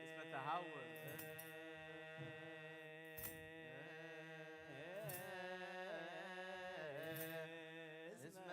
እስመ ተሃወ። እስመ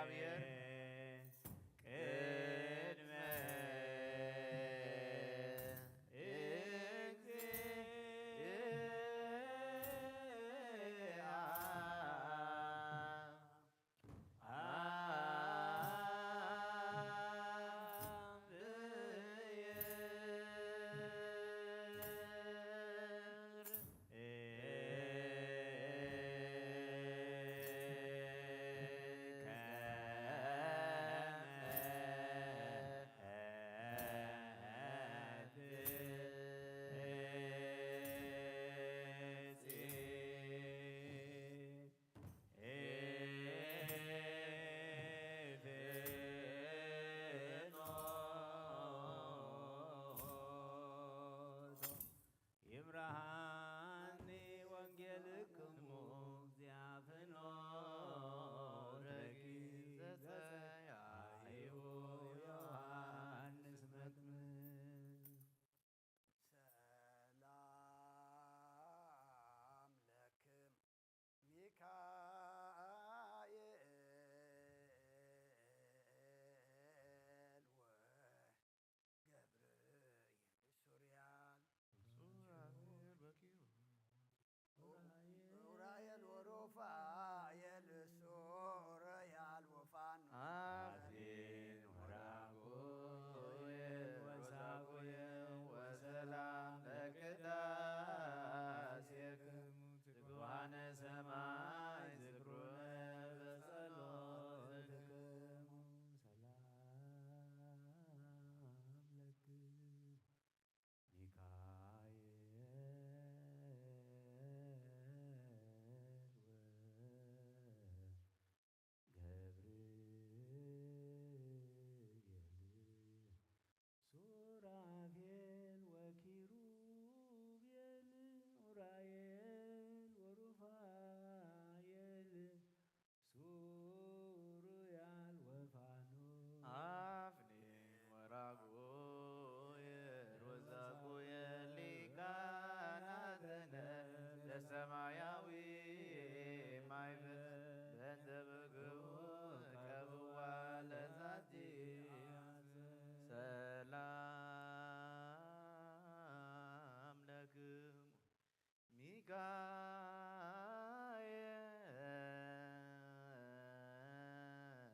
ቅድመ ይብርሃኒ ወንጌልክሙ ዚኣፍኖ ረቂቅ ዘጸያይዎ ዮሃንስ መጥምቅ። ሰላም ለክም ሚካኤል ወገብርኤል ሱሪያል ኡራኤል ወሩፋኤል ሱሪያል ወፋኑ አዜን ወራጉኤል ወሳጉኤል ወሰላም ለቅዳሴክሙ ትጉሃነ ሰማይ ዝክሩነ በጸሎትክሙ ሰላም ለክሙ ሚካኤል ወገብርኤል ሱራፌል ወኪሩቤል ኡራኤል ወሩፋኤል ሱሩያል ወፋኑ አፍኒን ወራጉኤል ወዛጉኤል ሊቃናትነ ለሰማያዊ ማይበል በእንተ ብግኡ ከብዋ ለዛቲ ሰላም ለክሙ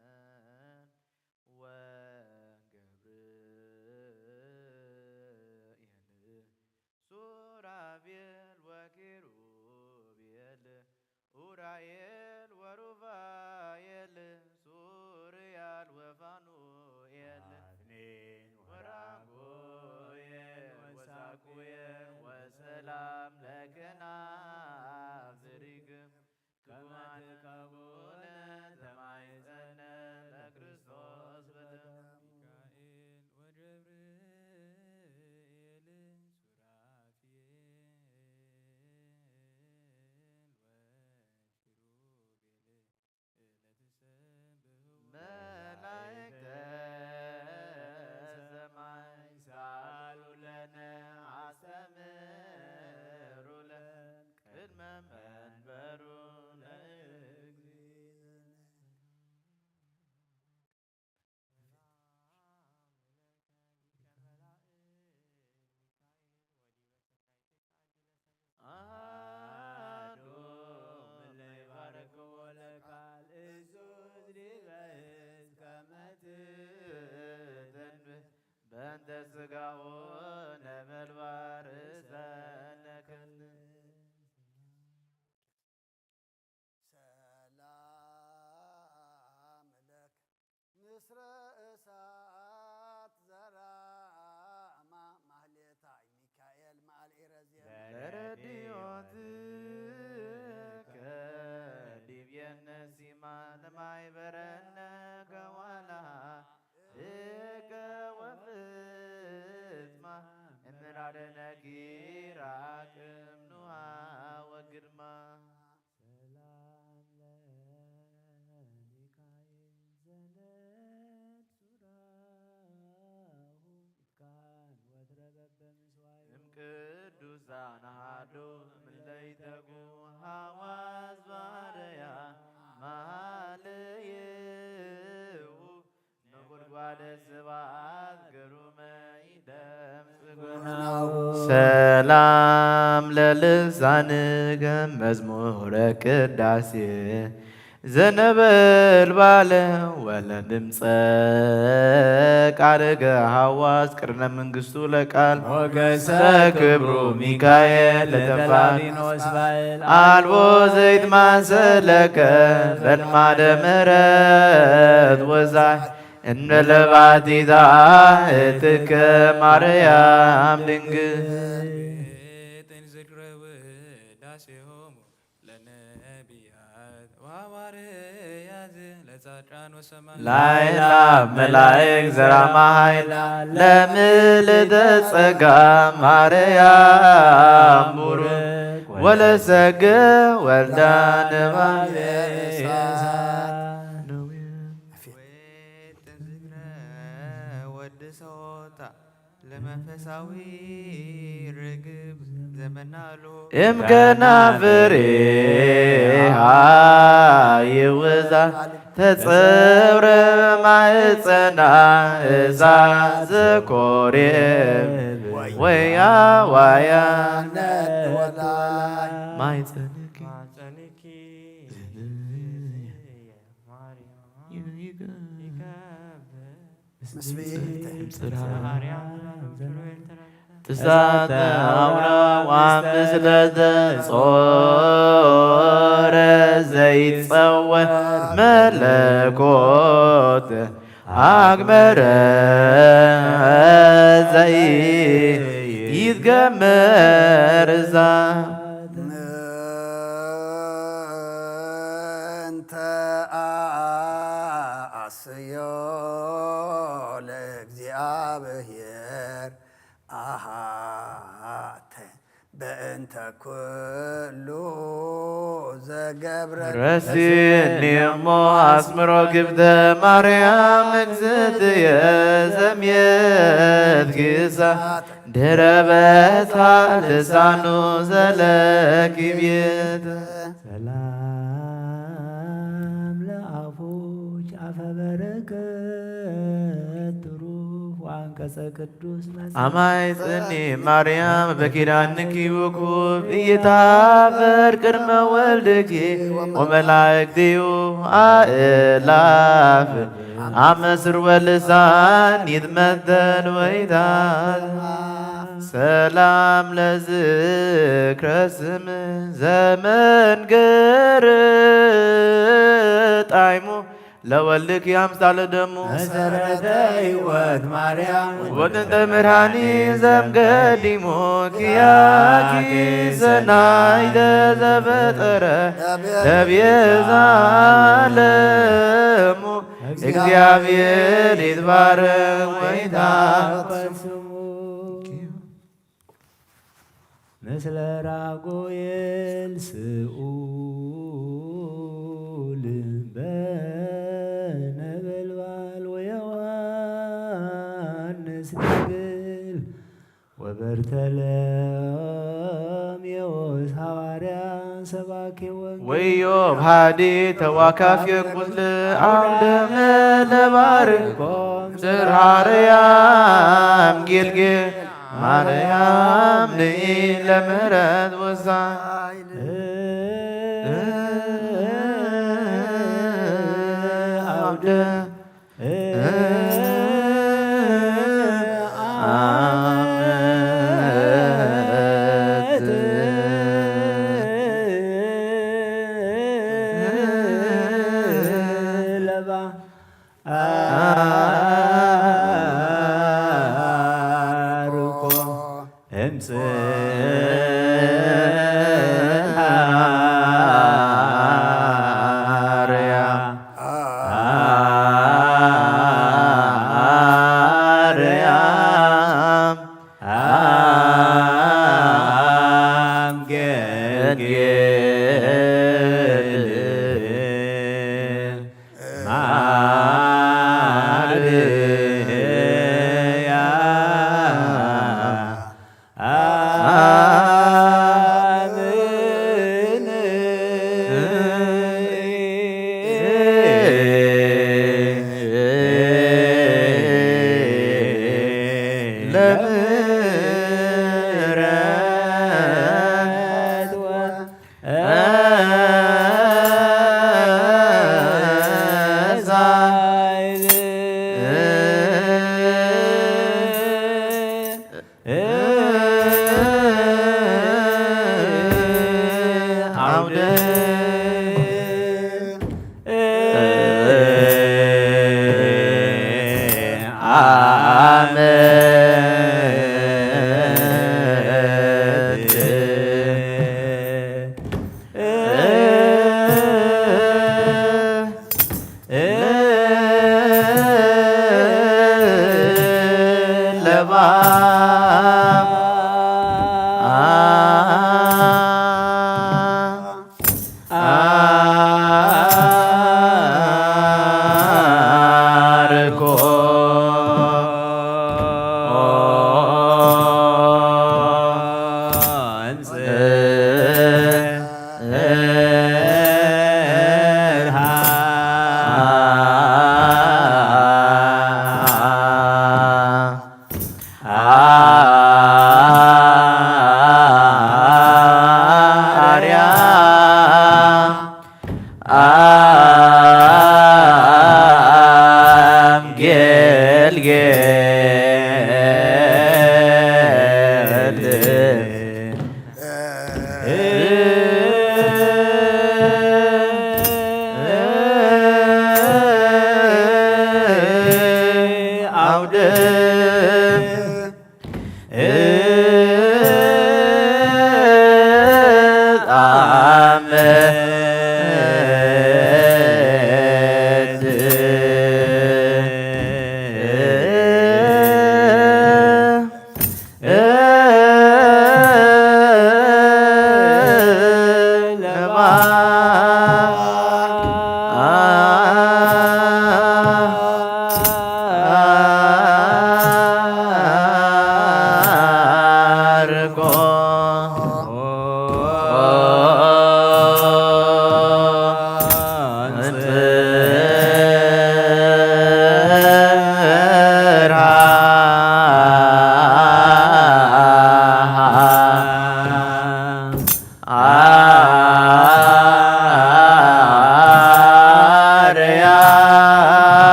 ሚካኤል ወገብርኤል ሱራፌል ወኪሩቤል ኡራኤል ወሩፋኤል ሱርያል ወፋኑኤል አፍኒን ወራጉኤል ወሳኩኤል ወሰላም ለክና ዝሪግም ከማትቀቡነ ተማይጸነ ለክርስቶስ በደም ሚካኤል ወገብርኤል ሱራፌል ወኪሩቤል ለትሰብሑ መላእክተ ሰማይ ሳሉ ለነ አስተምሩ ለነ ቅድመ መንበሩ ለእግዚእነ። አሐዱ እለ ይባርክዎ ለቃል እዙዝ ዲበ እዝ ከመ ትተንብህ በእንተ ሥጋሁ ነበልባል ርእሰነ ከንስ። ሰላም ለክ ንስረ እሳት ዘራማ ማህሌታይ ሚካኤል መዓል ኢረዝየም ለረድዮትከ ዲብየነ ሲማ ለማይበረነ ከዋላ እከ ወፍጽማ እምራደ ነኪራ ቅምኑሃ ወግርማ። ሰላም ለሚካኤል ዘነድ ሱራሁ ይትካን ወትረ በበምስዋዩ እምቅዱሳን አሐዱ እምለይተጉ ሐዋዝ ባርያ መሃልየ ስብሐት ግሩመ ይደምጽ ጎናሁ። ሰላም ለልሳንከ መዝሙረ ቅዳሴ ዘነበልባለ ወለድምፀ ቃልከ ሐዋስ ቅርነ መንግስቱ ለቃል ሞገሰ ክብሩ ሚካኤል ለተፋኖስ ባይል አልቦ ዘይትማሰለከ በልማደ ምሕረት ወዛይ እምነ ለባቲታ እትከ ማርያም ድንግል። ዝክረ ውዳሴሆሙ ለነቢያት ወሐዋርያት ለጻድቃን ወሰማዕት ላይላ መላእክ ዘራማ ኃይላ ለምልዕተ ጸጋ ማርያም ቡሩክ ወለሰገ ወልዳ ነባቤ ዝክረ ወድሶታ ለመንፈሳዊ ርግብ ዘመናሉ እምከና ፍሬሃ ይውዛ ተጸውረ ማህፀና እዛ ዘኮሬ ወያ ዋያ ማይፀንኪ ምስለ ጽርሐ እሳተ አውራ ወምስለ ዘጾረ ዘይጸወር መለኮት አግመረ ዘይትገመር እሳት። እንተ አስዮ ለእግዚአብሔር አሃተ በእንተ ኩሉ ዘገብረ ረሲኒ እሞ አስምሮ ግብተ ማርያም እግዝእትየ ዘምየት ግሳ ድረ በታ ልሳኑ ዘለኪ ቤት ሰላም ለአፉች አፈ በረከት ትሩፍ ወአንቀጸ ቅዱስ መጽሐፍ። አማይ ጽኒ ማርያም በኪዳንኪ ውኩብ እይታፈር ቅድመ ወልድኪ ወመላእክቲሁ አእላፍ አመስር ወልሳን ይትመተን ወይታት ሰላም ለዝክረ ስም ዘመንገር ጣይሙ ለወልድኪ አምሳለ ደሙ መሰረተ ሕይወት ማርያም ወጥንተ ምድኃኒ ዘምገዲሙ ኪያኪ ሰናይተ ዘፈጠረ ለቤዛ ዓለሙ እግዚአብሔር ይትባረክ ወይታ ምስለ ራጉኤል ስኡል በነበልባል ወዮሐንስ ድንግል ወበርተሎሜዎስ ሐዋርያ ሰባኬ ወንጌል ወኢዮብ ሃዲ ተዋካፌ ቁስል አምደመ ለባርኮም ጽርሐ አርያም ጊልጌል ማርያም ንኢ ለምህረት ወሳይ አውደ ዓመት ለባ አርቆ እምጽእ አርያ አርያ አንገድግድ ማርያ አምን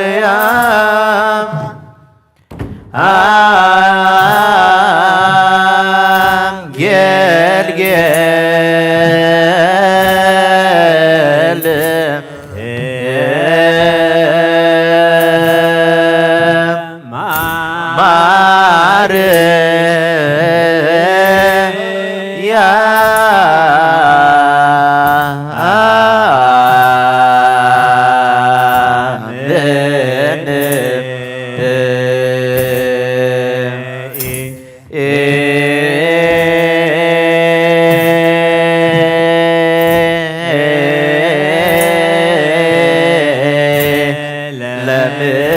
አርያም አንጌልጌል ማርያም አምን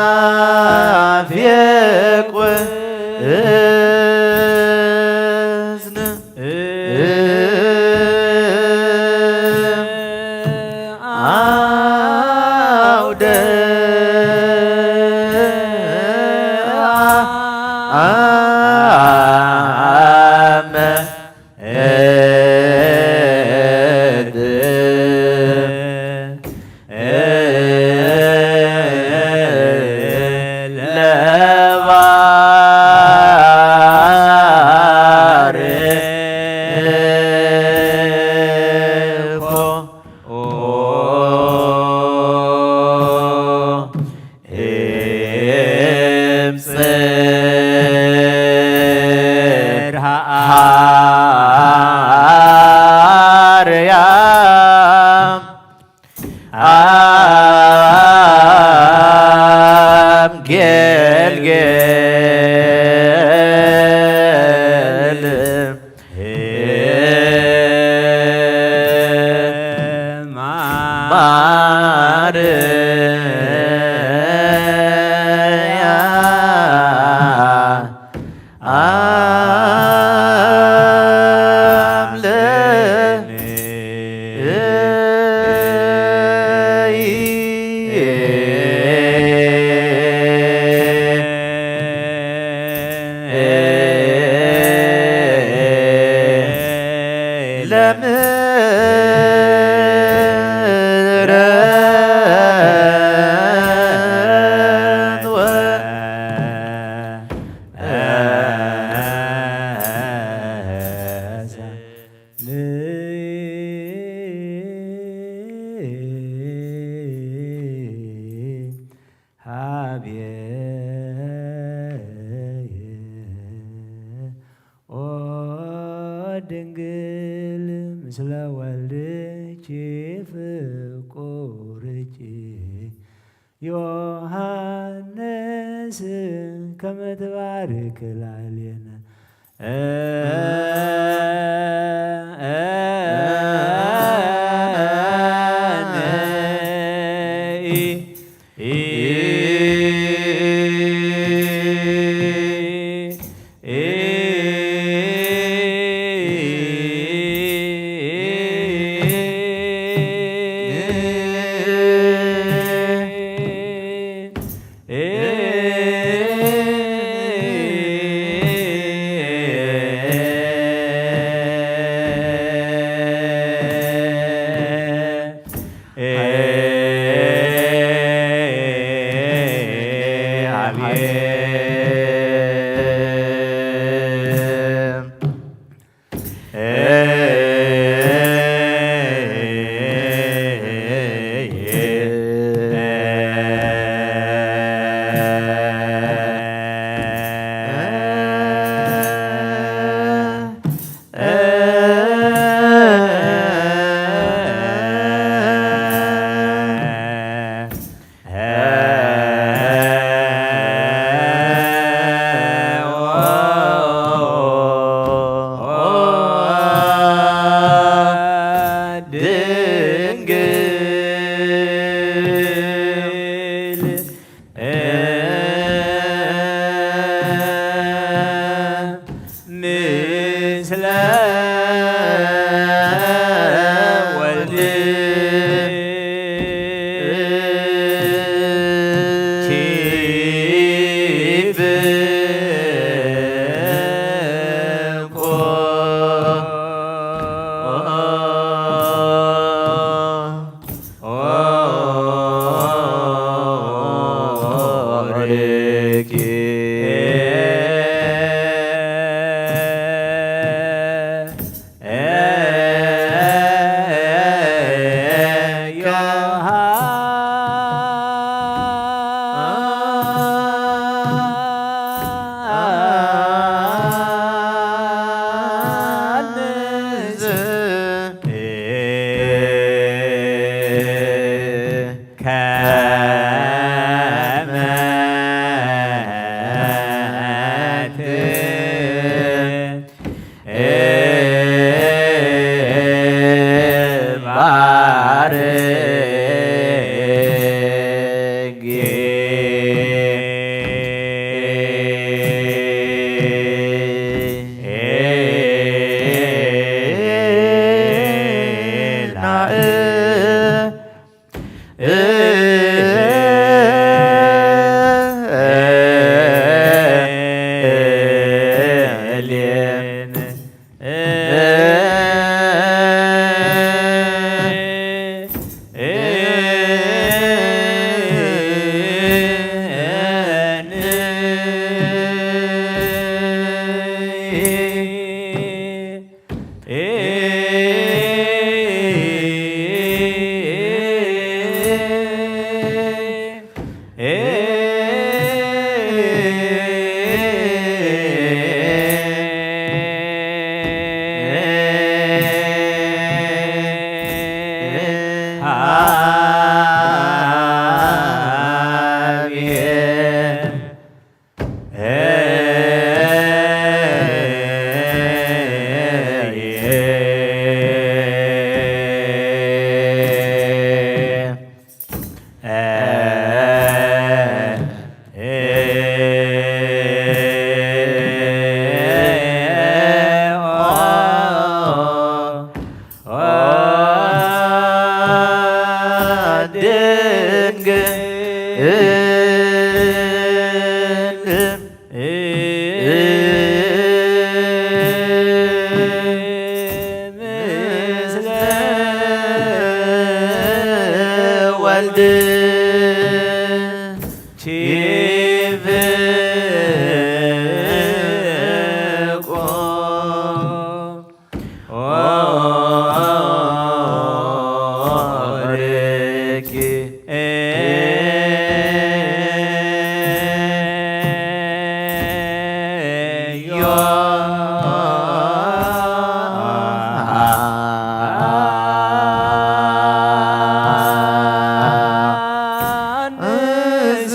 አፍ የቁዝን አውደ አመ አብ ጌልጌል ማርያም አምልክ ለምሕረት ወ ሀብየ ኦ ድንግል ምስለ ወልድኪ ፍቁርኪ ዮሃንስ ከመ ትባርክ ላዕሌነ። ድንግል ምስለ ወልድ ምስለ ወልድ ቺፍቆ ኦርኪ ዮሐንስ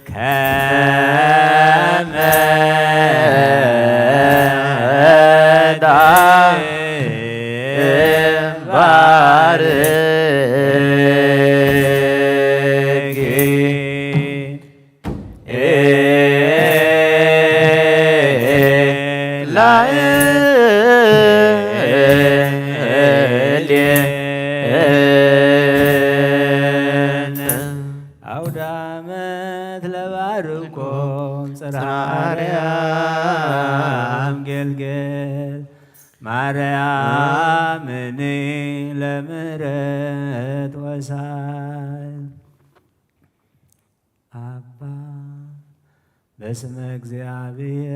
ከመ ዳይባርኪ ላዕሌነ። አውደ ዓመት ለባርኮም ጽርሐ አርያም ገልገል ማርያምኒ ለምህረት ወሳይ። አባ በስመ እግዚአብሔር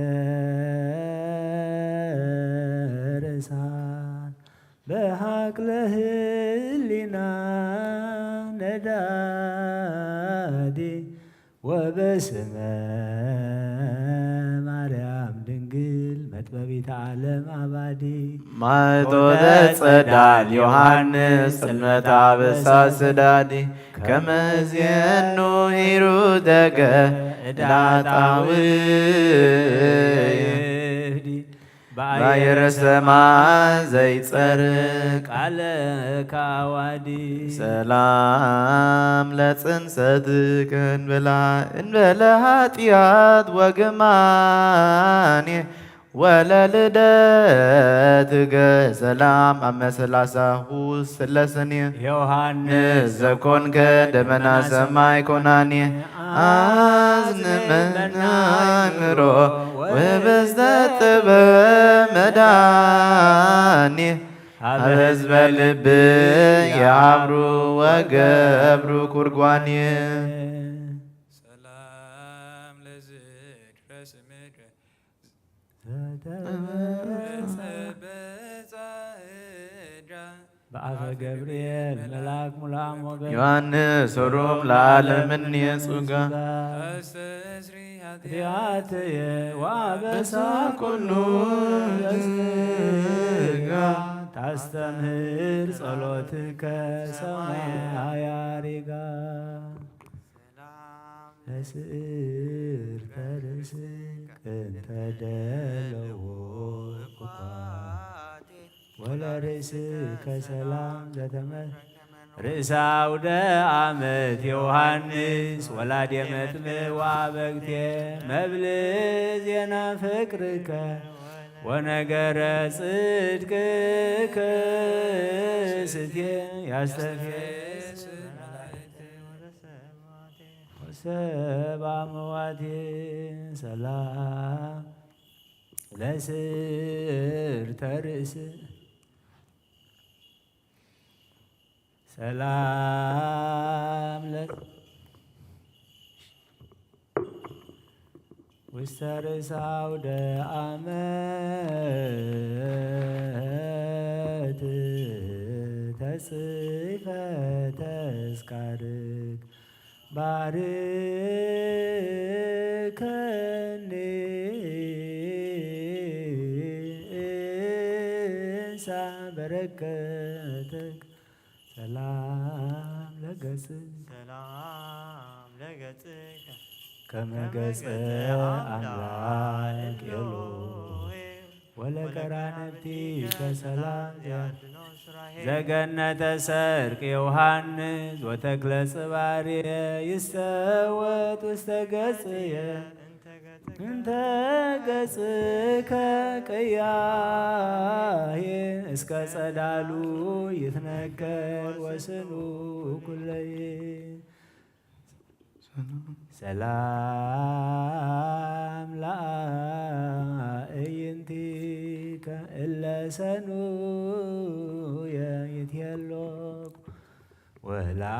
እሳት በሐቅለ ህሊና ነዳዲ ወበስመ ማርያም ድንግል መጥበቢተ ዓለም አባዲ። ማይቶተ ጸዳል ዮሐንስ ጽልመታ በሳ ስዳዲ ከመዝየኑ ሂሩተከ እዳጣዊ ባየረ ሰማይ ዘይጸርቅ ቃለ ካዋዲ። ሰላም ለጽንሰትከ እንበላ እንበለ ኃጢአት ወግማኔ ወለልደትከ ሰላም አመ ሠላሳሁ ሥላሴኔ። ዮሐንስ ዘኮንከ ደመና ሰማይ ኮናኔ አዝንመን አእምሮ ወበዝተ ጥበብ መድኃኔ አበ ሕዝበ ልብ የአብሩ ወገብሩ ኩርጓኔ። ሰላም ለዝክረ ስምከ ዘተበጸ በአፈ ገብርኤል መልአክ ሙላም ወገን ዮሐንስ ሩም ለዓለም እኔ ጹጋ አስተስሪ ኃጢአትየ ወአበሳ ኩሉ ሥጋ ታስተምህር ጸሎትከ ሰማያ ያሪጋ። ለስዕር ተርእስክ እንተ ደለዎ እኳቴ ወለርእስከ ሰላም ዘተመ ርእሰ አውደ ዓመት ዮሐንስ ወላዴ መጥምቅ ወአበግቴ መብል ዜና ፍቅርከ ወነገረ ጽድቅከ ስቴ ያስተፌስ ወሰባ መዋቴ ሰላም ለስር ተርእስ ሰላም ለ ውስተ ርእሰ አውደ ዓመት ተጽፈ ተስካርክ ባርከኒ እንሳ በረከትክ ሰላም ለገጽ ሰላም ለገጽከ ከመ ገጸ አምላክ ኤሎሄ ወለቀራንብቲ ከሰላም ዘገነተ ሰርቅ ዮሃንስ ወተክለ ጽባርየ ይስተወት ውስተ ገጽየ እንተ ገጽከ ቅያሄ እስከ ጸዳሉ ይትነከር ወስኑ ኩለይ ሰላም ለአእይንቲከ እለ ሰኑየ ይትሄሎኩ ወለአይዛኒከ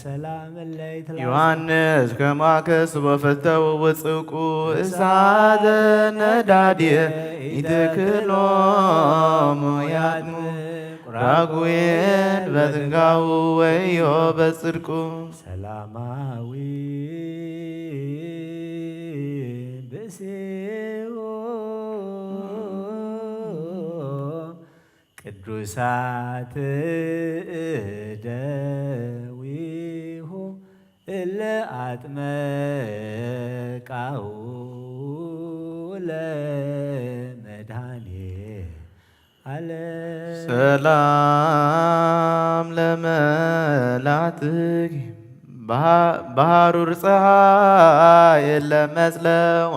ሰላም እለ ይትላጸ ዮሐንስ ከማከስ ወፈተው ውጽቁ እሳተ ነዳድየ ኢትክሎሙ ያጥሙ ራጉኤል በትንጋው ወዮ በጽድቁ ሰላማዊ ብእሲሁ ቅዱሳት እደዊሁ እለ አጥመቃሁ ለመድኃኔ ዓለም። ሰላም ለመላትኪ በሃ-፣ በሃሩር ፀሐይ እለ መጽለዋ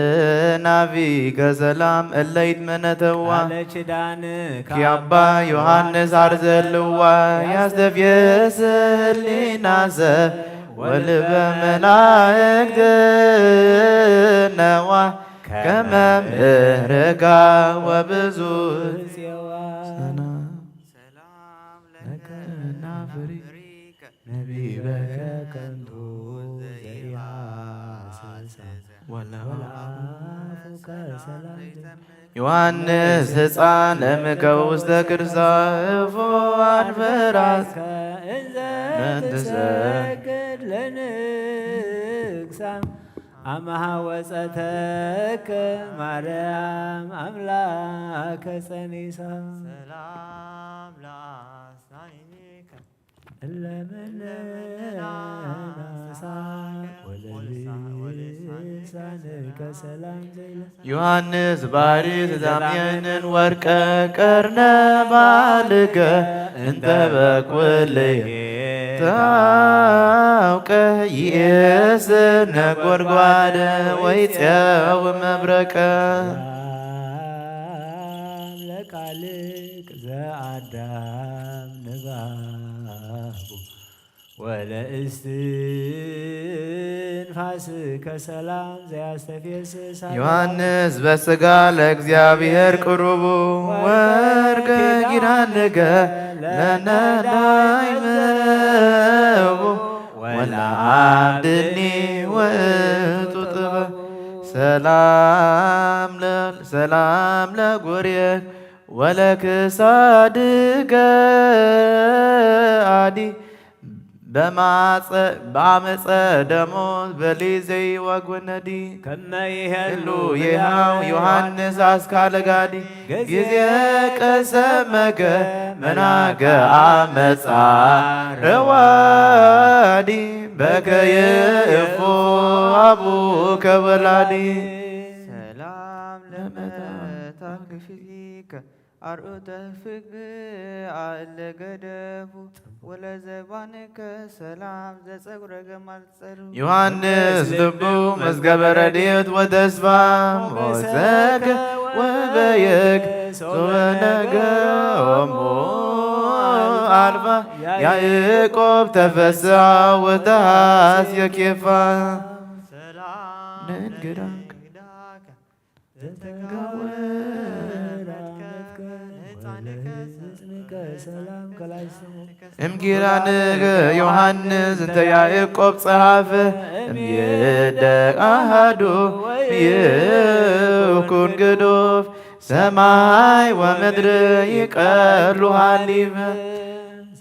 ወለአእናፊከ ሰላም እለ ይትመነተዋ። ቃለ ኪዳን ኪያባ ዮሐንስ አርዘልዋ ያስተፍየስ ህሊናሰ ወልበ መላእክት ነዋ። ከመ ምሕረካ ወብዙ ጽዋ ሰላም ለከ ናፍሪከ ነቢበከ ከንቱ ዘይሃስሰ ወለአፉከ ሰላም ዮሐንስ ሕፃን እምከ ውስተ ክርሳ እፎ አንፈራስ እንዘ ትሰግድ ለንግሳ አመሃ ወጸተከ ማርያም አምላከ ጸኒሳ ሰላም ለአስናኒከ እለ ምንናሳ ወለልሳንከ ሰላም ዘይለ ዮሐንስ ባሕሪ ተዛምየንን ወርቀ ቀርነ ባልገ እንተ በኩልየ ታውቀ ይእስ ነጎድጓደ ወይፄው መብረቀ ለቃልክ ዘአዳም ንባቡ ወለእስትንፋስከ ሰላም ዘያስተፌስስ ዮሐንስ በስጋ ለእግዚአብሔር ቅሩቡ ወርቀ ኪዳንከ ለነዳይ መቡ ወለአብድኒ ውእቱ ጥበብ ሰላም ለ-፣ ሰላም ለጎርየት ወለክሳድከ አዲ በማጸ-፣ በአመጸ ደሞ በሊዘይ ወጎነዲ ከመ ይሄሉ ይሃው ዮሐንስ አስካለ ጋዲ ጊዜ ቀሰመከ መናገ አመጻ ረዋዲ በከየ እፎ አቡከ ወላዲ ሰላም ለመታክፍሊከ አርዑተ ፍግ አለ ገደፉ ወለዘባንከ ሰላም ዘጸጉረ ገማል ጸሩ ዮሐንስ ልቡ መዝገበ ረድኤት ወተስፋ ሞሰከ ወበየክ ሶበ ነገሮሙ አልፋ ያዕቆብ ተፈስሐ ወተሐስየ ኬፋ ሰላም ነንግዳከ እምጊራንከ ዮሐንስ እንተ ያዕቆብ ጸሐፈ እምይእደግ አሃዱ ይኩን ግዱፍ ሰማይ ወምድር ይቀሉ ሃሊፈ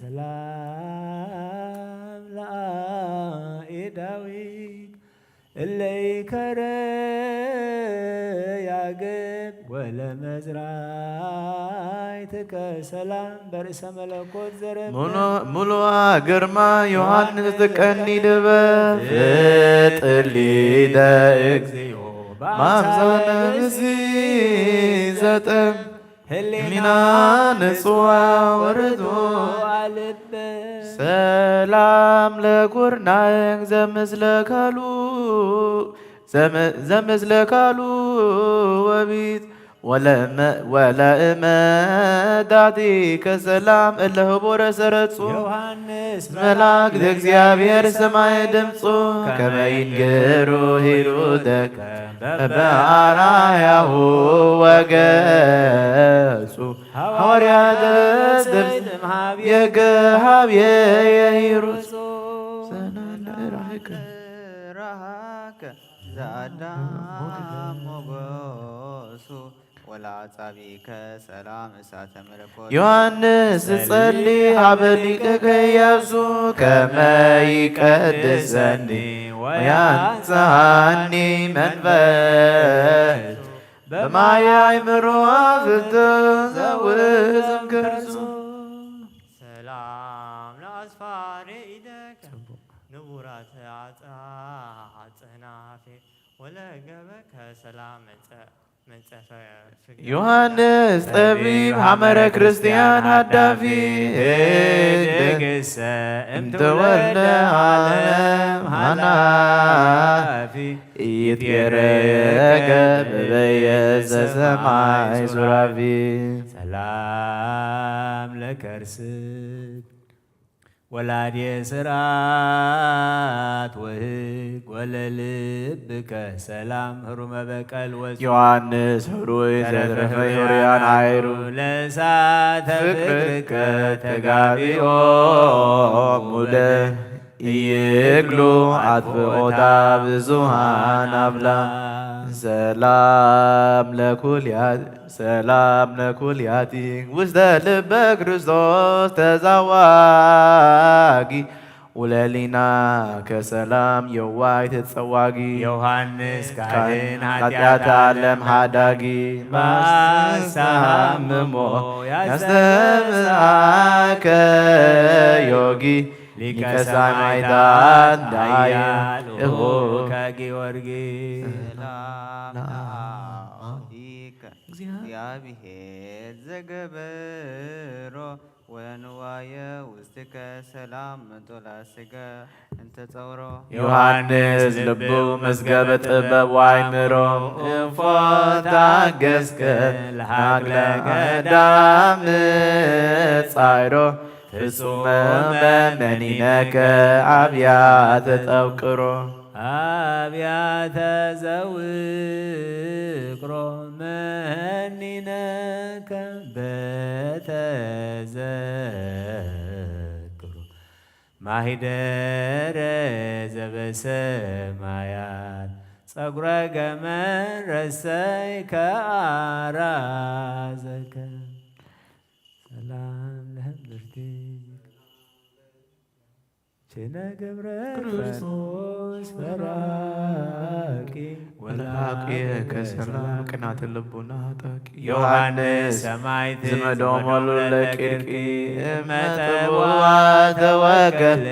ሰላም ለአእዳዊክ እለይከረ ያገብ ለመዝራይትከ ሰላም በርእሰ መለኮት ዘረብ ሙሉ- ሙሉአ ግርማ ዮሃንስ ትቀኒ ድበ ፍጥሊደ እግዚኦ ማምሳነ ብሲ ዘጠም ህሊና ንጽዋ ወርዶ ኣልብ ሰላም ለኩርናክ ዘምስለ ካሉ ዘም- ዘምስለ ካሉ ወቢት ወለእመ- ወለእመ ዳቲከ ሰላም እለ ህቡረ ሰረጹ ዮሃንስ መልአክ ለእግዚኣብሔር ሰማይ ድምፁ ከመ ይንገሩ ሂሩደከ በበአራያሁ ወገጹ ሐዋርያት የግሃብየ የሂሩሱ ሰላም ለእራህከ ረሃከ ዘአዳም ሞገሱ ወለአጻብኢከ ሰላም እሳተ መለኮት። ዮሐንስ ጸሊ ሀበ ሊቀ ከያሱ ከመ ይቀድሰኒ ወያንጽሃኒ መንፈስ በማየ አእምሮ ፍትሕ ዘውዝም ከርሱ። ሰላም ለአጽፋሬ ኢደከ ንቡራት አጽናፌ ወለገበከ ሰላም መጸ- መጸፈ ፍግረ ዮሐንስ ጠቢብ ሐመረ ክርስቲያን ሃዳፊ ህድግ ህድግሰ እምትወልደ ዓለም ሃናፊ ኢትየረከ በበየሰ ሰማይ ሱራፊ። ሰላም ለከርስክ ወላድየ ስርዓት ወህግ ወለልብከ ሰላም ህሩመ በቀል ወዝ ዮሐንስ ህሩይ ተረፈ ዘተረፈ ህሩያን አይሩ ለእሳተ ፍቅርከ ፍቅርከ ተጋቢኦ ተጋቢኦ ሙለ ኢይክሉ አጥፍኦታ ብዙሃን አብላ። ሰላም ለኩልያ ሰላም ለኩልያቲ ውስተ ልበ ክርስቶስ ተዛዋጊ ውለሊና ከሰላም የዋይ ተጸዋጊ ዮሐንስ ካህን ካህን ኃጢአት ኃጢአት ዓለም ዓለም ሀዳጊ ማስተሃምሞ ያስተምስአከ ዮጊ ሊቀ ሰማዕታት ዳያል እሁ ከጊዮርጊስ። ሰላም ለአቢከ እግዚአብሔር ዘገበሮ ወንዋየ ውስጥከ ሰላም መጦላ ስጋ እንተ ጸውሮ። ዮሐንስ ልቡ መዝገበ ጥበብ ዋይምሮ እፎ ታገስከ ለሃግለ ገዳም ጻይሮ ፍጹመ መኒነከ አብያተ ጠውቅሮ። አብያተ ዘውቅሮ መኒነከ በተዘክሮ ማሂደረ ዘበሰማያት ጸጉረ ገመን ረሰይከ አራዘከ ሰላም ለህምርቲ ችነ ገብረ ክርስቶስ ፈራቂ ወላቂ ከሰላም ቅናተ ልቡና ጠቂ ዮሐንስ ሰማዕት ዝመዶሞ ዝመዶሞ ለቂርቂ ለቂርቂ እመጠብዋ ተወከል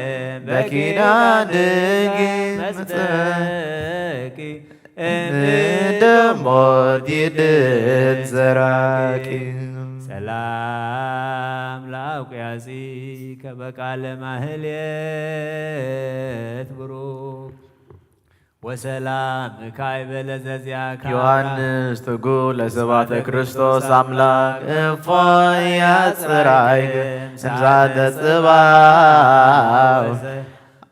በኪዳንኪ መጽደቂ እንደ ሞት ይድን ዘራቂ። ሰላም ለአውቅያጺከ በቃለ ማህሌት ብሩክ ወሰላም ካይበ ለዘዚአከ ዮሐንስ ትጉ ለስብሐተ ክርስቶስ አምላክ እፎ ያጽራይክ እምሳተ ጽባው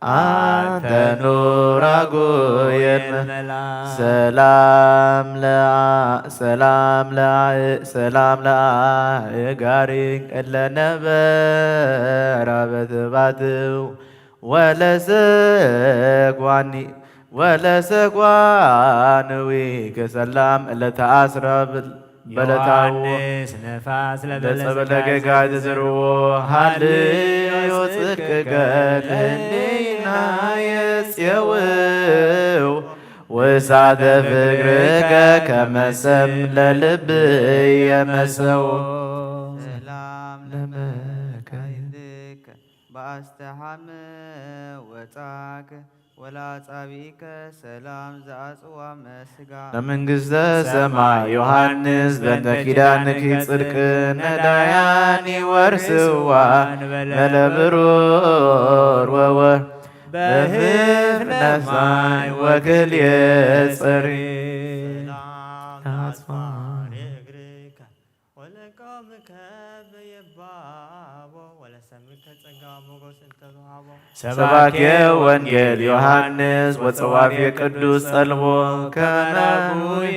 አንተ ኑራጉ የመላ ሰላም ለአ- ሰላም ለአ- ሰላም ለአእጋሪክ እለ ነበራ በትባትው ወለሰጓኒ ወለሰጓንዊክ ሰላም እለ ተአስራ በለታው ዮሐንስ ነፋስ ለበለጸ ለጸበለ ገጋይ ተዘርዎ ሃልዮ ጽድቅከ ለህሊና የጽየውው ውሳተ ፍቅርከ ከመ ሰም ለልብየ መሰው። ሰላም ለመካይድከ በአስተሐመ ወጻከ ወላጻብኢከ ሰላም ዘአጽዋ መስጋ። ለመንግስተ ሰማይ ዮሐንስ በእንተ ኪዳንኪ ጽድቅ ነዳያን ይወርስዋ በለ ብሩር ወወርቅ በህፍነት ማይ ወክልኤ ጸሪ። ሰላም ለአጽፋር እግርከ ወለቆምከ በየባቦ ወለሰምከ ጸጋ ሞገስ እንተ ተዋህቦ። ሰባኬ ወንጌል ዮሐንስ ወጸዋፌ ቅዱስ ጸልሞ ከመ ናጉል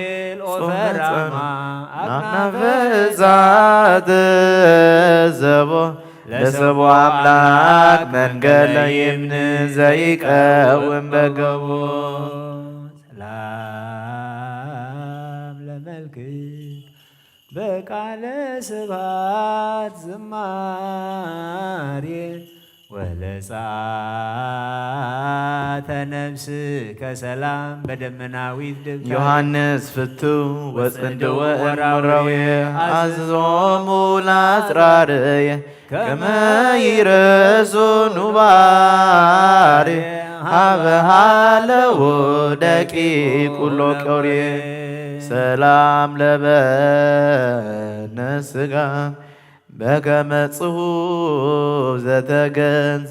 ኦፈራማ አክናፈ እሳት ዘቦ ለሰቦ አምላክ መንገለ ይምን ዘይቀውም በገቦ። ሰላም ለመልክ በቃለ ስብሐት ዝማሬ ወለጻተ ነፍስ ከሰላም በደመናዊት ድብታ። ዮሐንስ ፍቱ ወጽንድወ ወራውሬ አዝዞሙ ለአጽራርየ ከመ ይረሱ ኑባሬ ሀበ ሃለዉ ደቂ ኩሎ ቆሬ። ሰላም ለበነ ስጋ በከመ ጽሑፍ ዘተገንዘ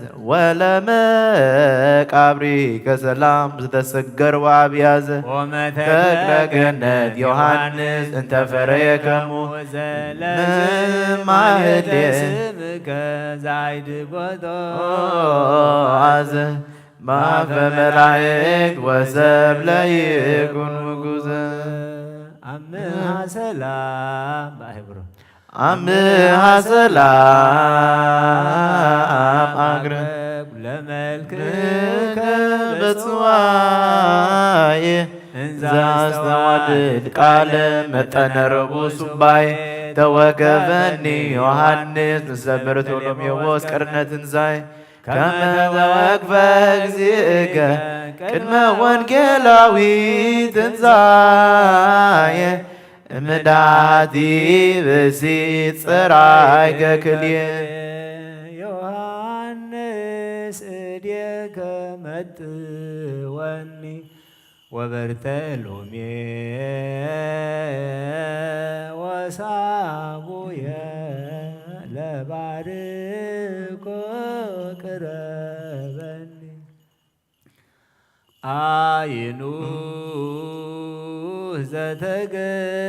ወለመቃብሪ ከሰላም ዝተሰገር ወአብያዘ። ወመተክለ ተክለ ገነት ዮሐንስ እንተ ፈረየ ከሙ ዘለዝማህሌ ስምከ ዛይድጎቶ አዘ ማፈ መላእክት ወሰብ ለይኩን ውጉዘ። አምሃ ሰላም ባሕብሮ አምሃ ሰላም አግረ ለመልክከ በጽዋዬ እንዘ አስተዋድድ ቃለ መጠነ ረቡዕ ሱባኤ። ተወከፈኒ ዮሐንስ ምስለ በረቶሎሜዎስ ቅርነ ትንሣኤ። ከመ ተወክፈ እግዚእከ ቅድመ ወንጌላዊ ትንሣኤ እምዳቲ ብእሲ ጽራይ ከክልየ። ዮሐንስ እዴከ መጥወኒ ወበርተሎሜ ወሳቡየ ለባርኮ ቅረበኒ። አይኑ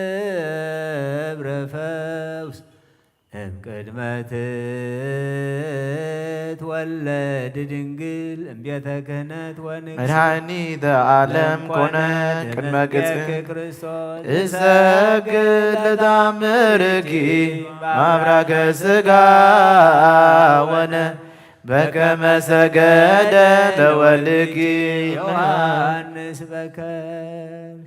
ዘተገብረ ፈውስ እምቅድመ ትትወለድ ድንግል እምቤተ ክህነት ወንግሥት መድኃኒተ ዓለም ኮነ ቅድመ ገጽ። ክርስቶስ እሰግድ ለታምርኪ ማብራከ ሥጋ ወነ በከመ ሰገደ ለወልድኪ ዮሐንስ በከርስ።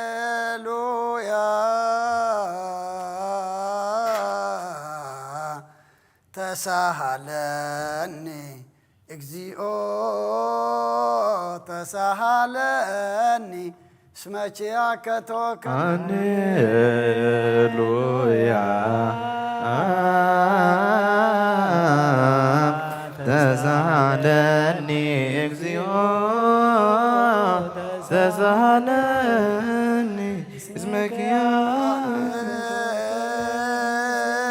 ሃሌሉያ ተሳሃለኒ እግዚኦ ተሳሃለኒ እስመ ኪያከ ተወከልኩ። ሃሌሉያ ተሳሃለኒ እግዚኦ ተሳሃለኒ እስመ ኪያከ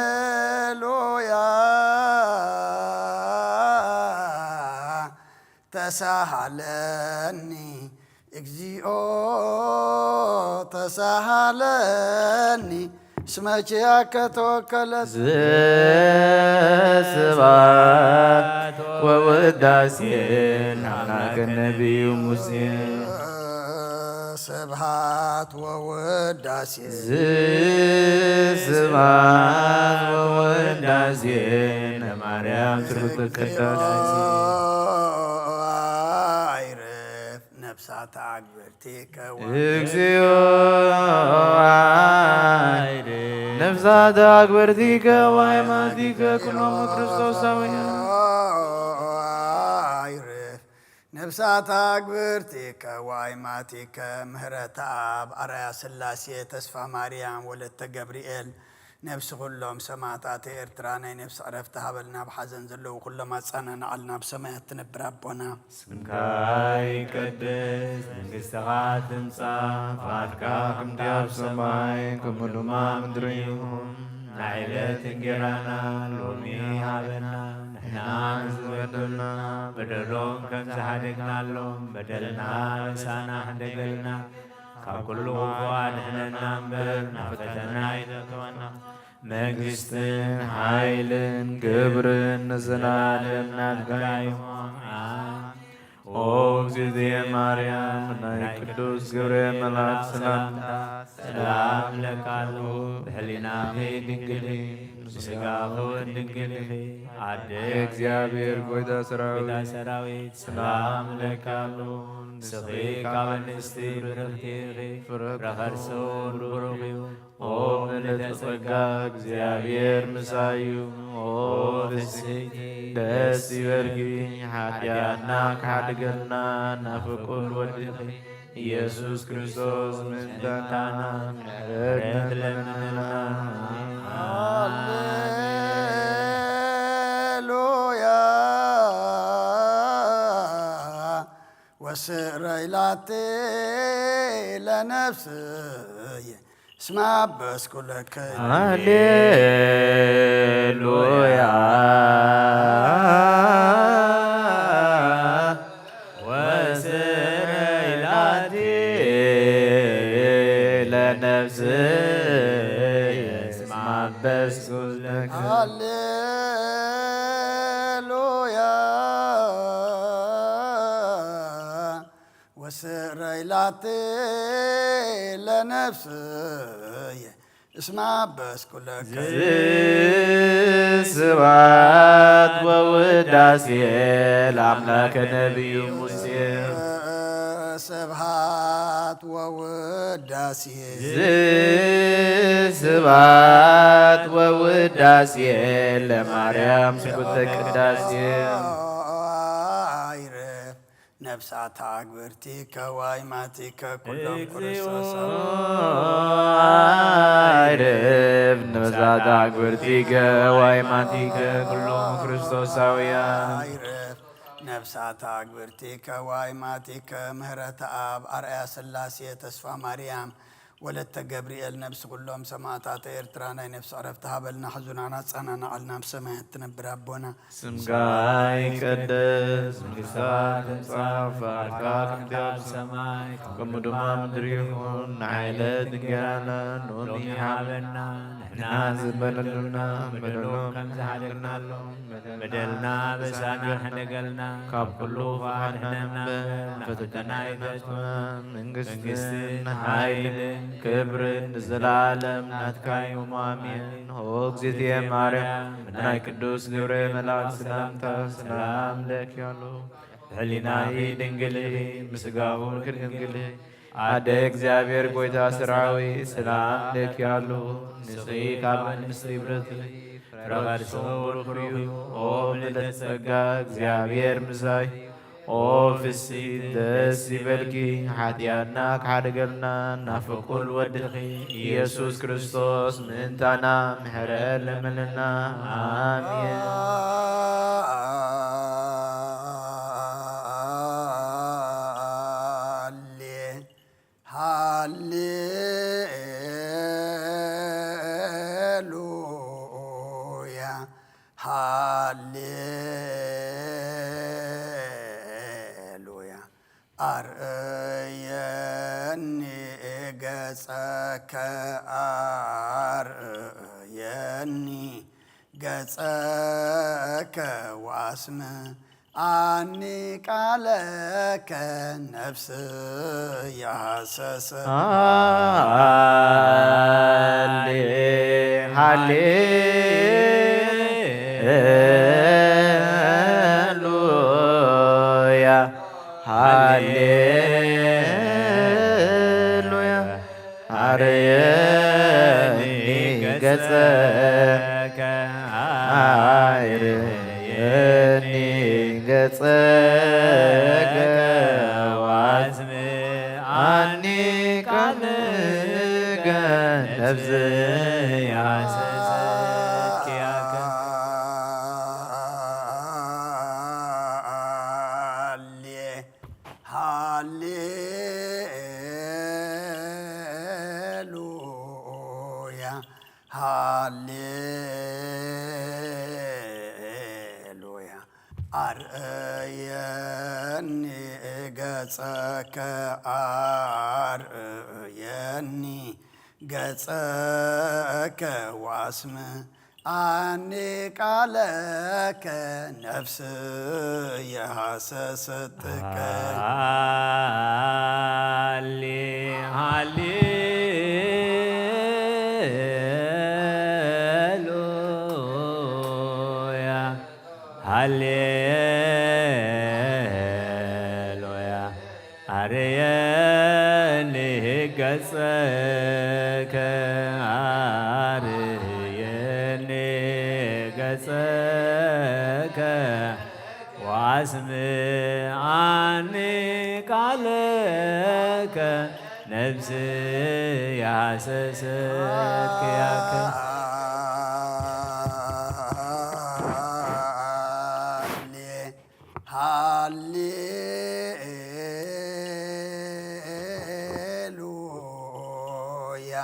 ሃሌሉያ ተሳሃለኒ እግዚኦ ተሳሃለኒ እስመ ኪያከ ተወከለት። ስብሐት ወውዳሴ ለአምላክ ነቢዩ ሙሴ። ስብሐት ወውዳሴ። ስብሐት ወውዳሴ ለማርያም ስርጉት ቅዳሴ። አይርፍ ነፍሳት አግብርቲከ እግዚኦ አይርፍ ነፍሳት አግብርቲከ ወአይማቲከ ኩሎሙ ክርስቶሳውያን። አይርፍ ነፍሳት አግብርቲከ ወአይማቲከ ምህረተ አብ አርአያ ሥላሴ ተስፋ ማርያም ወለተ ገብርኤል ነፍሲ ኩሎም ሰማዕታተ ኤርትራ ናይ ነፍሲ ዕረፍቲ ሃበልና። ኣብ ሓዘን ዘለዉ ኩሎም ኣጻናንዓልና። ኣብ ሰማያት ትነብር ኣቦና። ስምካ ይቀደስ፣ መንግስትኻ ትምጻእ፣ ፍቓድካ ከምቲ ኣብ ሰማይ ከምኡ ድማ ምድሪ ይኹን። ናይ ዕለት እንጌራና ሎሚ ሃበና፣ ንሕና ንዝበደሉና በደሎም ከም ዝሓደግናሎም በደልና ምሳና ሕደገልና፣ ካብ ኩሉ ክፉእ ኣድሕነና እምበር ናብ ፈተና ኣይተእትወና። መንግስትን ሓይልን ክብርን ንዘለዓለም ናትካ እዩ። ኣሜን። ኦ እግዝእትየ ማርያም ናይ ቅዱስ ገብርኤል መልኣክ ሰላምታ ሰላም እለኪ ኣለኹ። ብሕሊናኺ ድንግል ኢኺ፣ ብስጋኺ እውን ድንግል ኢኺ። ኣደ እግዚኣብሔር ጎይታ ሰራዊት፣ ጎይታ ሰራዊት ሰላም እለኪ ኣለኹ። ንስኺ ካብ ኣንስቲ ብርኽቲ ኢኺ፣ ፍረ ከርስኺ እውን ብሩኽ እዩ። ኦ ምልዕተ ጸጋ እግዚኣብሔር ምሳዩ። ኦ ፍስሕቲ ደስ ይበልኪ፣ ሓጢኣትና ክሓድገልና ናብ ፍቁር ወድኺ ኢየሱስ ክርስቶስ ምእንታና ምሕረት ለምንልና። ሃሌሉያ ወስረይ ላቲ ለነፍስየ እስመ አበስኩ ለከ። ሃሌሉያ ወስረይ ላቲ ለነፍስየ እስመ አበስኩ ለከ። ሃሌሉያ ወስረይ ላቲ ለነፍስየ እስመ አበስኩ ለከ። ስብሐት ወውዳሴ ለአምላከ ነቢዩ ሙሴ። ስብሐት ወውዳሴ። ስብሐት ወውዳሴ ለማርያም ስርጉተ ቅዳሴ። አይርፍ ነፍሳት አግብርቲከ ወአይማቲከ ኩሎም እግዚኦ ክርስቶሳውያን። አይርፍ ነፍሳት አግብርቲከ ወአይማቲከ ኩሎም ክርስቶሳውያን። አይርፍ ነፍሳት አግብርቲከ ወአይማቲከ ምህረተ አብ አርአያ ሥላሴ ተስፋ ማርያም ወለተ ገብርኤል ነፍሲ ኩሎም ሰማዕታተ ኤርትራ ናይ ነፍሲ ዕረፍቲ ሃበልና። ሕዙናና ጸናናዓልና። ኣብ ሰማያት ትነብር ኣቦና ስምካ ይቀደስ፣ መንግስትኻ ትምጻእ፣ ፍቓድካ ከምቲ ኣብ ሰማይ ከምኡ ድማ ምድሪ ይኹን። ንዓይለት እንጌራና ሎሚ ሃበና፣ ንሕና ዝበደሉና በደሎ ከም ዝሓደግናሎም በደልና በሳና ሕደገልና፣ ካብ ኩሉ ክፉእ ኣድሕነና እምበር፣ ናብ ፈተና ኣይተእትወና። መንግስትን ሓይልን ክብርን ንዘለዓለም ናትካ እዩ። ኣሜን። ኦ እግዝእትየ ማርያም፣ ብናይ ቅዱስ ገብርኤል መልኣክ ሰላምታ ሰላም እለኪ ኣለኹ። ሕሊናኺ ድንግል ኢኺ፣ ምስጋኹ ድንግል ኢኺ። ኣደ እግዚኣብሔር ጎይታ ሰራዊት ሰላም ለኪ ኣሎ። ንስኺ ካብ ኣንስቲ ብርኽቲ ፍረ ከርስኺ ብሩኽ እዩ። ኦ ምልዕተ ጸጋ እግዚኣብሔር ምሳኺ ኦ ፍስሕቲ ደስ ይበልኪ፣ ሓጢኣትና ክሓድገልና ናብ ፍቁር ወድኺ ኢየሱስ ክርስቶስ ምእንታና ምሕረት ለምንና። ኣሜን። ሃሌሉያ፣ ሃሌሉያ። ኣርእየኒ ገጸከ፣ ኣርእየኒ ገጸከ ወኣስምዓኒ ቃለከ ነፍስየ ሃሰሰት። ሃሌ፣ ሃሌሉያ፣ ሃሌሉያ። ኣርእየኒ ገጸከ፣ ኣርእየኒ ገጸከ ወኣስምዓኒ ቃልከ፣ ነፍስየ ሃሰሰት ኪያከ። ሃሌ፣ ሃሌሉያ፣ ሃሌሉያ። ኣርእየኒ ገጸከ፣ ኣርእየኒ ገጸከ ወኣስምዓኒ ቃለከ ነፍስየ ሃሰሰት ጥቀ። ሃሌ፣ ሃሌሉያ፣ ሃሌሉያ። ኣርእየኒ ገጸከ፣ ኣርእየኒ ገጸከ፣ ወኣስምዓኒ ቃለከ፣ ነፍስየ ሃሰሰት ኪያከ። ሃሌ፣ ሃሌሉያ፣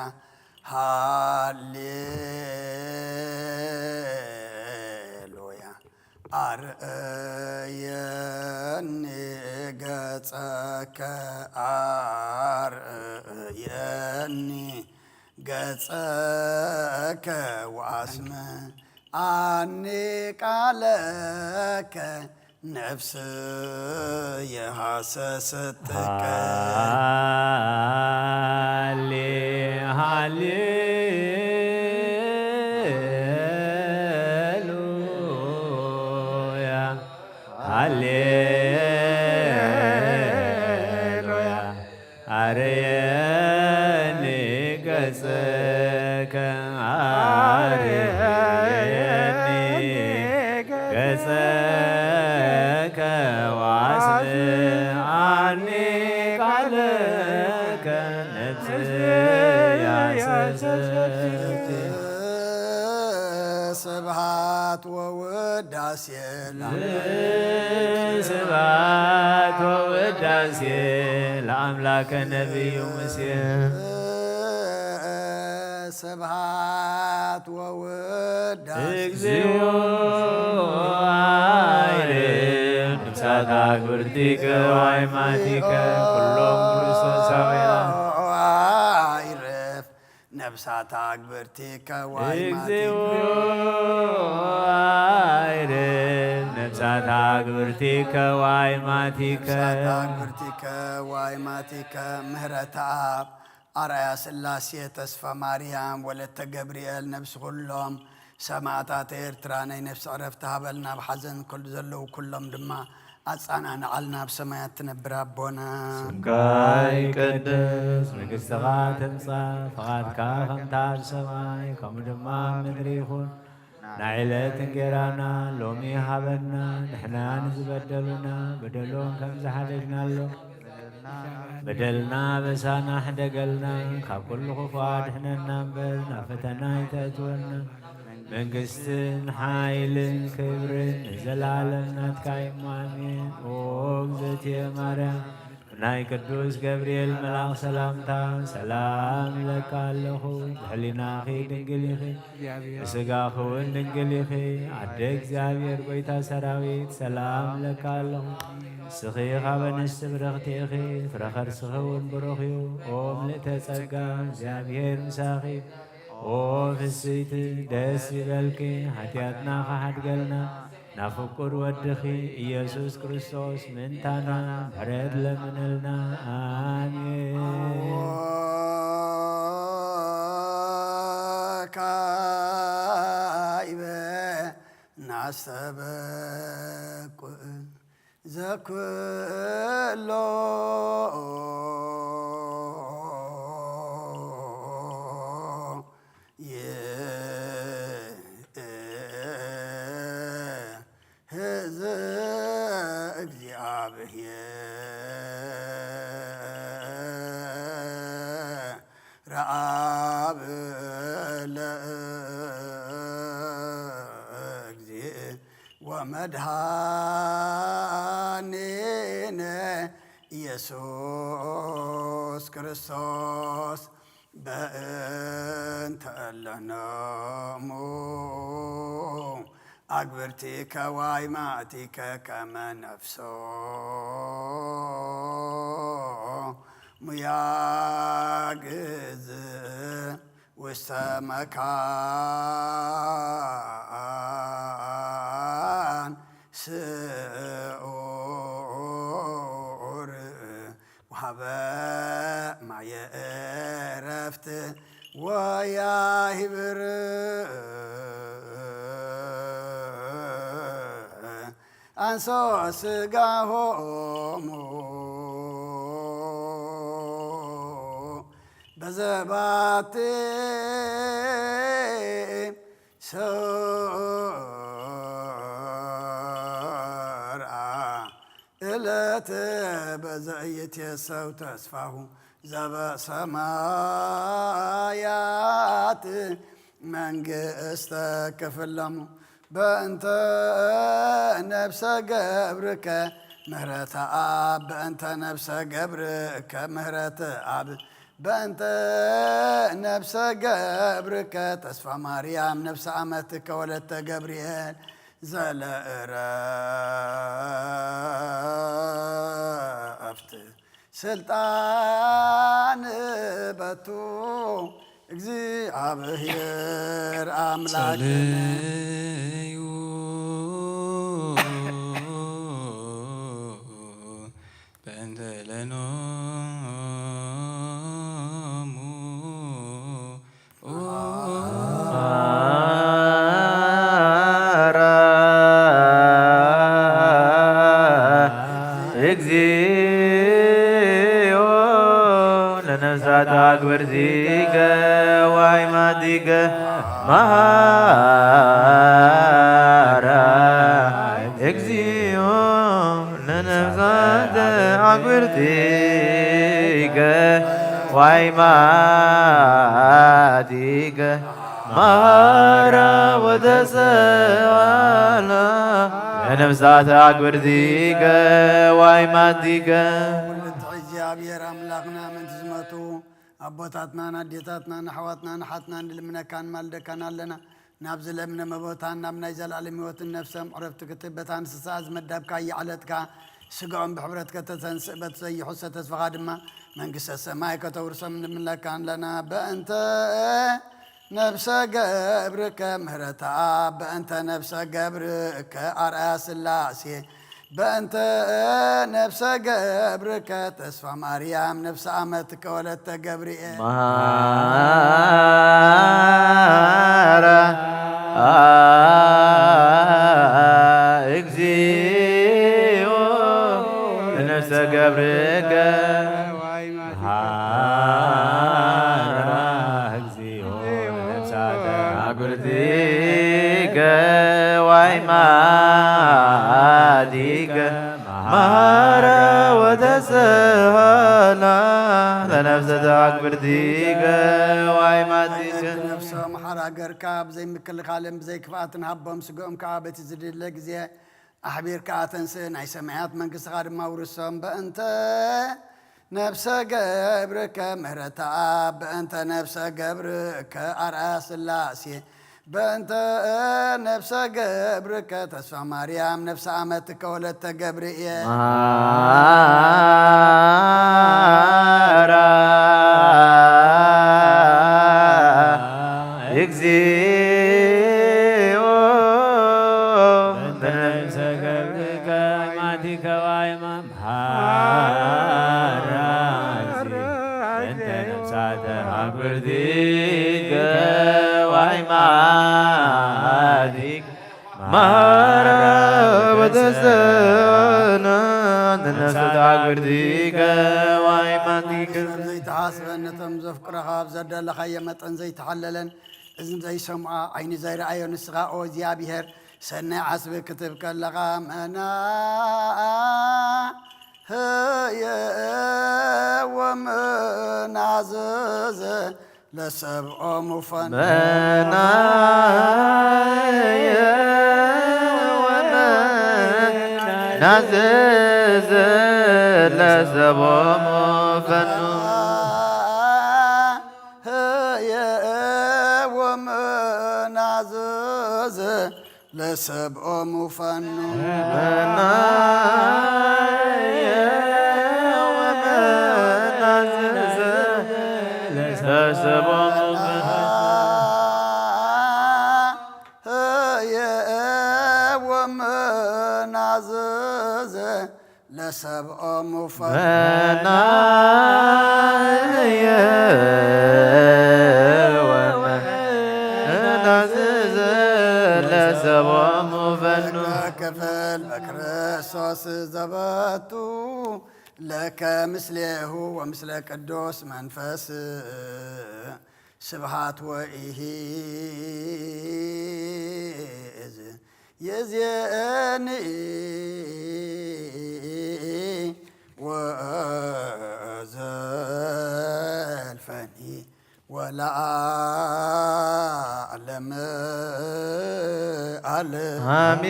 ሃሌሉያ። ኣርእየኒ ገጸከ፣ ኣርእየኒ ገጸከ ወኣስምዓኒ ቃለከ፣ ነፍስየ ሃሰሰት ጥቀ። ሃሌ፣ ሃሌሉያ፣ ሃሌሉያ። ኣርእየኒ ገጸከ፣ ኣርእየኒ ገጸከ፣ ወኣስምዓኒ ቃለከ፣ ነፍስየ ሃሰሰት። ስብሐት ወውዳሴ ለአምላክ። ስብሐት ወውዳሴ ለአምላከ ነቢዩ ሙሴ። ስብሐት ወውዳሴ። እግዚኦ አይርፍ ነፍሳት አክብርቲከ ወአይማቲከ ኩሎም ክርስቶሳውያን። አይርፍ ነፍሳት አግብርቲከ ወአይማቲከ። እግዚኦ አይርፍ ነፍሳት አግብርቲከ ወአይማቲከ። ነፍሳት አግብርቲከ ወአይማቲከ። ምህረተ አብ ኣርኣያ ስላሴ ተስፋ ማርያም ወለተ ገብርኤል ነፍሲ ኩሎም ሰማእታት ኤርትራ ናይ ነፍሲ ዕረፍቲ ሃበልና። ኣብ ሓዘን ኩል-፣ ዘለዉ ኩሎም ድማ ኣጻናንዓልና ኣብ ሰማያት ትነብር ኣቦና። ስምካ ይቀደስ፣ መንግስትኻ ትምጻእ፣ ፍቓድካ ከምታ ኣብ ሰማይ ከምኡ ድማ ኣብ ምድሪ ይኹን። ናይ ዕለት እንጌራና ሎሚ ሃበና፣ ንሕና ንዝበደሉና በደሎም ከም ዝሓደግናሎም በደልና በሳና ሕደገልና፣ ካብ ኩሉ ክፉእ ኣድሕነና እምበር ናብ ፈተና ኣይተእትወና። መንግስትን ሓይልን ክብርን ንዘለኣለም ናትካ እዩ። ኣሜን። ኦ እግዝእትየ ማርያም፣ ናይ ቅዱስ ገብርኤል መልኣኽ ሰላምታ ሰላም እብለካ ኣለኹ። ብሕሊናኺ ድንግል ኢኺ፣ ብስጋኺ እውን ድንግል ኢኺ። ኣደ እግዚኣብሔር ጐይታ ሰራዊት ሰላም እብለካ ኣለኹ። ንስኺ ካብ ኣንስቲ ብርኽቲ ኢኺ፣ ፍረ ከርስኺ እውን ብሩኽ እዩ። ኦ ምልእተ ጸጋ እግዚኣብሔር ምሳኺ፣ ኦ ፍስይቲ ደስ ይበልኪ፣ ሓጢኣትና ክሓድገልና ናብ ፍቁር ወድኺ ኢየሱስ ክርስቶስ ምእንታና ምሕረት ለምንልና። ኣሜን። ወካዕበ ናስተበቁ ዘኩሎ ይእዝ እግዚኣብሔር ረኣብ ለእግዚእ ወመድኃኒነ ኢየሱስ ክርስቶስ በእንተ እለኖሙ ኣግብርቲከ ዋይማቲከ ከመ ነፍሶ ሙያግዝ ውስተ መካን ስዑር ወሃበ ማየ ዕረፍት ወያሂብር አንሶ ስጋሆሙ በዘባቲ ሰርአ እለት በዘኢይትየሰው ተስፋሁ ዘበሰማያት መንግስተ ክፍለሙ በእንተ ነፍሰ ገብርከ ምህረተ ኣብ በእንተ ነፍሰ ገብርከ ምህረተ ኣብ በእንተ ነፍሰ ገብርከ ተስፋ ማርያም ነፍሰ ኣመትከ ወለተ ገብርኤል ዘለእረፍት ስልጣን በቱ እግዚኣብሔር ኣምላክ ጸልዩ በእንተ ለኖሙ መሐራ እግዚኦ ለነፍሳት አግብርቲከ ዋይማቲከ መሐራ እግዚኦ ለነፍሳት አግብርቲከ ዋይማቲከ መሐራ ወተሰአላ ለነፍሳት አግብርቲከ ዋይማቲከ። እግዚኣብሔር ኣምላኽና ምእንቲ ዝመቱ ኣቦታትናን ኣዴታትናን ኣሕዋትናን ኣሓትናን ንልምነካን ማልደካን ኣለና። ናብዚ ለምለመ ቦታን ናብ ናይ ዘለኣለም ህይወትን ነፍሰም ዕረፍቲ ክትበታ ንስሳ ዝመዳብካ ይዓለትካ ስጋኦም ብሕብረት ከተተንስእ በቲ ዘይሑሰ ተስፋኻ ድማ መንግስተ ሰማይ ከተውርሶም ንምለካ ኣለና። በእንተ ነፍሰ ገብርከ ምህረተ ኣብ በእንተ ነፍሰ ገብርከ ኣርኣያ ስላሴ በእንተ ነፍሰ ገብርከ ተስፋ ማርያም ነፍሰ ኣመትከ ወለተ ገብርኤል መሐራ እግዚኦ ተገብርከ ዋይ ማቲከ መሃራ እግዚኦ ነፍሳተ አጉርቲከ ዋይ ማቲከ መሃራ ወተሰሃላ ለነፍሰተ አጉርቲከ ዋይ ማቲከ ነፍሶም ሓራ ገርካ ብዘይ ምክልኻልን ብዘይ ክፍኣትን ሃቦም፣ ስግኦም ከኣ በቲ ዝድለ ግዜ ኣሕቢርካ ኣተንስእ፣ ናይ ሰማያት መንግስትኻ ድማ ውርሶም። በእንተ ነፍሰ ገብርከ ምህረተ ኣብ፣ በእንተ ነፍሰ ገብርከ ኣርኣያ ስላሴ፣ በእንተ ነፍሰ ገብርከ ተስፋ ማርያም፣ ነፍሰ ኣመትከ ወለተ ገብርኤል። ማራ እግዚኦ በእንተ ነፍሰ ገብርከ ማቲከ ዋይ ማራ በእንተ ነፍሳተ አጉርቲከ ዋይ ማቲከ ማራ ወተሰና ነፍሳተ አጉርቲከ ዋይ ማቲከ ዘይተሓስበ ነቶም ዘፍቅረኻ ኣብ ዘዳለኻዮ መጠን ዘይተሓለለን እዝኒ ዘይሰምዖ ዓይኒ ዘይረኣዮ ንስኻ ኦ እግዚኣብሔር ሰናይ ዓስቢ ክትብ ከለኻ መና ህየ ወመናዘዘ ለሰብኦ ሙፈን መናየ ወመናዘዘ ለሰብኦ ሙፈኑ ህየ ወመናዘዘ ለሰብኦ ሙፈኑ መናየ ወመናዘዘ ለሰብኦ ሙፈኑ ህየ ወመናዘዘ ለሰብኦ ሙፈኑ መናየ ወመናዘዘ ለሰብኦ ሙፈኑ ክፍል በክርስቶስ ዘበቱ ለከ ምስሌሁ ወምስለ ቅዱስ መንፈስ ስብሃት ወኢሂዝ የዜኒ ወዘልፈኒ ወለዓለም ዓለም። አሜን።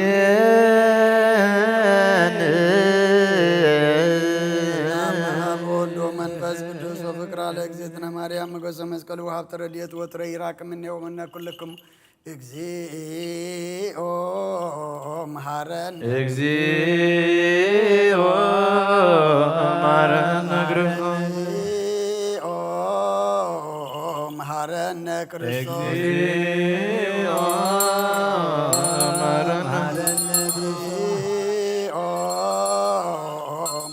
በስመ አብ ወወልድ ወመንፈስ ቅዱስ ወፍቅር አለ እግዝእትነ ማርያም ሞገሰ መስቀሉ ወሀብተ ረድኤት ወትረ ይራቅ እምኔሁ ወእምነ ኩልክሙ እግዚኦ መሐረነ እግዚኦ መሐረነ ክርስቶስ። እግዚኦ መሐረነ ክርስቶስ። እግዚኦ መሐረነ። እግዚኦ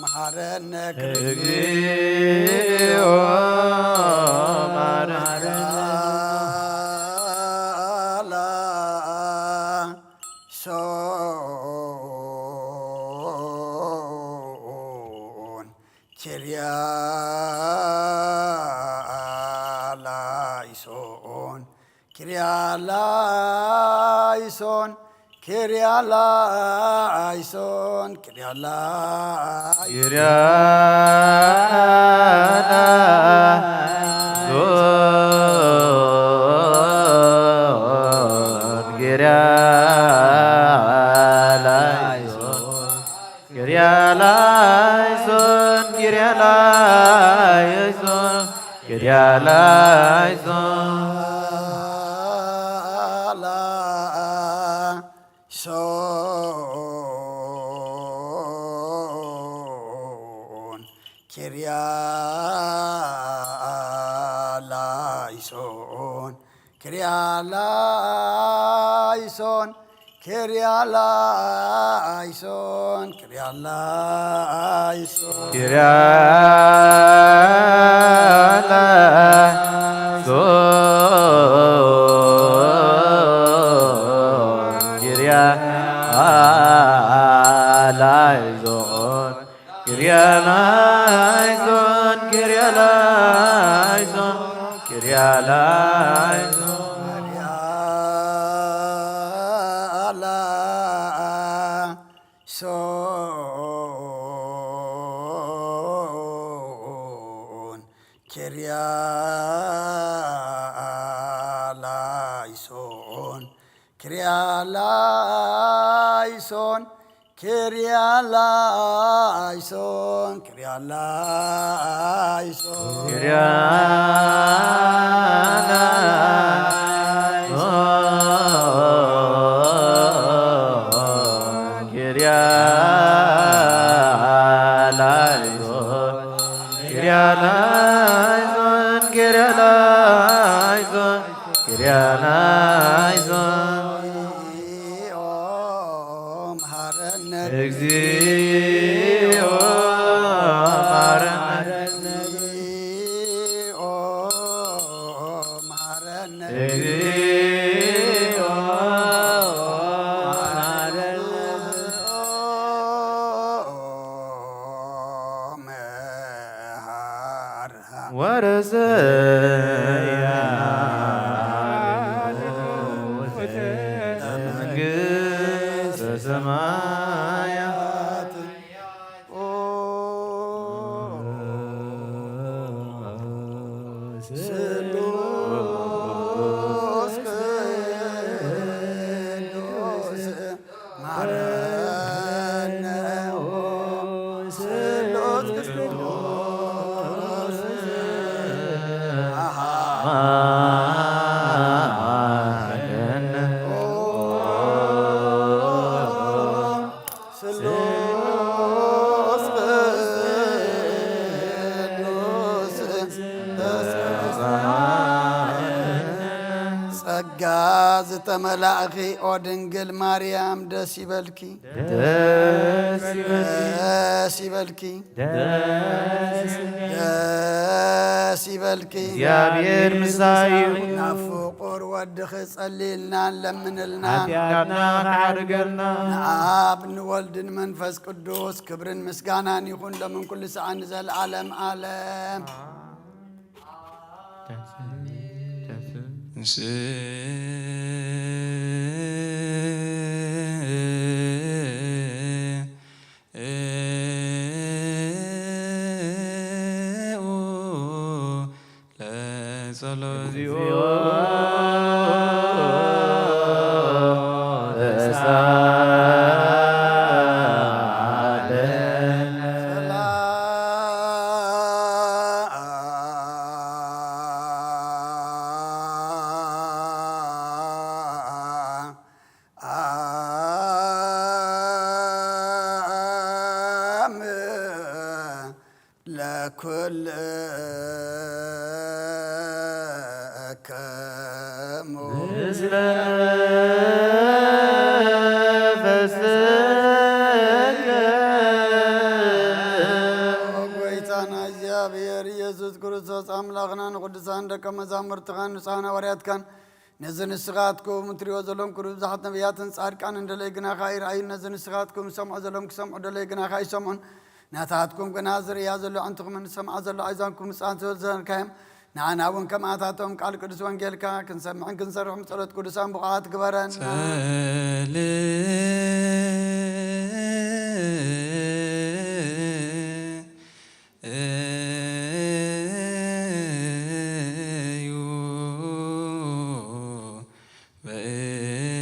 መሐረነ ክርስቶስ። እግዚኦ መሐረነ። ሶን ኪርያ ላይሶን ኪርያ ላይሶን ኪርያ ላይሶን ኪርያ ላይሶን ኪርያ ላይሶን ኪርያ ላይሶን ኪርያ ላይሶን ኪርያ ላይሶን ኪርያ ላይሶን ላይሶን ኪርያ ላይሶን ኪርያ ላይሶን ኪርያ ላይሶን ኪርያ ላይሶን ኪርያ ላይሶን ኪርያ ላይሶን ኪርያ ኪርያላይሶን፣ ኪርያላይሶን፣ ኪርያላይሶን። ኪርያላይሶን፣ ኪርያላይሶን፣ ኪርያላይሶን፣ ኪርያላይሶን፣ ኪርያላይሶን። ኪርያላይሶን፣ ኪርያላይሶን፣ ኪርያላይሶን፣ ኪርያላይሶን። እግዚኦ መሐረነ። እግዚኦ መሐረነ። እግዚኦ መሐረነ። እግዚኦ መሐረነ። መሐር ወረሰያ መንግሥተ ሰማያት። ስሉስ ቅዱስ ማረነ። ስሉስ ቅዱስ መሐረነ። ስሉስ ቅዱስ ጸጋ ዝተመላእኺ ኦ ድንግል ማርያም ደስ ይበልኪ። ደስ ይበልኪ። ደስ ይበልኪ። ደስ ይበልኪ። ደስ ይበልኪ። እግዚኣብሔር ምሳይ እዩ። ናብ ፍቁር ወድኺ ጸልይልና፣ ለምንልና። ሓጢኣትና ክሓርገልና። ንኣብ ንወልድን መንፈስ ቅዱስ ክብርን ምስጋናን ይኹን፣ ሎምን ኩሉ ሰዓት ንዘለዓለም ዓለም። ለጸሎት። እግዚኦ ተሳለነ። ሰላም ለኩልክሙ። ምስለ መንፈስከ። ጎይታና እግዚኣብሔር ኢየሱስ ክርስቶስ ኣምላኽና ንቅዱሳን ደቀ መዛሙርትኻን ንጹሓን ሃዋርያትካን ነዚ ንስኻትኩም እትሪእዎ ዘለኹም ክብሪ ብዙሓት ነቢያትን ጻድቃንን ደለይ ግናኻ ይረኣዩ። ነዚ ንስኻትኩም ዝሰምዑ ዘለኹም ክሰምዑ ደለይ ግናኻ ይሰምዑን። ናታትኩም ግና ዝርእያ ዘሎ ኣዕንትኹምን ዝሰምዓ ዘሎ ኣእዛንኩም ምጽኣን ስለ ዘዘንካዮም፣ ንዓና እውን ከምኣታቶም ቃል ቅዱስ ወንጌልካ ክንሰምዕን ክንሰርሕን ብጸሎት ቅዱሳን ብቑዓት ግበረና። ጸልዩ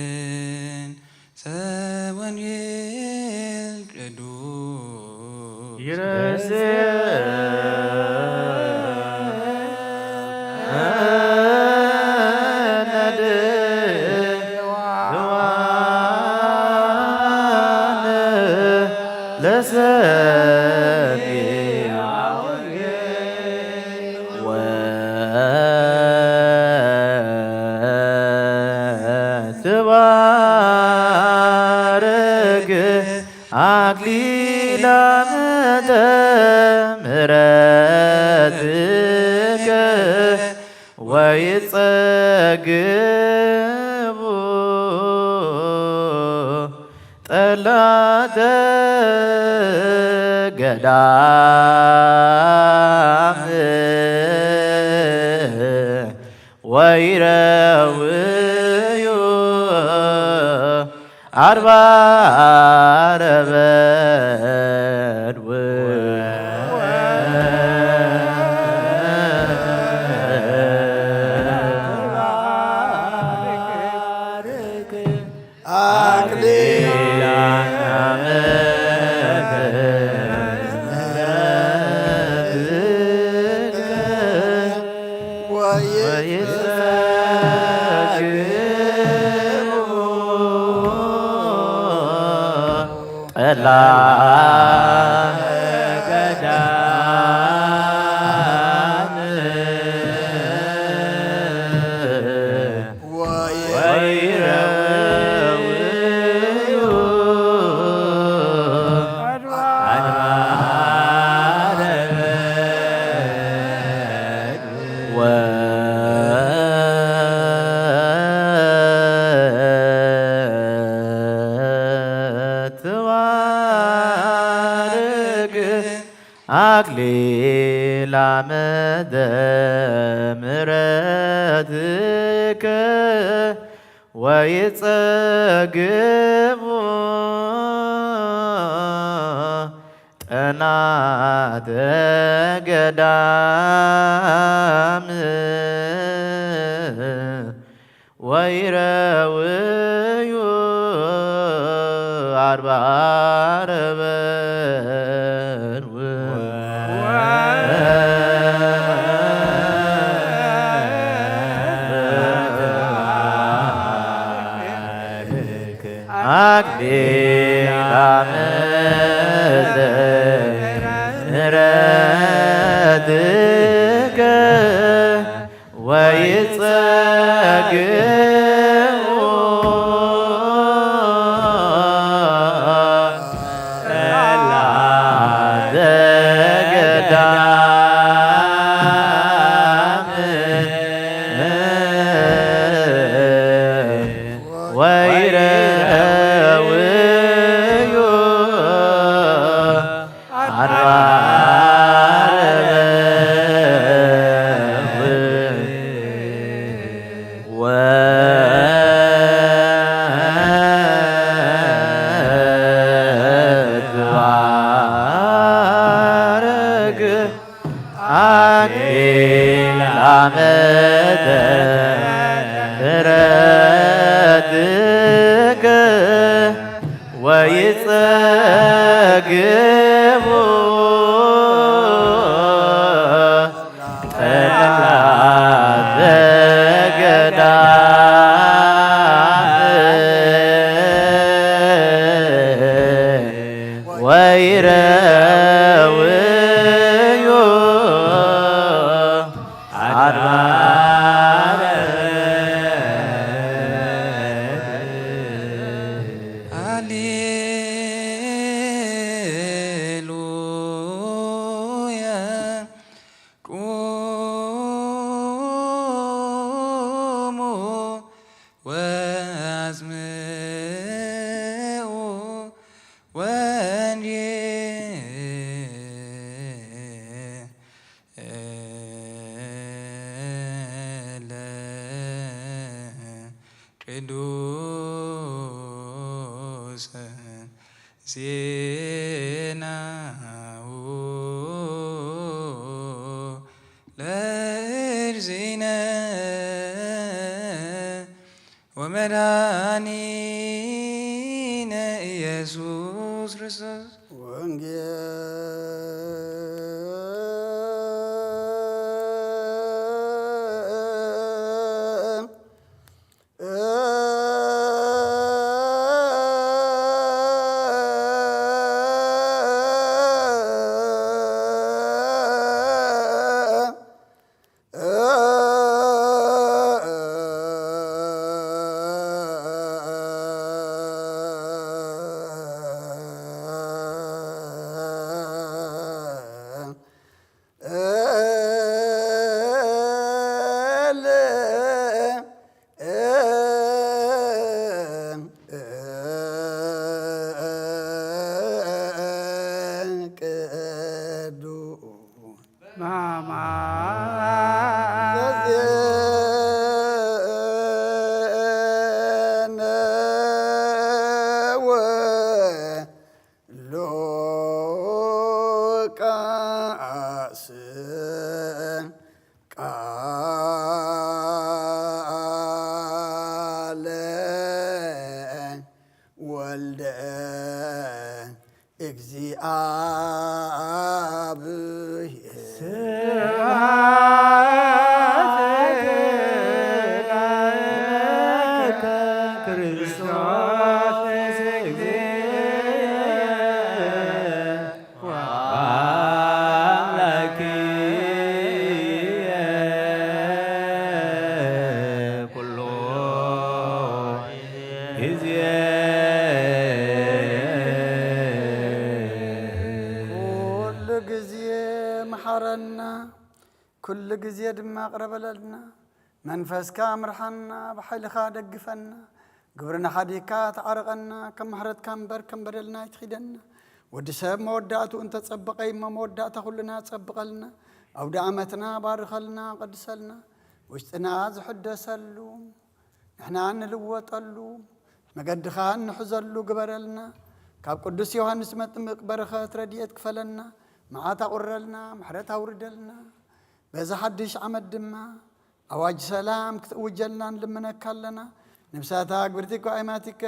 በእንተ ወንጌል ቅዱስ። ይረስዕ ነድዋነ ለሰሚዐ ወትባርክ አክሊለ ምሕረትከ ወይጸግቡ ጸላተ ገዳም ወይረውዩ ኣድባረ በድው። አክሊለ ምሕረትከ ወይጸግቡ ጠላተ ገዳም ወይረውዩ አድባረ በድው። ወትባርክ አክሊለ ምሕረትከ ወይጸግቡ ጠላተ ገዳም ወይረውዩ አድባረ በድው። አክሊለ ምሕረትከ ወይጸግቡ ጠላተ ገዳም ወይረውዩ አድባረ በድው። ወትባረክ አክሊለ ምሕረትከ ወይጸግቡ ጠላተ ገዳም ወይረውዩ አድባረ። ሃሌሉያ። ቁሙ ወአስምዑ ወንጌለ ቅዱስ ዜናሁ ለእግዚእነ ወመድኃኒነ ኢየሱስ ክርስቶስ። ወንጌል እግዚኣብሔር። ስብሐት ለከ ክርስቶስ እግዚእ ወአምላክየ ኩሉ ግዜ። ኩሉ ግዜ መሓረና፣ ኩሉ ግዜ ድማ ቅረበለልና። መንፈስካ ምርሓና፣ ብሓይልኻ ደግፈና። ግብርና ሓዲግካ ተዓርቐና፣ ከም ምሕረትካ እምበር ከም በደልና ኣይትኺደና። ወዲ ሰብ መወዳእትኡ እንተጸበቐ እሞ መወዳእታ ኩልና ጸብቐልና። ኣውደ ዓመትና ባርኸልና፣ ቀድሰልና። ውሽጥና ዝሕደሰሉ፣ ንሕና እንልወጠሉ፣ መገድኻ እንሕዘሉ ግበረልና። ካብ ቅዱስ ዮሃንስ መጥምቅ በረኸት ረድኤት ክፈለና። መዓት ኣቑረልና፣ ምሕረት ኣውርደልና። በዚ ሓድሽ ዓመት ድማ ኣዋጅ ሰላም ክትእውጀልና ንልምነካ ኣለና። ነብሳታ ግብርቲ እኮ ኣይማቲከ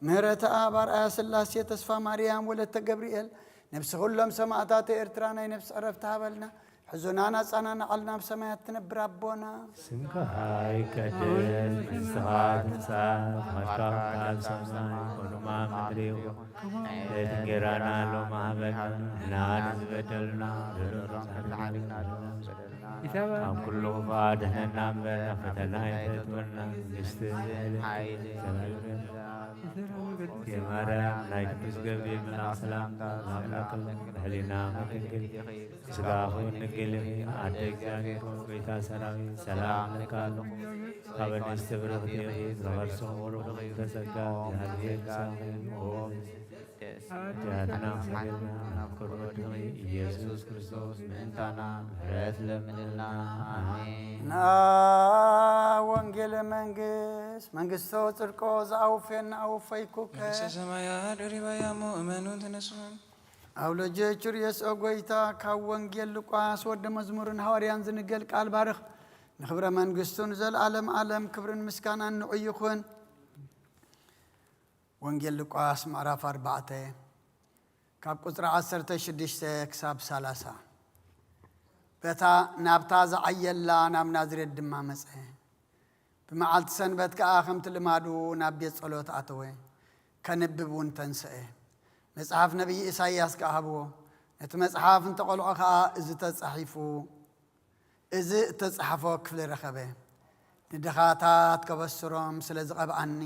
ምህረተ ኣብ ኣርኣያ ስላሴ ተስፋ ማርያም ወለተ ገብርኤል ነብሲ ኩሎም ሰማእታት ኤርትራ ናይ ነብሲ ዕረፍቲ ሃበልና። ሕዙናን ኣጻናንዓልና ኣብ ሰማያት ትነብር ኣቦና። ስምካ ይቀደስ፣ መንግስትኻ ትምጻእ፣ ፍቓድካ ኣብ ሰማይ ከምኡ ኣብ ምድሪ ይኹን። ዕለት እንጌራና ሎሚ ሃበና፣ ንሕና ንዝበደሉና በደሎም ንሕና ንበድል። ካብ ኩሉ ክፉእ ኣድሕነና እምበር፣ ናብ ፈተና ኣይተእትወና። መንግስቲ፣ ሓይሊ፣ ዘላለምን የማርያም ናይ ቅዱስ ገብርኤል መልኣኽ ሰላምታ፣ ሰላም ለኪ፣ ብሕሊና ድንግል፣ ስጋኹ ድንግል ኢኺ፣ ኣደ እግዚኣብሔር፣ ጎይታ ሰራዊት፣ ሰላም ለኪ ኣለኹ። ካብ ኣንስቲ ብርኽቲ ኢኺ፣ ዝኸርሶ ብሩኽ እዩ፣ ተጸጋ እግዚኣብሔር ምሳኺ፣ ኦ ሓጢኣትና ክሰረልና፣ ናብ ክቡር ወድኺ ኢየሱስ ክርስቶስ ምእንታና ምሕረት ለምንልና። ኣሜን። ና ወንጌለ መንግስት መንግስቶ ጽድቆ ዝኣውፌና ኣወፈይኩከ። መንግስተ ሰማያት ደሪባያ እሞ እመኑን ተነስኡን። ኣብ ሎጀ ቹርየስ ኦ ጎይታ፣ ካብ ወንጌል ሉቃስ ወደ መዝሙርን ሃዋርያን ዝንገል ቃል ባርኽ። ንኽብረ መንግስቱ ንዘለዓለም ዓለም ክብርን ምስጋናን ንዑ ይኹን። ወንጌል ሉቃስ ምዕራፍ ኣርባዕተ ካብ ቁጽሪ ዓሰርተ ሽዱሽተ ክሳብ ሰላሳ። በታ ናብታ ዝዓየላ ናብ ናዝሬት ድማ መጸ። ብመዓልቲ ሰንበት ከኣ ከምቲ ልማዱ ናብ ቤት ጸሎት ኣተወ፣ ከንብብ እውን ተንስአ። መጽሓፍ ነቢይ ኢሳይያስ ከኣ ሃብዎ። ነቲ መጽሓፍ እንተቐልዖ ኸኣ እዚ ተጻሒፉ፣ እዚ እተጻሕፎ ክፍሊ ረኸበ። ንድኻታት ከበስሮም ስለ ዝቐብኣኒ፣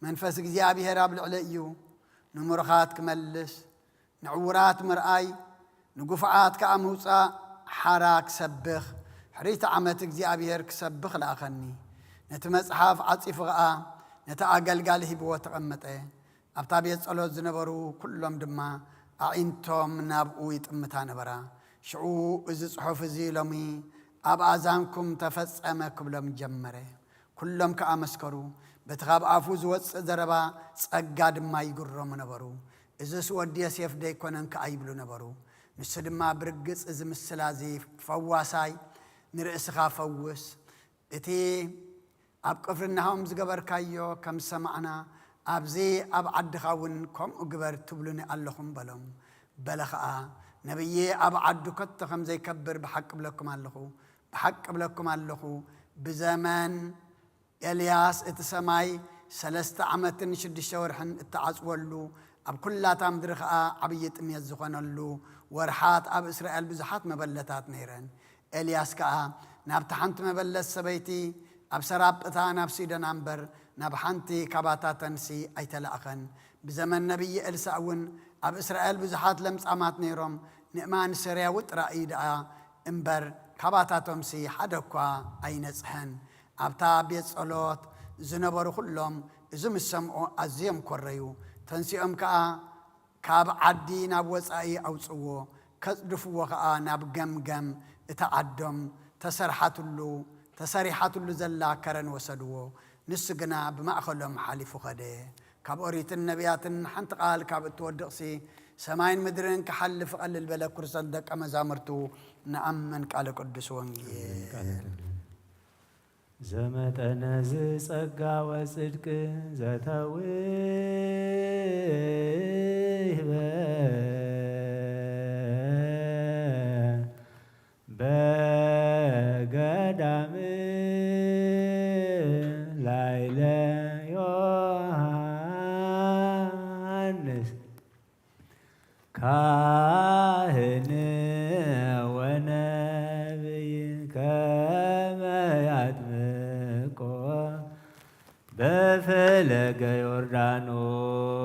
መንፈስ እግዚኣብሔር ኣብ ልዕለይ እዩ። ንምሩኻት ክመልስ፣ ንዕዉራት ምርኣይ፣ ንግፉዓት ከኣ ምውጻእ፣ ሓራ ክሰብኽ፣ ሕርይቲ ዓመት እግዚኣብሔር ክሰብኽ ለኣኸኒ። ነቲ መጽሓፍ ዓጺፉ ኸኣ ነቲ ኣገልጋሊ ሂብዎ ተቐመጠ። ኣብታ ቤት ጸሎት ዝነበሩ ኩሎም ድማ ኣዒንቶም ናብኡ ይጥምታ ነበራ። ሽዑ፣ እዚ ጽሑፍ እዚ ሎሚ ኣብ ኣዛንኩም ተፈጸመ ክብሎም ጀመረ። ኩሎም ከኣ መስከሩ። በቲ ካብ ኣፉ ዝወጽእ ዘረባ ጸጋ ድማ ይግረሙ ነበሩ። እዝስ ወዲ ዮሴፍ ደይኮነን ከኣ ይብሉ ነበሩ። ንሱ ድማ ብርግጽ እዚ ምስላ እዚ ፈዋሳይ ንርእስኻ ፈውስ፣ እቲ ኣብ ቅፍርናሆም ዝገበርካዮ ከም ዝሰማዕና ኣብዚ ኣብ ዓድኻ እውን ከምኡ ግበር ትብሉኒ ኣለኹም በሎም። በለ ኸኣ፣ ነብዪ ኣብ ዓዱ ከቶ ከም ዘይከብር ብሓቂ እብለኩም ኣለኹ፣ ብሓቂ እብለኩም ኣለኹ፣ ብዘመን ኤልያስ እቲ ሰማይ ሰለስተ ዓመትን ሽዱሽተ ወርሕን እተዓጽወሉ፣ ኣብ ኩላታ ምድሪ ኸኣ ዓብዪ ጥሜት ዝኾነሉ ወርሓት ኣብ እስራኤል ብዙሓት መበለታት ነይረን። ኤልያስ ከኣ ናብታ ሓንቲ መበለት ሰበይቲ ኣብ ሰራጵታ ናብ ሲዶና እምበር ናብ ሓንቲ ካባታተንሲ ኣይተላእኸን። ብዘመን ነብዪ ኤልሳእ እውን ኣብ እስራኤል ብዙሓት ለምጻማት ነይሮም፣ ንእማን ሶርያዊ ጥራይ እዩ ደኣ እምበር ካባታቶምሲ ሓደ እኳ ኣይነጽሐን። ኣብታ ቤት ጸሎት ዝነበሩ ኩሎም እዚ ምስ ሰምዑ ኣዝዮም ኮረዩ። ተንሲኦም ከኣ ካብ ዓዲ ናብ ወጻኢ ኣውጽዎ፣ ከጽድፍዎ ኸኣ ናብ ገምገም እታ ዓዶም ተሰርሓትሉ ተሰሪሓትሉ ዘላ ከረን ወሰድዎ። ንሱ ግና ብማእከሎም ሓሊፉ ኸደ። ካብ ኦሪትን ነቢያትን ሓንቲ ቃል ካብ እትወድቕሲ ሰማይን ምድርን ክሓልፍ እቐልል በለ። ክርስቶስ ደቀ መዛሙርቱ ንኣምን ቃለ ቅዱስ ወንጌል። ዘመጠነ ዝጸጋ ወጽድቅ ዘተውህበ በገዳም ላይለ ዮሐንስ ካህን ወነብይ ከመ ያጥምቆ በፈለገ ዮርዳኖስ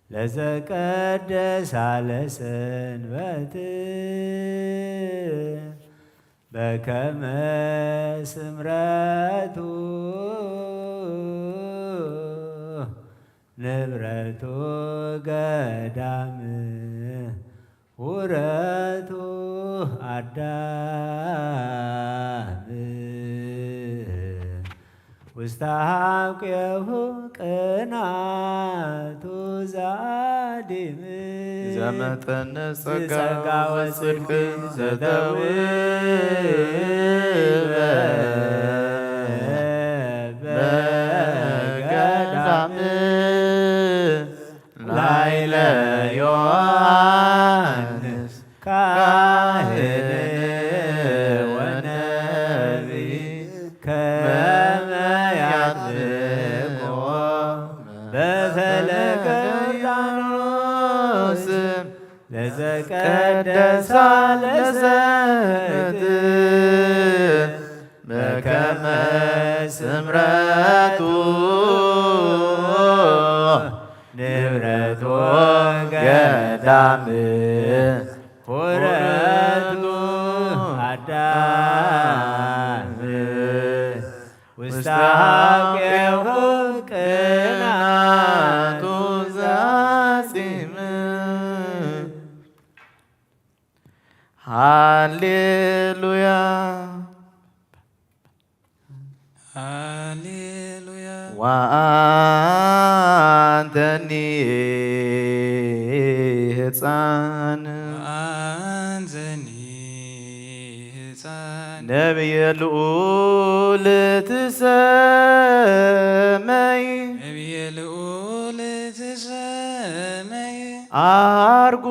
ለዘቀደሳ ለሰንበት በከመ ስምረቱ ንብረቱ ገዳም ውረቱ አዳም ውስተ ሀብቄሁ ቅናቱ ዛዲም ዘመጠነ ጸጋ ዝጸጋ ወጽድቅ ወጽድቅ ዘተውህበ ዘተውህበ በገዳም ላይለ ዮሐንስ ካህን ወነቢይ ከመ ያጥምቆ በፈለገ ዮርዳኖስ ለዘቀደሳ ለሰንበት በከመ ስምረቱ ንብረቱ ገዳም ሆረቱ አዳም ውስተ ሀብቄሁ ቅናቱ ዛጺም። ሃሌሉያ። ሃሌሉያ። ወአንተኒ ህፃን ወአንተኒ ህፃን ነብየ ልዑል ትሰመይ ነብየ ልዑል ትሰመይ አርጉ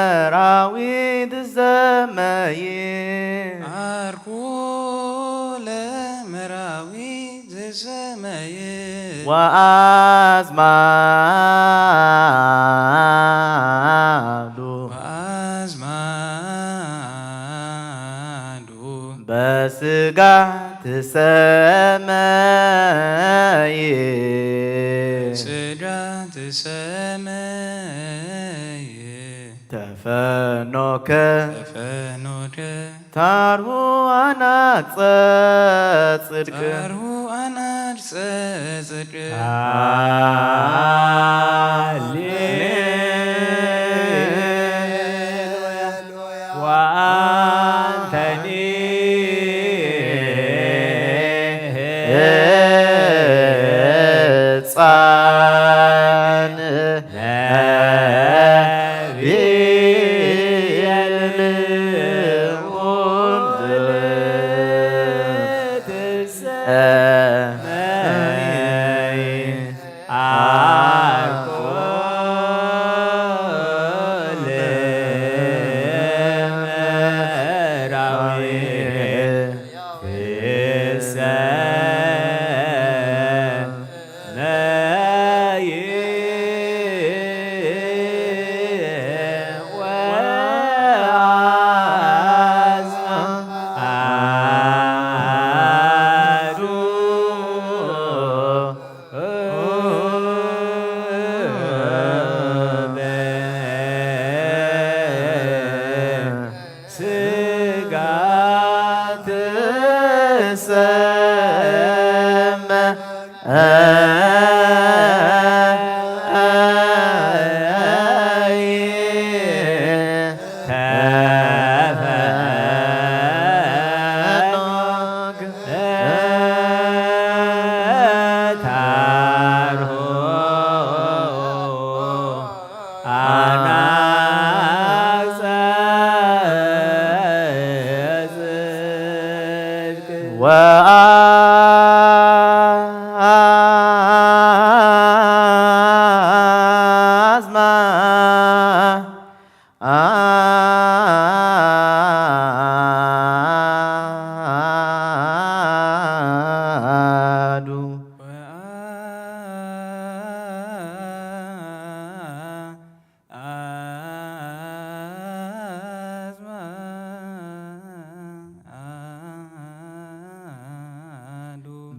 ለመራዊት ዘመይ አርጉ ለመራዊ ዘመይ ወአዝማዱ ወአዝማዱ በስጋ ትሰመይ ስጋ ትሰመይ ተፈኖከ ተፈኖከ ታርሁ አናጸ ጽድቅ ታርሁ አናጸ ጽድቅ ሃሌሉያ ወአንተኒ ህፃን ነቢየ ልዑል ትሰመይ አርኮ ለመራዊ ትሰመ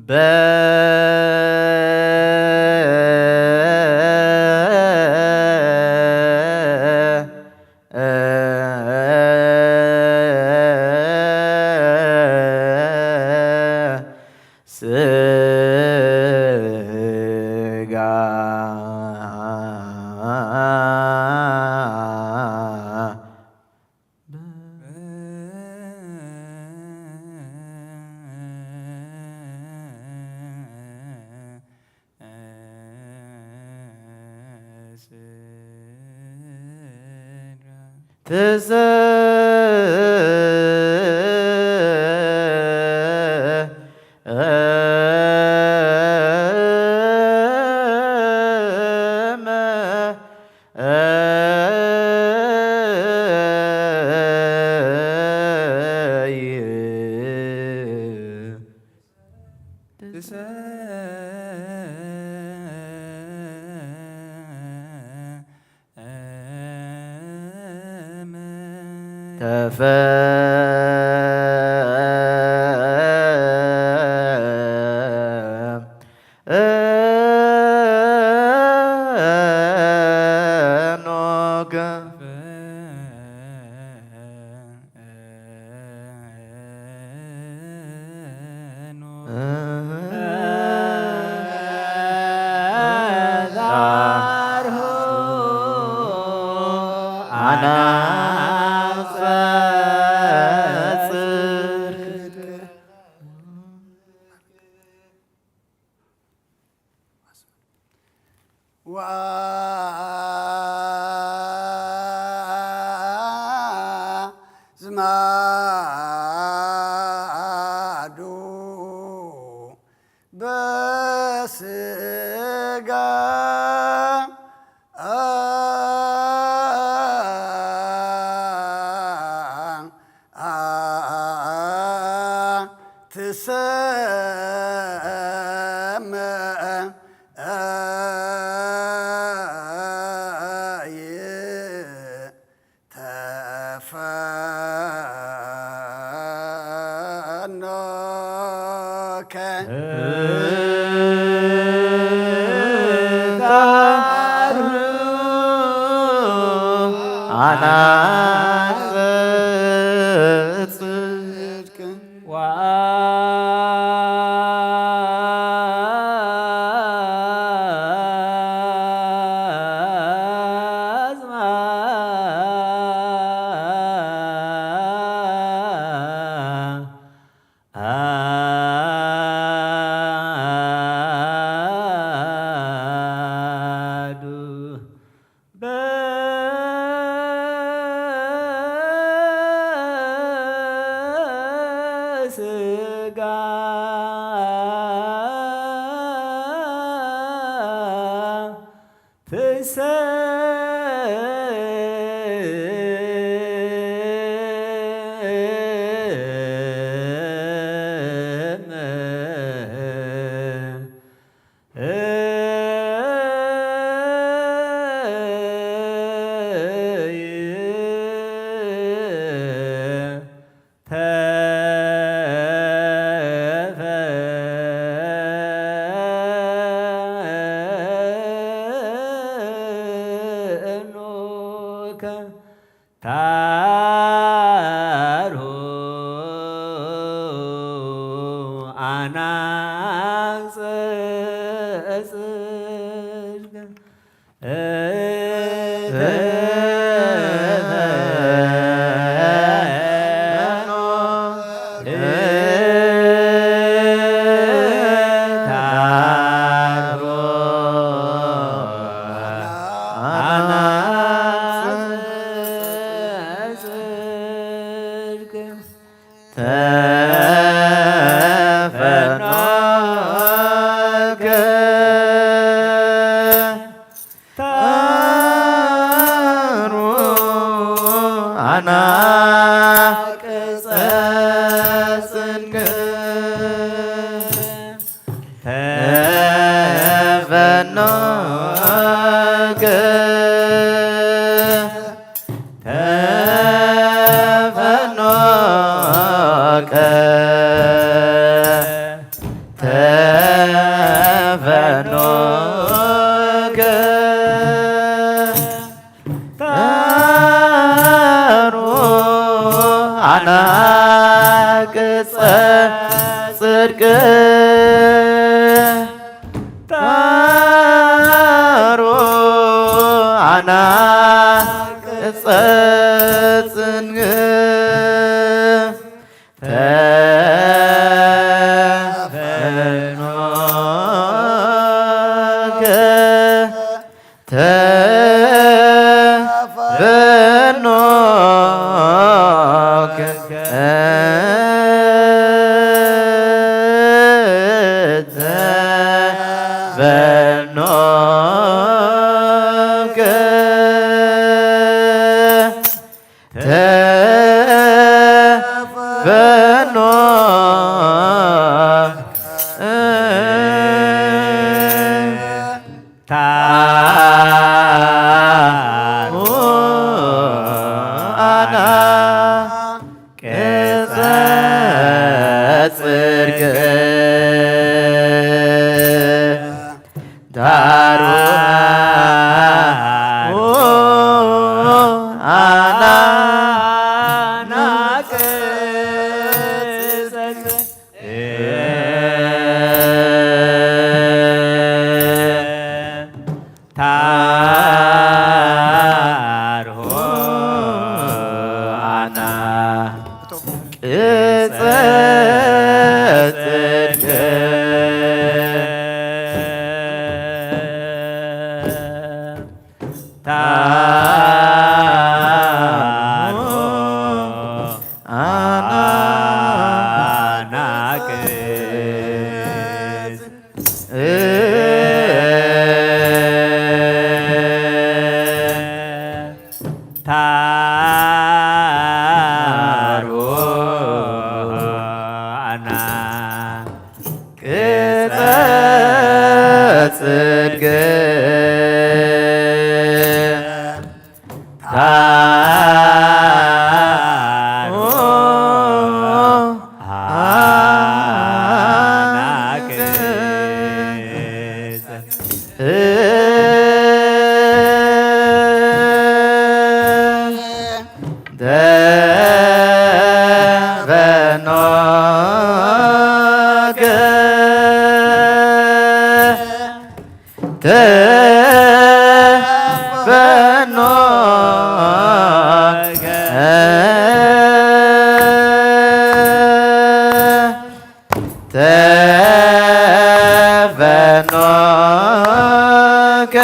ስጋ ወአዝማዱ በስጋ ትሰምዕ ተፈኖከ ታሩ ኣናቅጸ ጽድቅ ታሩ ኣናቅጸ ጽድቅ ተፈኖከ ተፈኖከ ተፈኖከ ተፈኖ ታሩ ኣና ቅጸ ጽድቅ ታሩ ኣና ታርሆ ኣና ቅጸ ጽድቅ ታርሆ ኣና ቅጽ ታሮ ኣና ቅጸ ጽድቅ ታሮ ኣና ቅጸ ተፈኖከ ተፈኖከ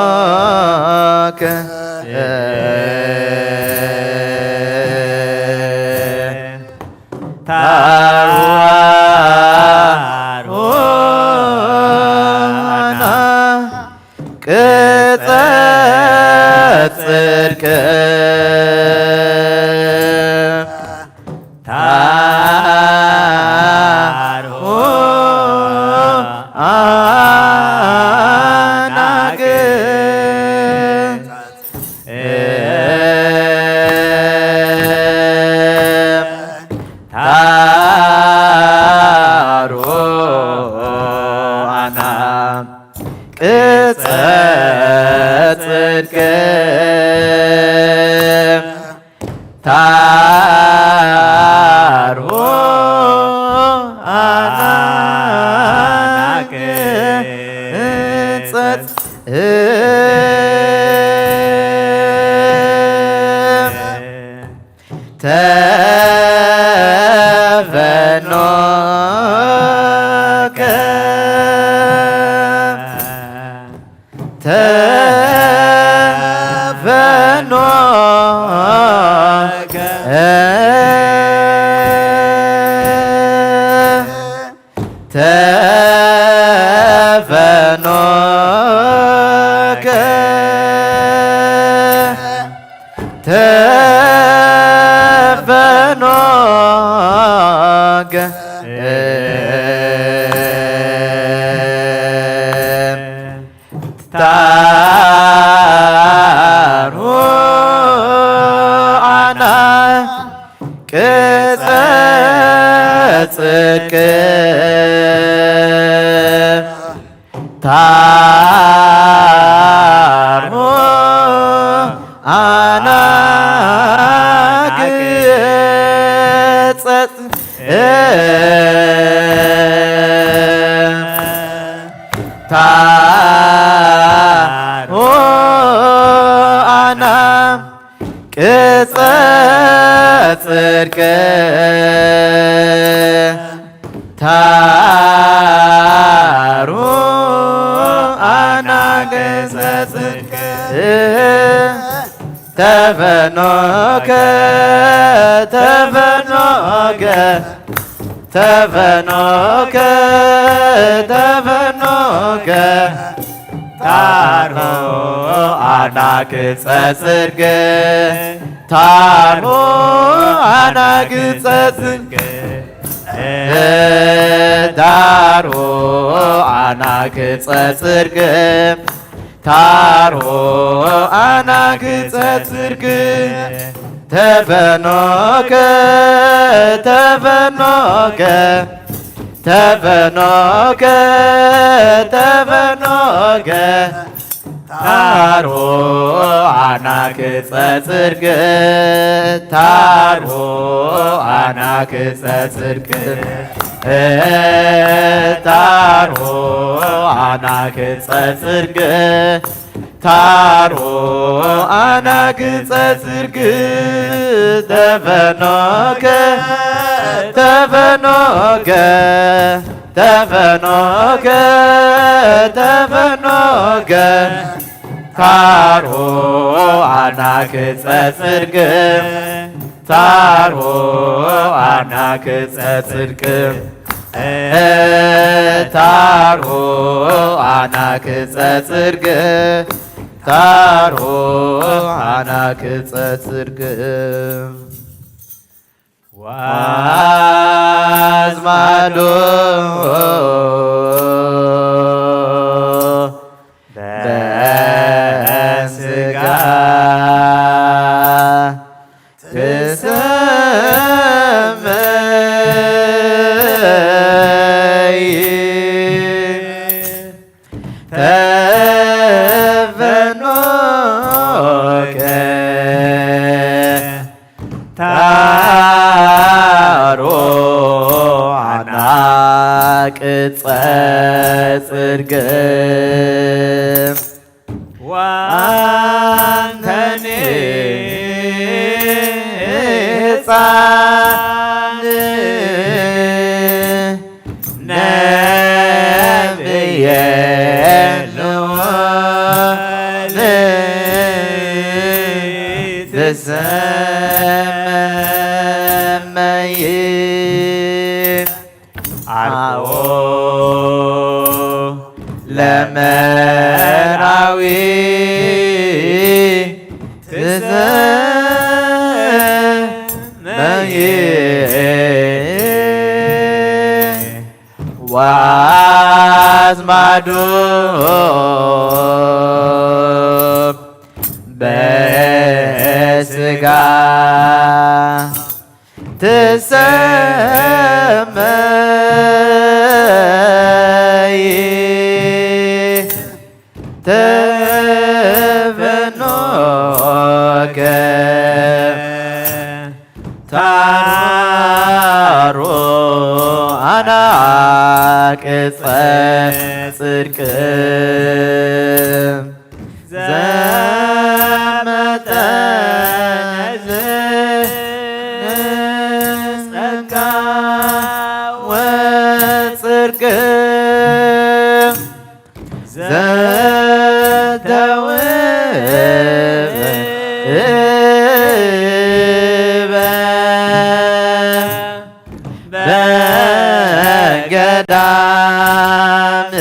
ተፈኖከ ታሩ ኣና ቅጸ ጽድቅ ታርሆ ኣና ቅጸ ታርሆ ኣና ቅጸ ጽድቅ ታርሆ ኣና ቅጸ ተፈኖከ ተፈኖከ ተፈኖከ ተፈኖከ ታርሆ ኣና ቅጸ ታሮ ኣና ቅጸ ጽድቅ ታሩ ኣናገጸ ጽድቅ ተፈኖከ ተፈኖከ ተፈኖከ ተፈኖከ ታሮ ኣናግጸ ጽድቅ ታሮ ኣናግጸ ጽድቅ ታሮ ኣናግጸ ጽድቅ ታሮ ኣናግጸ ጽድቅ ተፈኖከ ተፈኖከ ተፈኖከ ተፈኖከ ታሮ ኣናግጸ ጽድቅ ታሮ ኣናግጸ ጽድቅ ታሮ ኣናግጸ ጽድቅ ታሮ ኣናግጸ ጽድቅ ተፈኖከ ተፈኖከ ተፈኖከ ተፈኖከ ታሮ ኣናግጸ ጽድቅ ታሮ ኣናግጸ ጽድቅ ታሮ ኣናግጸ ጽድቅ ታሮ ኣናግጸ ጽድቅ ወአዝማዶ በስጋ ትሰመይ ተፈኖከ ታሮ ኣናቅጸ ጽድቅ ወአንተኒ ሕፃን ነብየ ልዑል ትሰመይ። አርቆ ለመራዊ ትሰመይ። ወአዝማዱ በስጋ ትሰመይ። ተፈኖከ ታሮ አናቅጸ ጽድቅ ዘመጠነ ዝጸጋ ወጽድቅ ዘተውህበ በገዳም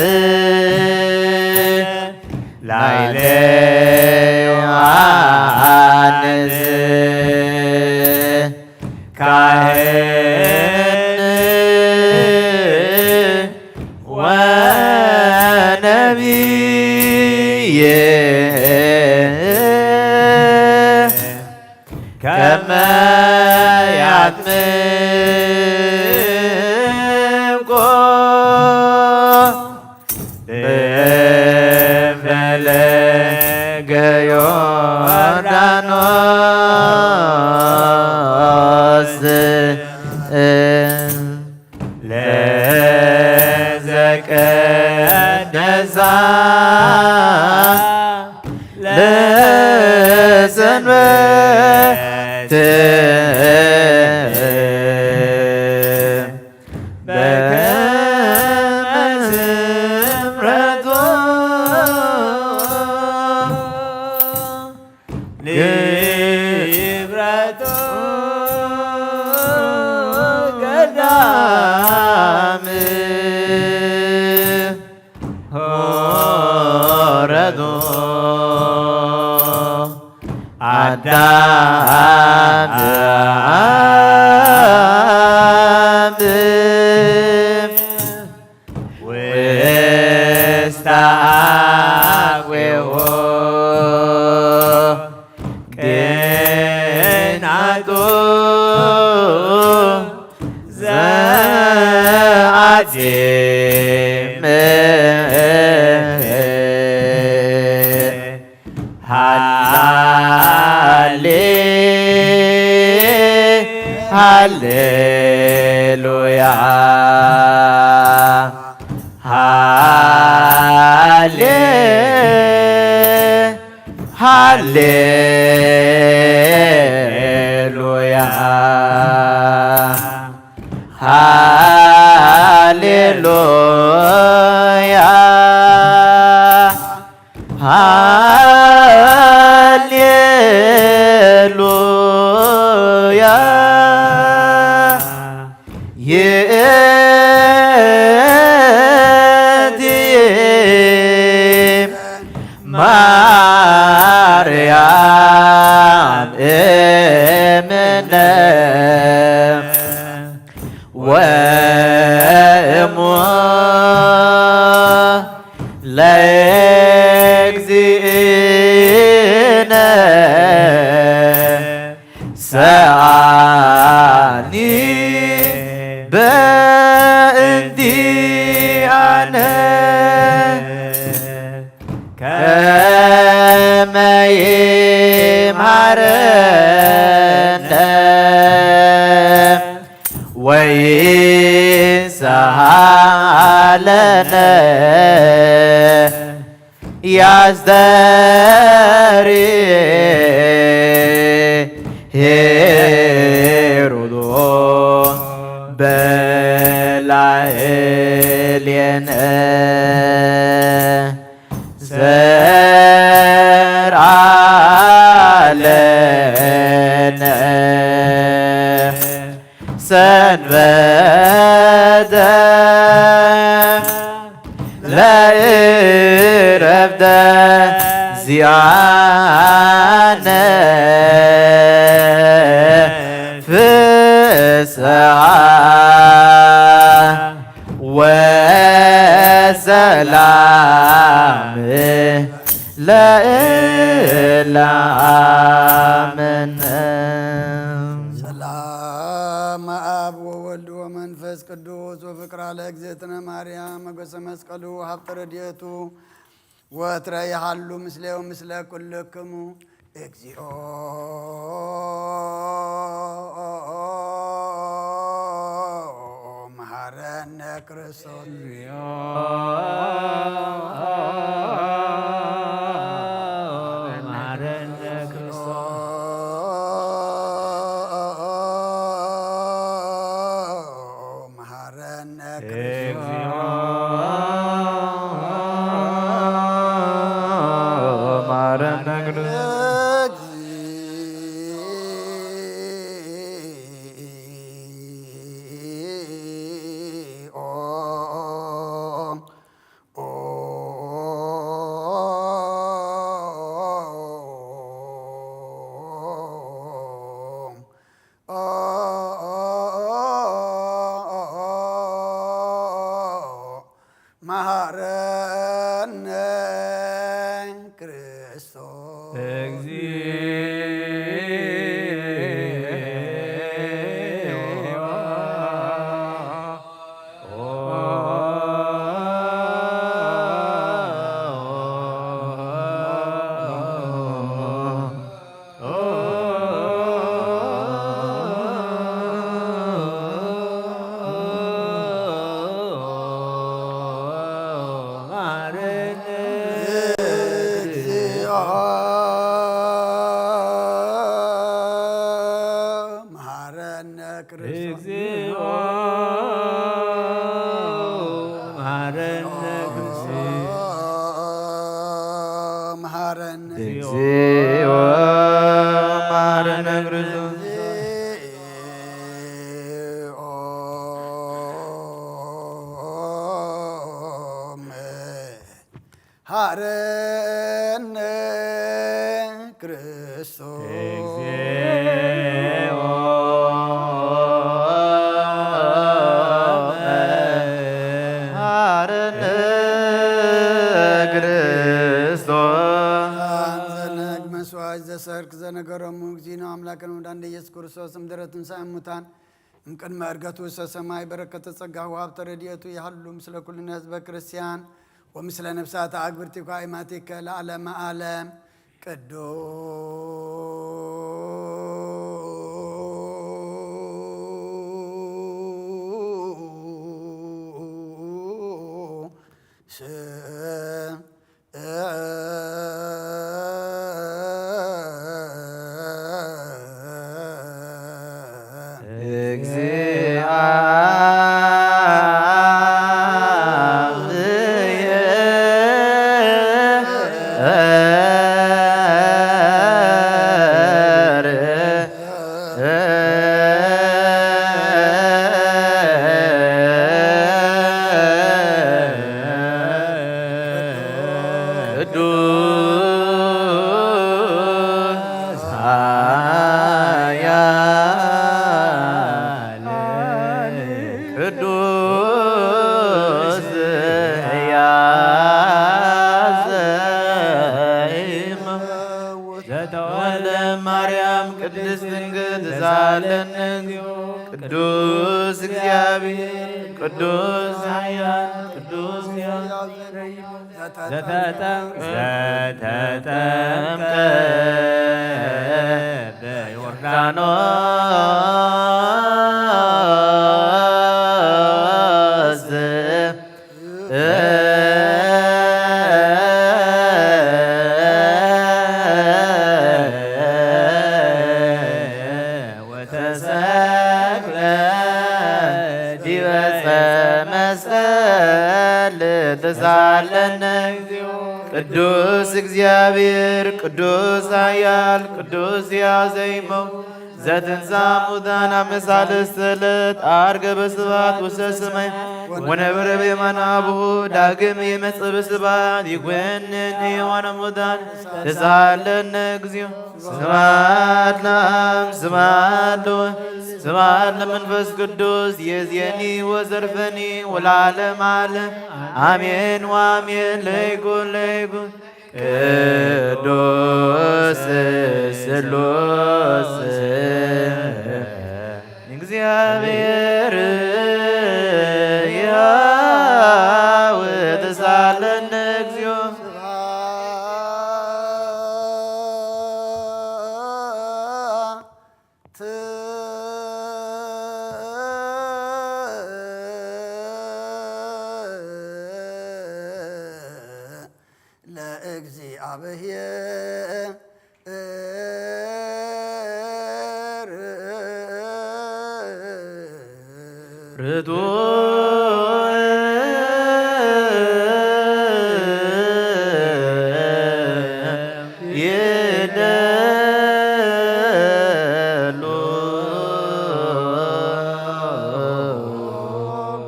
ላዕለ ዮሐንስ ካህን ወነቢይ ከመ ያጥምቆ ለዘቀደሳ ለሰንበት በከመ ስምረቶ ሊብረቶ ገዳም ሆረዶ አዳም ውስተ አቅቤሆ ቅናጦ ዘአዜም ሃሌ ሃሌሉያ ሃሌ ሃሌሉያ ሃሌሉያ ሃሌሉያ ይእቲ ማርያም እምነ ወእሙ ለእግዚእነ ሰአሊ በእንቲአነ ከመ ይምሃረነ ወይሳሃለነ ያስተሪ ሄሮዶ በላዕሌነ ዘርአ ለነ ሰንበተ ለእረፍተ ዚአነ ፍስሐ ወሰላም ለእላምነ። ሰላም አብ ወወልድ ወመንፈስ ቅዱስ ወፍቅራ ለእግዝእትነ ማርያም ሞገሰ መስቀሉ ሀብተ ረድኤቱ ወትረ ይሃሉ ምስሌው ምስለ ኩልክሙ። እግዚኦ መሐረነ ክርስቶስ። መሐረነ ክርስቶስ። መሐረነ ክርስቶስ። መሐረነ ክርስቶስ። መሐረነ። እግዚኦ መሐረነ ክርስቶስ። ሐረነ ክርስቶስ። እግዚኦ መሐረነ ክርስቶስ። ዘነግ መስዋዕት ዘሰርክ ዘነገሮሙ እግዚእነ ኣምላክነ ወመድኃኒነ ኢየሱስ ክርስቶስ እምድረ ትንሣኤ እሙታን እምቅድመ ዕርገቱ ውስተ ሰማይ በረከተ ጸጋሁ ሀብተ ረድኤቱ ይሃሉ ምስለ ኩልነ ህዝበ ክርስቲያን ወምስለ ነፍሳተ አግብርቲከ ወአእማቲከ ለዓለመ ዓለም። ቅዱስ ቅዱስ ኃያል ቅዱስ ኃያል ዘኢይመውት ዘተወልደ ማርያም ቅድስት ድንግል ተሳለነ እግዚኦ። ቅዱስ እግዚአብሔር ቅዱስ ኃያል ቅዱስ ሕያው ዘተጠምቀ በዮርዳኖስ ወተሰቅለ ዲበ ዕፀ መስቀል ተሳለነ እግዚኦ። ቅዱስ እግዚአብሔር ቅዱስ ኃያል ቅዱስ ሕያው ዘይመውት ዘትንሳ ሙታን አመሳለስተ ዕለት አርገ በስብሐት ውስተ ሰማይ ወነበረ በየማነ አቡሁ። ዳግም ይመጽእ በስብሐት ይጎንን ሕያዋነ ሙታን ተሳለነ እግዚኦ። ስብሐት ለአብ ስብሐት ለወልድ ስብሐት ለመንፈስ ቅዱስ ይእዜኒ ወዘልፈኒ ወለዓለመ ዓለም አሜን ወአሜን። ለይኩን ለይኩን ቅዱስ ስሉስ እግዚአብሔር ሕያው ተሳለነ እግዚኦ። ለእግዚአብሔር ርቱ ይደሉ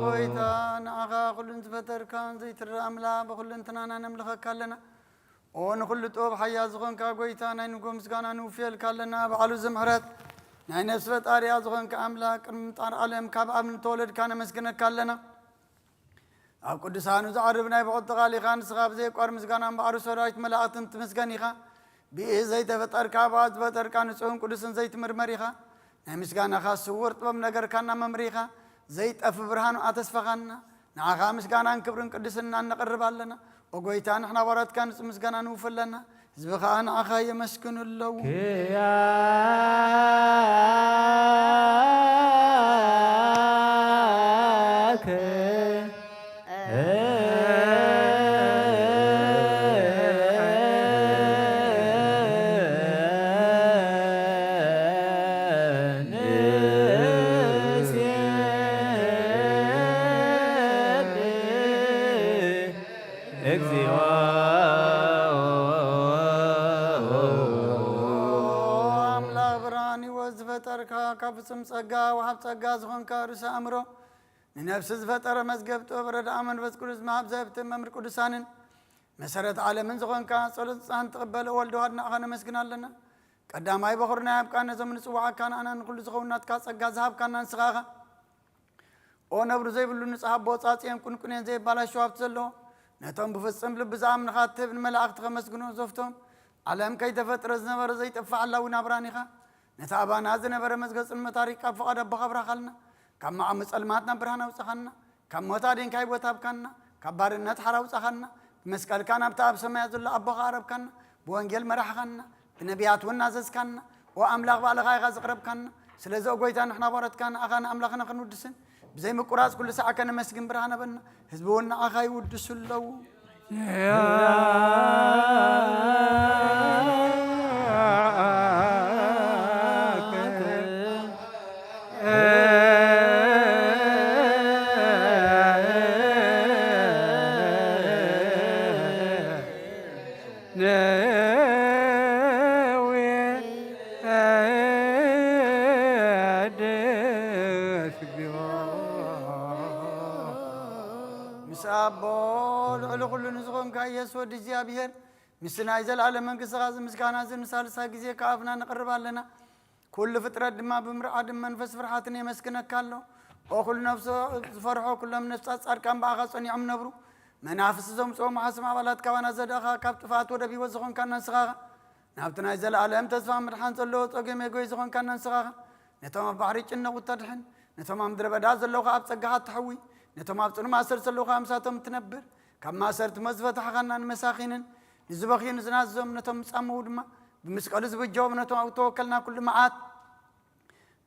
ጎይታ ንዓኻ ኩሉን ዝፈጠርካን ዘይትረኣ ኣምላኽ ብኹልንትናና ነምልኸካ ኣለና። ኦ ንኹሉ ጥበብ ሓያ ዝኾንካ ጎይታ ናይ ንጎ ምስጋና ንውፍየልካ ኣለና። በዓሉ ዝምሕረት ናይ ነፍሲ ፈጣሪያ ዝኾንካ ኣምላኽ ቅድሚ ምጣር ዓለም ካብ ኣብ ንተወለድካ ነመስግነካ ኣለና። ኣብ ቅዱሳኑ ዝዓርብ ናይ ብቕጥቓል ኢኻ። ንስኻ ብዘይቋር ምስጋና እምበኣር ሰራዊት መላእኽትን ትምስገን ኢኻ። ብኢድ ዘይተፈጠርካ ብኣብ ዝፈጠርካ ንጹሕን ቅዱስን ዘይትምርመር ኢኻ። ናይ ምስጋናኻ ስውር ጥበብ ነገርካና መምሪኻ ዘይጠፍ ብርሃኑ ኣተስፈኻና። ንዓኻ ምስጋናን ክብርን ቅድስናን ነቕርብ ኣለና። ኦ ጎይታ ንሕና ባሮትካ ንጹህ ምስጋና ንውፍ ኣለና። ህዝቢ ኸኣ ንዓኻ የመስግኑ ኣለዉ። ክያከ እግዚኦ። ኣምላኽ ብርሃን ህይወት ዝፈጠርካ፣ ካብ ፍጹም ጸጋ ወሃብ ጸጋ ዝኾንካ ርእሰ ኣእምሮ፣ ንነፍሲ ዝፈጠረ መዝገብ ጥበብ ረድኣ መንፈስ ቅዱስ መሃብ ዘህብቲ መምህር ቅዱሳንን መሰረት ዓለምን ዝኾንካ ጸሎት ንስሓን ትቕበል ወልድ ዋህድ ንዓኻ ነመስግን ኣለና። ቀዳማይ በኹርና ያብቃ ነዞም ንጽዋዓካ ንኣና ንኹሉ ዝኸውን ናትካ ጸጋ ዝሃብካና ንስኻ ኢኻ። ኦ ነብሪ ዘይብሉ ንጽህ ኣቦ ጻጽየን ቁንቁኔን ዘይባላሸው ሃብቲ ዘለዎ ነቶም ብፍጽም ልቢ ዝኣምንኻ እትህብ ንመላእኽቲ ከመስግኑ ዘፍቶም ዓለም ከይተፈጥረ ዝነበረ ዘይጠፍእ ዓላዊ ናብራን ኢኻ። ነቲ ኣባና ዝነበረ መዝገጽን መታሪክ ካብ ፍቓድ ኣቦኻ ኣብራኻልና። ካብ መዓሙ ጸልማት ናብ ብርሃን ኣውጻኻና። ካብ ሞት ኣድንካ ህይወት ሃብካና። ካብ ባርነት ሓራ ኣውጻኻና። ብመስቀልካ ናብቲ ኣብ ሰማያት ዘሎ ኣቦኻ ኣረብካና። ብወንጌል መራሕኻና። ብነቢያት እውን ናዘዝካና። ኦ ኣምላኽ ባዕልኻ ኢኻ ዘቕረብካና። ስለዚ ኦ ጎይታ ንሕና ባሮትካ ንኣኻ ንኣምላኽና ክንውድስን ብዘይ ምቁራጽ ኩሉ ሳዕ ከነመስግን ብርሃን ሃበና። ህዝቢ እውን ንኣኻ ይውድሱ ኣለዉ። ምስ ኣቦ ልዕሊ ኩሉ ንዝኾንካ ኢየሱስ ወዲ እግዚኣብሔር፣ ምስቲ ናይ ዘለኣለም መንግስትኻ እዚ ምስጋና እዚ ንሳልሳይ ግዜ ካብ ኣፍና ነቕርብ ኣለና። ኩሉ ፍጥረት ድማ ብምርዓድን መንፈስ ፍርሓትን የመስግነካ ኣሎ። ኦ ኩሉ ነፍሶ ዝፈርሖ፣ ኩሎም ነፍሳት ጻድቃን ብኣኻ ጸኒዖም ነብሩ። መናፍስቲ ዘምጽኦም ሓስም ኣባላት ካባና ዘዳኻ፣ ካብ ጥፍኣት ወደብ ህይወት ዝኾንካና ንስኻ ኢኻ። ናብቲ ናይ ዘለኣለም ተስፋ ምድሓን ዘለዎ ጸገም የጎይ ዝኾንካና ንስኻ ኢኻ። ነቶም ኣብ ባሕሪ ጭነቑ እተድሕን፣ ነቶም ኣብ ምድረ በዳ ዘለዉ ኸኣ ኣብ ጸጋኻ እተሕዊ፣ ነቶም ኣብ ጽኑዕ ማእሰርቲ ዘለዉ ኸኣ ምሳቶም እትነብር፣ ካብ ማእሰርቲ ሞት ዝፈታሕኻና ንመሳኺንን ንዝበኽዩ ንዝናዝዞም ነቶም ዝጻመዉ ድማ ብመስቀሉ ዝብጀዎም ነቶም ኣብ እተወከልና ኩሉ መዓት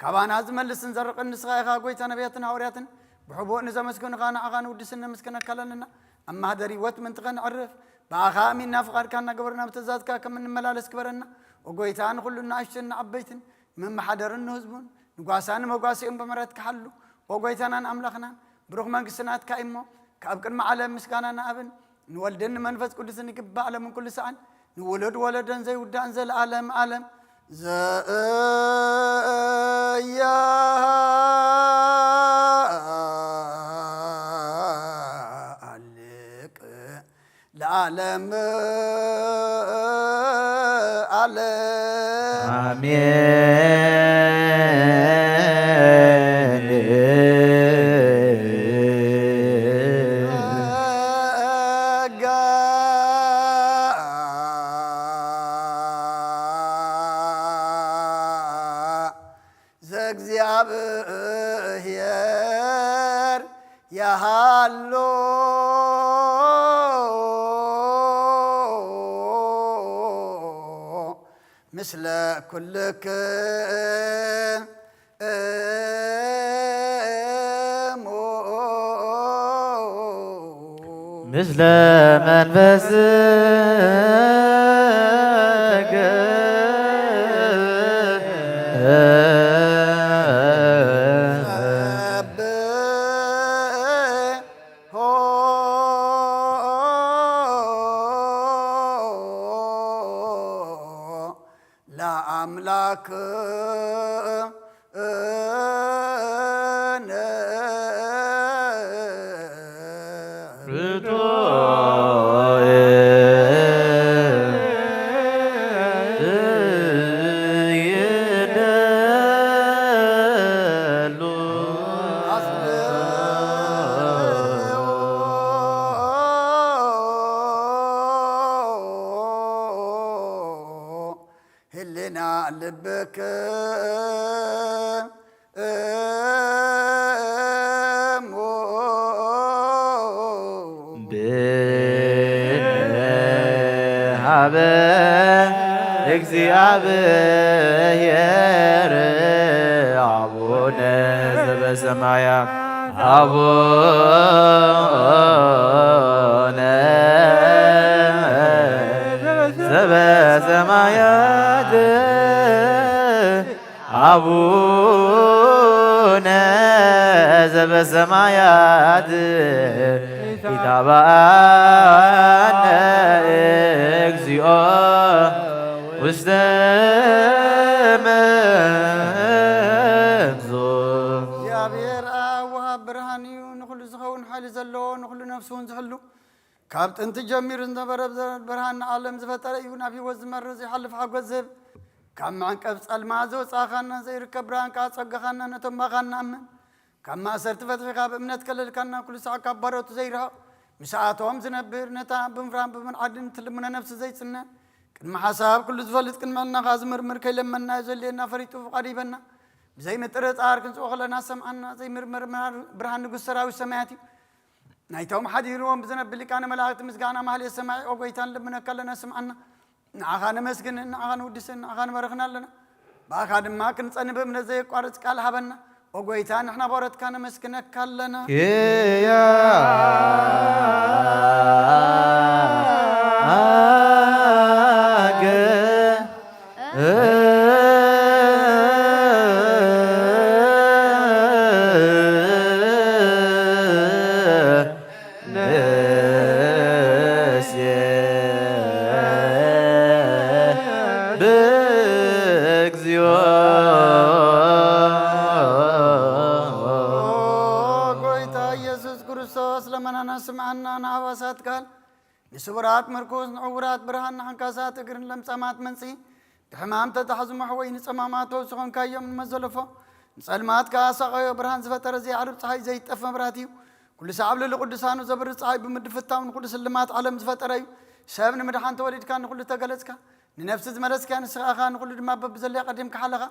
ካባና ዝመልስን ዘርቕን ንስኻ ኢኻ። ጎይታ ነቢያትን ሃዋርያትን ብሕቡእ ንዘመስገኑኻ ንዓኻ ንውድስን ነመስግነካ ኣለና። ኣብ ማህደር ህይወት ምእንቲ ኸነዕርፍ ብኣኻ ኣሚንና ፍቓድካ እናገበርና ብትእዛዝካ ከም እንመላለስ ግበረና። ኦ ጎይታ ንኹሉ ንኣሽቱን ንዓበይትን ንመመሓደርን ንህዝቡን ንጓሳን ንመጓሲኡን ብምሕረትካ ሓሉ። ኦ ጎይታናን ኣምላኽናን ብሩኽ መንግስቲ ናትካ እዩ እሞ ካብ ቅድሚ ዓለም ምስጋና ንኣብን ንወልድን ንመንፈስ ቅዱስን ይግባእ ዓለምን ኩሉ ሰዓን ንውሉድ ወለደን ዘይውዳእን ዘለዓለም ዓለም። ዘያሃልቅ ለዓለም ዓለም። ኣሜን። ጸጋ ዘእግዚኣብሔር ያሃሎ ምስለ ኩልክሙ። ምስለ መንፈስከ። ሰብሖ ለአምላክነ። ህልና ልብክሙ። ብንሃበ እግዚኣብሔር አቡነ ዘበሰማያት። አቡነ ዘበሰማያት። አቡነ ዘበሰማያት። ኢታብአነ እግዚኦ ውስተ መንዞ። እግዚኣብሔር ኣብ ወሃብ ብርሃን እዩ፣ ንኹሉ ዝኸውን ሓይሊ ዘለዎ፣ ንኹሉ ነፍሱ እውን ዝሕሉ፣ ካብ ጥንቲ ጀሚሩ ዝነበረ ብርሃን ንዓለም ዝፈጠረ እዩ፣ ናብ ህይወት ዝመርህ ዘይሓልፍ ሓጎስ ዝህብ፣ ካብ መዕንቀፍ ጸልማ ዘውጻእኻና፣ ዘይርከብ ብርሃን ከኣ ጸጋኻና ነቶም ባኻ ንኣምን። ካብ ማእሰርቲ ፈትሒኻ ብእምነት ከለልካና፣ ኩሉ ሳዕ ካብ ባሮቱ ዘይርሕቕ፣ ምስኣቶም ዝነብር፣ ነታ ብምፍራን ብምንዓድን ትልምነ ነፍሲ ዘይጽነ፣ ቅድሚ ሓሳብ ኩሉ ዝፈልጥ፣ ቅድሚ ሕልናኻ ዝምርምር፣ ከይለመንናዮ ዘድልየና ፈሊጡ ፍቓዱ ይበና። ብዘይምጥርጣር ክንጽኦ ከለና ሰምዓና፣ ዘይምርመር ብርሃን ንጉስ ሰራዊት ሰማያት እዩ። ናይቶም ሓዲርዎም ብዝነብር ሊቃነ መላእክት ምስጋና ማህሌት ሰማዒ፣ ኦ ጎይታ፣ ንልምነካ ኣለና፣ ስምዓና። ንዓኻ ነመስግንን ንዓኻ ንውድስን ንዓኻ ንባርኽን ኣለና። ብኣኻ ድማ ክንጸንብ እምነት ዘየቋርጽ ቃል ሃበና። ኦ ጎይታ፣ ንሕና ባሮትካ ነመስግነካ ኣለና። ኪያከ ንሴብህ እግዚኦ። ኦ ጎይታ ኢየሱስ ክርስቶስ፣ ለመናና ስምዓና፣ ንኣባሳት ቃል ንስውራት ምርኩስ፣ ንዕውራት ብርሃን፣ ንሓንካሳት እግርን ለምጻማት መንጽሂ፣ ብሕማም ተታሕዙ መሕወይ፣ ንጸማማት ፈውሲ ኾንካዮም፣ ንመዘለፎ ንጸልማት ከኣ ኣሳቐዮ። ብርሃን ዝፈጠረ ዘይዓርብ ጸሓይ፣ ዘይጠፍ መብራህቲ እዩ። ኩሉ ሳዕ ኣብ ልዕሊ ቅዱሳኑ ዘብርህ ጸሓይ ብምድፍታው ንኹሉ ስልማት ዓለም ዝፈጠረ እዩ። ሰብ ንምድሓን ተወሊድካ፣ ንኹሉ ተገለጽካ። ንነፍሲ ዝመለስካ ንስኻ ኢኻ፣ ንኹሉ ድማ በብዘለዮ ቀዲምካ ሓለኻ።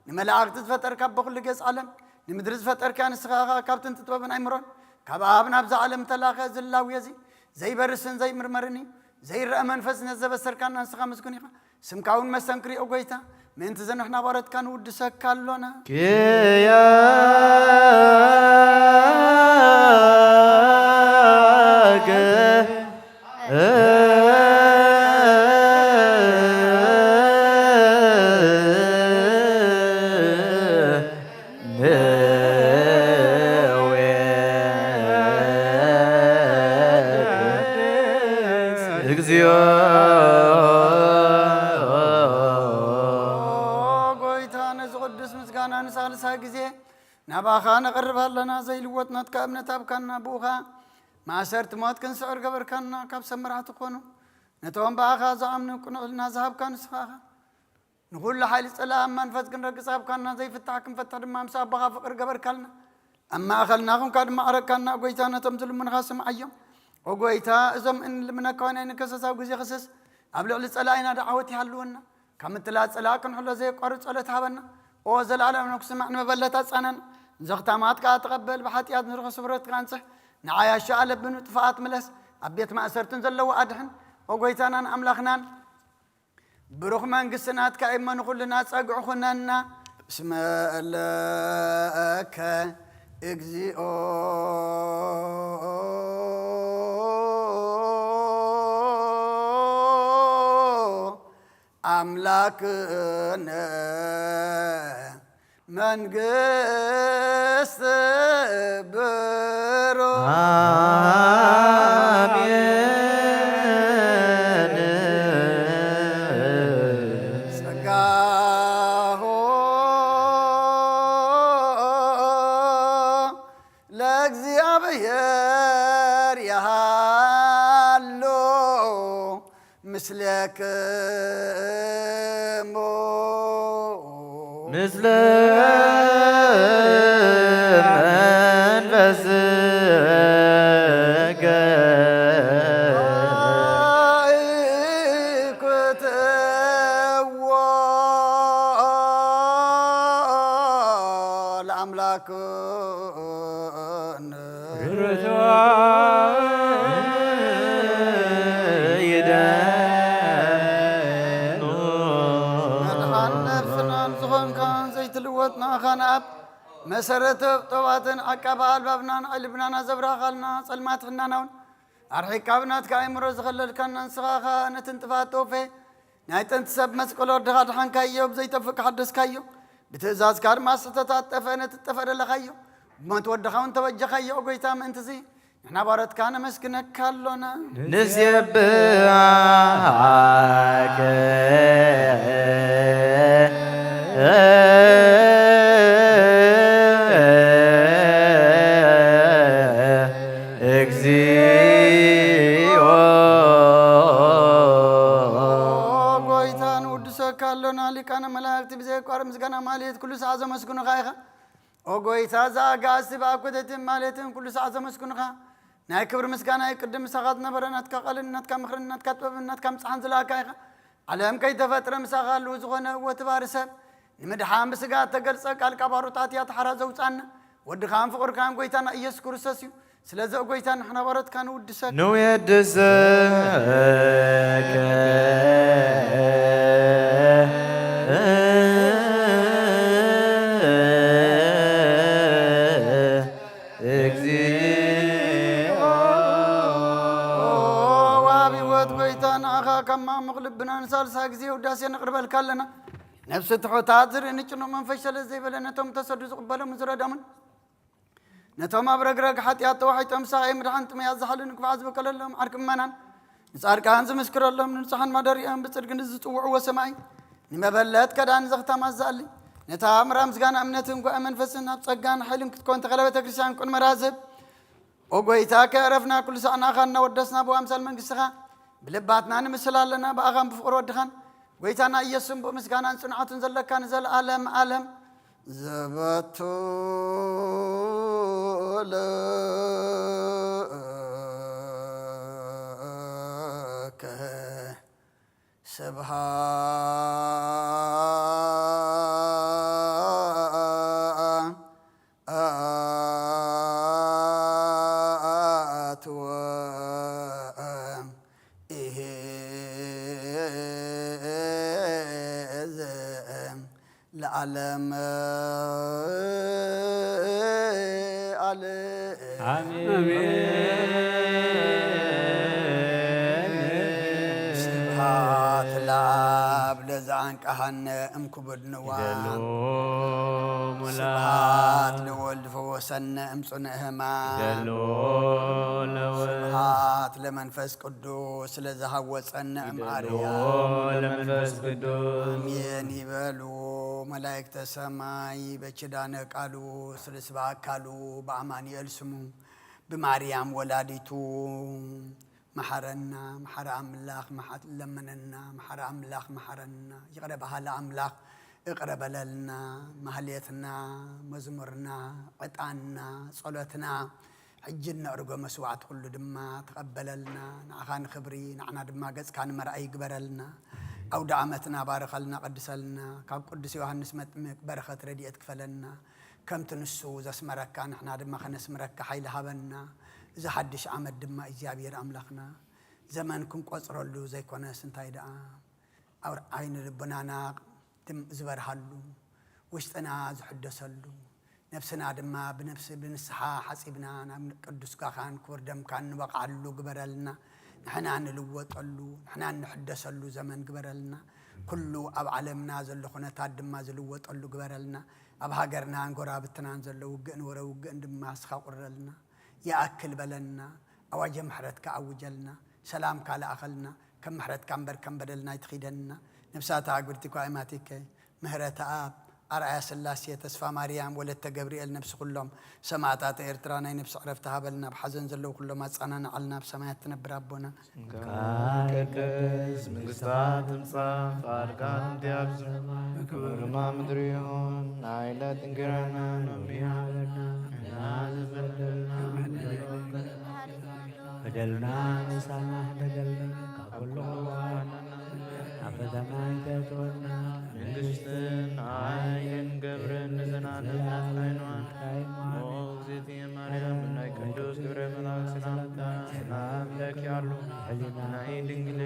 ንመላእኽቲ ዝፈጠርካ፣ በኹሉ ገጽ ዓለም ንምድሪ ዝፈጠርካ ንስኻ ኢኻ። ካብ ጥንቲ ጥበብን ኣይምሮን ካብ ኣብ ናብዛ ዓለም ተላኸ ዝላውዮ እዚ ዘይበርስን ዘይምርመርን እዩ። ዘይረአ መንፈስ ነዚ ዘበሰርካና ንስኻ ምስጉን ኢኻ። ስምካ እውን መስተንክር እዩ፣ ኦ ጎይታ። ምእንቲ እዚ ንሕና ባሮትካ ንውድሰካ ኣሎና። ኪያከ ንዌክድ እግዚኦ። ኦ ጎይታ፣ ነዚ ቅዱስ ምስጋና ንሳልሳይ ግዜ ናባኻ ነቕርብ ኣለና። ዘይልወጥ ናትካ እምነት ሃብካና፣ ብኡኻ ማእሰርቲ ሞት ክንስዕር ገበርካና። ካብ ሰብ መራሕቲ ክኾኑ ነቶም ብኣኻ ዝኣምኑ ቅኑዕ ህልና ዝሃብካ ንስኻ ኢኻ። ንኹሉ ሓይሊ ጸላእን መንፈስ ክንረግጽ ሃብካና። ዘይፍታሕ ክንፈትሕ ድማ ምስ ኣቦኻ ፍቕሪ ገበርካልና። ኣብ ማእከልና ኹንካ ድማ ኣረካና። ጎይታ፣ ነቶም ዝልምኑኻ ስምዓዮም። ኦ ጎይታ፣ እዞም እንልምነካ ወይ ናይ ንከሰስ ኣብ ግዜ ክስስ ኣብ ልዕሊ ጸላኢና ደዓወት ይሃልወና። ካብ ምትላል ጸላኢ ክንሕሎ ዘየቋርጽ ጸሎት ሃበና። ኦ ዘላለም ንክስማዕ ንመበለት ኣጻነና። ንዘኽታማት ከኣ ተቐበል። ብሓጢኣት ንርኸ ስብረትካ ኣንጽሕ። ንዓያሻ ኣለብኑ ጥፋኣት ምለስ። ኣብ ቤት ማእሰርትን ዘለዎ ኣድሕን። ኦ ጎይታናን ኣምላኽናን፣ ብሩኽ መንግስቲ ናትካ እሞ ንኹልና ጸግዒ ኩነና። እስመ ለከ እግዚኦ ኣምላክነ መንግስት ብሩክ። አሜን። ጸጋሁ ለእግዚኣብሔር ይሃሉ ምስሌክሙ። ምስለ መንፈስከ። ይኩትዎ ለአምላክ ርቱዐ ይደኑ። መድኃን ነፍስናን ዝኾንካ ዘይትልወጥ ንኣኻ ንኣብ መሰረተ ጥበባትን ዓቃቢ ኣልባብናን ኣዕልብናና ዘብራኻልና ጸልማት ፍናናውን ኣርሒቅካ ብናትካ ኣእምሮ ዝኸለልካና ንስኻ ኸኣ ነቲ ንጥፋት ተወፈየ ናይ ጥንቲ ሰብ መስቀል ወድኻ ድሓንካዮ፣ ብዘይጠፍእ ሓደስካዮ፣ ብትእዛዝካ ድማ ስሕተታት ጠፍአ፣ ነቲ ዝጠፍአ ደለኻዮ፣ ብሞት ወድኻ እውን ተበጀኻዮ። ኦ ጐይታ፣ ምእንትዚ ንሕና ባሮትካ ነመስግነካ ኣሎና። ንሴብሐከ እግዚኦ። ኦ ጎይታ ንውድሰካ ኣሎና። ሊቃነ መላእክቲ ብዘየቋርጥ ምስጋና ማልየት ኩሉ ሰዓት ዘመስግኑኻ ኢኻ። ኦ ጎይታ፣ እዛ ኣጋእዝቲ ብኣብ ኮተትን ማሌትን ኩሉ ሰዓት ዘመስግኑኻ። ናይ ክብሪ ምስጋና ይቅድም፣ ምሳኻ ዝነበረ ናትካ ቃልን ናትካ ምኽርን ናትካ ጥበብን ናትካ ምጽሓን ዝለኣካ ኢኻ። ዓለም ከይተፈጥረ ምሳኻ ህልው ዝኾነ እወ እቲ ባሪ ሰብ ንምድሓን ብስጋ እተገልጸ ቃልካ ባሮታት እያ ተሓራ ዘውጻና። ወድኻን ፍቕርካን ጎይታና ኢየሱስ ክርስቶስ እዩ። ስለዚ ኦ ጎይታ ንሕና ባሮትካ ንውድሰካ። ንውድሰከ እግዚኦ። ኦ ወሃቢ ህይወት ጎይታ ንኣኻ ካብ ማዕሙቕ ልብና ንሳልሳይ ግዜ ውዳሴ ነቕርበልካ ኣለና። ነፍሲ ትሑታት ዝርኢ ንጭኑቕ መንፈስ ሸለል ዘይበለ ነቶም ተሰዱ ዝቕበሎም ዝረደሙን ነቶም ኣብ ረግረግ ሓጢኣት ተዋሒጦም ሳቐይ ምድሓን ጥሙያት ዝሓሉ ንክፉዓት ዝበቀለሎም ዓርኪ ምእመናን ንጻድቃን ዝምስክረሎም ንንጹሓን ማደሪኦም ብጽድቂ ንዝጽውዕዎ ሰማይ ንመበለት ከዳን ዘኽታማት ዝኣሊ ነታ ምራ ምስጋና እምነትን ጓኢ መንፈስን ኣብ ጸጋን ሓይልን ክትኮን ተኸለ ቤተ ክርስቲያን ቅድመ ራዝብ ኦ ጎይታ ከዕረፍና ኩሉ ሳዕ ንኣኻ እናወደስና ብኣምሳል መንግስትኻ ብልባትና ንምስል ኣለና ብኣኻን ብፍቕሪ ወድኻን ጎይታና ኢየሱስን ብኡ ምስጋናን ጽንዓቱን ዘለካ ንዘለኣለም ኣለም ዘበቱ ለከ ስብሃት ወእሄዝ ለዓለም ዓለም። አሜን። ስብሃት ለአብ ለዘአንቀሃነ እምክቡድ ንዋም። ይደሉ ሙላ ስብሃት ለወልድ ፈወሰነ እምጽኑዕ ህማም። ይደሉ ለወልድ ስብሃት ለመንፈስ ቅዱስ ስለዝሃወጸነ ይደሉ እምኣርያም። ለመንፈስ ቅዱስ ኣሜን ይበሉ መላእክተ ሰማይ በኪዳነ ቃሉ ስለ ስብሐ አካሉ በአማኑኤል ስሙ ብማርያም ወላዲቱ መሐረና መሐረ አምላኽ መሐ- ለመነና መሐረ አምላኽ መሐረና ይቕረ በሃሊ አምላኽ እቕረ በለልና ማህሌትና መዝሙርና ዕጣንና ጸሎትና ሕጂ እነዕርጎ መስዋዕቲ ኩሉ ድማ ተቐበለልና። ንዓኻ ንኽብሪ ንዓና ድማ ገጽካ ንመርኣይ ይግበረልና። ኣውደ ዓመትና ባርኸልና ቀድሰልና። ካብ ቅዱስ ዮሃንስ መጥምቅ በረኸት ረድኤት ክፈለና። ከምቲ ንሱ ዘስመረካ ንሕና ድማ ከነስምረካ ሓይሊ ሃበና። እዚ ሓድሽ ዓመት ድማ እግዚኣብሔር ኣምላኽና ዘመን ክንቆጽረሉ ዘይኮነስ እንታይ ደኣ ኣብ ዓይኒ ልቦናና ትም ዝበርሃሉ ውሽጥና ዝሕደሰሉ ነብስና ድማ ብነብሲ ብንስሓ ሓጺብና ናብ ቅዱስ ጋኻን ክቡር ደምካን ንበቕዓሉ ግበረልና። ንሕና ንልወጠሉ ንሕና እንሕደሰሉ ዘመን ግበረልና። ኩሉ ኣብ ዓለምና ዘሎ ኩነታት ድማ ዝልወጠሉ ግበረልና። ኣብ ሃገርናን ጎራብትናን ዘሎ ውግእን ወረ ውግእን ድማ እስኻ ቁረልና። ይኣክል በለልና። ኣዋጀ ምሕረትካ ኣውጀልና። ሰላምካ ለኣኸልና። ከም ምሕረትካ እምበር ከም በደልና ኣይትኺደንና። ነብሳት ኣዕግብቲ ኳ ኣይማቲከ ምህረተ ኣብ ኣርኣያ ስላሴ ተስፋ ማርያም ወለተ ገብርኤል ነብሲ ኩሎም ሰማእታት ኤርትራ ናይ ነብሲ ዕረፍቲ ሃበልና። ኣብ ሓዘን ዘለዉ ኩሎም ኣጻናንዓልና። ኣብ ሰማያት ትነብር ኣቦና ስምካ ይቀደስ፣ መንግስታ ትምጻእ፣ ፍቓድካ ትምቲ ኣብ ሰማይ ከመ በከመ ምድሪ ይኹን። ናይ ዕለት እንጀራና ሎሚ ሃበና፣ ንሕና ዝበደልና በደልና ንሳማሕ በደልና ካብ ኩሉ ክዋን ኣብ ፈተና ኣይተእትወና። መንግስትን ሓይልን ክብርን ንዘላለም ናትካ እዩ። ኦ እግዝእትየ ማርያም ናይ ቅዱስ ገብርኤል መልኣክ ሰላምታ ሰላም እለኪ ኣሎ። ናይ ድንግል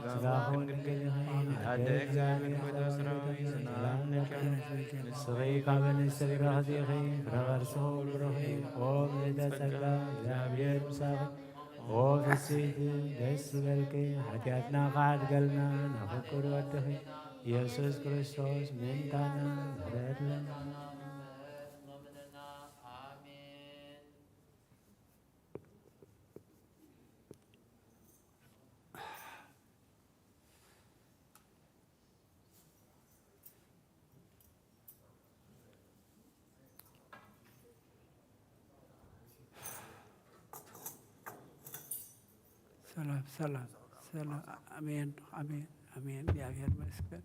ስጋኹን ድንግል ኣደ እግዚኣብሔር ጎይታ ሰራዊት ሰላም እለኪ ኣሎ። ንስኺ ካብ ኣንስቲ ብሩኽቲ ኢኺ፣ ፍረ ከርስኺ ብሩኽ እዩ። ኦ ምልዕተ ጸጋ እግዚኣብሔር ምሳኺ ኦ ፍስሕቲ ደስ ይበልኪ፣ ሓጢኣትና ክሓድገልና ንፍቁር ወድኺ ኢየሱስ ክርስቶስ ምእንታና ምሕረት ለና። ሰላም፣ ሰላም፣ ሰላም። ኣሜን፣ ኣሜን፣ ኣሜን። እግዚኣብሔር ይመስገን።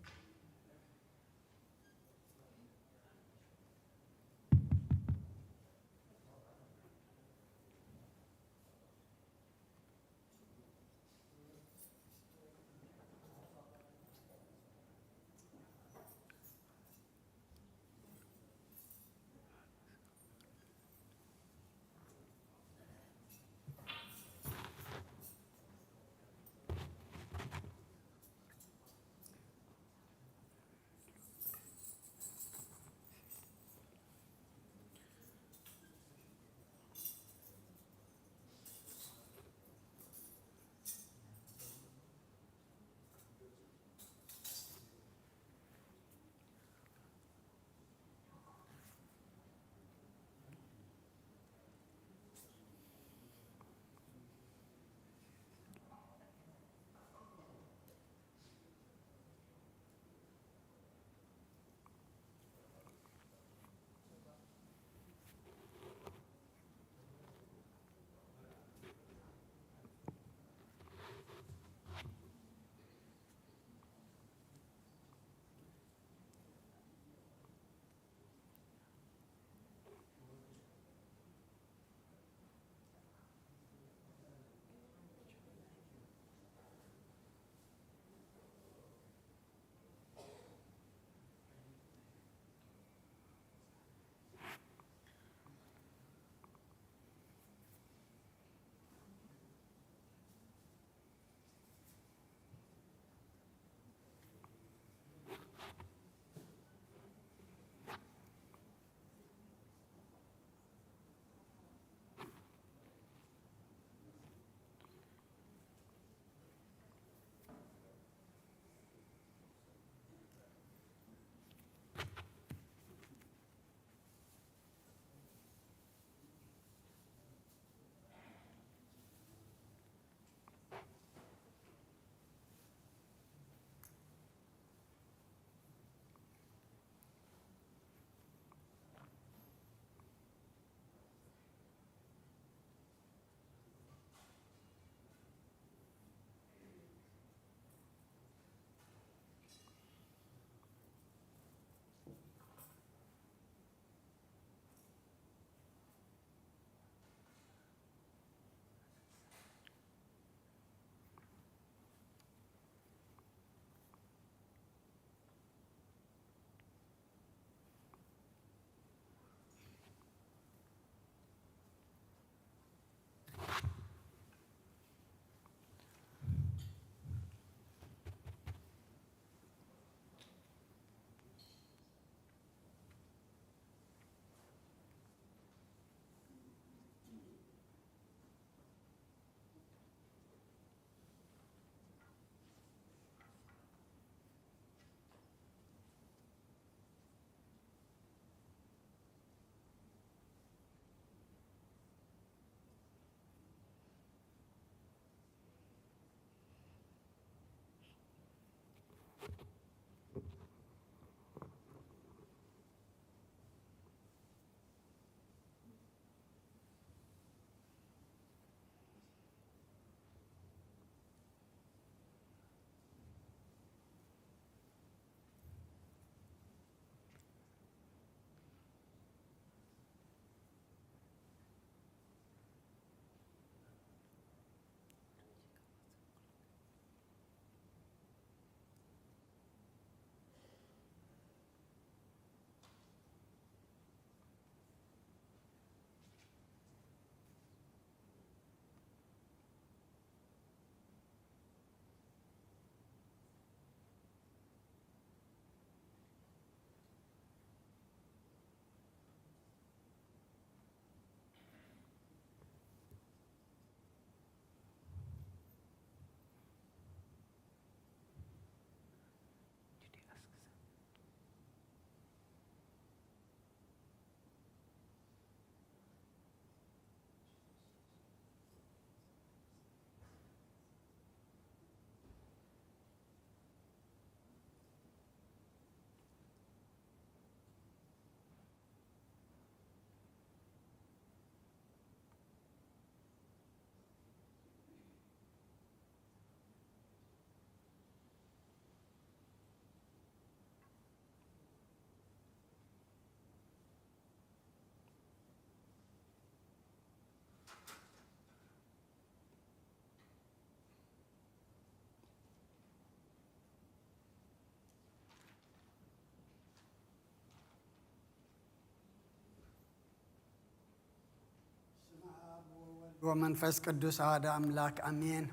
ወመንፈስ ቅዱስ ኣሃደ ኣምላክ ኣሜን።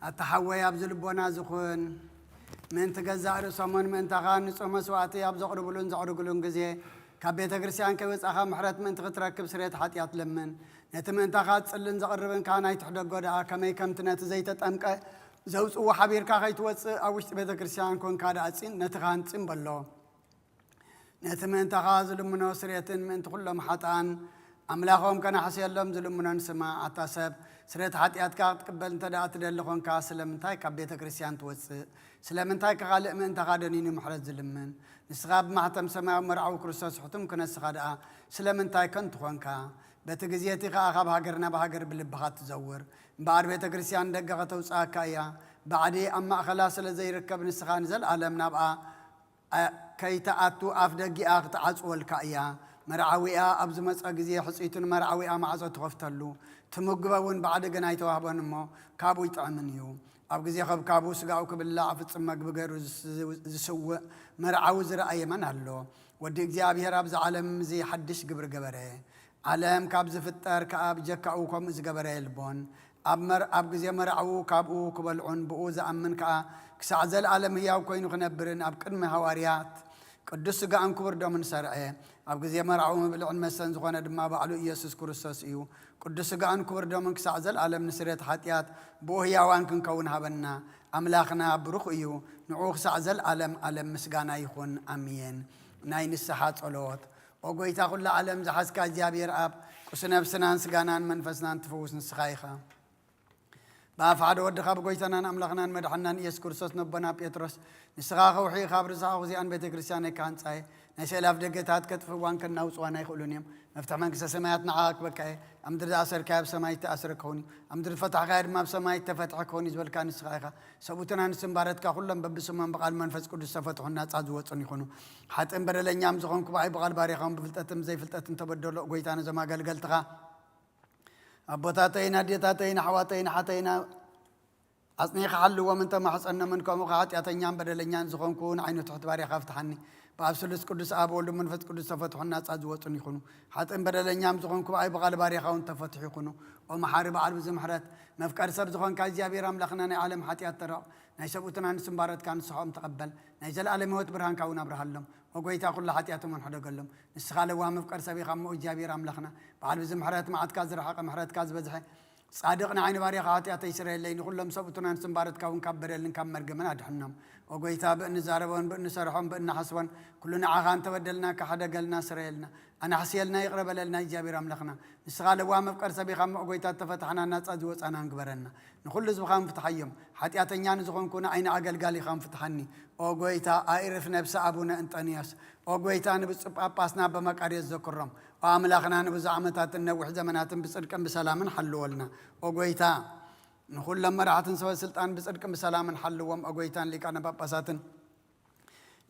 ኣታ ሓወይ ኣብዚ ልቦና ዝኹን ምእንቲ ገዛእ ርእሶምን ምእንታኻ ንጹህ መስዋዕቲ ኣብ ዘቕርብሉን ዘዕርግሉን ግዜ ካብ ቤተ ክርስቲያን ከይወጻኻ ምሕረት ምእንቲ ክትረክብ ስርየት ሓጢኣት ለምን። ነቲ ምእንታኻ ዝጽልን ዘቕርብን ካህን ኣይትሕደጎ ደኣ ከመይ ከምቲ ነቲ ዘይተጠምቀ ዘውጽእዎ ሓቢርካ ከይትወጽእ ኣብ ውሽጢ ቤተ ክርስቲያን ኮንካ ደኣ ጽን ነቲ ካህን ጽን በሎ። ነቲ ምእንታኻ ዝልምኖ ስርየትን ምእንቲ ኩሎም ሓጥኣን ኣምላኾም ከናሕስየሎም ዝልምኖን ስማ። ኣታ ሰብ ስርየት ሓጢኣትካ ክትቅበል እንተ ደኣ ትደሊ ኾንካ ስለምንታይ ካብ ቤተ ክርስቲያን ትወጽእ? ስለምንታይ ከኻልእ ምእንታኻ ደኒኑ ምሕረት ዝልምን? ንስኻ ብማሕተም ሰማያዊ መርዓዊ ክርስቶስ ሕቱም ክነስኻ ደኣ ስለምንታይ ከንቱ ኾንካ? በቲ ግዜ እቲ ኸኣ ካብ ሃገር ናብ ሃገር ብልብኻ ትዘውር። እምበኣር ቤተ ክርስቲያን ደገ ከተውጽኣካ እያ። ባዕዲ ኣብ ማእኸላ ስለ ዘይርከብ ንስኻ ንዘለኣለም ናብኣ ከይትኣቱ ኣፍ ደጊኣ ክትዓጽወልካ እያ። መርዓዊኣ ኣብ ዝመጸ ግዜ ሕጽይቱ ንመርዓዊኣ ማዕጾ ትኸፍተሉ፣ ትምግቦ እውን ባዕዲ ግን ኣይተዋህቦን እሞ ካብኡ ይጥዕምን እዩ። ኣብ ግዜ ከብካቡ ስጋኡ ክብላዕ ፍጽም መግቢ ገይሩ ዝስውእ መርዓዊ ዝረኣየ መን ኣሎ? ወዲ እግዚኣብሔር ኣብዚ ዓለም እዚ ሓድሽ ግብሪ ገበረ። ዓለም ካብ ዝፍጠር ከኣ ብጀካኡ ከምኡ ዝገበረ የልቦን። ኣብ መር ኣብ ግዜ መርዓዉ ካብኡ ክበልዑን ብኡ ዝኣምን ከኣ ክሳዕ ዘለኣለም ህያው ኮይኑ ክነብርን ኣብ ቅድሚ ሃዋርያት ቅዱስ ስጋእን ክቡር ደሙን ሰርዐ። ኣብ ግዜ መርዓዉ ምብልዕን መስተን ዝኾነ ድማ ባዕሉ ኢየሱስ ክርስቶስ እዩ። ቅዱስ ስጋእን ክቡር ደሙን ክሳዕ ዘለኣለም ንስርየት ሓጢኣት ብኡ ህያዋን ክንከውን ሃበና። ኣምላኽና ብሩኽ እዩ። ንዑ ክሳዕ ዘለኣለም ኣለም ምስጋና ይኹን። ኣሜን። ናይ ንስሓ ጸሎት። ኦ ጎይታ ኩላ ዓለም ዝሓዝካ እግዚኣብሔር ኣብ ቁስ ነብስናን ስጋናን መንፈስናን ትፍውስ ንስኻ ኢኻ። ብኣፍ ሓደ ወድኻ ብጎይታናን ኣምላኽናን መድሓናን ኢየሱስ ክርስቶስ ነቦና ጴጥሮስ ንስኻ ከውሒ ኢኻ ኣብ ርሳኻ ዚኣን ቤተ ክርስቲያን ኣይካንጻየ ናይ ሰይላፍ ደገታት ከጥፍዋን ከናውጽዋን ኣይኽእሉን እዮም። መፍትሕ መንግስተ ሰማያት ንዓኻ ክበካ እየ። ኣብ ምድሪ ዝኣሰርካዮ ኣብ ሰማይ እተኣስረ ክኸውን እዩ። ኣብ ምድሪ ዝፈታሕካዮ ድማ ኣብ ሰማይ እተፈትሐ ክኸውን እዩ ዝበልካ ንስኻ ኢኻ። ሰብኡትን ኣንስትን ባረትካ ኩሎም በብስሞም ብቓል መንፈስ ቅዱስ ዝተፈትሑን ናጻ ዝወጹን ይኹኑ። ሓጥእን በደለኛም ዝኾንኩ ብኣይ ብቓል ባሪኻውን ብፍልጠትን ብዘይፍልጠትን ተበደሎ ጎይታ ነዞም ኣገልገልትኻ ኣቦታተይን ኣዴታተይን ኣሕዋተይን ሓተይና ኣጽኒኻ ሓልዎም እንተ ማሕጸኖምን ከምኡ ኸዓ ሓጢኣተኛን በደለኛን ዝኾንኩ ንዓይኑ ትሕት ባሪኻ ፍትሓኒ። ብኣብ ስሉስ ቅዱስ ኣብ ወልዱ መንፈስ ቅዱስ ተፈትሑን ናጻ ዝወጹን ይኹኑ። ሓጥእን በደለኛም ዝኾንኩ ብኣይ ብቓል ባሪኻ እውን ተፈትሑ ይኹኑ። ኦ መሓሪ በዓል ብዙ ምሕረት መፍቀሪ ሰብ ዝኾንካ እግዚኣብሔር ኣምላኽና ናይ ዓለም ሓጢኣት ተረቕ ናይ ሰብኡትን ኣንስትን ባረትካ ንስሖም ተቐበል። ናይ ዘለኣለም ህይወት ብርሃንካ እውን ኣብርሃሎም። ኦ ጎይታ ኩሉ ሓጢኣቶም ሕደገሎም። ንስኻ ለዋህ መፍቀሪ ሰብ ኢኻ እሞ እግዚኣብሔር ኣምላኽና በዓል ብዙ ምሕረት መዓትካ ዝረሓቐ ምሕረትካ ዝበዝሐ ጻድቕ ንዓይኒ ባርያኻ ሓጢኣተይ ስረየለይ፣ ንኹሎም ሰብኡትን ኣንስትን ባረትካ እውን ካብ በደልን ካብ መርገምን ኣድሕኖም። ኦ ጎይታ ብእንዛረቦን ብእንሰርሖን ብእንሓስቦን ኩሉ ንዓኻ እንተበደልናካ ሕደገልና ስረየልና ኣናሕስየልና ይቕረ በለልና እግዚኣብሔር ኣምላኽና። ንስኻ ለዋህ መፍቀር ሰብ ኢኻ እሞ ጎይታ እተፈታሕና ናጻ ዝወጻናን ግበረና። ንኹሉ ህዝብኻን ፍትሓዮም። ሓጢኣተኛ ንዝኾንኩ ንዓይኒ ኣገልጋሊኻን ፍትሓኒ። ኦ ጎይታ ኣእርፍ ነብሲ ኣቡነ እንጠንዮስ። ኦ ጎይታ ንብፁዕ ጳጳስና ኣባ መቃርዮስ ዘክሮም። ኦ ኣምላኽና ንብዙሕ ዓመታትን ነዊሕ ዘመናትን ብጽድቅን ብሰላምን ሓልወልና። ኦ ጎይታ ንኹሎም መራሕትን ሰበ ስልጣን ብጽድቅን ብሰላምን ሓልዎም። ኦ ጎይታ ንሊቃነ ጳጳሳትን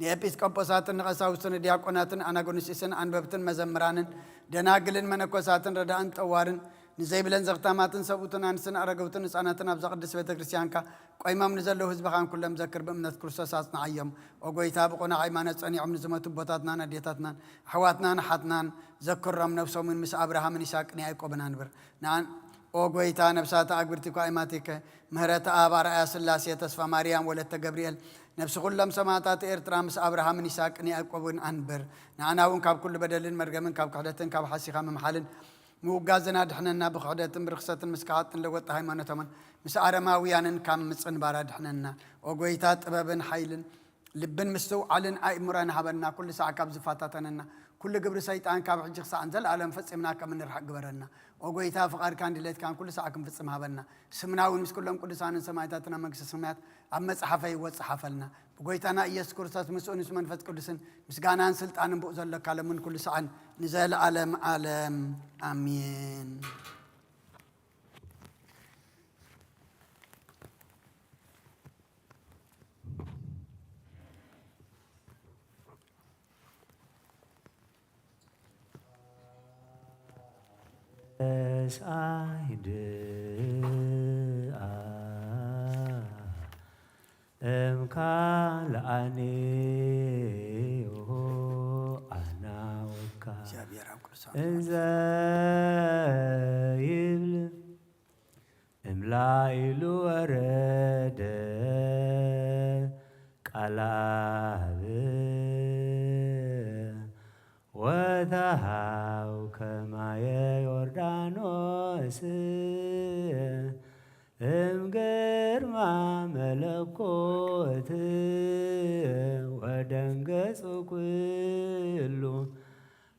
ንኤጲስቆጶሳትን ንቐሳውስትን ንዲያቆናትን ኣናጉንስጢስን ኣንበብትን መዘምራንን ደናግልን መነኮሳትን ረዳእን ጠዋርን ንዘይብለን ዘኽታማትን ሰብኡትን ኣንስትን ኣረገውትን ህፃናትን ኣብዛ ቅድስት ቤተ ክርስቲያንካ ቆይሞም ንዘለዉ ህዝብኻን ኩሎም ዘክር ብእምነት ክርስቶስ ኣጽንዓዮም። ኦ ጎይታ ብቑኑዕ ሃይማኖት ጸኒዖም ንዝሞቱ ኣቦታትናን ኣዴታትናን ኣሕዋትናን ኣሓትናን ዘክሮም ነብሶምን ምስ ኣብርሃምን ይስሐቅን ያዕቆብን ኣንብር። ንኣን ኦ ጎይታ ነብሳት ኣግብርቲ እኳ ኣይማቲከ ምህረት ኣብ ኣርኣያ ስላሴ ተስፋ ማርያም ወለተ ገብርኤል ነብሲ ኩሎም ሰማዕታት ኤርትራ ምስ ኣብርሃምን ይስሐቅን ያዕቆብን ኣንብር። ንኣና እውን ካብ ኩሉ በደልን መርገምን ካብ ክሕደትን ካብ ሓሲኻ ምምሓልን ምውጋዝን ኣድሕነና። ብክሕደትን ብርክሰትን ምስ ከሓጥን ለወጢ ሃይማኖቶምን ምስ ኣረማውያንን ካብ ምጽንባር ኣድሕነና። ኦ ጎይታ ጥበብን ሓይልን ልብን ምስትውዓልን ኣእምሮን ሃበና። ኩሉ ሳዕ ካብ ዝፈታተነና ኩሉ ግብሪ ሰይጣን ካብ ሕጂ ክሳዕ ንዘለኣለም ፈጺምና ከም እንርሕቕ ግበረና። ኦ ጎይታ ፍቓድካን ድሌትካን ኩሉ ሳዕ ክንፍጽም ሃበና። ስምና እውን ምስ ኩሎም ቅዱሳንን ሰማዕታትን ኣብ መንግስተ ሰማያት ኣብ መጽሓፈይ ይወጽእ ሓፈልና። ብጎይታና ኢየሱስ ክርስቶስ ምስኡን ምስ መንፈስ ቅዱስን ምስጋናን ስልጣንን ብኡ ዘሎካ ለምን ኩሉ ሳዕን ንዘለኣለም ኣለም ኣሜን። ሳይድኣ እምካልኣኔዮ ኣናወካ እግዚኣብሔር ኣብ ቅዱሳን እንዘ ይብል እምግርማ መለኮት ወደንገጹ ኩሉ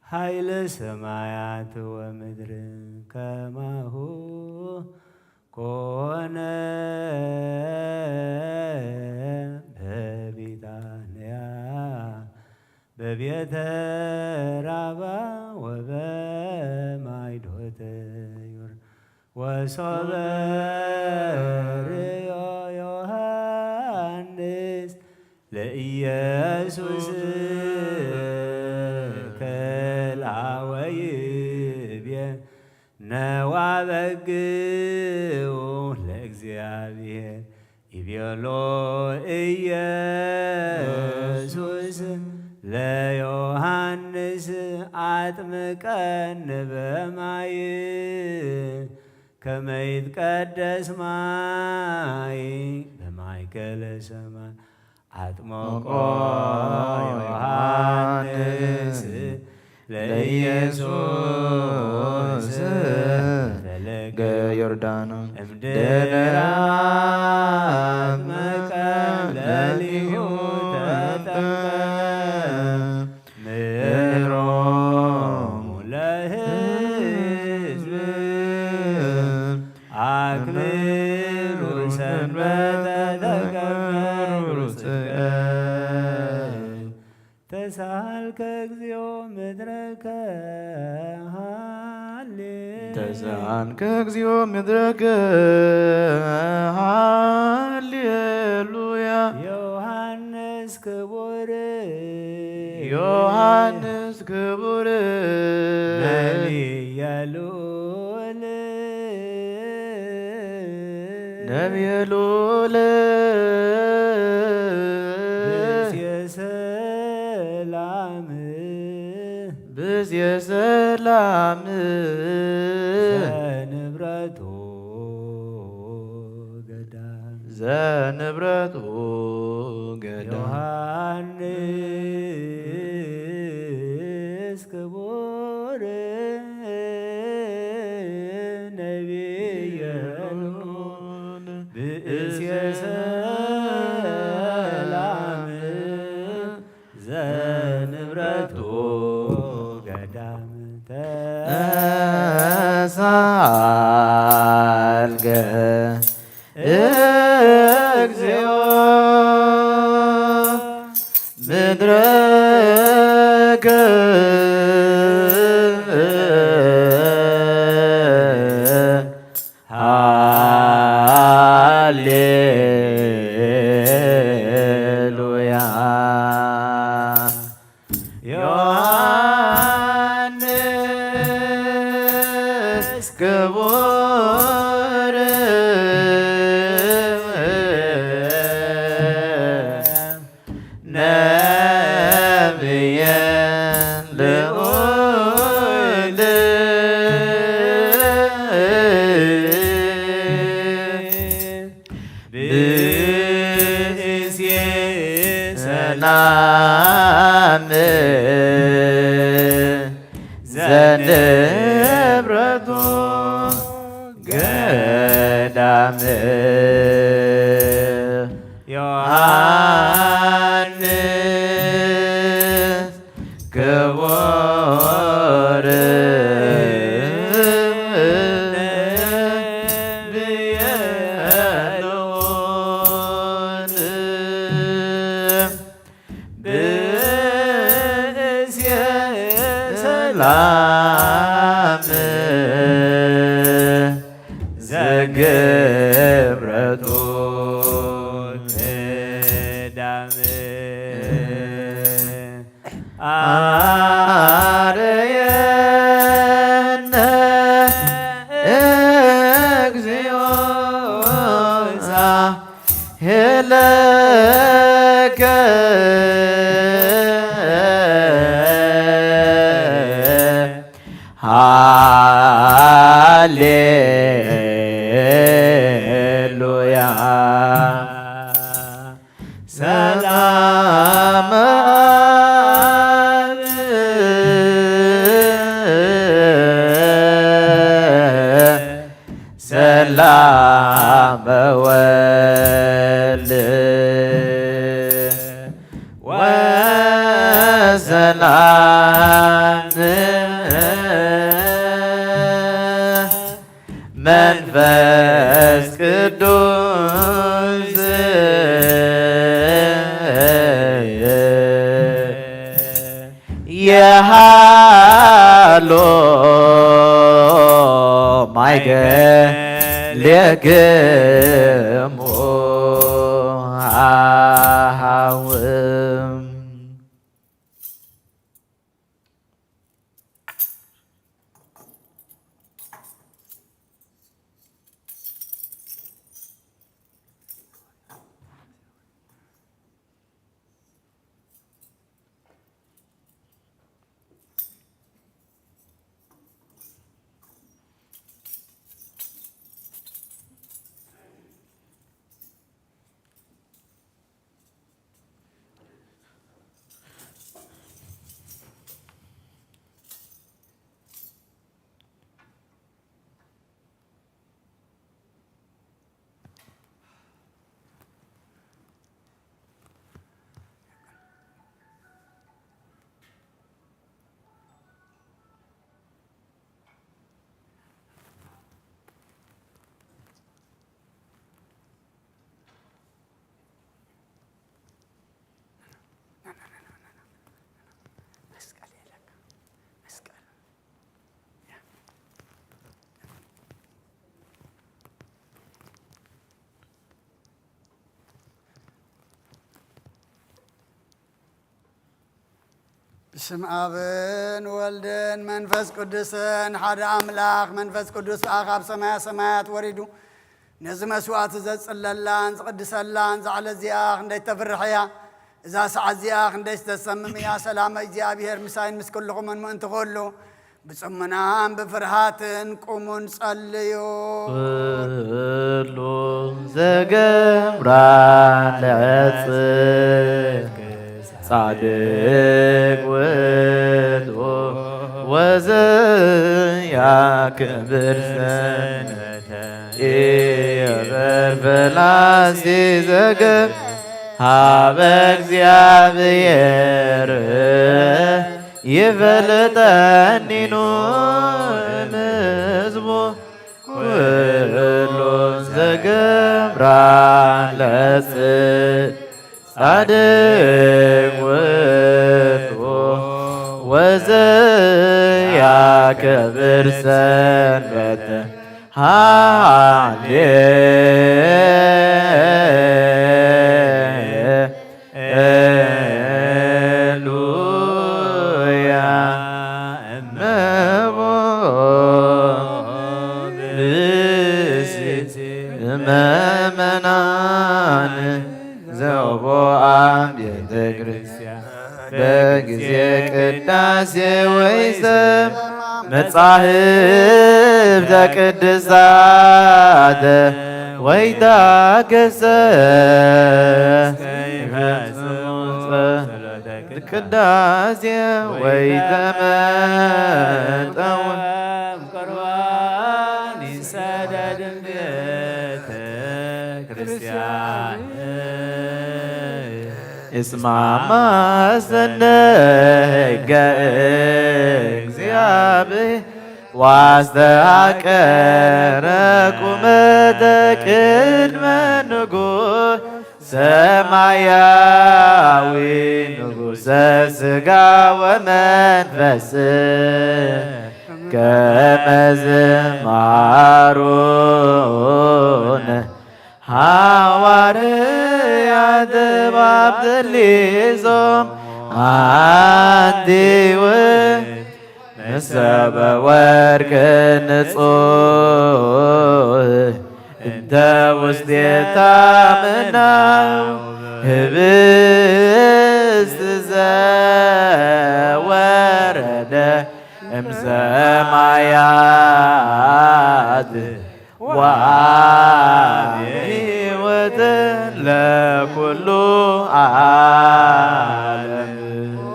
ኃይለ ሰማያት ወምድር ከማሁ ኮነ በቢታንያ በቤተ ራባ ወበማይዶተ ዮር ወሶበ ርእዮ ዮሐንስ ለኢየሱስ ከልአ ወይቤ ነዋ በግኡ ለእግዚአብሔር ይቤሎ ኢየሱስ ለዮሐንስ አጥምቀኒ በማይ ከመ ይትቀደስ ማይ በማእከለ ሰማይ አጥመቆ ዮሐንስ ለኢየሱስ ፈለገ ዮርዳኖስ እምድር አጥመቀ ለሊሁ ተጠምቀ ምህሮሙ ለሕዝብ አክብሩ ሰንበተ ተገብሩ ጽድቀ ተሳልከ እግዚኦ ምድረከ ሃሌ ተሳልከ እግዚኦ ምድረከ ሃሌሉያ ዮሐንስ ክቡር ዮሐንስ ክቡር ነቢየ ልዑል ነቢየ ልዑል ብእሴ ሰላም ብእሴ ሰላም ዘንብረቱ ገዳም ዘንብረቱ ገዳም ዮሐንስ ክቡር ነቢየ ልዑል ብእሴ ሰላም ዘንብረቱ ገዳም ተሳልገ እግዚኦ ምድረከ ሃሌሉያ ዮሐንስ ክቡር ነብየ ልዑል ብእሴ ሰላም ዘንብረቱ ገዳም ዮሐንስ ክቡር ነብየ ልዑል ብእሴ ሰላም ዘንብረቱ ገዳም አርየነ እግዚኦ ሄለከ ሃሌሉያ ሰላም አብ ሰላም ወልድ ወሰላም መንፈስ ቅዱስ የሃሎ ማይገሌክሙ አሃውም። ብስም ኣብን ወልድን መንፈስ ቅዱስን ሓደ ኣምላኽ። መንፈስ ቅዱስ ከዓ ካብ ሰማያ ሰማያት ወሪዱ ነዚ መስዋዕቲ ዘጽለላን ዝቕድሰላን ዛዕለ እዚኣ ክንደይ ተፍርሕ እያ። እዛ ሰዓት እዚኣ ክንደይ ዝተሰምም እያ። ሰላም እግዚኣብሔር ምሳይን ምስ ኩልኹምን ምእንቲ ኩሉ ብጽሙናን ብፍርሃትን ቁሙን ጸልዩ። ኩሉ ዘገብራ ለጽድቅ ጻድቅ ውእቱ ወዘያክብር ሰንበተ ኢየበር ፈላሲ ዘገብ ሀበ እግዚኣብሔር ይፈልጠኒኑ እምሕዝቡ ኩሉ ዘገብራ ለጽድቅ ጻድቅ ውእቱ ወዘያከብር ሰንበተ ሃሌ ሉያ እመቦ ብእሲት መመናን ዘቦኣም ቤተ ክርስቲያን በጊዜ ቅዳሴ ወይዘ መጻሕፍተ ቅድሳተ ወይታገሰ ቅዳሴ ወይተመጠው ቁርባን ይሰደድ ቤተ ክርስቲያን እስማማ ሰነ ሕገ እግዚአብሔር ዋስተአቀረ ቁመተ ቅድመ ንጉሥ ሰማያዊ ንጉሠ ሥጋ ወመንፈስ ከመ ዝማሩነ ሐዋርያት ባብ ተሊዞም አንቲ ውእቲ መሰበ ወርቅ ንጹሕ እንተ ውስቴታ ምናው ህብስት ዘወረደ እምሰማያት ወአብ ሕይወት ለኩሉ ዓለም። ኦ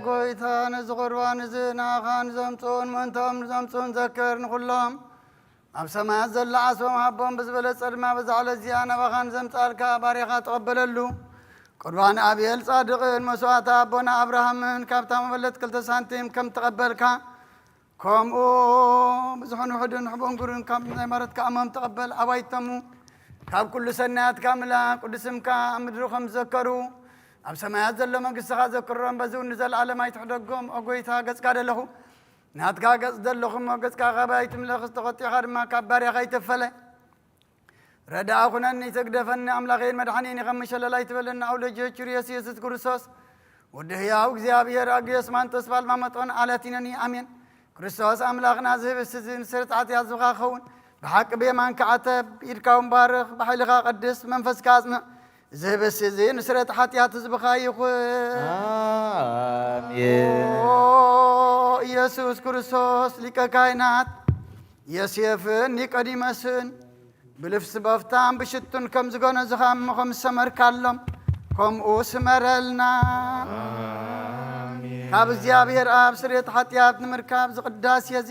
ጎይታ፣ ነዚ ቁርባን እዚ ንኣኻን ዘምጽኡን ምእንቶም ዘምጽኡን ዘክር። ንኹሎም ኣብ ሰማያት ዘሎ ዓስቦም ሃቦም፣ ብዝበለጸ ድማ በዛ ዕለት እዚኣ ናባኻ ንዘምጽኣልካ ባርያኻ ተቐበለሉ። ቁርባን ኣቤል ጻድቕን መስዋእቲ ኣቦና ኣብርሃምን ካብታ መበለት ክልተ ሳንቲም ከም ተቐበልካ፣ ከምኡ ብዙሕን ውሑድን ሕቡእን ግሩን ካብ ናይ ማረትካ እሞም ተቐበል። ኣባይተሙ ካብ ኩሉ ሰናያትካ ምላ፣ ቅዱስ ስምካ ኣብ ምድሪ ከም ዝዘከሩ፣ ኣብ ሰማያት ዘሎ መንግስትኻ ዘክሮም፣ በዚ እውን ንዘለኣለም ኣይትሕደጎም። ኦ ጎይታ፣ ገጽካ ደለኹ ናትካ ገጽ ዘለኹ እሞ፣ ገጽካ ካባይ ኣይትምለኽ፣ ዝተቖጢኻ ድማ ካብ ባርያኻ ኣይትፈለ። ረዳኣ ኩነኒ፣ ተግደፈኒ፣ ኣምላኸይን መድሓኒን ከም ሸለል ኣይትበለኒ። ኣውለጀ ኪርዮስ ኢየሱስ ክርስቶስ፣ ወዲ ህያው እግዚኣብሔር፣ ኣግዮስ ማንጦስ ባልማ መጦን ኣላቲነኒ። ኣሜን። ክርስቶስ ኣምላኽና፣ ዝህብስ እዚ ንስርት ሓጢኣት ዝኻ ክኸውን፣ ብሓቂ ብየማንካ ዓተብ፣ ኢድካ እውን ባርኽ፣ ብሓይልኻ ቀድስ፣ መንፈስካ ኣጽንዕ። ዝህብስ እዚ ንስርየት ሓጢኣት ህዝብኻ ይኹን። ኣሜን። ኦ ኢየሱስ ክርስቶስ፣ ሊቀ ካህናት ዮሴፍን ኒቆዲሞስን ብልብሲ በፍታን ብሽቱን ከም ዝገነዙኻ እሞ ከም ዝሰመርካሎም፣ ከምኡ ስመረልና። ኣሜን። ካብ እግዚኣብሔር ኣብ ስርየት ሓጢኣት ንምርካብ ዝቕዳሴ እዚ፣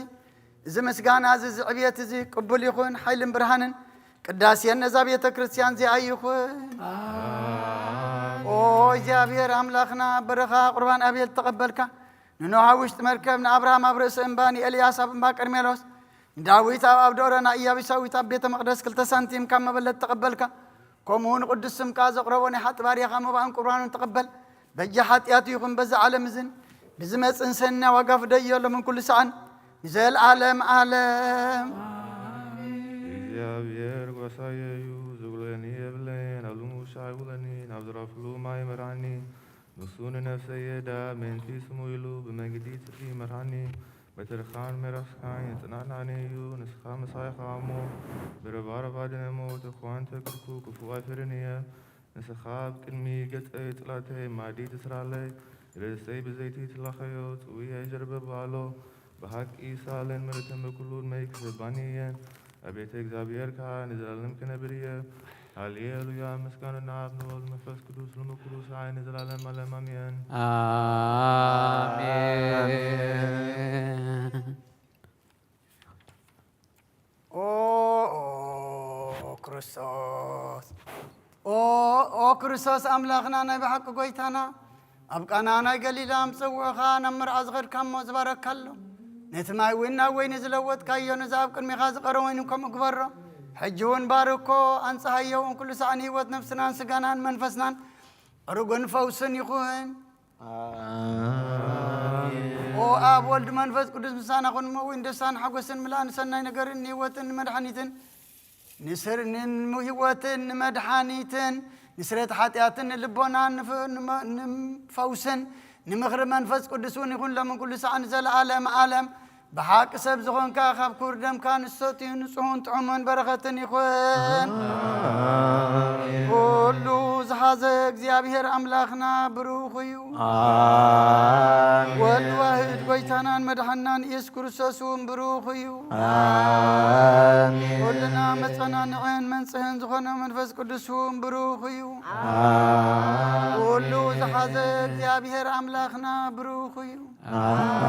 እዚ ምስጋና እዚ፣ እዚ ዕብየት እዚ ቅቡል ይኹን። ሓይልን ብርሃንን ቅዳሴን ነዛ ቤተ ክርስቲያን እዚኣ ይኹን። ኣሜን። ኦ እግዚኣብሔር ኣምላኽና፣ በረኻ ቁርባን ኣቤል ተቐበልካ። ንኖህ ኣብ ውሽጢ መርከብ፣ ንኣብርሃም ኣብ ርእሲ እምባ፣ ንኤልያስ ኣብ እምባ ቀርሜሎስ፣ ንዳዊት ኣብ፣ ኣብ ደብረ፣ ንኢያቡሳዊት ኣብ ቤተ መቕደስ ክልተ ሳንቲም ካብ መበለት ተቐበልካ። ከምኡ ንቅዱስ ስምካ ዘቕረቦ ናይ ሓጢ ባርያኻ መባእን ቁርባኑን ተቐበል። በጃ ሓጢኣቱ ይኹን በዚ ዓለም እዝን ብዝመጽእን ሰናይ ዋጋ ፍደዮ፣ ሎምን ኩሉ ሰዓን ንዘለዓለም ዓለም። እግዚኣብሔር ጓሳየ እዩ፣ ዝብለኒ የብለይን፣ ኣብ ልሙሻ ይውለኒ፣ ናብ ዝረፍሉ ማይ ይመርዓኒ። ንሱ ንነፍሰይ የዳ፣ ምእንቲ ስሙ ኢሉ ብመንገዲ ጽድቂ ይመርዓኒ። በትርኻን መራኽስካን የጽናንዓኒ እዩ፣ ንስኻ ምሳይ ኢኻ እሞ። ብረባረብ ኣድነ እሞ፣ ተኳን ተግርኩ፣ ክፉእ ኣይፈርን እየ። ንስኻ ኣብ ቅድሚ ገጸይ ጽላተይ ማዲ ትስራለይ፣ ርእሰይ ብዘይቲ ትላኸዮ፣ ጽውያይ ጀርበብ ኣሎ። ብሓቂ ሳለን ምሕረትን በኩሉ ዕድመይ ክህባኒ እየን። ኣብ ቤተ እግዚኣብሔር ከኣ ንዘለኣለም ክነብር እየ። ሃሌሉያ፣ ምስጋና ንኣብ ንወልድ መንፈስ ቅዱስ፣ ሎሚ ኩሉ ሰዓይ ንዘለኣለም ዓለም ኣሜን። ኣሜን። ኦ፣ ኦ፣ ክርስቶስ፣ ኦ፣ ኦ፣ ክርስቶስ ኣምላኽና፣ ናይ ብሓቂ ጐይታና፣ ኣብ ቃና ናይ ገሊላ ምጽውዕኻ ናብ መርዓ ዝኸድካ እሞ ዝባረካሎ። ነቲ ማይ እውን ናብ ወይኒ ዝለወጥካዮ፣ ነዚ ኣብ ቅድሚኻ ዝቐረ ወይኒ ከምኡ ግበሮ። ሕጂ እውን ባርኮ፣ ኣንጽሃዮ እውን ኩሉ ሳዕ ንህይወት ነፍስናን ስጋናን መንፈስናን ዕሩግን ፈውስን ይኹን። ኣሜን። ኦ ኣብ ወልድ መንፈስ ቅዱስ ምሳና ኩን እሞ፣ እውን ደስታን ሓጎስን ምልኣን ሰናይ ነገርን ንህይወትን ንመድሓኒትን ንስር-፣ ንህይወትን ንመድሓኒትን ንስርየት ሓጢኣትን ንልቦናን ንፍ-፣ ንመ-፣ ንፈውስን ንምኽሪ መንፈስ ቅዱስ እውን ይኹን ሎምን ኩሉ ሰዓት ንዘለኣለም ዓለም። ብሓቂ ሰብ ዝኾንካ ካብ ክቡር ደምካ ንሰትዩ ንጹህን ጥዑምን በረኸትን ይኹን። ኣሜን። ኩሉ ዝሓዘ እግዚኣብሔር ኣምላኽና ብሩኽ እዩ። ኣሜን። ወልድ ዋህድ ጐይታናን መድሓናን ኢየሱስ ክርስቶስ እውን ብሩኽ እዩ። ኣሜን። ኩልና መጸናንዕን መንጽህን ዝኾነ መንፈስ ቅዱስ እውን ብሩኽ እዩ። ኣሜን። ኩሉ ዝሓዘ እግዚኣብሔር ኣምላኽና ብሩኽ እዩ። ኣሜን።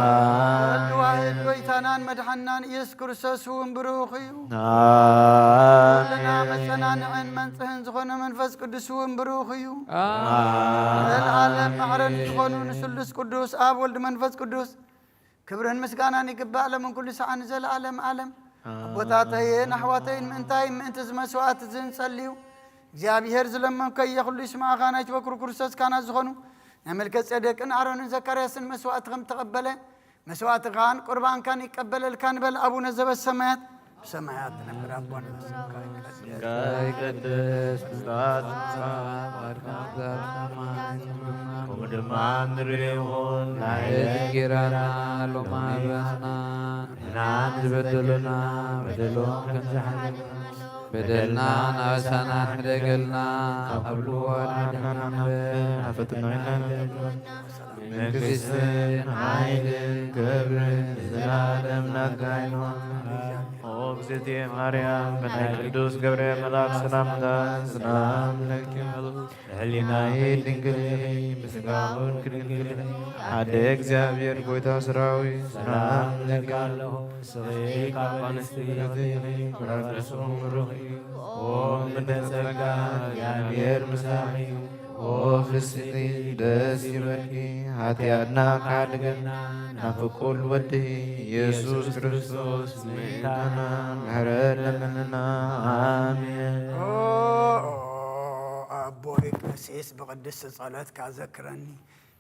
ወልድ ዋህድ ጐይታናን መድሓናን ኢየሱስ ክርስቶስ እውን ብሩኽ እዩ። ኣሜን። ኩልና መጸናንዕን መንጽህን ዝኾነ መንፈስ ቅዱስ እውን ብሩኽ እዩ። ኣሜን። ዘለዓለም ማዕረን ዝኾኑ ንስሉስ ቅዱስ ኣብ ወልድ መንፈስ ቅዱስ ክብርን ምስጋናን ይግባእ፣ ሎምን ኩሉ ሰዓን ንዘለዓለም ዓለም። ኣሜን። ኣቦታተይን ኣሕዋተይን፣ ምእንታይ ምእንቲ እዚ መስዋዕት እዚ ንጸልዩ። እግዚኣብሔር ዝለመንከዮ ኩሉ ይስማዕኻ። ናይ በኩር ክርስቶስ ካህናት ዝኾኑ ናይ መልከ ጼዴቅን ኣሮንን ዘካርያስን መስዋዕቲ ከም ተቐበለ፣ መስዋዕትኻን ቁርባንካን ይቀበለልካ ንበል። ኣቡነ ዘበሰማያት፣ ብሰማያት ትነብር ኣቦና፣ ስምካ ይቀደስ፣ ስምካ ይቀደስ፣ ትምጻእ ጽድቅካ፣ ፍቓድካ ከም ኣብ ሰማይ ከምኡ ድማ ኣብ ምድሪ ይኹን። ናይ ዕለት እንጌራና ሎሚ ሃበና፣ ንሕና ንዝበደሉና በደሎም ከም ዝሓለና፣ በደልና ናበሳና ሕደገልና፣ ካብ ኩሉ ኣድሕነና እምበር፣ ናብ ፈተና ኣይተእትወና። መንግስትን ሓይልን ክብርን ንዘለኣለም ናትካ ይኹን። ኦ እግዝእትየ ማርያም፣ ብናይ ቅዱስ ገብርኤል መልኣክ ሰላምታ ሰላም ለኪ። ህሊናይ ድንግል ኢኺ፣ ብስጋውን ድንግል ኢኺ። ኣደ እግዚኣብሔር ጎይታ ሰራዊት ሰላም ለኪ ኣለኹ። ስኺ ካብ ኣንስቲ ኢኺ፣ ፍረ ከርስኺ ብሩኽ እዩ። ኦ ምልዕተ ጸጋ፣ እግዚኣብሔር ምሳኺ እዩ። ኦ ፍስቲ ደስ ይበልኪ፣ ሓጢኣትና ካድገና ናብ ፍቁር ወዲ ኢየሱስ ክርስቶስ ምእንታና ምሕረት ለምንና። ኣሜን። ኦ ኣቦይ ቀሲስ ብቅድስቲ ጸሎትካ ዘክረኒ።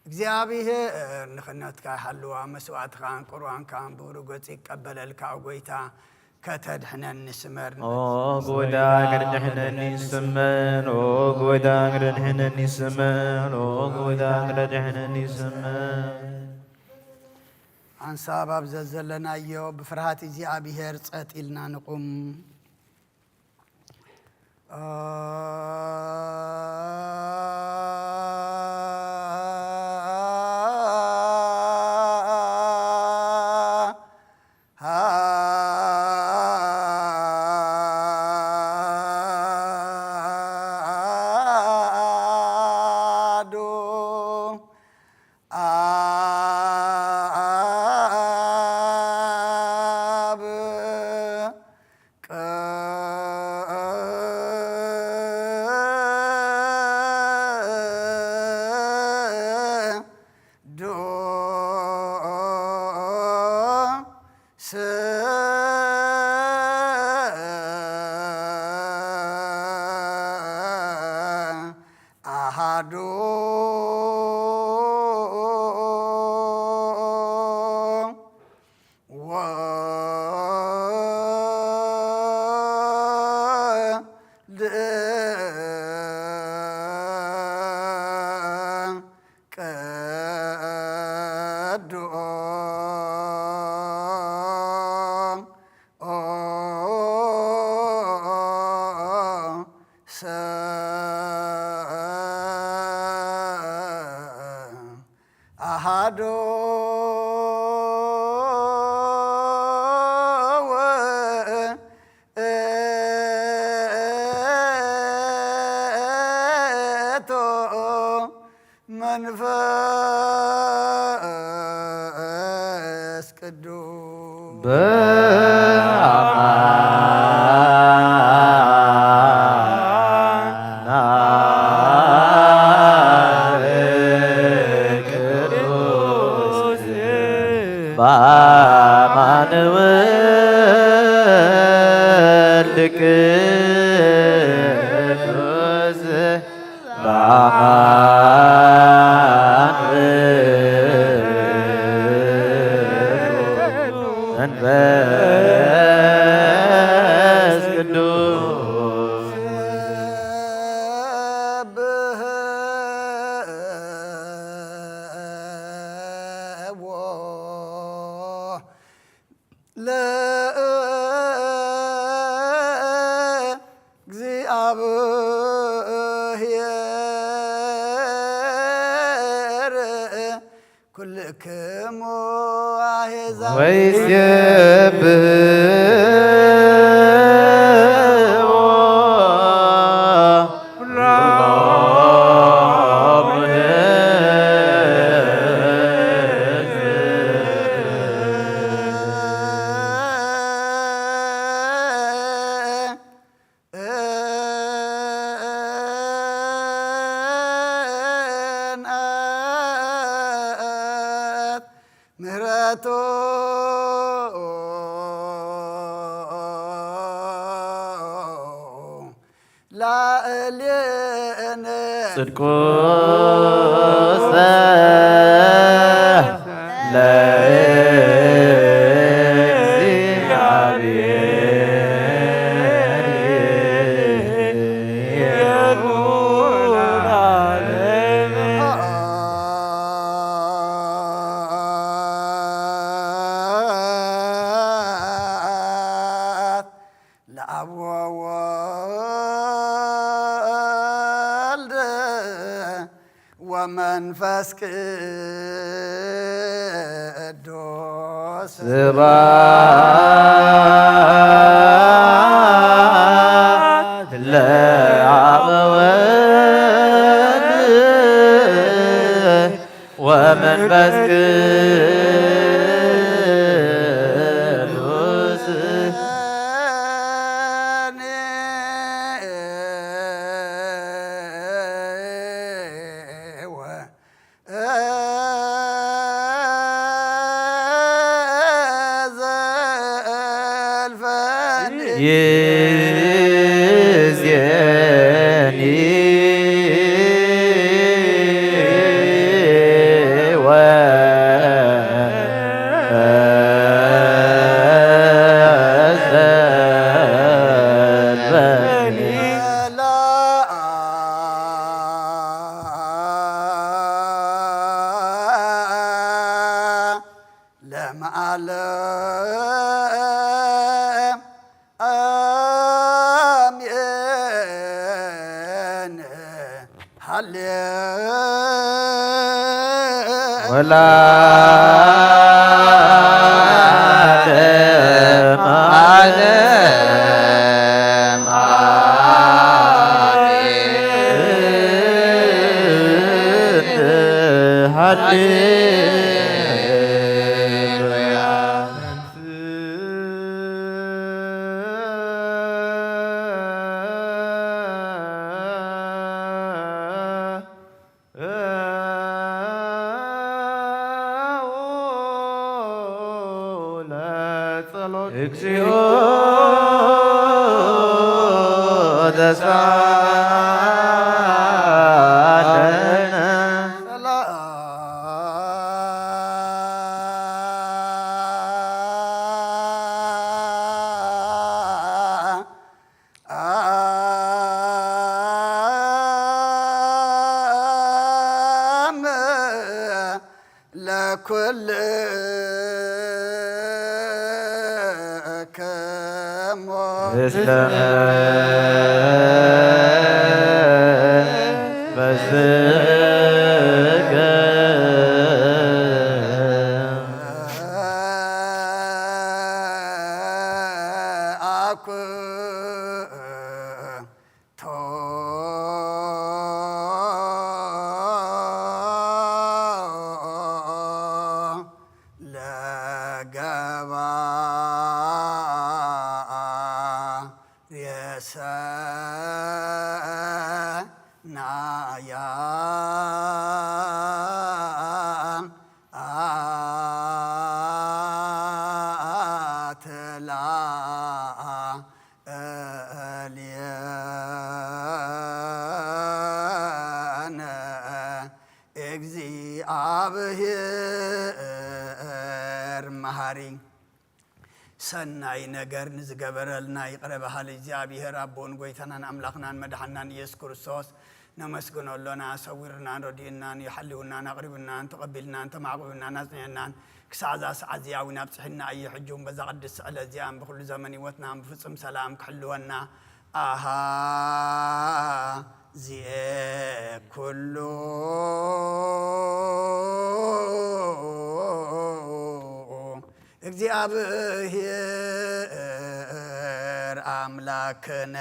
እግዚኣብሔር ንክህነትካ ይሓልዋ፣ መስዋዕትኻን ቁርባንካን ብብሩህ ገጹ ይቀበለልካ። ኦ ጎይታ ከተድሕነኒ ስመር። ኦ ጎይታ ክትድሕነኒ ስመር። ኦ ጎይታ ክትድሕነኒ ስመር። ኦ ጎይታ ክትድሕነኒ ስመር። ሓንሳብ ኣብ ዘዘለናዮ ብፍርሃት እግዚኣብሔር ጸጥ ኢልና ንቁም። መንፈስ ቅዱስ ስብሐት ለአብ ወወልድ ወመንፈስ ቅዱስ። ይዜኒ ወሰበኒ። ለመዓለም አሜን። ሃሌ ወለዓለመ ዓለም አሜን። ሃሌሉያ። እግዚኦ ተሳለነ። ለኩልክሙ እስለ መንፈስከ አኩ ቶ ለገባ ሬሰናያ አትላ እልየነ እግዚአብሔር መሐሪ ሰናይ ነገር ንዝገበረልና ይቕረ በሃሊ እግዚኣብሔር ኣቦን ጐይታናን ኣምላኽናን መድሓናን ኢየሱስ ክርስቶስ ነመስግኖ ኣሎና። ሰዊርናን ረዲኡናን እዩ፣ ሓልውናን ኣቕሪቡናን ተቐቢልናን ተማዕቑብናን ኣጽኒዕናን ክሳዕ እዛ ሰዓት እዚኣ እውን ኣብጽሕና እዩ። ሕጂ እውን በዛ ቅድስቲ ዕለት እዚኣን ብኹሉ ዘመን ህይወትናን ብፍጹም ሰላም ክሕልወና ኣሃ ዚኤ ኩሉ እግዚኣብሔር ኣምላክነ።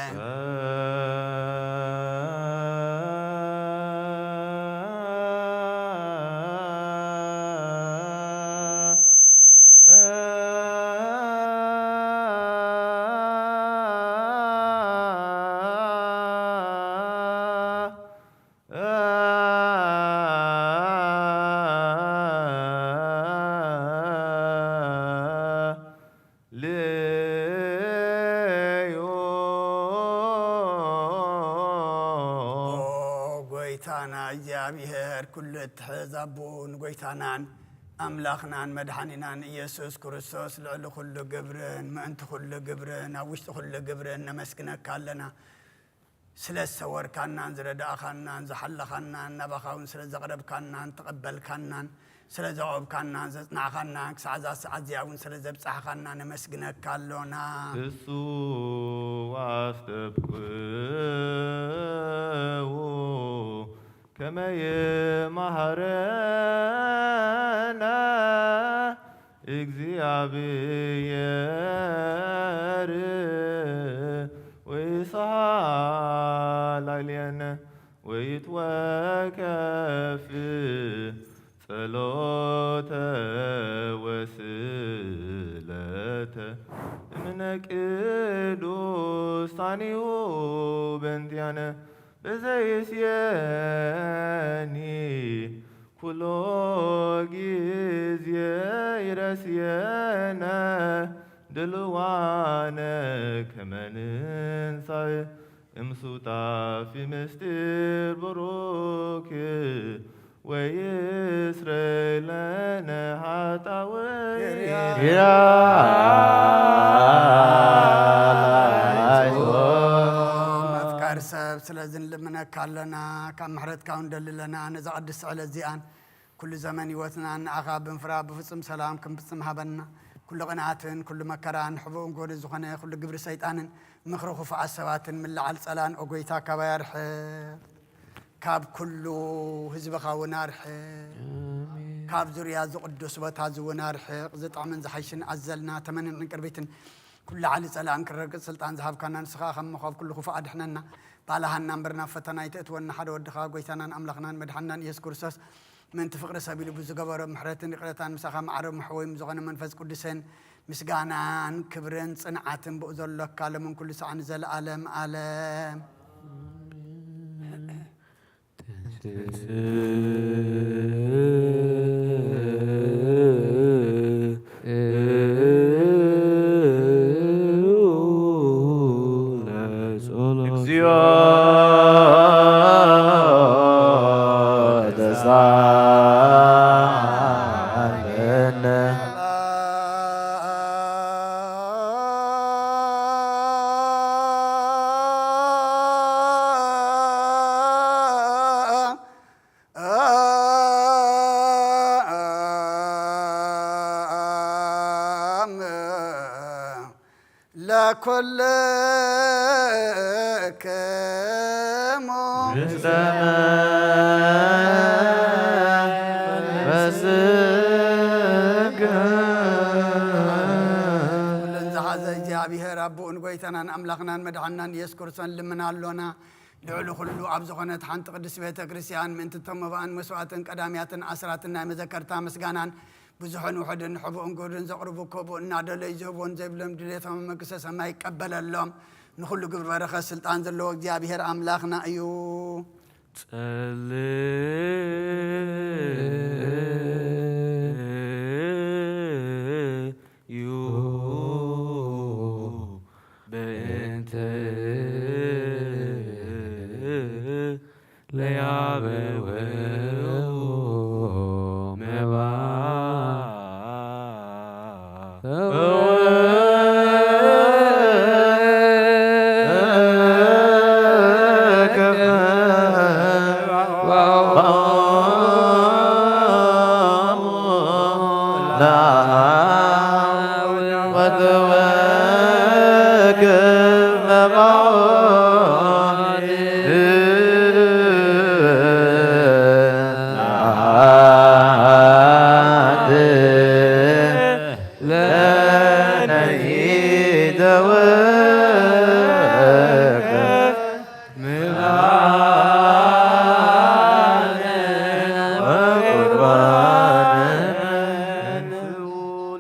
ልዩ ኦ ጎይታና እግዚኣብሔር፣ ኩሉ እትሕዝ ኣቦኡ ንጎይታናን ኣምላኽናን መድሓኒናን ኢየሱስ ክርስቶስ፣ ልዕሊ ኩሉ ግብርን ምእንቲ ኩሉ ግብርን ኣብ ውሽጢ ኩሉ ግብርን ነመስግነካ ኣለና። ስለ ዝሰወርካናን ዝረዳእኻናን ዝሓለኻናን፣ ናባኻ እውን ስለ ዘቕረብካናን ተቐበልካናን፣ ስለ ዘቕረብካናን ዘጽናዕኻናን፣ ክሳዕ እዛ ሰዓት እዚኣ እውን ስለ ዘብጻሕኻና ነመስግነካ ኣሎና። እሱ ኣስተብቅዎ ከመየ መሃረና እግዚኣብሔር ወይስሓ ላዕሌነ ወይትወከፍ ጸሎተ ወስእለተ እምነ ቅዱሳኒሁ በእንቲአነ በዘይስየኒ ኩሎ ጊዜ ይረስየነ ድልዋነ ከመ ንንሳእ እምሱጣፊ ምስጢር ብሩክ ወይስረይ ለነ ሓጣውያ። መፍቀር ሰብ ስለዚ ንልምነካ ኣለና፣ ካብ ምሕረትካ እውን ደሊ ኣለና። ነዛ ቅድስቲ ዕለት እዚኣን ኩሉ ዘመን ህይወትናን ንኣኻ ብምፍራ ብፍጹም ሰላም ክንፍጽም ሃበና። ኩሉ ቅንኣትን ኩሉ መከራን ሕቡእን ጎኒ ዝኾነ ኩሉ ግብሪ ሰይጣንን ምኽሪ ክፉኣት ሰባትን ምልዓል ጸላን፣ ኦ ጎይታ፣ ካባይ ኣርሕቕ። ካብ ኩሉ ህዝብኻ እውን ኣርሕቕ። ካብ ዙርያ እዚ ቅዱስ ቦታ እዚ እውን ኣርሕቕ። ዝጥዕምን ዝሓይሽን ኣዘልና ተመንን ዕንቅርቢትን ኩሉ ዓሊ ጸላእን ክረግጽ ስልጣን ዝሃብካና ንስኻ ከም መኸብ ኩሉ ክፉእ ኣድሕነና። ባልሃና እምበር ናብ ፈተና ኣይተእትወና። ሓደ ወድኻ ጎይታናን ኣምላኽናን መድሓንናን ኢየሱስ ክርስቶስ ምእንቲ ፍቕሪ ሰብ ኢሉ ብዝገበሮ ምሕረትን ይቕረታን ምሳኻ ማዕረ መሕወይም ዝኾነ መንፈስ ቅዱስን ምስጋናን ክብርን ጽንዓትን ብኡ ዘሎካ ሎምን ኩሉ ሰዓን ዘለዓለም ኣለም። እግዚኦ ተሳለነ። ለኩልክሙ ምስለ መንፈስከ። ኩለን ዝሓዘ እግዚኣብሔር ኣቦኡን ጎይታናን ኣምላኽናን መድሓንናን ኢየሱስ ክርስቶስ ልምና ኣሎና። ልዕሊ ኩሉ ኣብ ዝኾነት ሓንቲ ቅድስቲ ቤተ ክርስቲያን ምእንቲ እቶም መባእን መስዋእትን ቀዳምያትን ኣስራትን ናይ መዘከርታ ምስጋናን ብዙሕን ውሑድን ሕቡእን ግብርን ዘቕርቡ ኮቦ እናደለዩ ዝህቦን ዘይብሎም ድሌቶም መንግስተ ሰማይ ይቀበለሎም። ንኹሉ ግብሪ በረኸት ስልጣን ዘለዎ እግዚኣብሔር ኣምላኽና እዩ። ጸልዩ በእንተ ለያበው መባ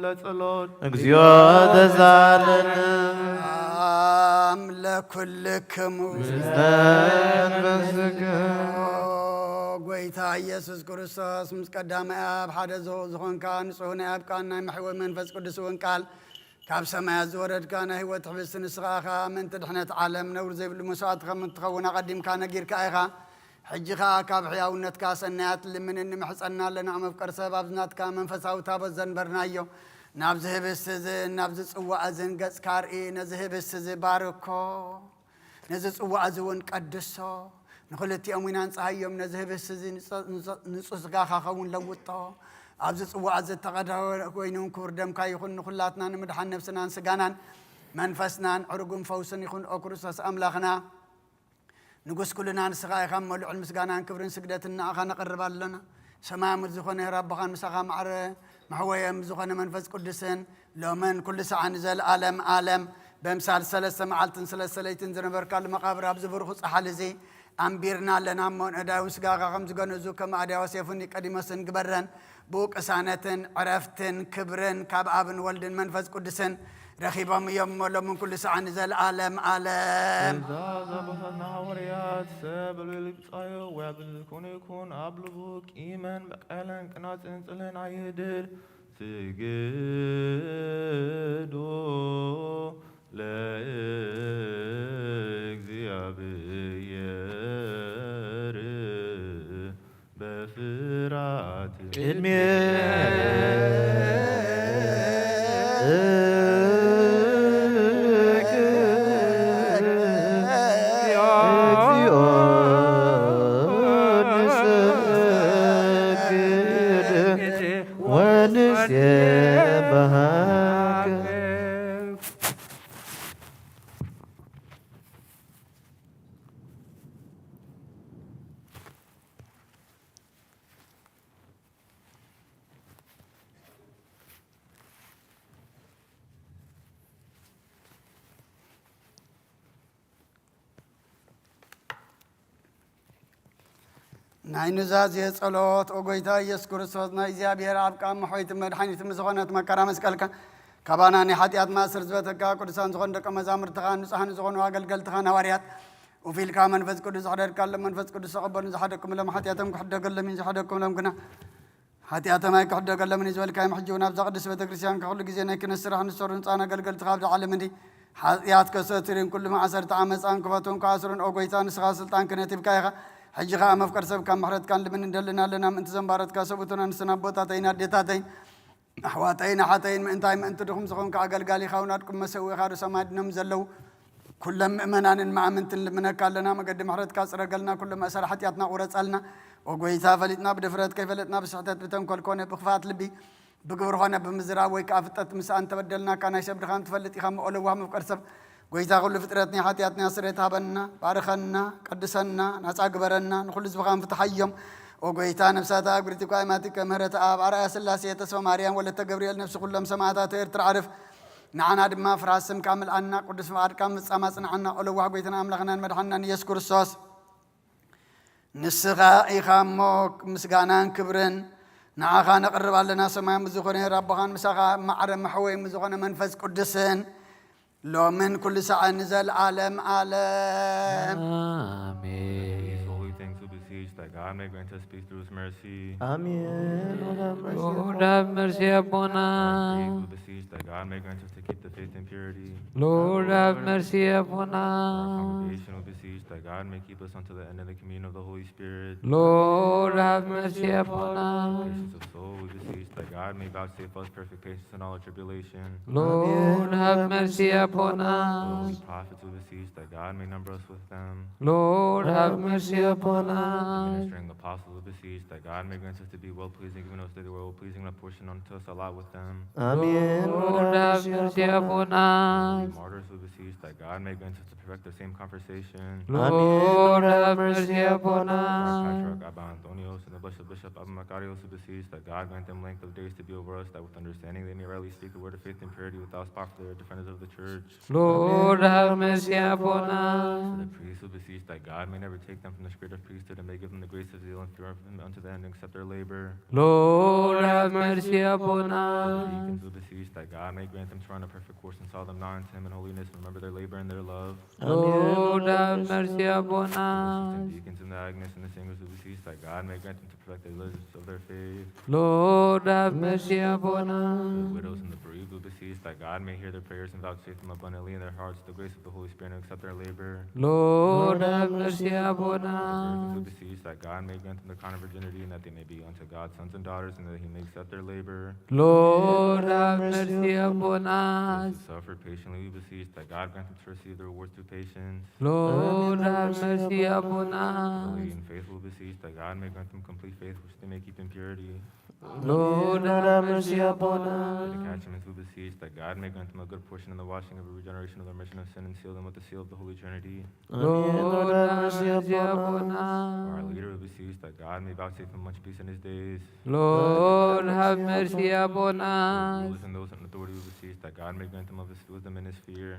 ለጸሎት። እግዚኦ ተሳለነ። ኣም ለኩልክሙ። ምስለ መንፈስከ። ኦ ጎይታ ኢየሱስ ክርስቶስ ምስ ቀዳማይ ኣብ ሓደ ዝ-፣ ዝኾንካ ንጹህ ናይ ኣብ ቃል ናይ መሕወይ መንፈስ ቅዱስ እውን ቃል ካብ ሰማያት ዝወረድካ ናይ ህይወት ሕብስቲ ንስኻ ኢኻ። ምእንቲ ድሕነት ዓለም ነውር ዘይብሉ መስዋእቲ ከም እትኸውን ኣቐዲምካ ነጊርካ ኢኻ። ሕጂ ኸኣ ካብ ሕያውነትካ ሰናያት ልምንን ንምሕጸና ኣለና። መፍቀር ሰብ ኣብዚ ናትካ መንፈሳዊ ታቦት ዘንበርናዮ ናብዚ ህብስቲ እዚ ናብዚ ጽዋእ እዝን ገጽካ ርኢ። ነዚ ህብስቲ እዚ ባርኮ፣ ነዚ ጽዋእ እዚ እውን ቀድሶ። ንኽልቲኦም ዊናን ጸሃዮም ነዚ ህብስቲ እዚ ንጹ-፣ ንጹ-፣ ንጹህ ስጋኻ ኸውን ለውጦ። ኣብዚ ጽዋእ እዚ እተቐድሐ ኮይኑ ክቡር ደምካ ይኹን። ንኹላትና ንምድሓን ነብስናን ስጋናን መንፈስናን ዕሩግን ፈውስን ይኹን። ኦ ክርስቶስ ኣምላኽና፣ ንጉስ ኩልና ንስኻ ኢኻ እሞ፣ ልዑል ምስጋናን ክብርን ስግደትን ንኣኻ ነቕርብ ኣሎና። ሰማያዊ ዝኾነ ኣቦኻን ምሳኻ ማዕረ መሕወዮም ዝኾነ መንፈስ ቅዱስን፣ ሎምን ኩሉ ሰዓን ንዘለኣለም ኣለም፣ በምሳል ሰለስተ መዓልትን ሰለስተ ለይትን ዝነበርካሉ መቓብር ኣብዚ ብሩኽ ጸሓል እዚ ኣንቢርና ኣለና እሞ፣ ንእዳውን ስጋኻ ከም ዝገነዙ፣ ከም ኣድያወስ የፉኒ ቀዲሞስን ግበረን። ብኡ ቅሳነትን ዕረፍትን ክብርን ካብ ኣብን ወልድን መንፈስ ቅዱስን ረኺቦም እዮም እሞ፣ ሎምን ኩሉ ሰዓን ንዘለኣለም ኣለም። ትእዛዝ ኣቦታትና ሃዋርያት፣ ሰብ ብልብጻዮ ወይ ኣብ ዝኾነ ይኹን ኣብ ልቡ ቂምን በቀልን ቅናጽን ጽልእን ኣይህድር። ስግዱ ለእግዚኣብሔር በፍርሃት ቅድሜ እግዚኦ ንሰግድ ወንሴብሐከ። ናይ ኑዛዜ ጸሎት። ኦ ጎይታ ኢየሱስ ክርስቶስ፣ ናይ እግዚኣብሔር ኣብ ቃል መሕወይትን መድሓኒትን ዝኾነት መከራ መስቀልካ፣ ካባና ናይ ሓጢኣት ማእሰር ዝበተካ፣ ቅዱሳን ዝኾኑ ደቀ መዛሙርትኻ፣ ንጹሓን ዝኾኑ ኣገልገልትኻ፣ ሃዋርያት፣ ኡፍ ኢልካ መንፈስ ቅዱስ ዘሕደርካሎም፣ መንፈስ ቅዱስ ተቐበሉ፣ ዝሓደግኩምሎም ሓጢኣቶም ክሕደገሎም እዩ፣ ዝሓደግኩምሎም ግና ሓጢኣቶም ኣይክሕደገሎምን እዩ ዝበልካዮም፣ ሕጂ እውን ኣብዛ ቅድስት ቤተ ክርስቲያን ኩሉ ግዜ ናይ ክህነት ስራሕ ንሰሩ ንጻን ኣገልገልትኻ ኣብዚ ዓለም እንዲ ሓጢኣት ከሰትርን ኩሉ ማእሰርቲ ዓመፃን ክፈቱን ክኣስሩን፣ ኦ ጎይታ፣ ንስኻ ስልጣን ክህነት ሂብካ ኢኻ። ሕጂ ኸኣ መፍቀር ሰብ ካብ ምሕረትካን ልምን እንደልን ኣለና፣ ምእንቲ ዘንባረትካ ሰብኡትን ኣንስትን ኣቦታተይን ኣዴታተይን ኣሕዋተይን ኣሓተይን፣ ምእንታይ ምእንቲ ድኹም ዝኾንካ ኣገልጋሊኻ እውን ኣድቅም መሰዊእኻ ርእሶም ኣድኖም ዘለዉ ኩሎም ምእመናንን መኣምንትን ልምነካ ኣለና። መገዲ ምሕረትካ ጽረገልና፣ ኩሉ መእሰሪ ሓጢኣትና ቁረጸልና። ኦ ጎይታ፣ ፈሊጥና ብድፍረት፣ ከይፈለጥና ብስሕተት፣ ብተንኮል ኮነ ብኽፍኣት ልቢ፣ ብግብሪ ኾነ ብምዝራብ ወይ ከኣ ፍጠት ምስኣን ተበደልናካ፣ ናይ ሰብ ድኻም ትፈልጥ ኢኻ እሞ፣ ኦ ለዋህ መፍቀር ሰብ፣ ጎይታ፣ ኩሉ ፍጥረት ናይ ሓጢኣትና ስርየት ሃበና፣ ባርኸና፣ ቀድሰና፣ ናጻ ግበረና፣ ንኹሉ ህዝብኻን ፍትሓዮም። ኦ ጎይታ፣ ነፍሳት ኣግብርቲ እኳ ኣይማቲከ ምህረት ኣብ ኣርኣያ ስላሴ ተስፋ ማርያም ወለተ ገብርኤል ነፍሲ ኩሎም ሰማዕታት ኤርትራ ዓርፍ ንዓና ድማ ፍርሃት ስምካ ምልኣና፣ ቅዱስ ፍቓድካ ምፍጻም ኣጽንዓና። ኦ ለዋህ ጎይታና ኣምላኽናን መድሓንናን ኢየሱስ ክርስቶስ፣ ንስኻ ኢኻ እሞ ምስጋናን ክብርን ንዓኻ ነቕርብ ኣለና። ሰማያዊ ምስ ዝኾነ ኣቦኻን ምሳኻ ማዕረ መሕወይ ምስ ዝኾነ መንፈስ ቅዱስን ሎምን ኩሉ ሰዓት ንዘለዓለም ዓለም። ኣሜን። These holy things we beseech that God may grant us peace through his mercy. ኣሜን። Lord have mercy Lord upon have mercy us. Upon us. These we beseech that God may grant us to keep the faith in purity. Lord have mercy upon Our us. Congregation we beseech that God may keep us unto the end in the communion of the Holy Spirit. Lord have mercy upon us. Patience of soul we beseech that God may vouchsafe us perfect patience in all our tribulation. Lord have mercy upon us. Holy prophets we beseech that God may number us with them. Lord have mercy upon us. The ministering apostles we beseech that God may grant us to be well pleasing, even as they were well pleasing, and apportion unto us a lot with them. ኣሜን። Lord have mercy upon us. Martyrs we beseech that God may grant us to perfect the same conversation. Lord have mercy upon us. Patriarch Abba Anthonios and the blessed Bishop Abba Makarios we beseech that God grant them length of days to be over us, that with understanding they may rightly speak the word of faith in purity without spot for their defenders of the church. Lord have mercy upon us. For the priests we beseech that God may never take them from the spirit of priesthood and may give them the grace of zeal and fear of him unto the end and accept their labor. Lord have mercy upon us. For the deacons we beseech that God may grant them to run a perfect course and saw them not unto him in holiness and remember their labor and their love. Lord have mercy upon us. For the assistant deacons and the agonists and the singers we beseech that God may grant them to perfect the religious of their faith. Lord have mercy upon us. For the widows and the bereaved we beseech that God may hear their prayers and vouchsafe them abundantly in their hearts the grace of the Holy Spirit and accept their labor. Lord have mercy upon us. For the virgins we beseech that God may grant them the crown of virginity and that they may be unto God sons and daughters and that he may accept their labor. Lord have mercy upon us. For those who suffer patiently we beseech that God grant them to receive the rewards through patience. Lord have mercy upon us. For the lay and faithful we beseech that God may grant them complete faith which they may keep in purity. Lord have mercy upon us. For the catechumens we beseech that God may grant them a good portion in the washing of the regeneration of the remission of sin and seal them with the seal of the Holy Trinity. Lord Lord, have mercy upon us. For our leader, we beseech that God may vouchsafe him much peace in his days. Lord, have mercy upon us. Rulers and those in authority, we beseech that God may grant them of his wisdom and his fear.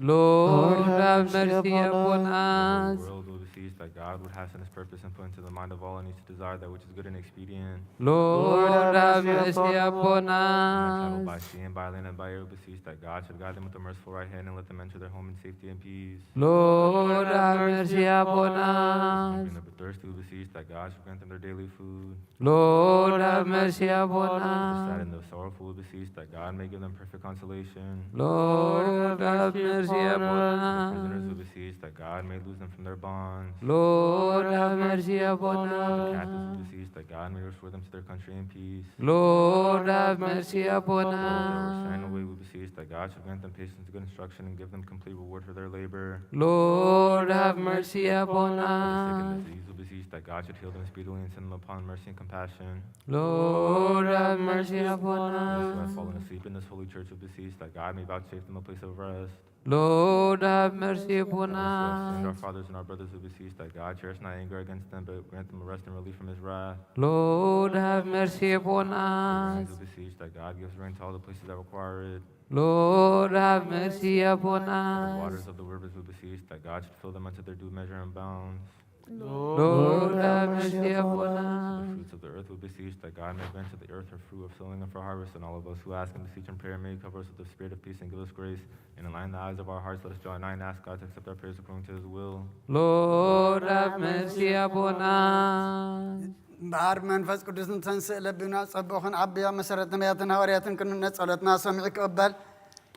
Lord, have mercy upon The us. world, we beseech that God would hasten his purpose and put into the mind of all and each to desire that which is good and expedient. Lord, have mercy upon And that travel by us. sea and by land and by air, we beseech that God should guide them with a merciful right hand and let them enter their home in safety and peace. Lord, have mercy upon Hungry us. and the thirsty, we beseech that God should grant them their daily food. Lord, have mercy upon The sad us. and the sorrowful, we beseech that God may give them perfect consolation. Lord, have mercy upon The prisoners, we us. beseech that God may loose them from their bonds. Lord, have mercy upon The captives, we us. beseech that God may restore them to their country in peace. Lord, have mercy upon Those that were sent us. away, we beseech that God should grant them patience, good instruction, and give them complete reward for their labor. Lord, have mercy upon For the sick and us. diseased, we beseech that God should heal them speedily and send them upon mercy and compassion. Lord, have mercy upon Those who have us. fallen asleep in this holy church, we beseech that God may vouchsafe them a place of rest. Lord, have mercy upon Those who have sinned, our us. fathers and our brothers, we beseech that God cherish not anger against them, but grant them rest and relief from his wrath. Lord, have mercy upon For rains, us. we beseech that God gives rain to all the places that require it. Lord, have mercy upon For the waters us. of the rivers, we beseech that God should fill them unto their due measure and bounds. Lord, have mercy upon For the us. fruits of the earth, we beseech that God may grant to the earth her fruit of sowing and for harvest, and all of us who ask and beseech in prayer may cover us with the spirit of peace and give us grace, and enlighten the eyes of our hearts. Let us draw nigh and ask God to accept our prayers according to his will. Lord, have mercy upon us. እምበኣር መንፈስ ቅዱስ ንተንስእ ለቢና ጸብኹን ዓብያ መሰረት ነቢያትን ሃዋርያትን ክንነ ጸሎትና ሰሚዑ ክቕበል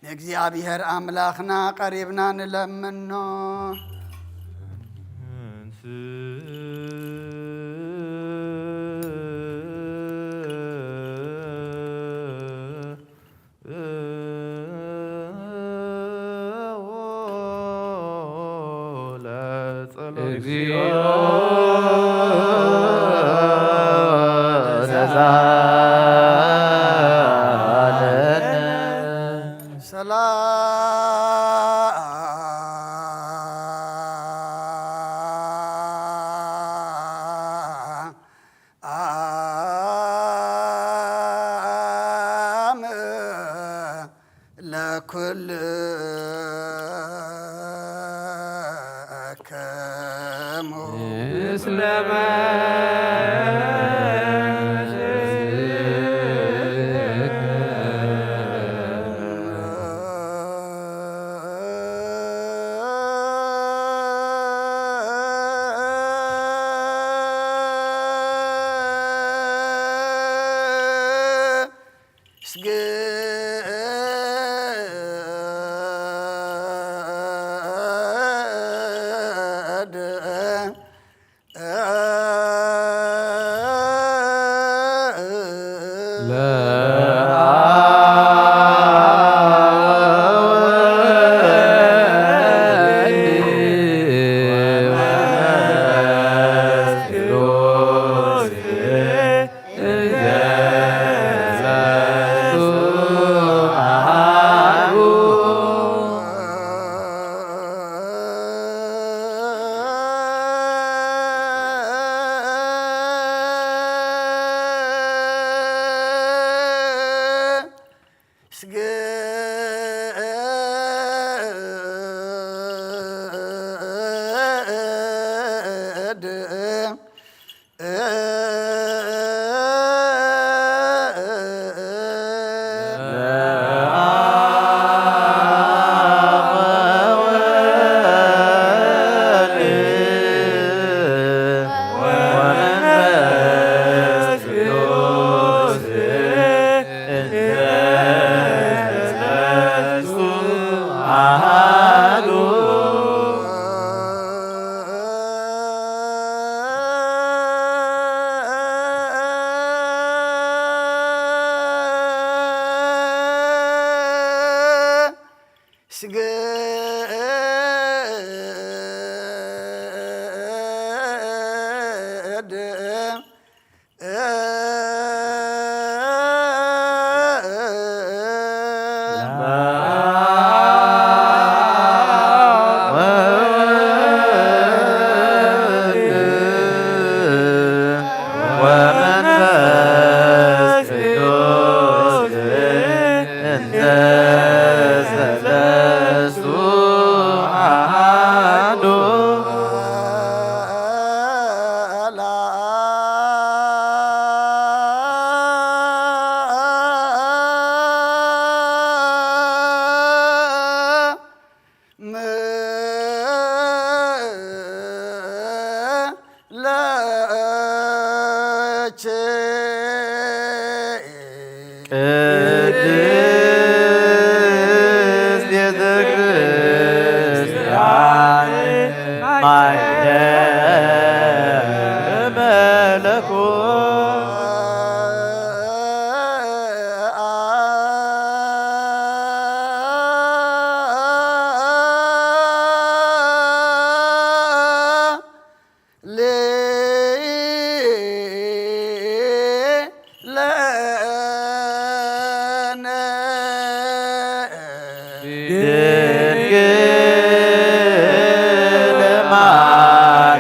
ንእግዚኣብሔር ኣምላኽና ቀሪብና ንለምኖ። እግዚኦ ሰላም ለኩልክሙ። ምስለ ማይደ መለኮ ድንግል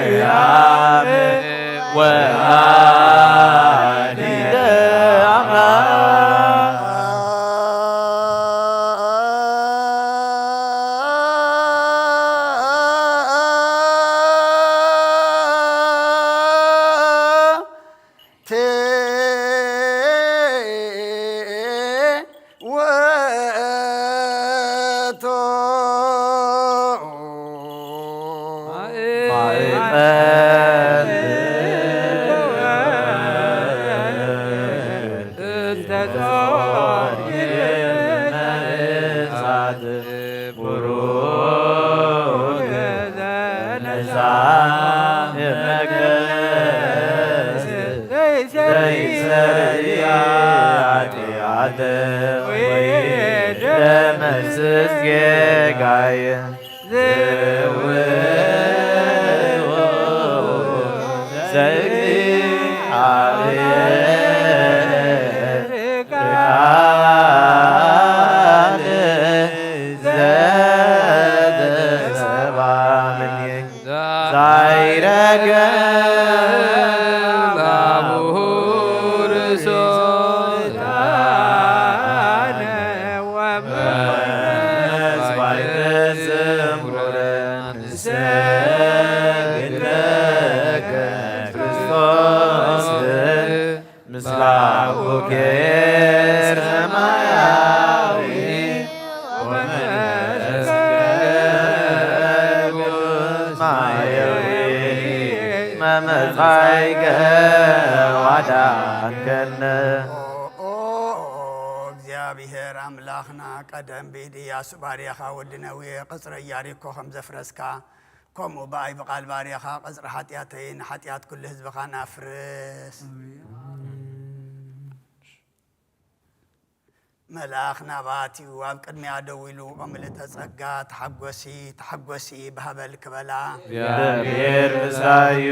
ማርያም ወላዲተ አምላክ። ቴ ወቶ ማዕበል እንተ ጾር እሳት ቡሩክ ዘነሳ መቅደስ ዘይሰሪ ኃጢአት ወይ ደመስስ ጌጋየ ዘውእቱ ዘእግዚአብሔር ቃል ዘተሰብአ እምኔ። ዛይረገ ላቡሁ ርእሶ ዳነ ወመንፈስ ባሕረ ስሙረ ንሰግድ ለከ ክርስቶስ። ምስለ አቡከ ሰማያዊ ወመንፈስከ ቅዱስ ማየዊ መመጻይከ ዋዳንከነ። ኦ፣ ኦ፣ ኦ፣ እግዚኣብሔር ኣምላኽና፣ ቀደም ብኢድ ኢያሱ ባርያኻ ወዲ ነዌ ቅጽረ ኢያሪኮ ከም ዘፍረስካ፣ ከምኡ ብኣይ ብቓል ባርያኻ ቅጽሪ ሓጢኣተይን ሓጢኣት ኩሉ ህዝብኻን ኣፍርስ። ኣሜን። መልኣኽ ናባቲ ኣብ ቅድሚኣ ደው ኢሉ፣ "ኦ ምልእተ ጸጋ፣ ተሓጎሲ፣ ተሓጎሲ፣ ብሃበል ክበላ፣ እግዚኣብሔር ምሳዩ።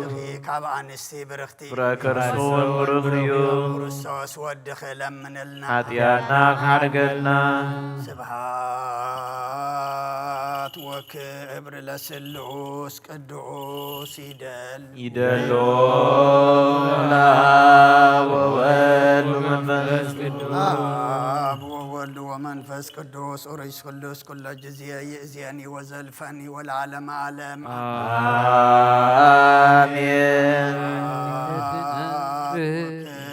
ሽኺ ካብ ኣንስቲ ብርኽቲ፣ ፍረ ከርሱ እውን ብሩኽ እዩ። ክርስቶስ ወድኺ ለምንልና፣ ሓጢኣትና ክሓርገልና። ስብሃት ወክብር ለስሉስ ቅዱስ ይደል። ይደሎ ለአብ ወወልድ ወመንፈስ ቅዱስ። አብ ወወልድ ወመንፈስ ቅዱስ ኦሪት ስሉስ ኩሎ ጊዜ ይእዜኒ ወዘልፈኒ ወለዓለመ ዓለም። አሜን።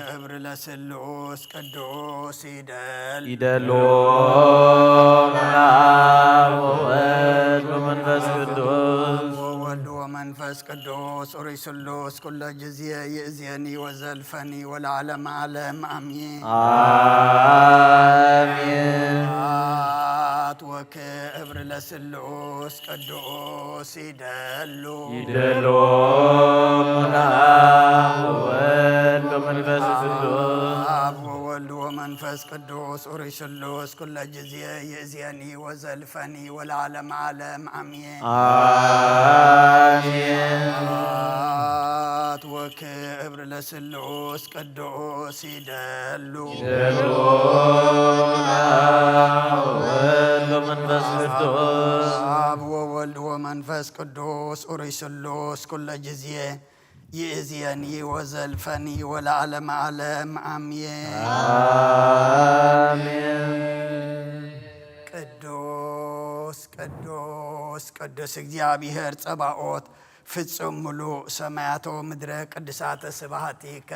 ክብር ለስሉስ ቅዱስ ይደል። ይደሎ ለአብ ወወልድ ወመንፈስ ቅዱስ። ወወልድ ወመንፈስ ቅዱስ ኦሪት ስሉስ ኩሎ ጊዜ ይእዜኒ ወዘልፈኒ ወለዓለመ ዓለም አሜን። አሜን። ስብሐት ወክብር ለስሉስ ቅዱስ ይደሉ። ይደሎ ለአብ ወወልድ ወመንፈስ ቅዱስ። አብ ወወልድ ወመንፈስ ቅዱስ ኦሪት ስሉስ ኩሎ ጊዜ ይእዜኒ ወዘልፈኒ ወለዓለመ ዓለም አሜን። አሜን። ስብሐት ወክብር ለስሉስ ቅዱስ ይደሉ። ይደሉ ለአብ ወወልድ ወመንፈስ ቅዱስ። አብ ወወልድ ወመንፈስ ቅዱስ ኦሪት ስሉስ ኩሎ ጊዜ ይእዜኒ ወዘልፈኒ ወለዓለመ ዓለም አሜን። አሜን። ቅዱስ ቅዱስ ቅዱስ እግዚኣብሔር ጸባኦት ፍጹም ምሉእ ሰማያቶ ምድረ ቅዱሳተ ስብሐቲከ።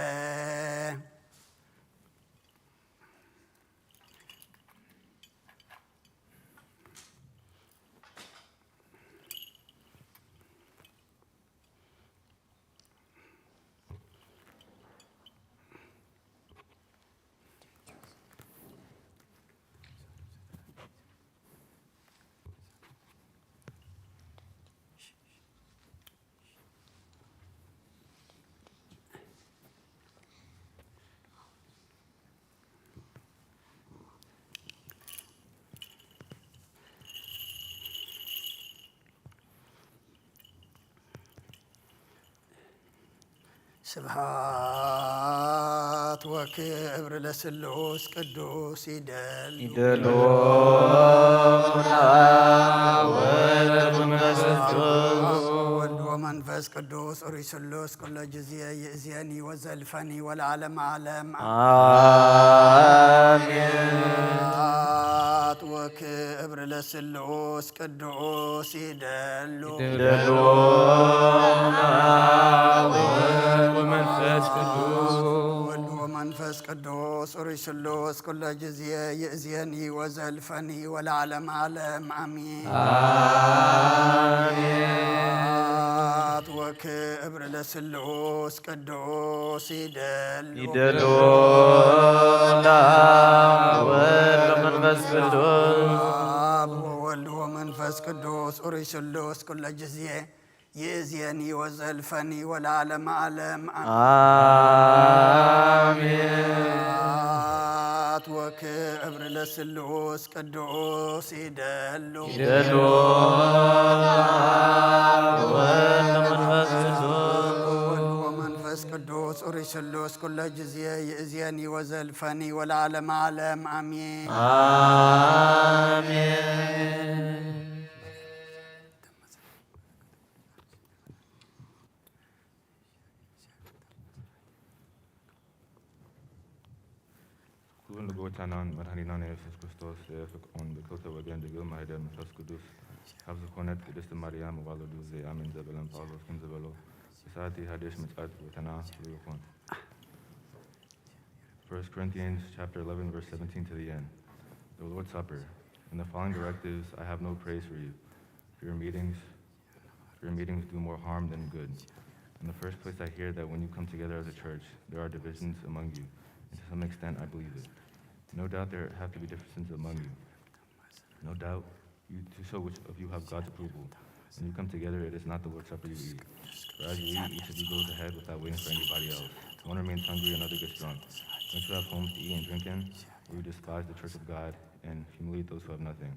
ስብሐት ወክብር ለስሉስ ቅዱስ ይደሉ። ይደሉ ወመንፈስ ቅዱስ ወወልድ ወመንፈስ ቅዱስ ኦሪት ስሉስ ኩሎ ጊዜ ይእዜኒ ወዘልፈኒ ወለዓለም ዓለም። አሜን። ስብሐት ወክብር ለስሉስ ቅዱስ ይደሉ። ይደሉ ወመንፈስ ቅዱስ ወልድ ወመንፈስ ቅዱስ ኦሪት ስሉስ ኩሎ ጊዜ ይእዜኒ ወዘልፈኒ ወለዓለም ዓለም አሜን። አሜን። ስብሐት ወክብር ለስሉስ ቅዱስ ይደሉ። ይደሉ ወወልድ ወመንፈስ ቅዱስ አብ ወወልድ ወመንፈስ ቅዱስ ኦሪት ስሉስ ኩሎ ጊዜ ይእዜኒ ወዘልፈኒ ወለዓለም ዓለም አሜን። አሜን። ስብሐት ወክብር ለስሉስ ቅዱስ ይደሉ። ይደሉ ወወልድ ወመንፈስ ቅዱስ ወወልድ ወመንፈስ ቅዱስ ኦሪት ስሉስ ኩሎ ጊዜ ይእዜኒ ወዘልፈኒ ወለዓለም ዓለም አሜን። አሜን። ኩሉ ንጎይታናን መድኃኒናን ኢየሱስ ክርስቶስ ፍቅሩን ብክልተ ወገን ድንግል ማርያም መንፈስ ቅዱስ ካብ ዝኾነት ቅድስት ማርያም ወላዲቱ ዘየኣምን ዘበለን ጳውሎስ ከም ዝበሎ ብሰዓቲ ሓድሽ ምጽኣት ጎይታና ይኹን። First Corinthians chapter eleven, verse seventeen to the end. The Lord's Supper. In the following directives, I have no praise for you. For your meetings, for your meetings do more harm than good. In the first place, I hear that when you come together as a church, there are divisions among you, and to some extent, I believe it. No doubt there have to be differences among you. No doubt, you to show which of you have God's approval. When you come together, it is not the Lord's Supper you eat. For as you eat, each of you goes ahead without waiting for anybody else. One remains hungry, another gets drunk. Don't you have homes to eat and drink in? Or you despise the church of God and humiliate those who have nothing.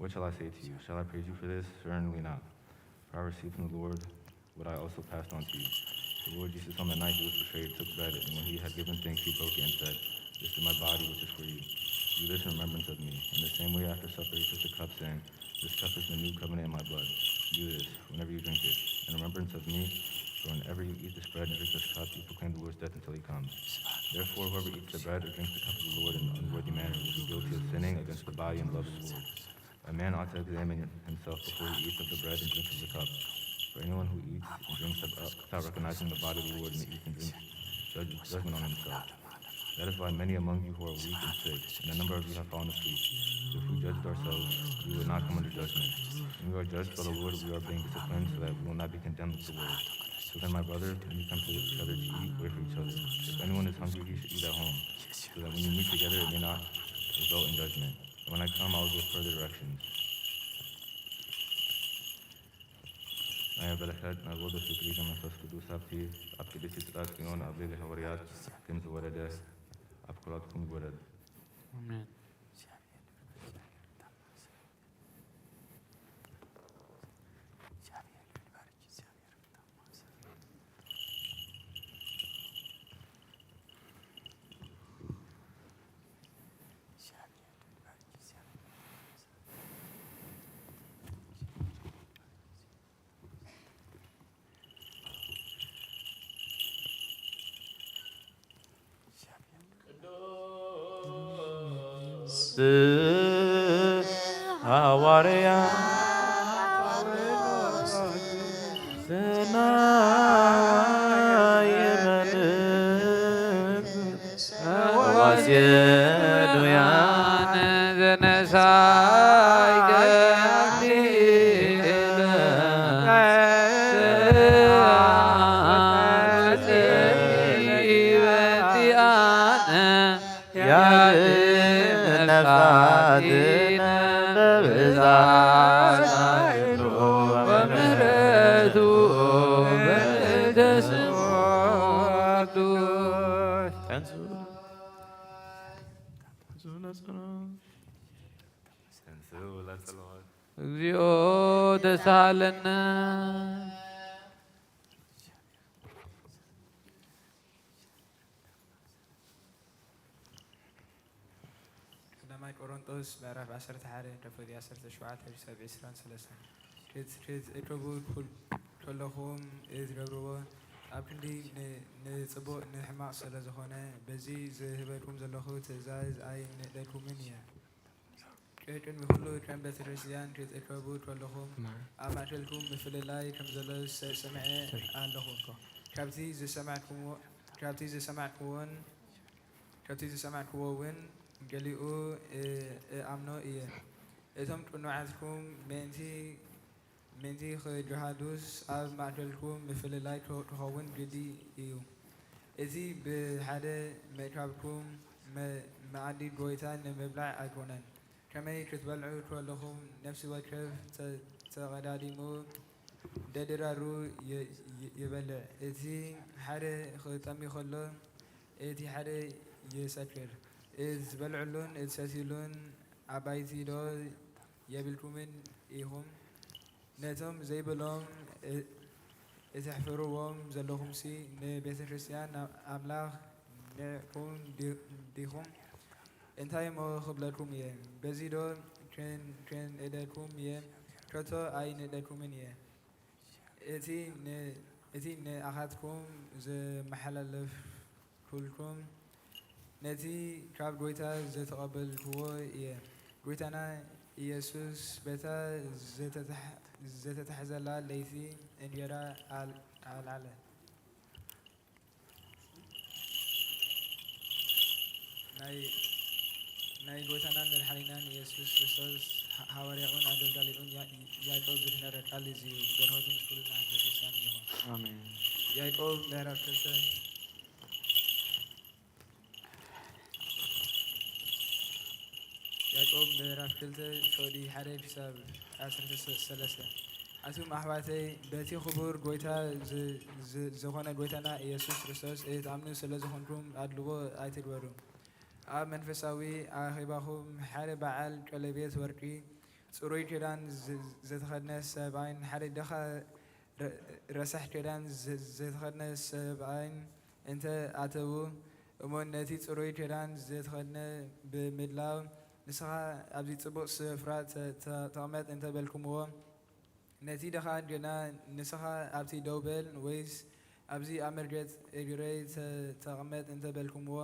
What shall I say to you? Shall I praise you for this? Certainly not. For I received from the Lord what I also passed on to you. The Lord Jesus, on the night he was betrayed, took bread, and when he had given thanks, he broke it and said, "This is my body, which is for you. Do this in remembrance of me." In the same way, after supper, he took the cup, saying, "This cup is the new covenant in my blood. Do this, whenever you drink it, in remembrance of me. For whenever you eat this bread and drink this cup, you proclaim the Lord's death until he comes. Therefore, whoever eats the bread or drinks the cup of the Lord in an unworthy manner will be guilty of sinning against the body and blood of the Lord." A man ought to examine himself before he eats of the bread and drinks of the cup. For anyone who eats and drinks without recognizing the body of the Lord and eats and drinks, judge, judgment on himself. That is why many among you who are weak and sick, and a number of you have fallen asleep. If we judged ourselves, we would not come under judgment. And we are judged by the Lord, we are being disciplined so that we will not be condemned with the world. So then, my brother, when you come together to eat, wait for each other. If anyone is hungry, he should eat at home, so that when you meet together, it may not result in judgment. When I come, I will give further directions. ናይ በረከት ናይ ወልድ ፍቅሪ መንፈስ ቅዱስ ኣብቲ ኣብ ቅድስቲ ጽላት ጽዮን ኣብ ልዕሊ ሃዋርያት ከም ዝወረደ ኣብ ኩላትኩም ይወረድ። ኣሜን። ሐዋርያ ሰናየ መልእክት ወሴዱያን ዘነሳይከ ያድን ነፍሳትን በብዛት ኃይሉ ወምሕረቱ በእንተ ስሙ ቅዱስ። ተንሱ። ተንሱ ለጸሎት። እግዚኦ ተሳለነ። ቆሮንጦስ ምዕራፍ ዓሰርተ ሓደ፣ ደፈዲ ዓሰርተ ሸውዓተ ክሳብ ዕስራን ሰለስተን። ሬት፣ ሬት እትረቡ ኩል-፣ ከለኹም እትገብርዎ፣ ኣብ ክንዲ ን-፣ ንጽቡቕ ንሕማቕ ስለ ዝኾነ፣ በዚ ዝህበኩም ዘለኹ ትእዛዝ ኣይንእለኩምን እየ። ቅድሚ ኩሉ ከም ቤተ ክርስቲያን ክትእከቡ ከለኹም፣ ኣብ ማእከልኩም ምፍልላይ ከም ዘሎ ሰ-፣ ሰሚዐ ኣለኹ። ካብቲ ዝሰማዕኩምዎ፣ ካብቲ ዝሰማዕኩዎን፣ ካብቲ ዝሰማዕኩዎ እውን ገሊኡ እ-፣ እኣምኖ እየ። እቶም ቅኑዓትኩም ምእንቲ፣ ምእንቲ ክጅሃዱስ ኣብ ማእከልኩም ምፍልላይ ክ-፣ ክኸውን ግዲ እዩ። እቲ ብሓደ ምእካብኩም መ-፣ መኣዲ ጐይታ ንምብላዕ ኣይኮነን። ከመይ ክትበልዑ ከለኹም ነፍሲ ወከፍ ተ-፣ ተቐዳዲሙ ደድራሩ ይ-፣ ይ-፣ ይበልዕ። እቲ ሓደ ክጠሚ ከሎ እቲ ሓደ ይሰክር። እትበልዕሉን እትሰትዩሉን ኣባይቲ ዶ የብልኩምን ኢኹም? ነቶም ዘይብሎም እ-፣ እተሕፍርዎም ዘለኹምሲ፣ ንቤተ ክርስቲያን ኣምላኽ ንዕኩም ዲ-፣ ዲኹም? እንታይ እሞ ክብለኩም እየ? በዚ ዶ ክን-፣ ክንእደኩም እየ? ከቶ ኣይንእደኩምን እየ። እቲ ን-፣ እቲ ንኣኻትኩም ዘመሓላለፍኩልኩም ነቲ ካብ ጐይታ ዘተቐበልክዎ እየ። ጐይታና ኢየሱስ በታ ዘተታሕ-፣ ዘተታሕዘላ ለይቲ እንጀራ ኣል-፣ ኣልዓለ። ናይ፣ ናይ ጐይታናን መድሓኒናን ኢየሱስ ክርስቶስ ሃ-፣ ሃዋርያኡን ኣገልጋሊኡን ያ-፣ ያዕቆብ ዝነበረ ቃል እዚ እዩ። በረኸቱ ምስ ኩልና ህዝበ ክርስቲያን ይኹን። ኣሜን። ያዕቆብ ምዕራፍ ክልተ፣ ያዕቆብ ምዕራፍ ክልተ ሸውዲ ሓደ ክሳብ ዓሰርተ ሰለስተ። ኣቱም ኣሕዋተይ፣ በቲ ክቡር ጐይታ ዝ-፣ ዝ-፣ ዝኾነ ጐይታና ኢየሱስ ክርስቶስ እትኣምኑ ስለ ዝኾንኩም ኣድልዎ ኣይትግበሩ። ኣብ መንፈሳዊ ኣኼባኹም ሓደ በዓል ቀለቤት ወርቂ፣ ጽሩይ ክዳን ዝ-፣ ዝተኸድነ ሰብኣይን ሓደ ድኻ ረ-፣ ረሳሕ ክዳን ዘ-፣ ዘይተኸድነ ሰብኣይን እንተ ኣተዉ እሞ፣ ነቲ ጽሩይ ክዳን ዘይተኸድነ ብምድላው፣ "ንስኻ ኣብዚ ጽቡቕ ስፍራ ተ-፣ ተ-፣ ተቐመጥ" እንተ በልኩምዎ፣ ነቲ ድኻ ግና፣ "ንስኻ ኣብቲ ደው በል" ወይስ "ኣብዚ ኣብ መርገጽ እግረይ ተ-፣ ተቐመጥ" እንተ በልኩምዎ፣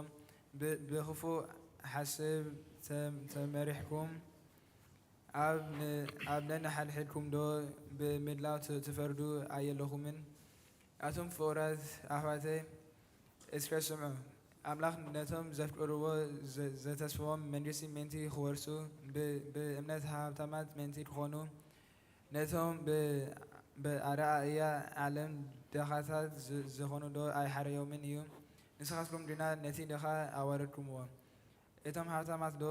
ብ-፣ ብኽፉእ ሓሳብ ተ-፣ ተመሪሕኩም፣ ኣብ ን-፣ ኣብ ነንሓድሕድኩም ዶ ብምድላው ት-፣ ትፈርዱ ኣየለኹምን? ኣቱም ፍቑራት ኣሕዋተይ፣ እስከ ስምዑ። ኣምላኽ ነቶም ዘፍቅርዎ ዘ-፣ ዘተስፍዎም መንግስቲ ምእንቲ ክወርሱ፣ ብ-፣ ብእምነት ሃብታማት ምእንቲ ክኾኑ፣ ነቶም ብ-፣ ብኣረኣእያ ዓለም ድኻታት ዝ-፣ ዝኾኑ ዶ ኣይሓረዮምን እዩ? ንስኻትኩም ግና ነቲ ድኻ ኣዋረድኩምዎ። እቶም ሃብታማት ዶ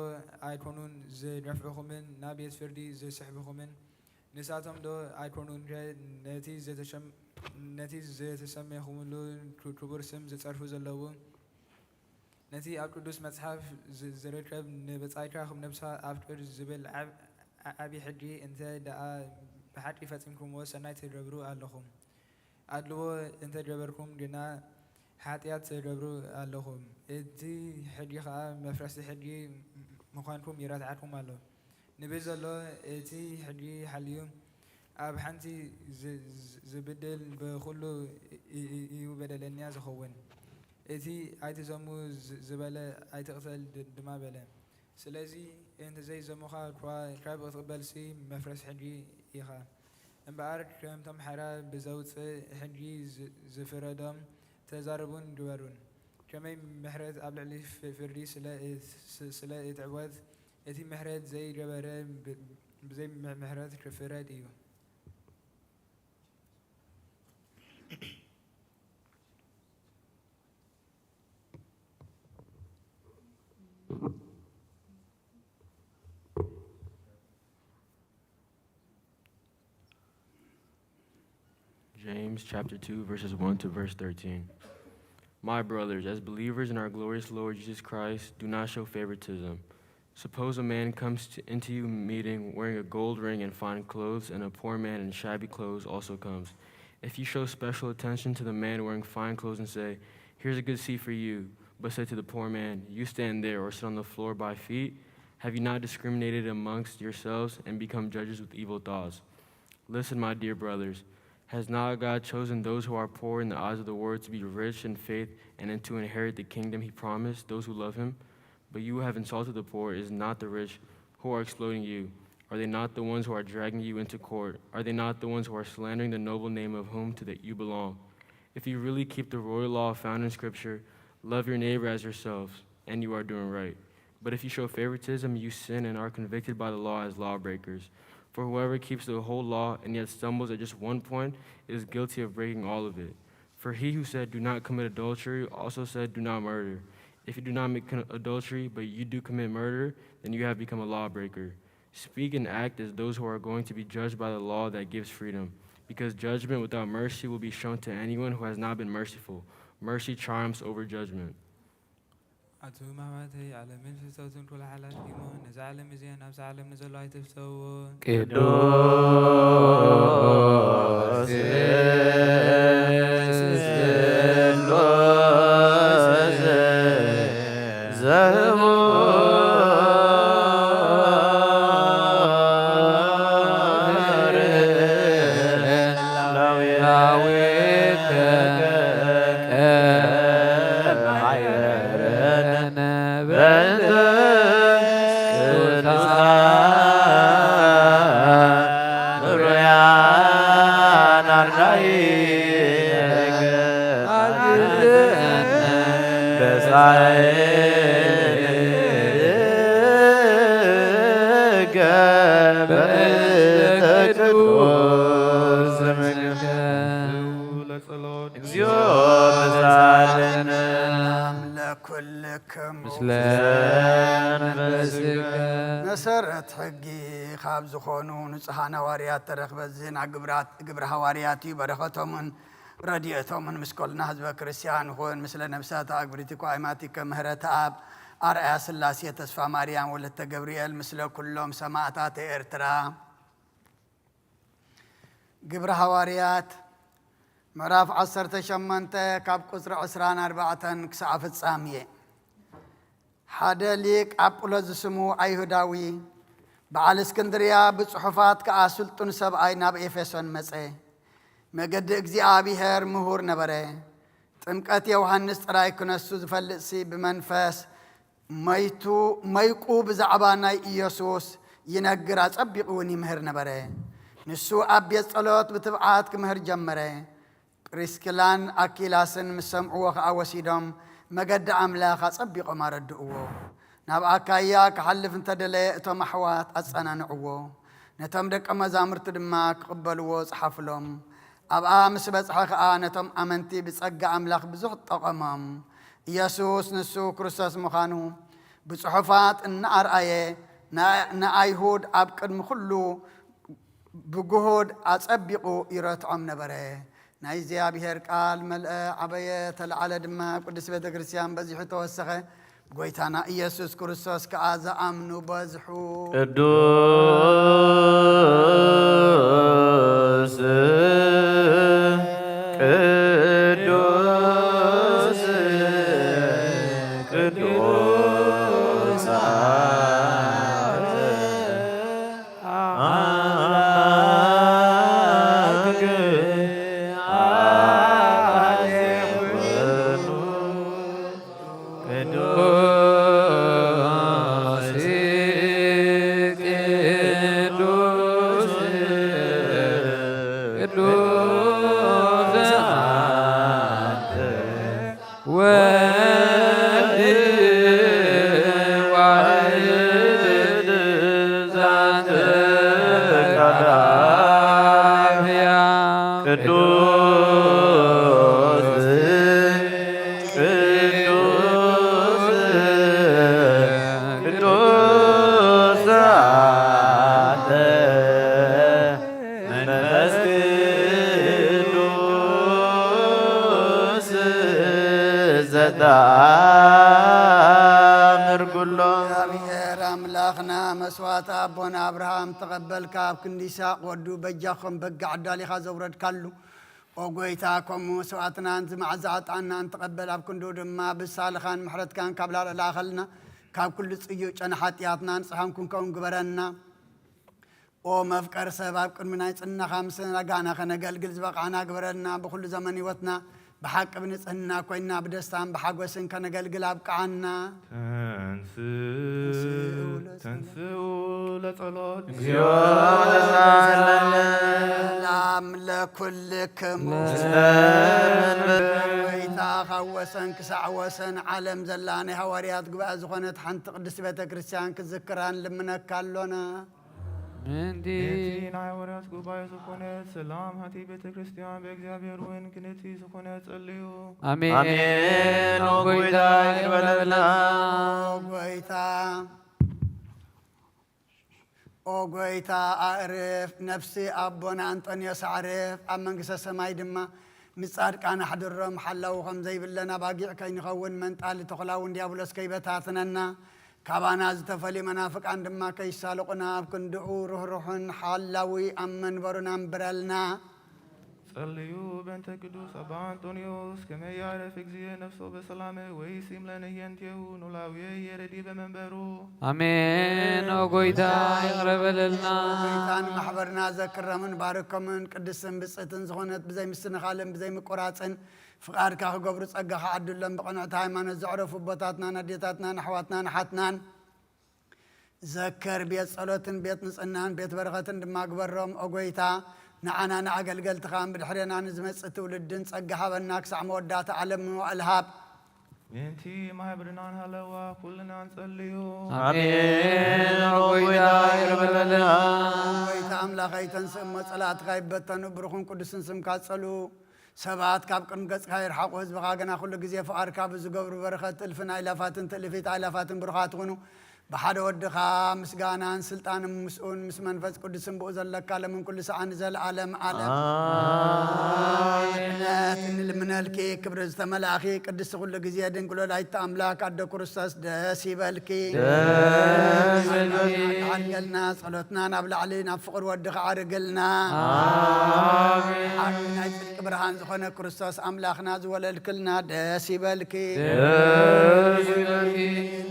ኣይኮኑን ዝደፍዑኹምን ናብ ቤት ፍርዲ ዝስሕቡኹምን? ንሳቶም ዶ ኣይኮኑንከ ነቲ ዘተሸም-፣ ነቲ ዘተሰሜኹምሉ ክቡር ስም ዝጸርፉ ዘለዉ? ነቲ ኣብ ቅዱስ መጽሓፍ ዝ-፣ ዝርከብ "ንብጻይካ ከም ነብስኻ ኣፍቅር" ዝብል ዓብ-፣ ዓ-፣ ዓቢ ሕጊ እንተ ደኣ ብሓቂ ፈጺምኩምዎ፣ ሰናይ ትገብሩ ኣለኹም። ኣድልዎ እንተ ገበርኩም ግና፣ ሓጢኣት ትገብሩ ኣለኹም፣ እቲ ሕጊ ኸኣ መፍረሲ ሕጊ ምዃንኩም ይረትዓኩም ኣሎ። ንብል ዘሎ፣ እቲ ሕጊ ሓልዩ ኣብ ሓንቲ ዝ-፣ ዝ-፣ ዝብድል ብኹሉ እ-፣ እ-፣ እዩ በደለኛ ዝኸውን። እቲ "ኣይትዘሙ" ዝ-፣ ዝበለ "ኣይትቕተል" ድ-፣ ድማ በለ። ስለዚ እንተ ዘይዘሙኻ እኳ ካብ እትቕበልሲ መፍረስ ሕጊ ኢኻ። እምበኣር ከምቶም ሓራ ብዘውጽእ ሕጊ ዝ-፣ ዝፍረዶም ተዛረቡን ግበሩን። ከመይ ምሕረት ኣብ ልዕሊ ፍ-፣ ፍርዲ ስለ እ-፣ ስ-፣ ስለ እትዕወት፣ እቲ ምሕረት ዘይገበረ ብ-፣ ብዘይ ም-፣ ምሕረት ክፍረድ እዩ። James chapter two, verses one to verse thirteen. My brothers, as believers in our glorious Lord Jesus Christ, do not show favoritism. Suppose a man comes to, into your meeting wearing a gold ring and fine clothes, and a poor man in shabby clothes also comes. If you show special attention to the man wearing fine clothes and say, "Here's a good seat for you," but say to the poor man, "You stand there or sit on the floor by feet," Have you not discriminated amongst yourselves and become judges with evil thoughts? Listen, my dear brothers. Has not God chosen those who are poor in the eyes of the world to be rich in faith and to inherit the kingdom he promised those who love him? But you have insulted the poor. Is not the rich who are exploiting you? Are they not the ones who are dragging you into court? Are they not the ones who are slandering the noble name of whom to that you belong? If you really keep the royal law found in Scripture, love your neighbor as yourselves, and you are doing right. But if you show favoritism, you sin and are convicted by the law as lawbreakers. For whoever keeps the whole law and yet stumbles at just one point is guilty of breaking all of it. For he who said, "Do not commit adultery," also said, "Do not murder." If you do not commit adultery, but you do commit murder, then you have become a lawbreaker. Speak and act as those who are going to be judged by the law that gives freedom, because judgment without mercy will be shown to anyone who has not been merciful. Mercy triumphs over judgment. ኣቱም ኣሕዋተይ፣ ዓለምን ፍሰቱን ኩሉ ሓላፊ እሞ፣ ነዛ ዓለም እዚኣ ናብዛ ዓለም ንዘሎ ኣይትፍሰዎ። ቅዱስ ስሉስ ዘህቡር ላዊት ማሕበርነ በእንተ ቅዱሳን ሩያን ኣርዳኢነ በጻሕከ በእንተ ቅዱስ ስምከ። ለጸሎት። እግዚኦ መሳለነ ለኩልክሙ። ምስለ መንፈስከ። መሰረት ሕጊ ካብ ዝኾኑ ንጹሓን ሃዋርያት ተረኽበ። ዜና ግብራት፣ ግብረ ሃዋርያት እዩ። በረኸቶምን ረድኤቶምን ምስ ኮልና ህዝበ ክርስቲያን ይኹን። ምስለ ነብሳት ኣግብርቲ ኳይማቲከ ምህረት ኣብ ኣርኣያ ስላሴ ተስፋ ማርያም ወለተ ገብርኤል፣ ምስለ ኩሎም ሰማዕታት ኤርትራ። ግብረ ሃዋርያት ምዕራፍ ዓሰርተ ሸሞንተ ካብ ቁጽሪ ዕስራን ኣርባዕተን ክሳዕ ፍጻሜ። ሓደ ሊቅ ኣጵሎስ ዝስሙ ኣይሁዳዊ፣ በዓል እስክንድርያ፣ ብጽሑፋት ከኣ ስልጡን ሰብኣይ ናብ ኤፌሶን መጸ። መገዲ እግዚኣብሔር ምሁር ነበረ። ጥምቀት ዮሃንስ ጥራይ ክነሱ ዝፈልጥሲ ብመንፈስ መይቱ፣ መይቁ ብዛዕባ ናይ ኢየሱስ ይነግር፣ ኣጸቢቑ እውን ይምህር ነበረ። ንሱ ኣብ ቤት ጸሎት ብትብዓት ክምህር ጀመረ። ጵሪስኪላን ኣኪላስን ምስ ሰምዕዎ ኸኣ ወሲዶም መገዲ ኣምላኽ ኣጸቢቖም ኣረድእዎ። ናብ ኣካይያ ክሓልፍ እንተ ደለየ እቶም ኣሕዋት ኣጸናንዕዎ። ነቶም ደቀ መዛሙርቲ ድማ ክቕበልዎ ጸሓፍሎም። ኣብኣ ምስ በጽሐ ኸኣ ነቶም ኣመንቲ ብጸጋ ኣምላኽ ብዙሕ ጠቐሞም። ኢየሱስ ንሱ ክርስቶስ ምዃኑ ብጽሑፋት እናኣርኣየ ንኣይሁድ ኣብ ቅድሚ ኩሉ ብግሁድ ኣጸቢቑ ይረትዖም ነበረ። ናይ እግዚኣብሔር ቃል መልአ፣ ዓበየ፣ ተለዓለ ድማ፣ ኣብ ቅድስት ቤተ ክርስቲያን በዚሑ ተወሰኸ። ጎይታና ኢየሱስ ክርስቶስ ከኣ ዝኣምኑ በዝሑ። ቅዱስ፣ ቅዱስ፣ ቅዱስ አምላክ አሌ ኩሉ ቅዱስ፣ ቅዱስ፣ ቅዱስ አንተ ወልድ ዋሕድ ዛንተ ቃል አብያ ቅዱስ፣ ቅዱስ፣ ቅዱስ አንተ መንፈስ ቅዱስ ዘተአምር ኩሎ። እግዚኣብሔር ኣምላኽና መስዋዕቲ ኣቦና ኣብርሃም ተቐበልካ፣ ኣብ ክንዲ ይስሐቅ ወዱ በጃኹም በግ ዓዳሊኻ ዘውረድካሉ። ኦ ጎይታ፣ ከምኡ መስዋዕትናን እዚ መዓዛ ዕጣንናን ተቐበል፣ ኣብ ክንድኡ ድማ ብሳልኻን ምሕረትካን ካብ ላዕሊ ለኣኸልና። ካብ ኩሉ ጽዩቕ ጨና ሓጢኣትና ንጽሃን ክንከውን ግበረና። ኦ መፍቀር ሰብ፣ ኣብ ቅድሚ ናይ ጽናኻ ምስ ነጋና ከነገልግል ዝበቓዕና ግበረና። ብኹሉ ዘመን ህይወትና ብሓቂ ብንጽህና ኮይና ብደስታን ብሓጎስን ከነገልግል ኣብቅዓና። ተንስእ፣ ተንስኡ ለጸሎት። ተንስኡ ለጸሎት። እግዚኦ መሐረነ። ሰላም ለኩልክሙ። ምስለ መንፈስ። ጎይታ ካብ ወሰን ክሳዕ ወሰን ዓለም ዘላ ናይ ሃዋርያት ጉባኤ ዝኾነት ሓንቲ ቅድስቲ ቤተ ክርስቲያን ክዝክራን ልምነካ ኣሎና። ምእንቲ ነቲ ናይ ሃዋርያት ጉባኤ ዝኾነት ሰላም ሃቲ ቤተ ክርስቲያን ብእግዚኣብሔር እውን ክንእቲ ዝኾነ ጸልዩ። ኣሜን። ኣሜን። ኦ ኦ ጎይታ ጎይታ ይቅበለልና። ይቅበለልና። ኦ ጎይታ ኣዕርፍ፣ ነፍሲ ኣቦና ኣንጠንዮስ ኣዕርፍ፣ ኣብ መንግስተ ሰማይ ድማ ምስ ጻድቃን ኣሕድሮም። ሓላው ከም ዘይብለን ኣባጊዕ ከይንኸውን መንጣሊ ተኹላ እውን ዲያብሎስ ከይበታትነና፣ ካባና ዝተፈልዩ መናፍቃን ድማ ከይሳልቑና ኣብ ክንድኡ ርህሩሕን ሓላዊ ኣብ መንበሩና ኣንብረልና። ጸልዩ በእንተ ቅዱስ ኣባ ኣንጦንዮስ ከመ ያዕርፍ እግዚእ ነፍሶ በሰላም ወይሲም ለነ ህየንቴሁ ኖላዊ የረዲ በመንበሩ። ኣሜን። ኦ ጎይታ ይቕረ በለልና። ጎይታን ማሕበርና ዘክረምን ባርኮምን ቅድስትን ብጽእትን ዝኾነት ብዘይ ምስትንኻልን ብዘይ ምቁራጽን ፍቓድካ ክገብሩ ጸጋኻ ዓድሎም። ብቕንዕቲ ሃይማኖት ዘዕረፉ ኣቦታትናን ኣዴታትናን ኣሕዋትናን ኣሓትናን ዘከር። ቤት ጸሎትን ቤት ንጽህናን ቤት በረኸትን ድማ ግበሮም። ኦ ጎይታ፣ ንዓና ንኣገልገልትኻን ብድሕሬና ንዝመጽእ ትውልድን ጸጋ ሃበና። ክሳዕ መወዳእታ ዓለም መዋእል ሃብ። ምእንቲ ማሕበርናን ሃለዋ ኩልና ንጸልዩ። ኣሜን። ኦ ጎይታ ይቕረ በለልና። ጎይታ ኣምላኸይ፣ ተንስእ እሞ ጸላእትኻ ይበተኑ። ብሩኽን ቅዱስን ስምካ ጸሉ። ሰባት ካብ ቅድሚ ገጽካ ይርሓቑ፣ ህዝብኻ ግና ኩሉ ግዜ ፍቓድካ ብዝገብሩ በረኸት እልፍን ኣእላፋትን ትእልፊት ኣእላፋትን ብሩኻት ይኹኑ። ብሓደ ወድኻ ምስጋናን ስልጣንን ምስኡን ምስ መንፈስ ቅዱስን ብኡ ዘለካ ለምን ኩሉ ሰዓን ንዘለዓለም ዓለም። ኣሜን። እምነት እንልምነልኪ፣ ክብሪ ዝተመላእኺ ቅድስቲ ኩሉ ግዜ ድንግል ወላዲተ ኣምላክ ኣደ ክርስቶስ ደስ ይበልኪ። ደስ ይበልኪ። ሓድገልና፣ ጸሎትና ናብ ላዕሊ ናብ ፍቕሪ ወድኻ ኣርግልና። ኣሜን። ሓቂ ናይ ጽድቂ ብርሃን ዝኾነ ክርስቶስ ኣምላኽና ዝወለድክልና ደስ ይበልኪ። ደስ ይበልኪ።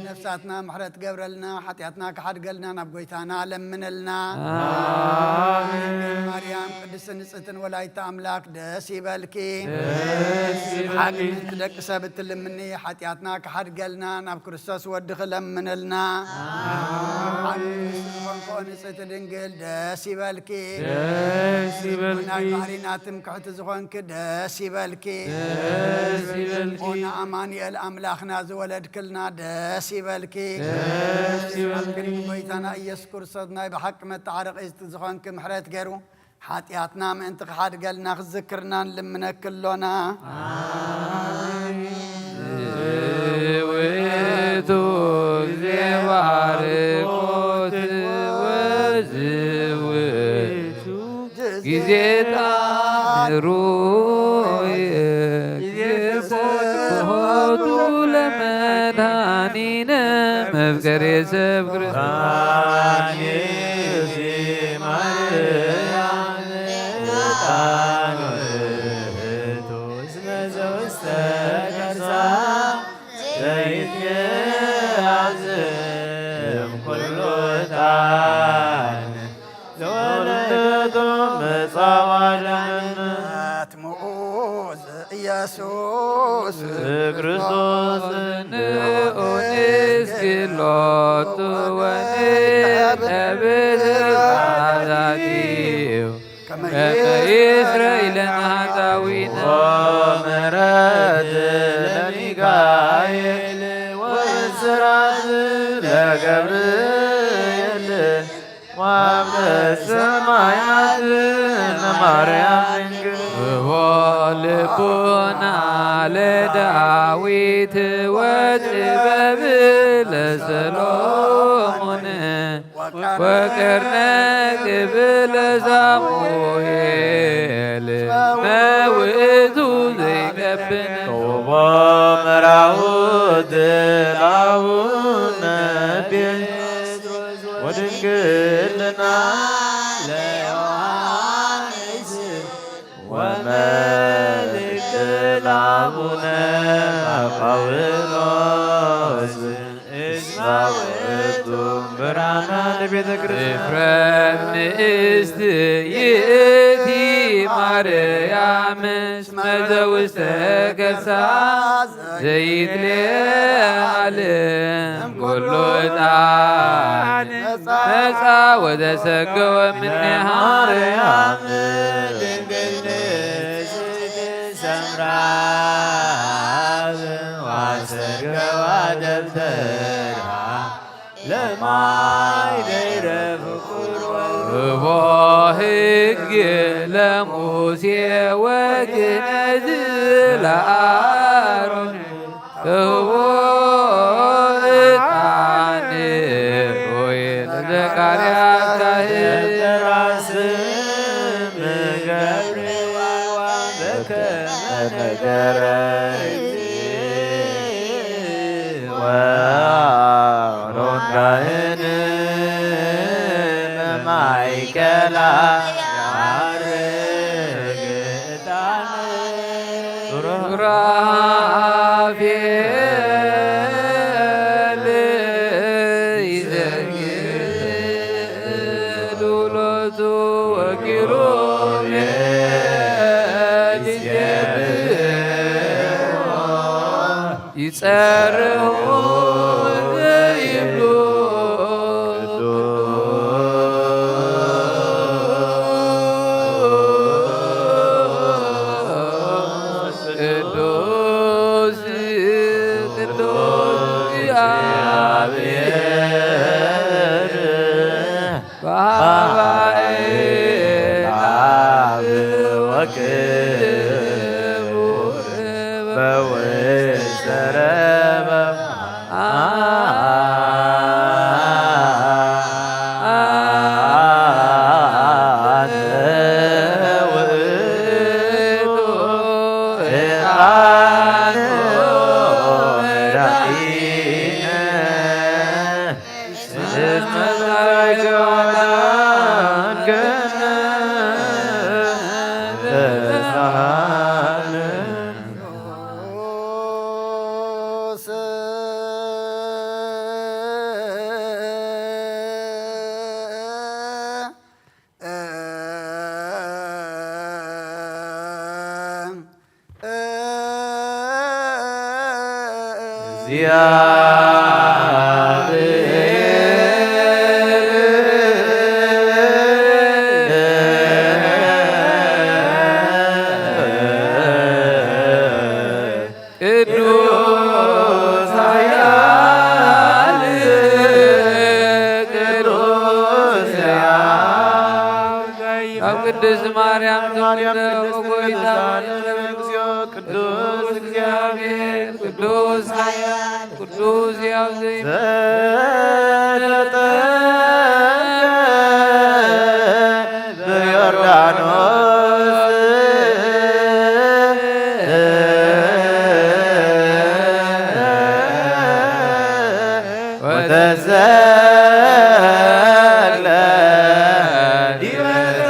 ነፍሳትና ምሕረት ገብረልና፣ ሓጢኣትና ክሓድገልና ናብ ጎይታና ለምንልና። ኣሜን። ማርያም ቅድስቲ ንጽሕትን ወላዲተ ኣምላክ ደስ ይበልኪ። ደስ ይበልኪ። ሓቂ ምእንቲ ደቂ ሰብ እትልምኒ፣ ሓጢኣትና ክሓድገልና ናብ ክርስቶስ ወድኺ ለምንልና። ኣሜን። ሓቂ ዝኾንኮ ንጽሕቲ ድንግል ደስ ይበልኪ። ደስ ይበልኪ። ናይ ባህሪና ትምክሕቲ ዝኾንኪ ደስ ይበልኪ። ደስ ይበልኪ። ኦና ኣማኑኤል ኣምላኽና ዝወለድክልና ደስ ይበልኪ። ደስ ይበልኪ። ጎይታና ኢየሱስ ክርስቶስ ናይ ብሓቂ መተዓረቒ ዝኾንኪ ምሕረት ገይሩ ሓጢኣትና ምእንቲ ክሓድገልና ክዝክርና ንልምነኪ ኣሎና። ዝውቱ ግዜ ባርኮት ወዝውቱ ግዜ ጣሩ ግዜ ስብሖቱ ለመድኃኒነ መፍቀሬ ሰብ ክርስቶስ። ዘይትገያዝም ኩሉ ዕጣን ዘወለደቶ መጻዋደን። ኣትምኡ ዘኢየሱስ ክርስቶስ ንዑ ንስግድ ሎቱ ወንጠብብ መዓዛቲሁ። ከመ ይስረይ ለነ ኃጣውኢነ። ወምሕረት ለሚካኤል ወብስራት ለገብርኤል ወአምደ ሰማያት ለማርያም ድንግል። ወልቦና ለዳዊት ወጥበብ ለሰሎሞን። ወቀርነ ቅብለ ሳሙኤል መውእቱ ዘይቀብን። ቶቦ መራውት ለአቡነ ጴጥሮስ ወድንግልና ለዮሐንስ ወመልእክት ለአቡነ ጳውሎስ እስመ ቤተ ክርስቲያን። እፍረት ንእስቲ ይእቲ ማርያም እስመ ዘውስተ ከርሳ ዘይትሌ ዓለም ኩሉ ዕጣን መጻ ወተሰገወ እምኔሃ ማርያም ድንግል ንጽሕት ሰምራ ዋሰገዋ ደብተራ ለማይ ደይረ ፍቁር ወልድ። እቦ ሕግ ለሙሴ ወክህነት ለአሮን እቦ ዕጣን ወይ ለዘካርያስ ካህን። ራስም ገብሬዋ በከመ ነገረ ወአሮን ካህን በማእከላ ያርግ ዕጣን ሱራፌል ይሰግድ ሎቱ ወኪሩቤል ይሴብሖ ይጸርሑ ይብሉ። ቅዱስ ቅዱስ እግዚአብሔር በአርባዕየ ለአብ ወክቡር በውስተ ረበ ቅዱስ ኃያል ቅዱስ ሕያው። ኣብ ቅድስት ማርያም ማርያም ተወልደ ቅድስት ኦጎይታ ቅዱስ ቅዱስ እግዚአብሔር ቅዱስ ኃያል ቅዱስ ሕያው ዘይ ዘተጠምቀ በዮርዳኖስ ወተሰቅለ ዲበ ዕፀ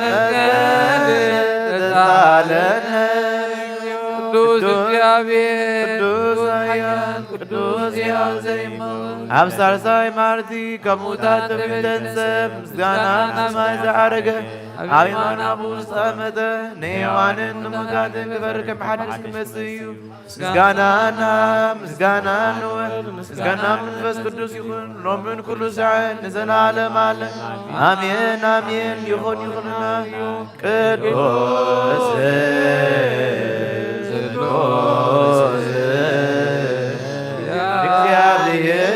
መስቀል ተሳለነ። ቅዱስ እግዚአብሔር ቅዱስ ኃያል ቅዱስ ሕያው ዘይሞት። ኣብ ሳልሳይ መዓልቲ ካብ ሙታን ተንሥእ ምስጋና ኣብ ሰማይ ዝዓረገ ኣብ የማን ኣቡ ዝተቐመጠ ንሕያዋንን ንሙታንን ክፈርድ ከም ሓድሽ ክመጽእ እዩ። ምስጋና ናብ ምስጋና ንወልድ ምስጋና መንፈስ ቅዱስ ይኹን ሎምን ኩሉ ሰዓት ንዘለዓለም ዓለም ኣሜን ኣሜን። ይኹን ይኹንና እዩ። ቅዱስ ቅዱስ እግዚአብሔር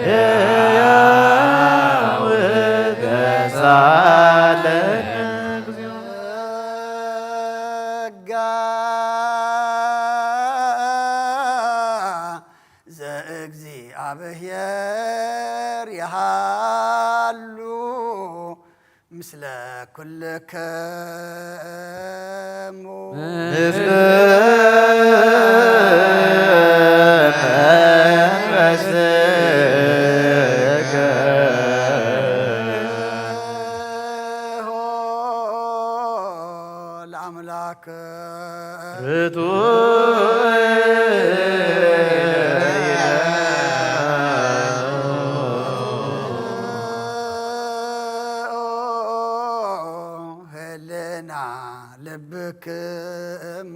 ሕያው ተሳለነ። ጸጋ ዘእግዚኣብሔር ይሃሉ ምስለ ኩልክሙ። ምስለ መንፈስከ። ለአምላክ ርቱዕ ልብክሙ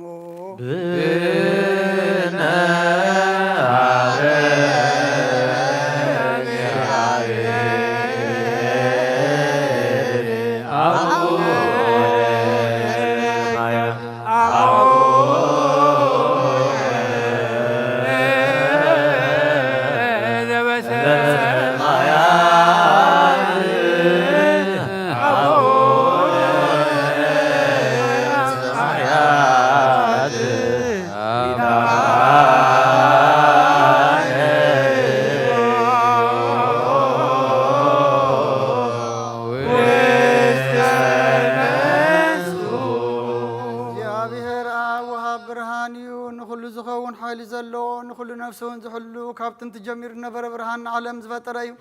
እግዚኣብሔር ኣብ ወሃብ ብርሃን እዩ። ንኹሉ ዝኸውን ሓይሊ ዘለዎ፣ ንኹሉ ነፍሲ እውን ዝሕሉ፣ ካብ ጥንቲ ጀሚሩ ዝነበረ ብርሃን ንዓለም ዝፈጠረ እዩ።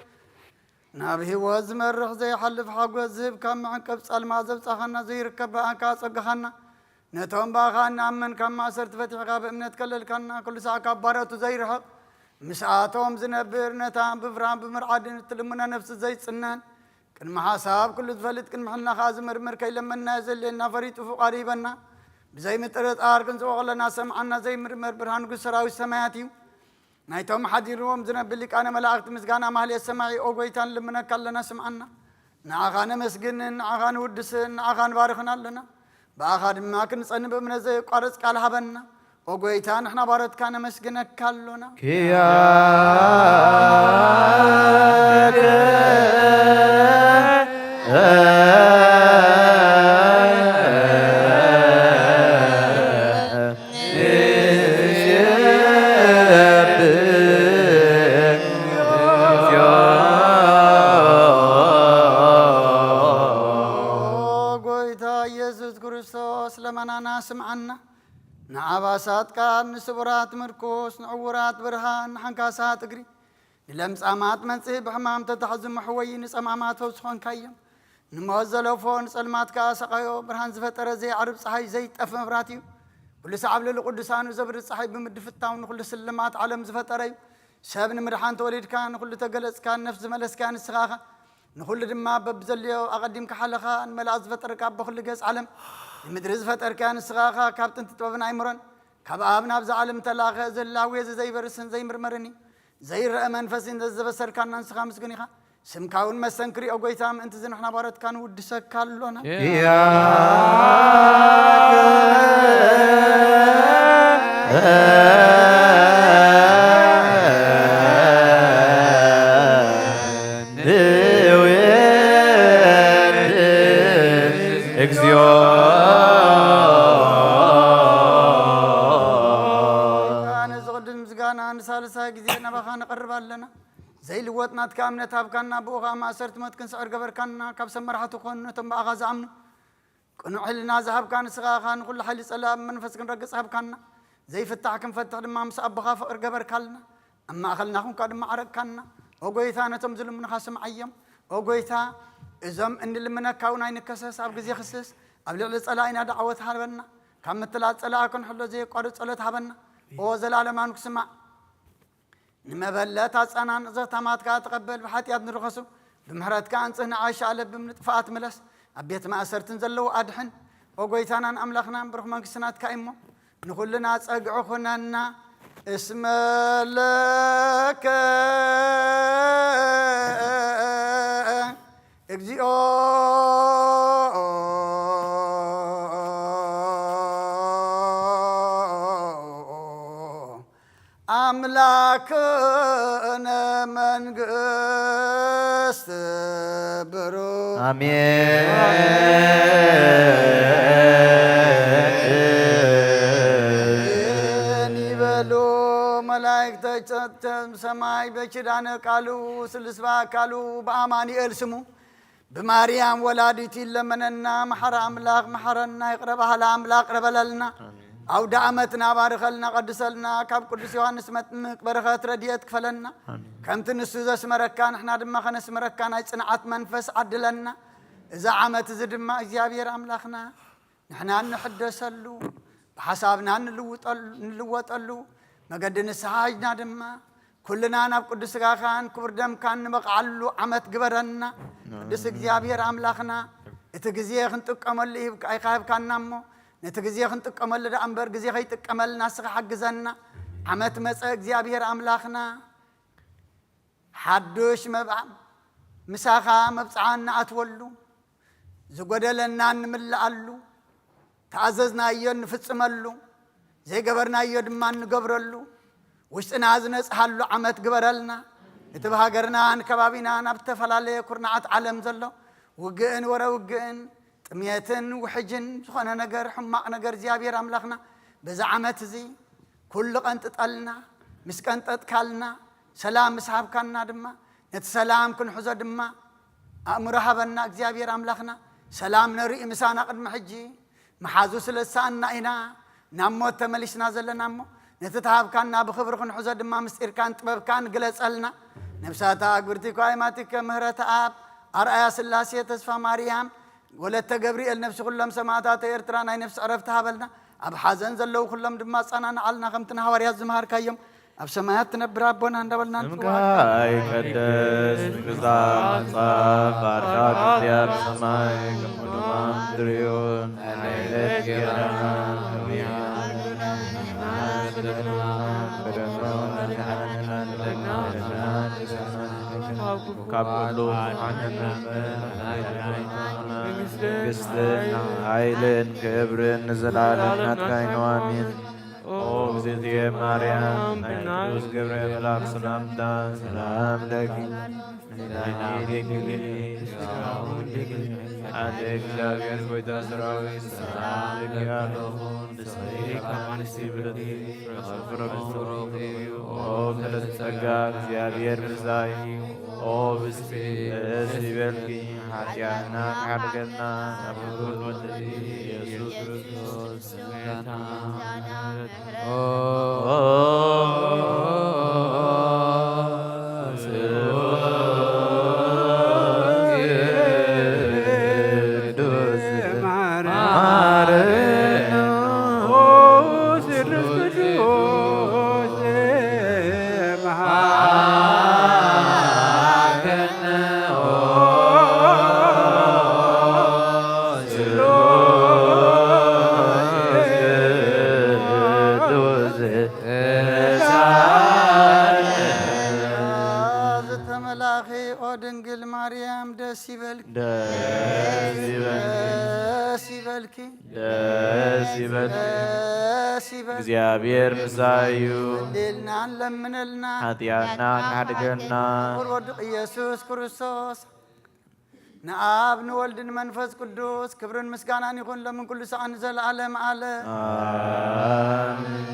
ናብ ህይወት ዝመርሕ ዘይሓልፍ ሓጎስ ዝህብ፣ ካብ መዕንቀብ ጻልማ ዘብጻኻና፣ ዘይርከብ ብኣንካ ጸጋኻና፣ ነቶም ብኣኻ እንኣምን ካብ ማእሰርቲ ፈቲሕካ ብእምነት ከለልካና፣ ኩሉ ሳዕ ካብ ባሮቱ ዘይርሕቕ ምስኣቶም ዝነብር፣ ነታ ብፍርሃን ብምርዓድን እትልምና ነፍሲ ዘይጽነን፣ ቅድሚ ሓሳብ ኩሉ ዝፈልጥ፣ ቅድሚ ሕልና ከኣ ዝምርምር፣ ከይለመንና የዘልየና፣ ፈሪጡ ፍቓዱ ይበና። ብዘይ ምጥርጣር ክንጽቦ ከለና ሰምዓና፣ ዘይምርመር ብርሃን ንጉስ ሰራዊት ሰማያት እዩ። ናይቶም ሓዲርዎም ዝነብር ሊቃነ መላእክት ምስጋና ማህሌት ሰማዒ፣ ኦ ጎይታ፣ ንልምነካ ኣለና፣ ስምዓና። ንዓኻ ነመስግንን ንዓኻ ንውድስን ንዓኻ ንባርኽን ኣለና። ብኣኻ ድማ ክንጸን ብእምነት ዘየቋርጽ ቃል ሃበና። ኦ ጎይታ፣ ንሕና ባሮትካ ነመስግነካ ኣሎና። ኪያከ ንሴብሕ። ኦ ጎይታ ኢየሱስ ክርስቶስ፣ ለመናና ስምዓና። ንዓባሳት ቃል፣ ንስቡራት ምርኩስ፣ ንዕውራት ብርሃን፣ ንሓንካሳት እግሪ፣ ንለምጻማት መንጽሂ፣ ብሕማም ተታሕዙ መሕወዪ፣ ንጸማማት ፈውሲ ኾንካዮም። ንሞት ዘለፎ፣ ንጸልማት ከኣ ሰቓዮ፣ ብርሃን ዝፈጠረ፣ ዘይዓርብ ጸሓይ፣ ዘይጠፍ መብራት እዩ። ኩሉ ሳዕ ኣብ ልዕሊ ቅዱሳኑ ዘብርህ ጸሓይ ብምድፍታው ንኹሉ ስልማት ዓለም ዝፈጠረ እዩ። ሰብ ንምድሓን ተወሊድካ፣ ንኹሉ ተገለጽካ፣ ንነፍሲ ዝመለስካ ንስኻ ኢኻ። ንኹሉ ድማ በብዘድልዮ ኣቐዲምካ ሓለኻ፣ ንመላእኽት ዝፈጠርካ ኣቦ ኩሉ ገጽ ዓለም፣ ንምድሪ ዝፈጠርካ ንስኻ ኢኻ። ካብ ጥንቲ ጥበብን ኣይምሮን ካብ ኣብ ናብዛ ዓለም ተላኸ፣ ዝህላዌ እዚ ዘይበርስን ዘይምርመርን እዩ። ዘይረአ መንፈስ እዩ ዘበሰርካና ንስኻ ምስጉን ኢኻ። ስምካ እውን መሰንክር እዩ፣ ኦ ጎይታ፣ ምእንቲ እዚ ንሕና ባሮትካ ንውድሰካ ኣሎና። ኪያከ ንዌድስ እግዚኣብሔር። ነዚ ቅዱስ ምስጋና ንሳልሳይ ግዜ ናባኻ ነቐርብ ኣለና። ዘይልወጥ ናትካ እምነት ሃብካና፣ ብኡ ኸኣ ማእሰርቲ ሞት ክንስዕር ገበርካና። ካብ ሰብ መራሕቲ ኾኑ ነቶም ብኣኻ ዝኣምኑ። ቅኑዕ ሕልና ዝሃብካ ንስኻ ኢኻ፣ ንኹሉ ሓይሊ ጸላእ ብመንፈስ ክንረግጽ ሃብካና። ዘይፍታሕ ክንፈትሕ ድማ ምስ ኣቦኻ ፍቕሪ ገበርካልና። ኣብ ማእከልና ኹንካ ድማ ዓረቅካና። ኦ ጎይታ፣ ነቶም ዝልምኑኻ ስምዓዮም። ኦ ጎይታ፣ እዞም እንልምነካ እውን ኣይንከሰስ፣ ኣብ ግዜ ክስስ፣ ኣብ ልዕሊ ጸላኢና ደዓወት ሃበና። ካብ ምትላል ጸላኢ ክንሕሎ ዘየቋርጽ ጸሎት ሃበና። ኦ ዘላለማዊ ክስማዕ፣ ንመበለት ኣጸናንቕ፣ ዘታማትካ ተቐበል። ብሓጢኣት ንርኸሱ፣ ብምሕረትካ ኣንጽህ፣ ንዓሻ ኣለብም፣ ንጥፍኣት ምለስ፣ ኣብ ቤት ማእሰርትን ዘለዉ ኣድሕን። ኦ ጎይታናን ኣምላኽናን፣ ብሩኽ መንግስቲ ናትካ እዩ እሞ፣ ንኹልና ጸግዒ ኩነና። እስመ ለከ እግዚኦ ኣምላክነ መንግስት ብሩክ። ኣሜን። ይበሉ መላእክተ ሰማይ በኪዳነ ቃሉ ስልስባ አካሉ በአማኑኤል ስሙ ብማርያም ወላዲት ይለመነና። መሓረ ኣምላኽ መሓረና፣ ይቕረ በሃሊ ኣምላኽ ይቕረ በለልና። ኣውደ ዓመትና ባርከልና፣ ቀድሰልና። ካብ ቅዱስ ዮሃንስ መጥምቅ በረኸት ረድኤት ክፈለና። ኣሜን። ከምቲ ንሱ ዘስመረካ ንሕና ድማ ከነስምረካ ናይ ጽንዓት መንፈስ ዓድለና። እዚ ዓመት እዚ ድማ እግዚኣብሔር ኣምላኽና ንሕና እንሕደሰሉ፣ ብሓሳብና እንልውጠሉ፣ እንልወጠሉ፣ መገዲ ንስሓ ሒዝና ድማ ኩልና ናብ ቅዱስ ስጋኻን ክቡር ደምካን ንበቕዓሉ ዓመት ግበረና። ቅዱስ እግዚኣብሔር ኣምላኽና፣ እቲ ግዜ ክንጥቀመሉ ሂብካ-፣ ኢኻ ሂብካና እሞ፣ ነቲ ግዜ ክንጥቀመሉ ደኣ እምበር፣ ግዜ ከይጥቀመልና ንስኻ ሓግዘና። ዓመት መጸ እግዚኣብሔር ኣምላኽና፣ ሓዱሽ መብዓ ምሳኻ መብጽዓ እንኣትወሉ፣ ዝጎደለና እንምልኣሉ፣ ተኣዘዝናዮ እንፍጽመሉ፣ ዘይገበርናዮ ድማ እንገብረሉ፣ ውሽጥና ዝነጽሃሉ ዓመት ግበረልና። እቲ ብሃገርናን ከባቢናን ኣብ ዝተፈላለየ ኩርናዓት ዓለም ዘሎ ውግእን ወረ ውግእን፣ ጥሜትን ውሕጅን ዝኾነ ነገር፣ ሕማቕ ነገር እግዚኣብሔር ኣምላኽና በዚ ዓመት እዚ ኩሉ ቀንጥጠልና፣ ምስ ቀንጠጥካልና፣ ሰላም ምስ ሃብካና ድማ፣ ነቲ ሰላም ክንሕዞ ድማ ኣእምሮ ሃበና እግዚኣብሔር ኣምላኽና። ሰላም ነርኢ ምሳና ቅድሚ ሕጂ፣ መሓዙ ስለ ዝሰኣና ኢና ናብ ሞት ተመሊስና ዘለና እሞ፣ ነቲ ተሃብካና ብኽብሪ ክንሕዞ ድማ ምስጢርካን ጥበብካን ግለጸልና። ነብሳታ ኣግብርቲ ኳይማቲከ ምህረተ ኣብ ኣርኣያ ስላሴ ተስፋ ማርያም ወለተ ገብርኤል ነፍሲ ኩሎም ሰማዕታት ኤርትራ ናይ ነፍሲ ዕረፍቲ ሃበልና። ኣብ ሓዘን ዘለዉ ኩሎም ድማ ኣጸናንዓልና፣ ከምቲ ንሃዋርያት ዝመሃርካዮም ኣብ ሰማያት ትነብር ኣቦና እንዳበልና ስምካ ንጽውዓካ። ይቀደስ፣ ምምጻእካ፣ ፍቃድካ ትኩን፣ ኣብ ሰማይ ከምኡ ድማ ምድሪ ይኹን። ዕለት ጌራና ካብ ኩሉ መንግስትን ሓይልን ክብርን ንዘለኣለም ናትካ እዩ፣ ኣሜን። ኦ እግዝእትየ ማርያም፣ ናይ ቅዱስ ገብርኤል መልኣክ ሰላምታ ሰላም ለኪ፣ ምልዕቲ ድንግል፣ ኣደ እግዚኣብሔር ጎይታ ሰራዊት፣ ሰላም ለኪ ኣለኹ። ንስኺ ካብ ኣንስቲ ብልዕቲ፣ ፍረ ከርሥኺ ብሩኽ እዩ። ኦ ምልዕቲ ጸጋ፣ እግዚኣብሔር ምሳኺ፣ ኦ ብስቲ ደስ ይበልኪ፣ ሓጢኣትና ክሓድገና፣ ናብ ፍቁር ወልድኪ ኢየሱስ ክርስቶስ ዝተመላኺ ኦ ድንግል ማርያም ደስ ይበልኪ። ደስ ይበልኪ። ደስ ይበልኪ። ደስ ይበልኪ። ደስ ይበልኪ። እግዚኣብሔር ምሳይ እዩ። ጸልየልና ለምነልና። ሓጢኣትና ክሓድገልና። ክቡር ወድቅ ኢየሱስ ክርስቶስ ንኣብ ንወልድ ንመንፈስ ቅዱስ ክብርን ምስጋናን ይኹን፣ ሎምን ኩሉ ሰዓት ንዘለዓለም ዓለም። ኣሜን።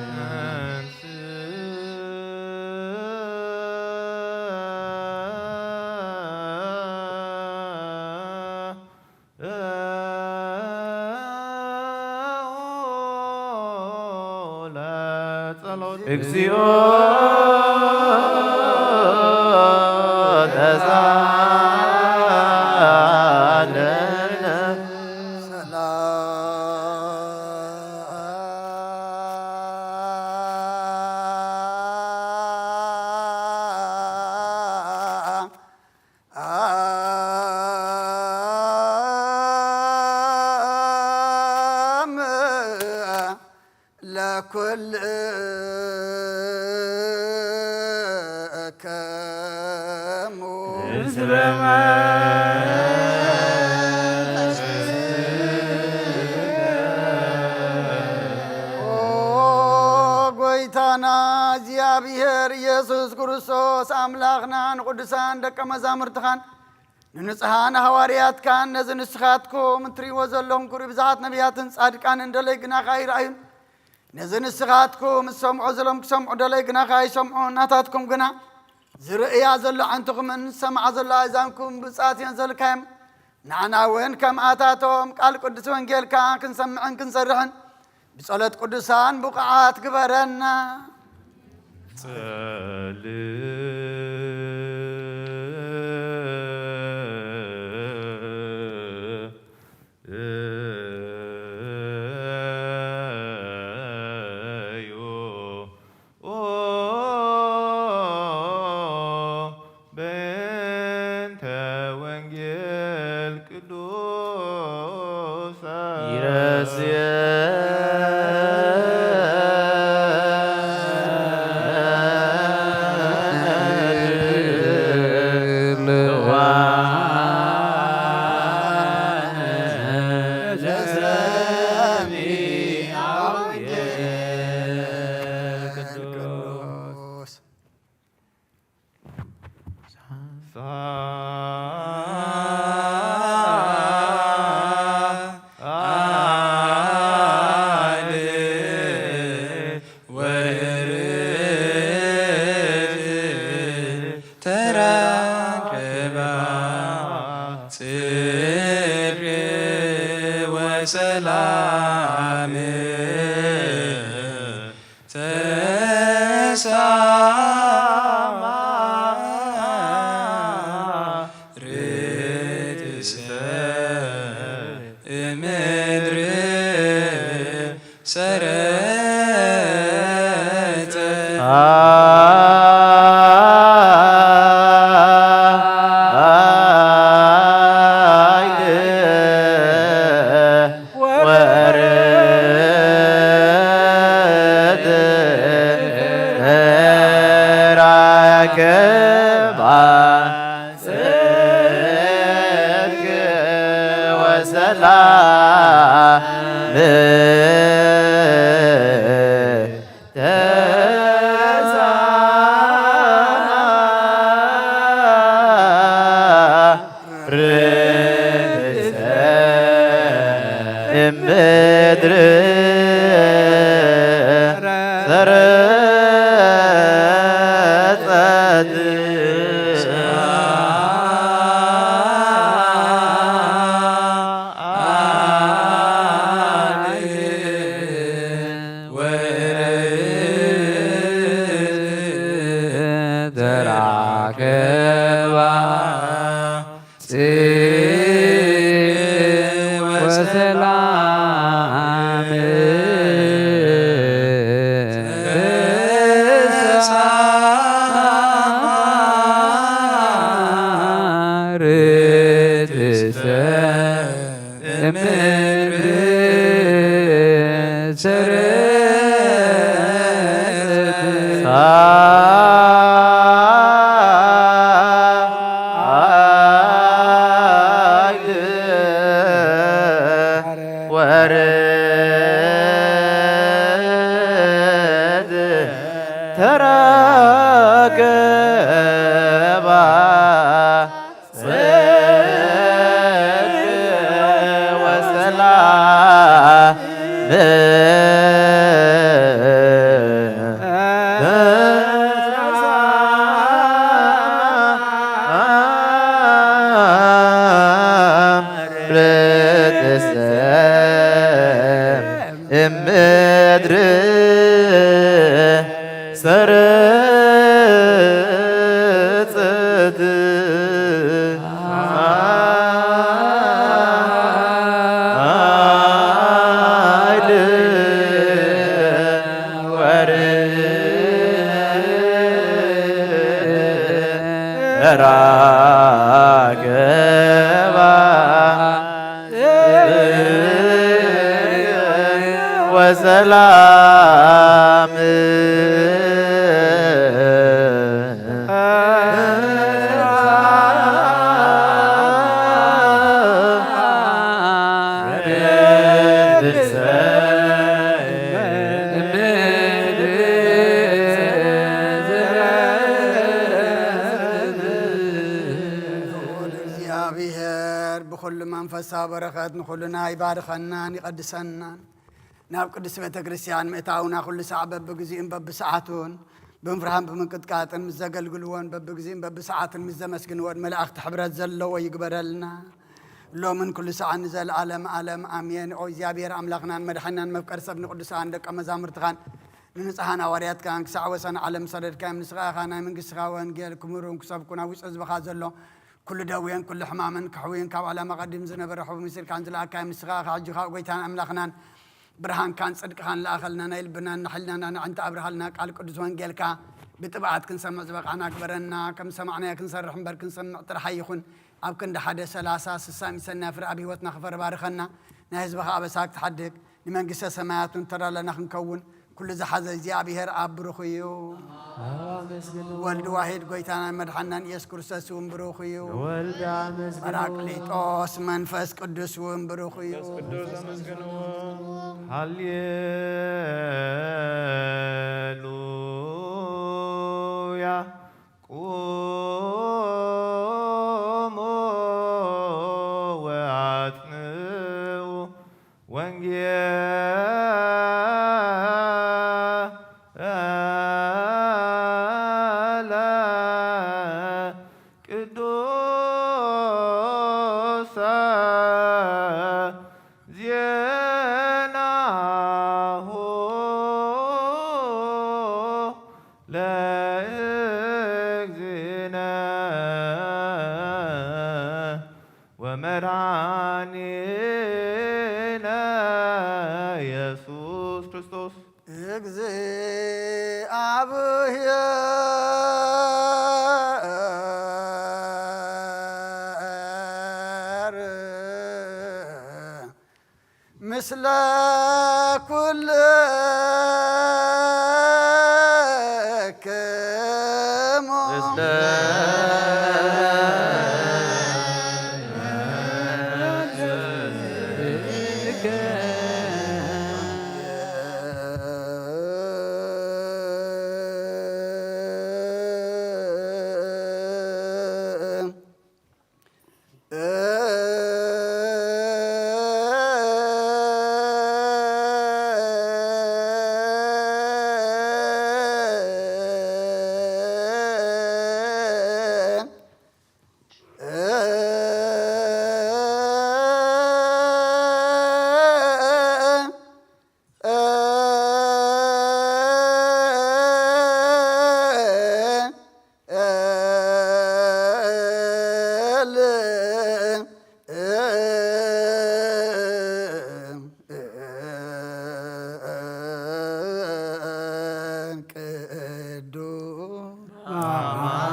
እግዚኦ ተሳለነ። ሰላም ለኩልክሙ። ኦ ጎይታና እግዚኣብሔር ኢየሱስ ክርስቶስ፣ ኣምላኽና፣ ንቅዱሳን ደቀ መዛሙርትኻን ንንጹሓን ሃዋርያትካን፣ ነዚ ንስኻትኩም እትርእይዎ ዘለኹም ክብሪ ብዙሓት ነቢያትን ጻድቃንን ደለይ ግናኻ ይረኣዩን፣ ነዚ ንስኻትኩም እትሰምዑ ዘለኹም ክሰምዑ ደለይ ግናኻ ይሰምዑ፣ ናታትኩም ግና ዝርእያ ዘሎ ኣዒንትኹምን ዝሰምዓ ዘሎ ኣእዛንኩም ብጻት እየን ዘልካዮም። ንዓና እውን ከምኣታቶም ቃል ቅዱስ ወንጌልካ ክንሰምዕን ክንሰርሕን ብጸሎት ቅዱሳን ብቑዓት ግበረና። ጸልእ እዩ። ኦ በእንተ ወንጌል ቅዱስ ይረስየ ተራከባ ጽድቅ ወሰላም ተሳማ ርትሰ እምድር ሰረጸ ወርድ ተራከባ ጽድቅ ወሰላም ተሳማ ርትሰ እምድር ሰረጸት ተራከባ ጽድቅ ወሰላም ተሳማ ርትሰ እምድር ሰረጸት ወርድ ተራከባ ጽድቅ ወሰላም ርትሰ እምድር ሰርጽት ኃይል ወርድ ተራከባ ወሰላም እግዚኣብሔር ብኹሉ መንፈሳዊ በረኸት ንኹልና ይባርኸናን ይቐድሰናን። ናብ ቅድስት ቤተ ክርስቲያን ምእታውና ኩሉ ሳዕ በብግዚኡን በብሰዓቱን ብምፍርሃን ብምንቅጥቃጥን ምስ ዘገልግልዎን በብግዚኡን በብሰዓትን ምስ ዘመስግንዎን መላእኽቲ ሕብረት ዘለዎ ይግበረልና። ሎምን ኩሉ ሰዓን ንዘለዓለም ዓለም ኣሜን። ኦ እግዚኣብሔር ኣምላኽናን መድሓኒናን መፍቀር ሰብ ንቅዱሳን ደቀ መዛሙርትኻን ንንጹሓን ሃዋርያትካን ክሳዕ ወሰን ዓለም ሰደድካዮም። ንስኻ ኢኻ ናይ መንግስትኻ ወንጌል ክምህሩን ክሰብኩን ኣብ ውሽጢ ህዝብኻ ዘሎ ኩሉ ደዌን ኩሉ ሕማምን ክሕውይን ካብ ዓለም ኣቐዲም ዝነበረ ሕቡእ መሲልካን ዝለኣካዮም ንስኻ ኢኻ። ሕጂ ካብ ጎይታን ኣምላኽናን ብርሃንካን ጽድቅኻን ለኣኸልና። ናይ ልብናን ንሕልናና ንዕንተ ኣብርሃልና። ቃል ቅዱስ ወንጌልካ ብጥብዓት ክንሰምዕ ዝበቓዕና ግበረና። ከም ዝሰማዕናዮ ክንሰርሕ እምበር ክንሰምዕ ጥራሕ ኣይኹን። ኣብ ክንዲ ሓደ ሰላሳ ስሳ ሚሰና ፍረ ኣብ ህይወትና ክፈር ባርኸና፣ ናይ ህዝብኻ ኣበሳ ክትሓድግ፣ ንመንግስተ ሰማያት እውን ተዳለና ክንከውን፣ ኩሉ ዝሓዘ እግዚኣብሔር ኣብ ብሩኽ እዩ። ኣመስግኑ። ወልድ ዋሂድ ጎይታናን መድሓናን ኢየሱስ ክርስቶስ እውን ብሩኽ እዩ። ወልድ ኣመስግኑ። ጳራቅሊጦስ መንፈስ ቅዱስ እውን ብሩኽ እዩ። መንፈስ ቅዱስ ኣመስግንዎ። ሃሌሉያ። ቁሙ ወአጽንዑ ወንጌለ ቅዱሰ ዜናሁ ለእግዚእነ ወመድኃኒነ ኢየሱስ ክርስቶስ። እግዚኣብሔር ምስለ ኩልክሙ። ምስለ ቅዱስ አማን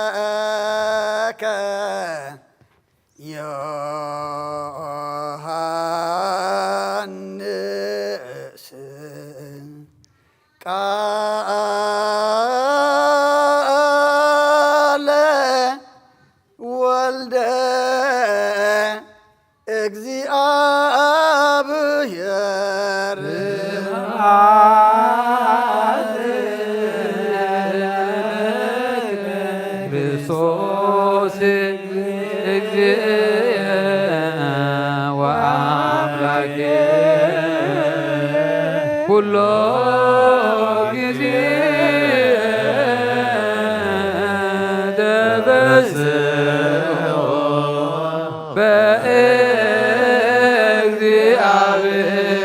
ተሰበከ ዮሐንስ ቃለ ወልደ እግዚአብሔር ክርስቶስ እግዚእ ወአምላኬ ኩሎ ጊዜ ተበስኦ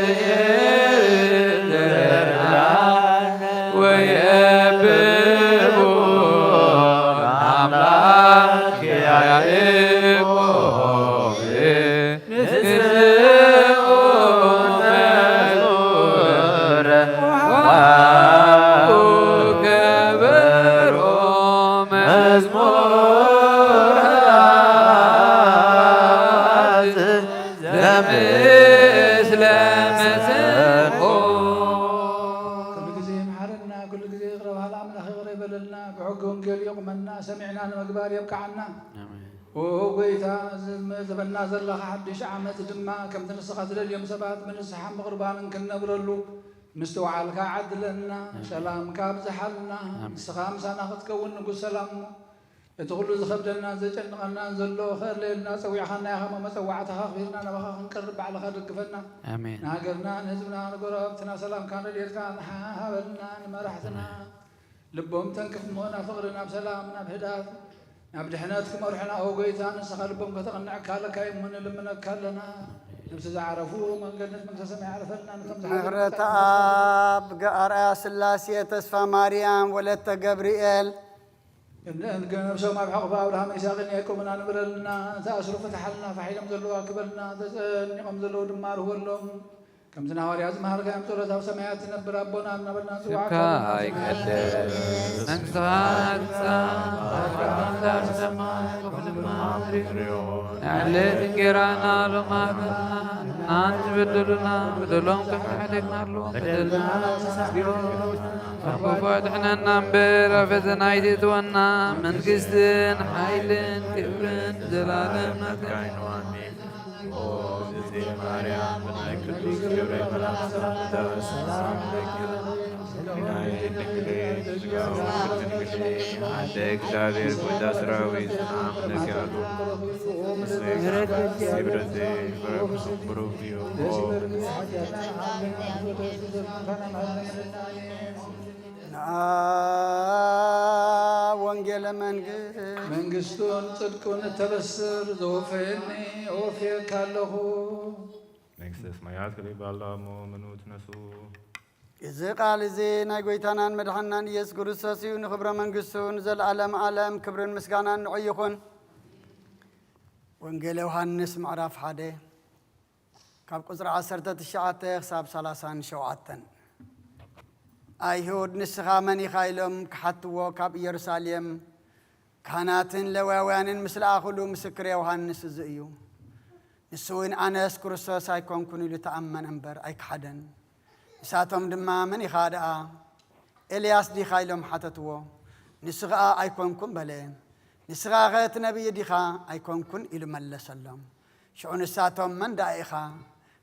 በእግዚአብሔር ወየብቦ አምላክ ያዕቆብ ንስኡ መዝሙር ወሃቡ ከበሮ መዝሙር ዘምስለ መሰንቆ። ኩሉ ግዜ ይምሓረና፣ ኩሉ ግዜ ይቕረ በሃል ኣምላኽ ይቕረ ይበለልና፣ ብሕጊ ወንጌል የቑመና፣ ሰሚዕና ንምግባር የብቅዓና። ኣሜን። ኦ ጎይታ፣ እዚ ዝመ-፣ ዘበና ዘለኻ ሓድሽ ዓመት ድማ ከምቲ ንስኻ ትደልዮም ሰባት ብንስሓን ብቕርባንን ክንነብረሉ ምስትውዓልካ ዓድለና፣ ኣሜን። ሰላምካ ኣብዝሓልና። ኣሜን። ንስኻ ምሳና ክትከውን ንጉስ ሰላም እሞ፣ እቲ ኩሉ ዝኸብደናን ዘጨንቐናን ዘሎ ከእለየልና ጸዊዕኻና ኢኻ እሞ፣ መጸዋዕታኻ ኣኽቢርና ናባኻ ክንቀርብ ባዕልኻ ደግፈና። ኣሜን። ንሃገርና፣ ንህዝብና፣ ንጎረባብትና ሰላምካን ረድኤትካን ሃበልና። ንመራሕትና ኣሜን። ልቦም ተንክፍ እሞ ናብ ፍቕሪ፣ ናብ ሰላም፣ ናብ ህድኣት፣ ናብ ድሕነት ክመርሑና፣ ኦ ጎይታ፣ ንስኻ ልቦም ከተቕንዕ ካለካ እሞ ንልምነካ ኣለና። ነብሲ ዝዓረፉ መገነት መንግስተ ሰማይ ያዕርፈልና። ነቶም ዝሓለፉ ምሕረት ኣብ ገ-፣ ኣርኣያ ስላሴ፣ ተስፋ ማርያም፣ ወለተ ገብርኤል፣ እነ-፣ ነብሶም ኣብ ሕቑፊ ኣብርሃም ይስሐቅን ያዕቆብን ኣንብረልና። ዝተኣስሩ ፍትሓልና፣ ፋሕ ኢሎም ዘለዉ ኣክበልና፣ ተጨኒቖም ዘለዉ ድማ ርህወሎም። ከምቲ ንሃዋርያት ዝመሃርካዮም ጸሎት ኣብ ሰማያት ትነብር ኣቦና እናበልና ንጽውዓካ ስምካ ይቀደስ። መንግስትኻ ትምጻእ። ፈቃድካ ከምቲ ኣብ ሰማይ ከምኡ ድማ ኣብ ምድሪ ይኹን። ንዕለት እንጌራና ሎሚ ሃበና። ንሕናን ዝበደሉና በደሎም ከም ንሕደግ ናሉ በደልና ንስሓ። ካብ ክፉ ኣድሕነና እምበር፣ ኣብ ፈተና ኣይተእትወና። መንግስትን ሓይልን ክብርን ዘላለም ናትካ እዩ። ኣሜን። ኦ እግዝእትየ ማርያም፣ ብናይ ቅዱስ ገብርኤል መልኣክ ሰላምታ ሰላም ለኪ። ናይ ድንግል ስጋ ወክብር ድንግል፣ ኣደ እግዚኣብሔር፣ ወዳ ሰራዊት፣ ሰላም ለኪ። ምስለ ብረቴ፣ ብረኩ ብሩክ እዩ። ኦ ንዓ ወንጌለ መንግስት መንግስቱን ጽድቁን እተበስር ዘወፈየኒ ወፍየካ ኣለኹ። መንግስተ ሰማያት ከሊባ ኣላ እሞ ምኑ ትነሱ። እዚ ቃል እዚ ናይ ጎይታናን መድሓናን ኢየሱስ ክርስቶስ እዩ። ንኽብረ መንግስቱ ንዘለዓለም ዓለም ክብርን ምስጋናን ንዑ ይኹን። ወንጌል ዮሃንስ ምዕራፍ ሓደ ካብ ቁጽሪ ዓሰርተ ትሽዓተ ክሳብ ሰላሳን ሸውዓተን። ኣይሁድ፣ "ንስኻ መን ኢኻ?" ኢሎም ክሓትዎ ካብ ኢየሩሳሌም ካህናትን ሌዋውያንን ምስ ለኣኹሉ፣ "ምስክር ዮሃንስ እዚ እዩ። ንሱ እውን ኣነስ ክርስቶስ ኣይኮንኩን ኢሉ ተኣመነ እምበር ኣይከሓደን።" ንሳቶም ድማ፣ "መን ኢኻ ደኣ? ኤልያስ ዲኻ?" ኢሎም ሓተትዎ። ንሱ ኸኣ፣ "ኣይኮንኩን" በለ። "ንስኻኸ እቲ ነቢይ ዲኻ?" "ኣይኮንኩን" ኢሉ መለሰሎም። ሽዑ ንሳቶም፣ "መን ደኣ ኢኻ?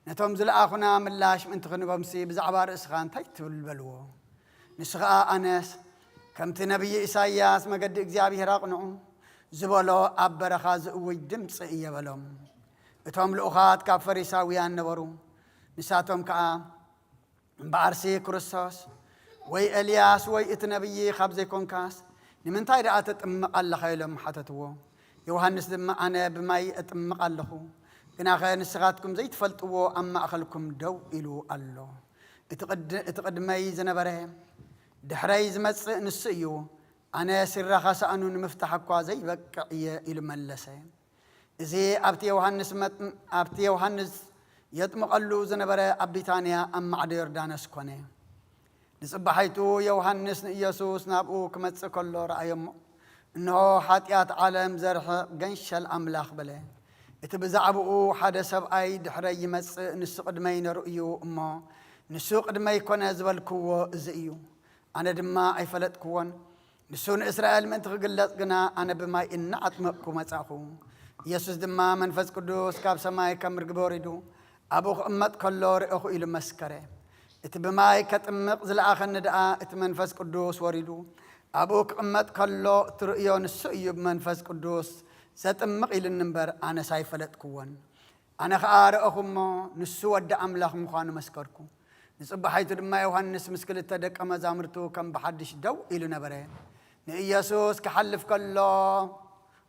ነቶም ዝለኣኹና ምላሽ ምእንቲ ክንህቦምሲ ብዛዕባ ርእስኻ እንታይ ትብል?" በልዎ። ንሱ ኸኣ፣ "ኣነስ ከምቲ ነቢይ ኢሳይያስ፣ 'መገዲ እግዚኣብሔር ኣቕንዑ' ዝበሎ ኣብ በረኻ ዝእውጅ ድምጺ እየ" በሎም። እቶም ልኡኻት ካብ ፈሪሳውያን ነበሩ። ንሳቶም ከኣ፣ "እምበኣርሲ ክርስቶስ ወይ ኤልያስ ወይ እቲ ነቢይ ካብ ዘይኮንካስ፣ ንምንታይ ደኣ ተጥምቕ ኣለኻ?" ኢሎም ሓተትዎ። ዮሃንስ ድማ፣ "ኣነ ብማይ እጥምቕ ኣለኹ፣ ግናኸ ንስኻትኩም ዘይትፈልጥዎ ኣብ ማእኸልኩም ደው ኢሉ ኣሎ። እቲ ቅድ-፣ እቲ ቅድመይ ዝነበረ፣ ድሕረይ ዝመጽእ ንሱ እዩ። ኣነ ሲራኻ ሳእኑ ንምፍታሕ እኳ ዘይበቅዕ እየ" ኢሉ መለሰ። እዚ ኣብቲ ዮሃንስ መጥ-፣ ኣብቲ ዮሃንስ የጥምቐሉ ዝነበረ ኣብ ቢታንያ ኣብ ማዕዶ ዮርዳኖስ ኮነ። ንጽባሒቱ ዮሃንስ ንኢየሱስ ናብኡ ክመጽእ ከሎ ረኣዮ እሞ፣ እንሆ፣ ሓጢኣት ዓለም ዘርሕቕ ገንሸል ኣምላኽ በለ። እቲ ብዛዕባኡ ሓደ ሰብኣይ ድሕረይ ይመጽእ፣ ንሱ ቅድመይ ነሩ እዩ እሞ፣ ንሱ ቅድመይ ኮነ ዝበልክዎ እዚ እዩ። ኣነ ድማ ኣይፈለጥክዎን። ንሱ ንእስራኤል ምእንቲ ክግለጽ ግና ኣነ ብማይ እናኣጥመቕኩ መጻእኹ። ኢየሱስ ድማ መንፈስ ቅዱስ ካብ ሰማይ ከም ርግቢ ወሪዱ ኣብኡ ክቕመጥ ከሎ ርኤኹ ኢሉ መስከረ። እቲ ብማይ ከጥምቕ ዝለኣኸኒ ደኣ እቲ መንፈስ ቅዱስ ወሪዱ ኣብኡ ክቕመጥ ከሎ እትርእዮ ንሱ እዩ ብመንፈስ ቅዱስ ዘጥምቕ ኢሉኒ እምበር ኣነስ ኣይፈለጥክዎን። ኣነ ኸኣ ረኣኹ እሞ፣ ንሱ ወዲ ኣምላኽ ምዃኑ መስከርኩ። ንጽባሒቱ ድማ ዮሃንስ ምስ ክልተ ደቀ መዛሙርቱ ከም ብሓድሽ ደው ኢሉ ነበረ። ንኢየሱስ ክሓልፍ ከሎ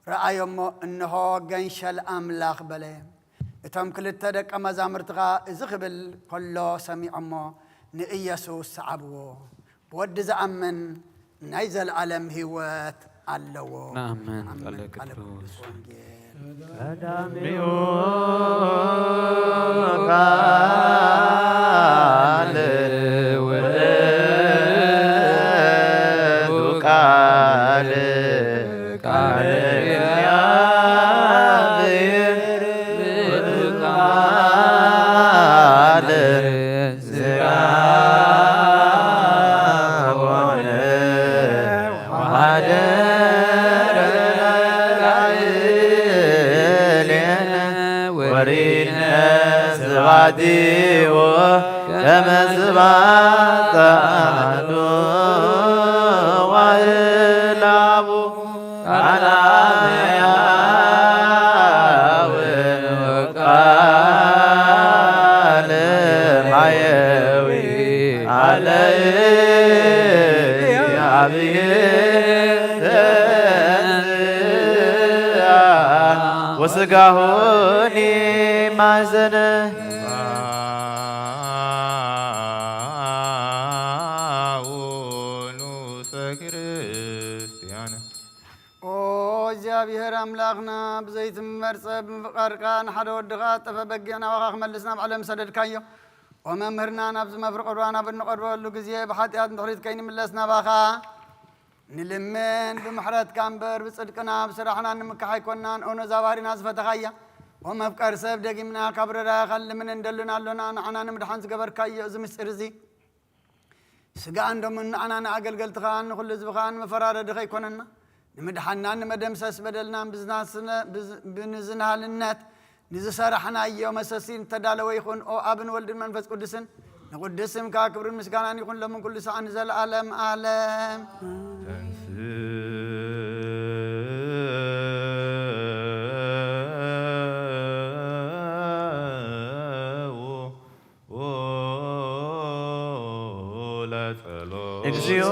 ረኣዮ እሞ፣ እንሆ፣ ገንሸል ኣምላኽ በለ። እቶም ክልተ ደቀ መዛሙርቲ ኸኣ እዚ ክብል ከሎ ሰሚዖሞ፣ ንኢየሱስ ሰዓብዎ። ብወዲ ዝኣምን ናይ ዘለኣለም ህይወት ኣለዎ። ንኣምን። ኣምን። ቃለ ቃለ ቅዱስ። ቅዱስ ወንጌል። ቀዳሚኡ ቃል ውእቱ ቃል፣ ቃል እግዚአብሔር ውእቱ ቃል ሥጋ ሆነ ወሐደረ ላዕሌነ ወሪነ ስብሐቲሁ ከመ ስብሐተ አሐዱ ዋሕድ ለአቡሁ። ቃል ሕያው ቃል ማየዊ ቃለ እግዚአብሔር ተንሥአ ወሥጋሁኒ ማዘነ። ንኡሰ ክርስቲያን። ኦ እግዚኣብሔር ኣምላኽና፣ ብዘይትመርጸ ብምፍቃርካ ንሓደ ወድኻ ጠፈ በጊዕ ናባኻ ክመልስ ናብ ዓለም ሰደድካዮ። ኦ መምህርና፣ ናብዚ መፍርቕ ሩባ ናብ እንቐርበሉ ግዜ ብሓጢኣት ንድሕሪት ከይንምለስ ናባኻ ንልምን፣ ብምሕረትካ እምበር ብጽድቅና ብስራሕና ንምካሕ ኣይኮንናን። ኦ ነዛ ባሪና ዝፈተኻያ፣ ኦ መፍቀር ሰብ፣ ደጊምና ካብ ርራኻ ንልምን እንደልን ኣሎና። ንዓና ንምድሓን ዝገበርካዮ እዚ ምስጢር እዚ፣ ስጋን ደሙን ንዓና ንኣገልገልትኻን ንኹሉ ህዝብኻን መፈራረዲ ከይኮነና፣ ንምድሓንናን ንመደምሰስ በደልናን ብዝናስነ-፣ ብዝ-፣ ብንዝንሃልነት ንዝሰራሕናዮ መሰሲ ንተዳለወ ይኹን። ኦ ኣብን ወልድን መንፈስ ቅዱስን፣ ንቅዱስ ስምካ ክብርን ምስጋናን ይኹን፣ ሎምን ኩሉ ሰዓት ንዘለዓለም ዓለም። ተንሥኡ ለጸሎት። እግዚኦ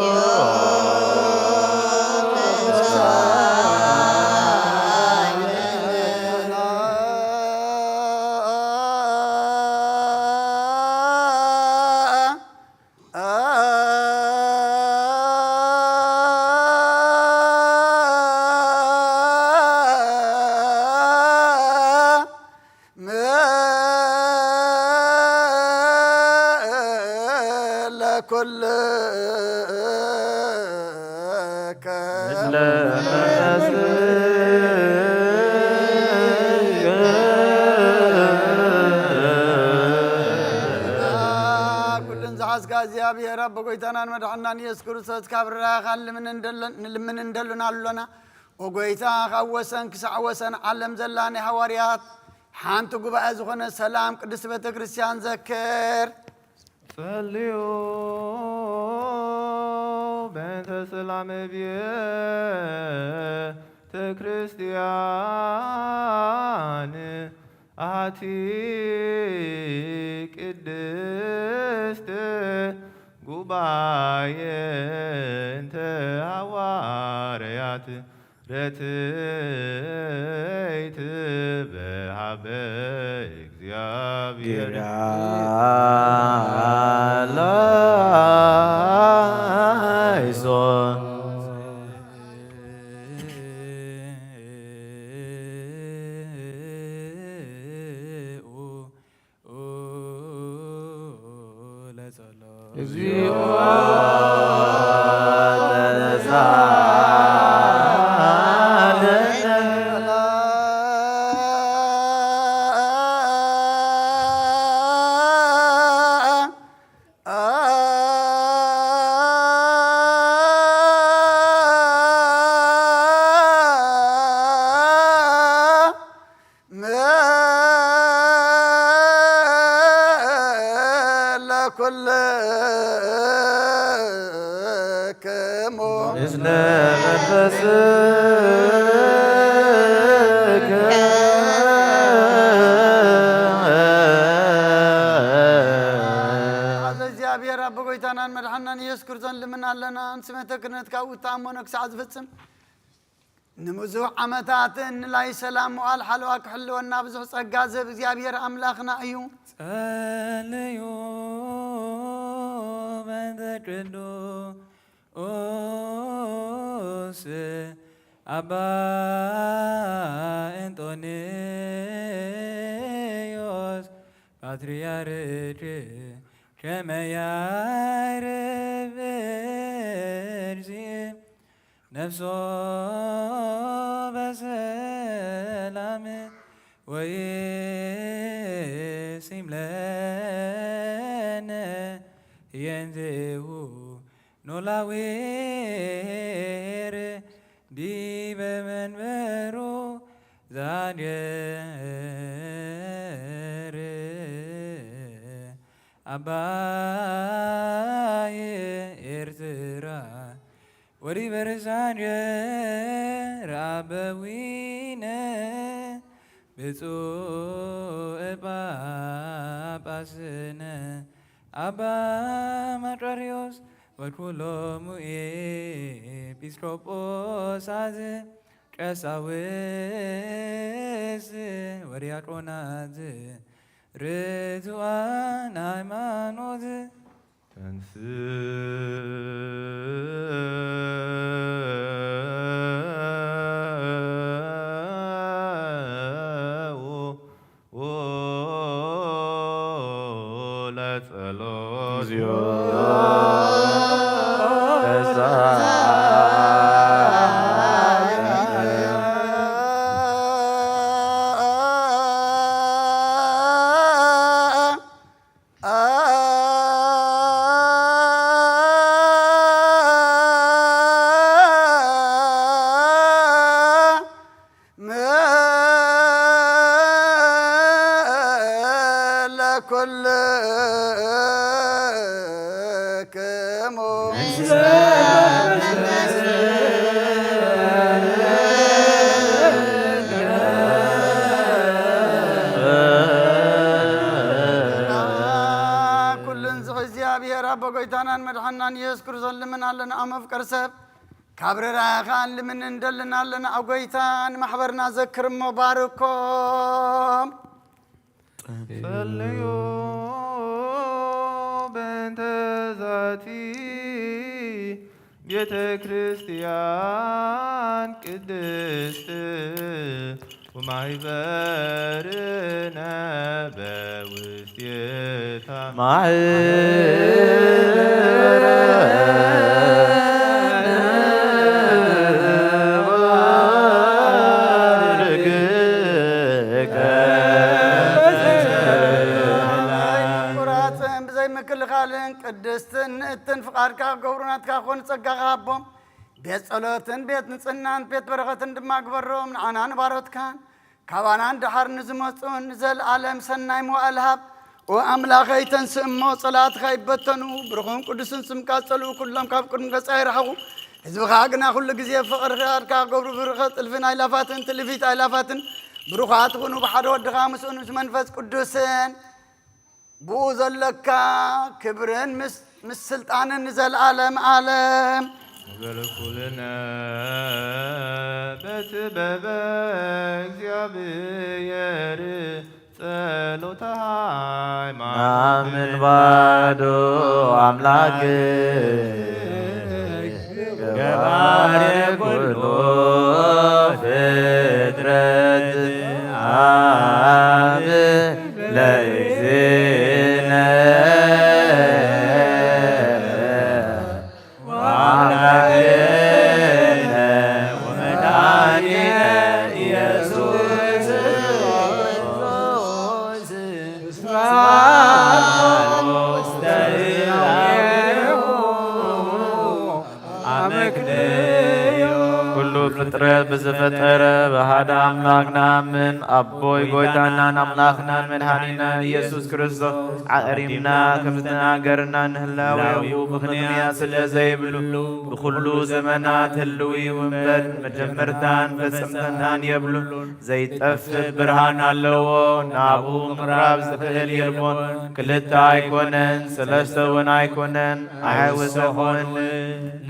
ለኩልከ ምስለ መንፈስከ። ኩልን ዝሓዝካ እግዚኣብሔር ኣቦ ጎይታናን መድሓናን ኢየሱስ ክርስቶስ፣ ካብ ርራኻ ንልምን እንደሎን ኣሎና። ኦ ጎይታ፣ ካብ ወሰን ክሳዕ ወሰን ዓለም ዘላ ናይ ሃዋርያት ሓንቲ ጉባኤ ዝኾነ ሰላም ቅድስት ቤተ ክርስቲያን ዘክር። ጸልዩ በእንተ ሰላም ቤተ ክርስቲያን ኣቲ ቅድስት ጉባኤ እንተ ሃዋርያት ርትዕት በሃበ እግዚኣብሔር። ጊራላይሶ እግዚኦ ለኩልክሙ ምስለ መንፈስከ። ኣዘ እግዚኣብሔር ኣቦ ጎይታናን መድሓናን ኢየሱስ ክርስቶስ ልምን ኣለና። ንስመተ ክህነትካ ውታእ እሞነ ክሳዕ ዝፍጽም፣ ንብዙሕ ዓመታትን ንላይ ሰላም መዋል ሓለዋ ክሕልወና ብዙሕ ጸጋ ዝህብ እግዚኣብሔር ኣምላኽና እዩ። ጸልዩ በእንተ ቅዱስ ኣባ እንጦንዮስ ፓትርያርክ ከመ ያዕርፍ እግዚእ ነፍሶ በሰላም ወይሲም ለነ የንዜሁ ኖላዊር ዲበ መንበሩ ዛንጀር ኣባይ ኤርትራ ወዲበ ርዛንጀር ኣበዊነ ብፁዕ ጳጳስነ ኣባ መቃርዮስ ወኩሎሙ ኤጲስቆጶሳት ቀሳውስት ወዲያቆናት ርቱዓን ሃይማኖት ተንሥኡ እግዚኦ ለኩልክሙ። ኩሉን ዝኽእል እግዚኣብሔር ኣቦ ጎይታናን መድሓናን ኢየሱስ ክርስቶስ ልምን ኣለና። ኣብ መፍቀር ሰብ ካብ ርራኸ ልምን እንደልን ኣለና። ኣብ ጎይታ ንማሕበርና ዘክር እሞ ባርኮም። ጸልዩ በእንተ ዛቲ ቤተ ክርስቲያን ቅድስት ወማይበርነ በውስቴታ ማህበረ ኩራጽን ብዘይ ምክልኻልን ቅድስትን ንእትን ፍቓድካ ክገብሩ ናትካ ክኾኑ ጸጋኻ ሃቦም። ቤት ጸሎትን ቤት ንጽህናን ቤት በረኸትን ድማ ግበሮም። ንዓናን ባሮትካን ካባናን ደሓር ንዝመጹን ንዘለኣለም ሰናይ መዋእል ሃብ። ኦ ኣምላኸይ፣ ተንስእ እሞ ጸላእትኻ ይበተኑ። ብሩኽን ቅዱስን ስምካ ጸልኡ፣ ኩሎም ካብ ቅድሚ ገጻ ይርሓቑ። ህዝብኻ ግና ኩሉ ግዜ ፍቕሪ ፍቓድካ ክገብሩ ብርኸ ጥልፍን ኣይላፋትን ትልፊት ኣይላፋትን ብሩኻት ኩኑ ብሓደ ወድኻ ምስኡን ምስ መንፈስ ቅዱስን ብኡ ዘለካ ክብርን ምስ፣ ምስ ስልጣንን ንዘለኣለም ኣለም። በልኩልነ በጥበበ እግዚኣብሔር ጸሎተ ሃይማኖት። ናምን ባዶ ኣምላክ ገባሬ ኩሉ ፍጥረት ኣብ ለእግዚእነ ወአምላክነ ወመድኃኒነ ኢየሱስ ክርስቶስ። ኩሉ ፍጥረት ብዝፈጠረ ብሓደ ኣምላክ ንኣምን። ኣቦይ ጎይታናን ኣምላክናን መድኃኒናን ኢየሱስ ክርስቶስ ኣእሪምና ከም ዝተናገርና ንህላዌኡ ምኽንያት ስለ ዘይብሉ ብኩሉ ዘመናት ህልው እዩ እምበር መጀመርታን ፈጸምታን የብሉን። ዘይጠፍእ ብርሃን ኣለዎ፣ ናብኡ ምቕራብ ዝኽእል የልቦን። ክልተ ኣይኮነን፣ ሰለስተ እውን ኣይኮነን፣ ኣይወሰኾን።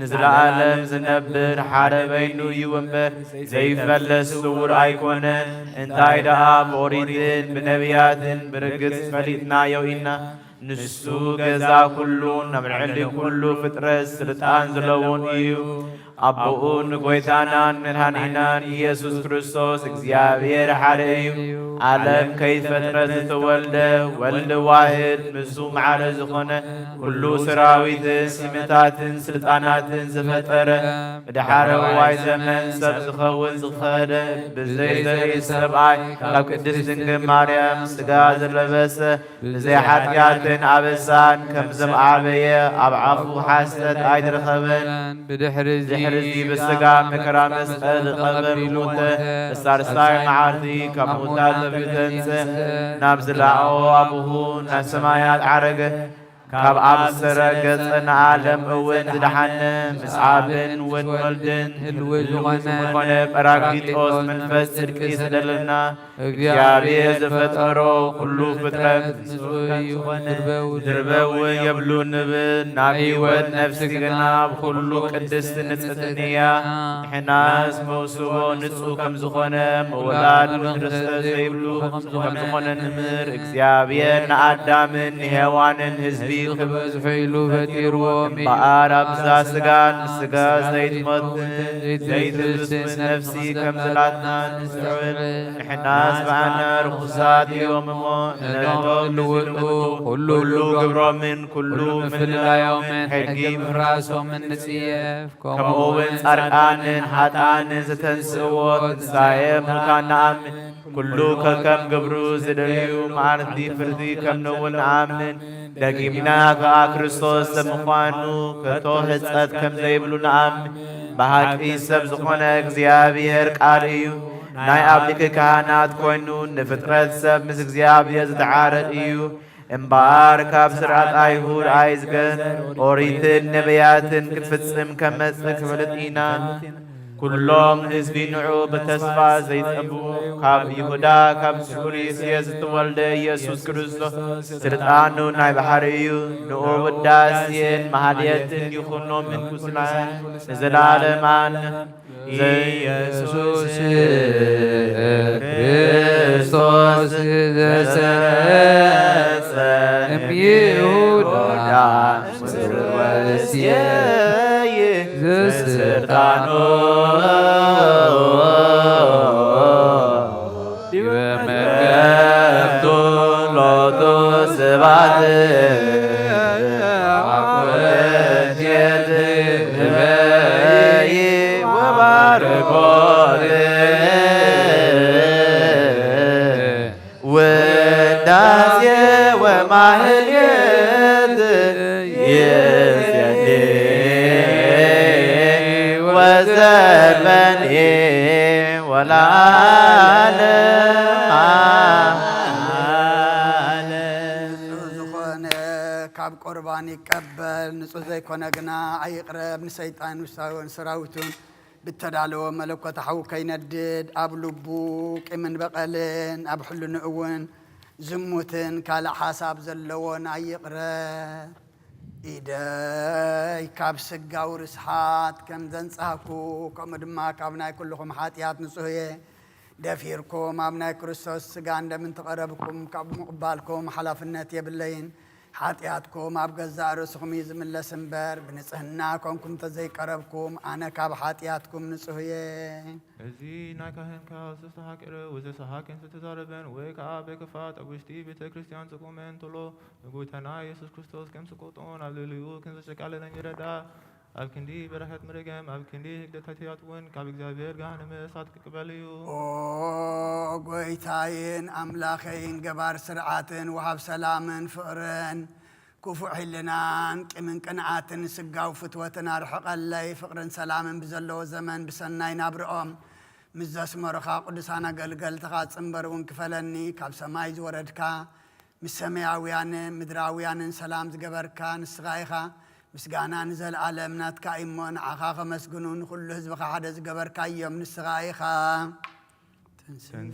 ንዝለዓለም ዝነብር ሓደ በይኑ እዩ እምበር፣ ዘይፈለስ ስውር ኣይኮነን። እንታይ ደኣ ብኦሪትን ብነቢያትን ብርግጽ ፈሊጥናዮ ኢና። ንሱ ገዛ ኩሉን ኣብ ልዕሊ ኩሉ ፍጥረት ስልጣን ዘለዎን እዩ። ኣቦኡ ንጎይታናን መድኃኒናን ኢየሱስ ክርስቶስ እግዚኣብሔር ሓደ እዩ። ዓለም ከይፈጥረ ዝተወልደ ወልድ ዋህድ፣ ንሱ ማዕረ ዝኾነ ኩሉ ሰራዊትን ስምታትን ስልጣናትን ዝፈጠረ፣ ብዳሕረዋይ ዘመን ሰብ ዝኸውን ዝኸደ፣ ብዘይ ዘርኢ ሰብኣይ ካብ ቅድስት ድንግል ማርያም ሥጋ ዝለበሰ፣ ብዘይ ሓጢኣትን ኣበሳን ከም ዘምዓበየ ኣብ ኣፉ ሓሰት ኣይትረኸበን። ብድሕሪ እዚ ድሕሪ እዚ ብስጋ መከራ መስቀል ተቐቢሉ ሞተ። ብሳልሳይ መዓልቲ ካብ ሙታት ተቢኡ ተንስእ፣ ናብ ዝለኣኦ ኣቡሁ ናብ ሰማያት ዓረገ። ካብ ኣብ ሰረ ገጸ ንዓለም እውን ዝደሓነ፣ ምስ ኣብን ወድ ወልድን ህልው ዝኾነ ጳራቅሊጦስ መንፈስ ጽድቂ ይስደለና። እግዚኣብሔር ዝፈጠሮ ኩሉ ፍጥረት ንሱ እዩ። ድርበ እውን የብሉ ንብል፣ ናብ ህይወት ነፍሲ ግና ብኩሉ ቅድስት ንጽሕትን እያ። ንሕናስ መውስቦ ንጹሕ ከም ዝኾነ፣ ምውላድ ውሉድ ርእሰ ዘይብሉ ከም ዝኾነ ንምህር። እግዚኣብሔር ንኣዳምን ንሄዋንን ህዝቢ ክበዝሑ ኢሉ ፈጢርዎም እዩ። እምበኣር ኣብዛ ስጋ ንስጋ ዘይትሞትን ዘይትብስን ነፍሲ ከም ዘላትና ንስተውዕል፣ ንሕናስ ብኣና ርኹሳት እዮም እሞ፣ ነቶም ዝልውጡ ኩሉ ግብሮምን ኩሉ ምፍልላዮምን ሕጊ ምፍራሶምን ንጽየፍ። ከምኡ እውን ጻድቃንን ሓጥኣንን ዝተንስእዎ ትንሳኤ ሙታን ንኣምን። ኩሉ ከከም ግብሩ ዝደልዩ መዓልቲ ፍርዲ ከም ንእውን ንኣምን። ደጊምና ከኣ ክርስቶስ ሰብ ምዃኑ ከቶ ሕጸት ከም ዘይብሉ ንኣምን። ብሓቂ ሰብ ዝኾነ እግዚኣብሔር ቃል እዩ። ናይ ኣብ ሊቀ ካህናት ኮይኑ ንፍጥረት ሰብ ምስ እግዚኣብሔር ዝተዓረቕ እዩ። እምበኣር ካብ ስርዓት ኣይሁድ ኣይዝገን ኦሪትን ነቢያትን ክትፍጽም ከም መጽእ ክፈልጥ ኢና። ኩሎም ህዝቢ ንዑ ብተስፋ ዘይጸብቡ ካብ ይሁዳ ካብ ስሑር ይስየ ዝተወልደ ኢየሱስ ክርስቶስ ስልጣኑ ናይ ባሕሪ እዩ። ንኡ ውዳሴን መሃልየትን ይኹኖ ምንኩስናን ንዘላለማን። ኢየሱስ ክርስቶስ ዘሰረጸ እምይሁዳ ወስየይ ዘስልጣኑ ዲበ መገብቱ ሎቱ ስባት ኣኮቴት እበይ ወባርኮት ውዳሴ ወማህሌት ይሴቲ ወዘርበኒ ወላለም። ንጹህ ዝኾነ ካብ ቁርባን ይቀበል፣ ንጹህ ዘይኮነ ግና ኣይቕረብ። ንሰይጣን ምስ ሰራዊቱን ብተዳለወ መለኮታዊ ከይነድድ ኣብ ልቡ ቂምን በቐልን ኣብ ሕልንኡ እውን ዝሙትን ካልእ ሓሳብ ዘለዎን ኣይቕረብ። ኢደይ ካብ ስጋዊ ርስሓት ከም ዘንጻህኩ፣ ከምኡ ድማ ካብ ናይ ኩልኹም ሓጢኣት ንጹህ እየ። ደፊርኩም ኣብ ናይ ክርስቶስ ስጋ እንደምን ተቐረብኩም ካብ ምቕባልኩም ሓላፍነት የብለይን። ሓጢኣትኩም ኣብ ገዛእ ርእስኹም እዩ ዝምለስ እምበር፣ ብንጽህና ኮንኩም እንተዘይቀረብኩም፣ ኣነ ካብ ሓጢኣትኩም ንጹህ እየ። እዚ ናይ ካህንካ ዝተሃቅረ ወዘሰሃክን ዝተዛረበን ወይ ከዓ በክፋት ኣብ ውሽጢ ቤተ ክርስቲያን ዝቆመ እንተሎ፣ ንጎይታና ኢየሱስ ክርስቶስ ከም ዝቆጥኦን ኣብ ልዕሊኡ ከም ዘሸቃለለን ይረዳ። ኣብ ክንዲ በረኸት መርገም፣ ኣብ ክንዲ ህግደት ሃይትያት እውን ካብ እግዚኣብሔር ገሃነመ እሳት ክቅበል እዩ። ኦ ጎይታዬን ኣምላኸይን፣ ገባር ስርዓትን ወሃብ ሰላምን ፍቕርን፣ ክፉእ ሕልናን ቂምን ቅንዓትን ስጋዊ ፍትወትን ኣርሕቐለይ። ፍቕርን ሰላምን ብዘለዎ ዘመን ብሰናይ ናብርኦም ምስ ዘስመሩኻ ቅዱሳን ኣገልገልትኻ ጽንበር እውን ክፈለኒ። ካብ ሰማይ ዝወረድካ ምስ ሰማያውያንን ምድራውያንን ሰላም ዝገበርካ ንስኻ ኢኻ። ምስጋና ንዘለኣለም ናትካ እዩ እሞ፣ ንዓኻ ከመስግኑ፣ ንኹሉ ህዝብኻ ሓደ ዝገበርካ እዮም፣ ንስኻ ኢኻ። ተንሥእ።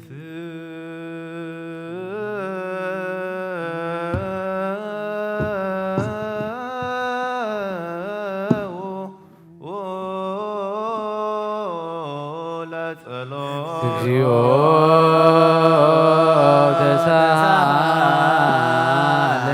ለጸሎት። እግዚኦ ተሳሃለነ።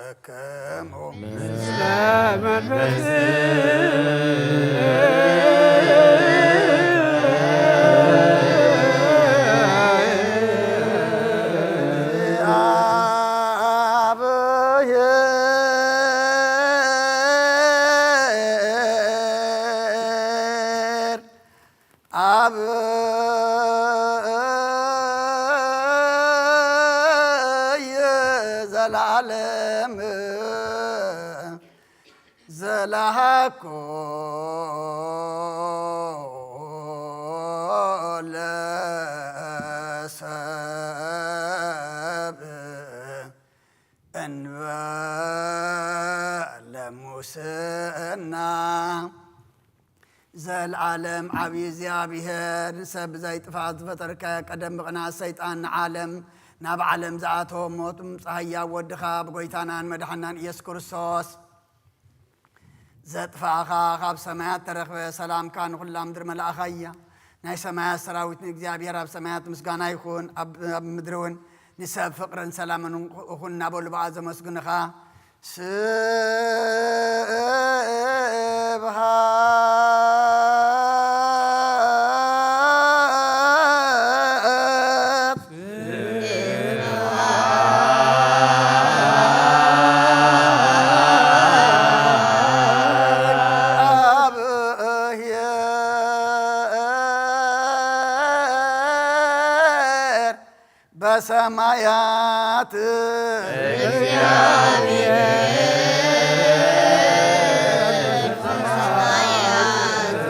ለኩልክሙ ምስለ መንፈስ አብሔር አብ ዘላለም ዘላሃኮ ለሰብ እንበለ ስና ዘልዓለም ዓብዪ እግዚኣብሔር፣ ንሰብ ብዘይ ጥፍኣት ዝፈጠርካዮ፣ ቀደም ብቕንኣት ሰይጣን ንዓለም፣ ናብ ዓለም ዝኣተወ ሞት ምምጻእ ህያው ወድኻ ብጎይታናን መድሓናን ኢየሱስ ክርስቶስ ዘጥፋእኻ፣ ካብ ሰማያት ተረኽበ፣ ሰላምካ ንኹላ ምድሪ መላእኻያ። ናይ ሰማያት ሰራዊት ንእግዚኣብሔር ኣብ ሰማያት ምስጋና ይኹን፣ ኣብ፣ ኣብ ምድሪ እውን ንሰብ ፍቕርን ሰላምን ይኹን እናበሉ ብኣ ዘመስግንኻ። ስብሃት ለእግዚኣብሔር በሰማያት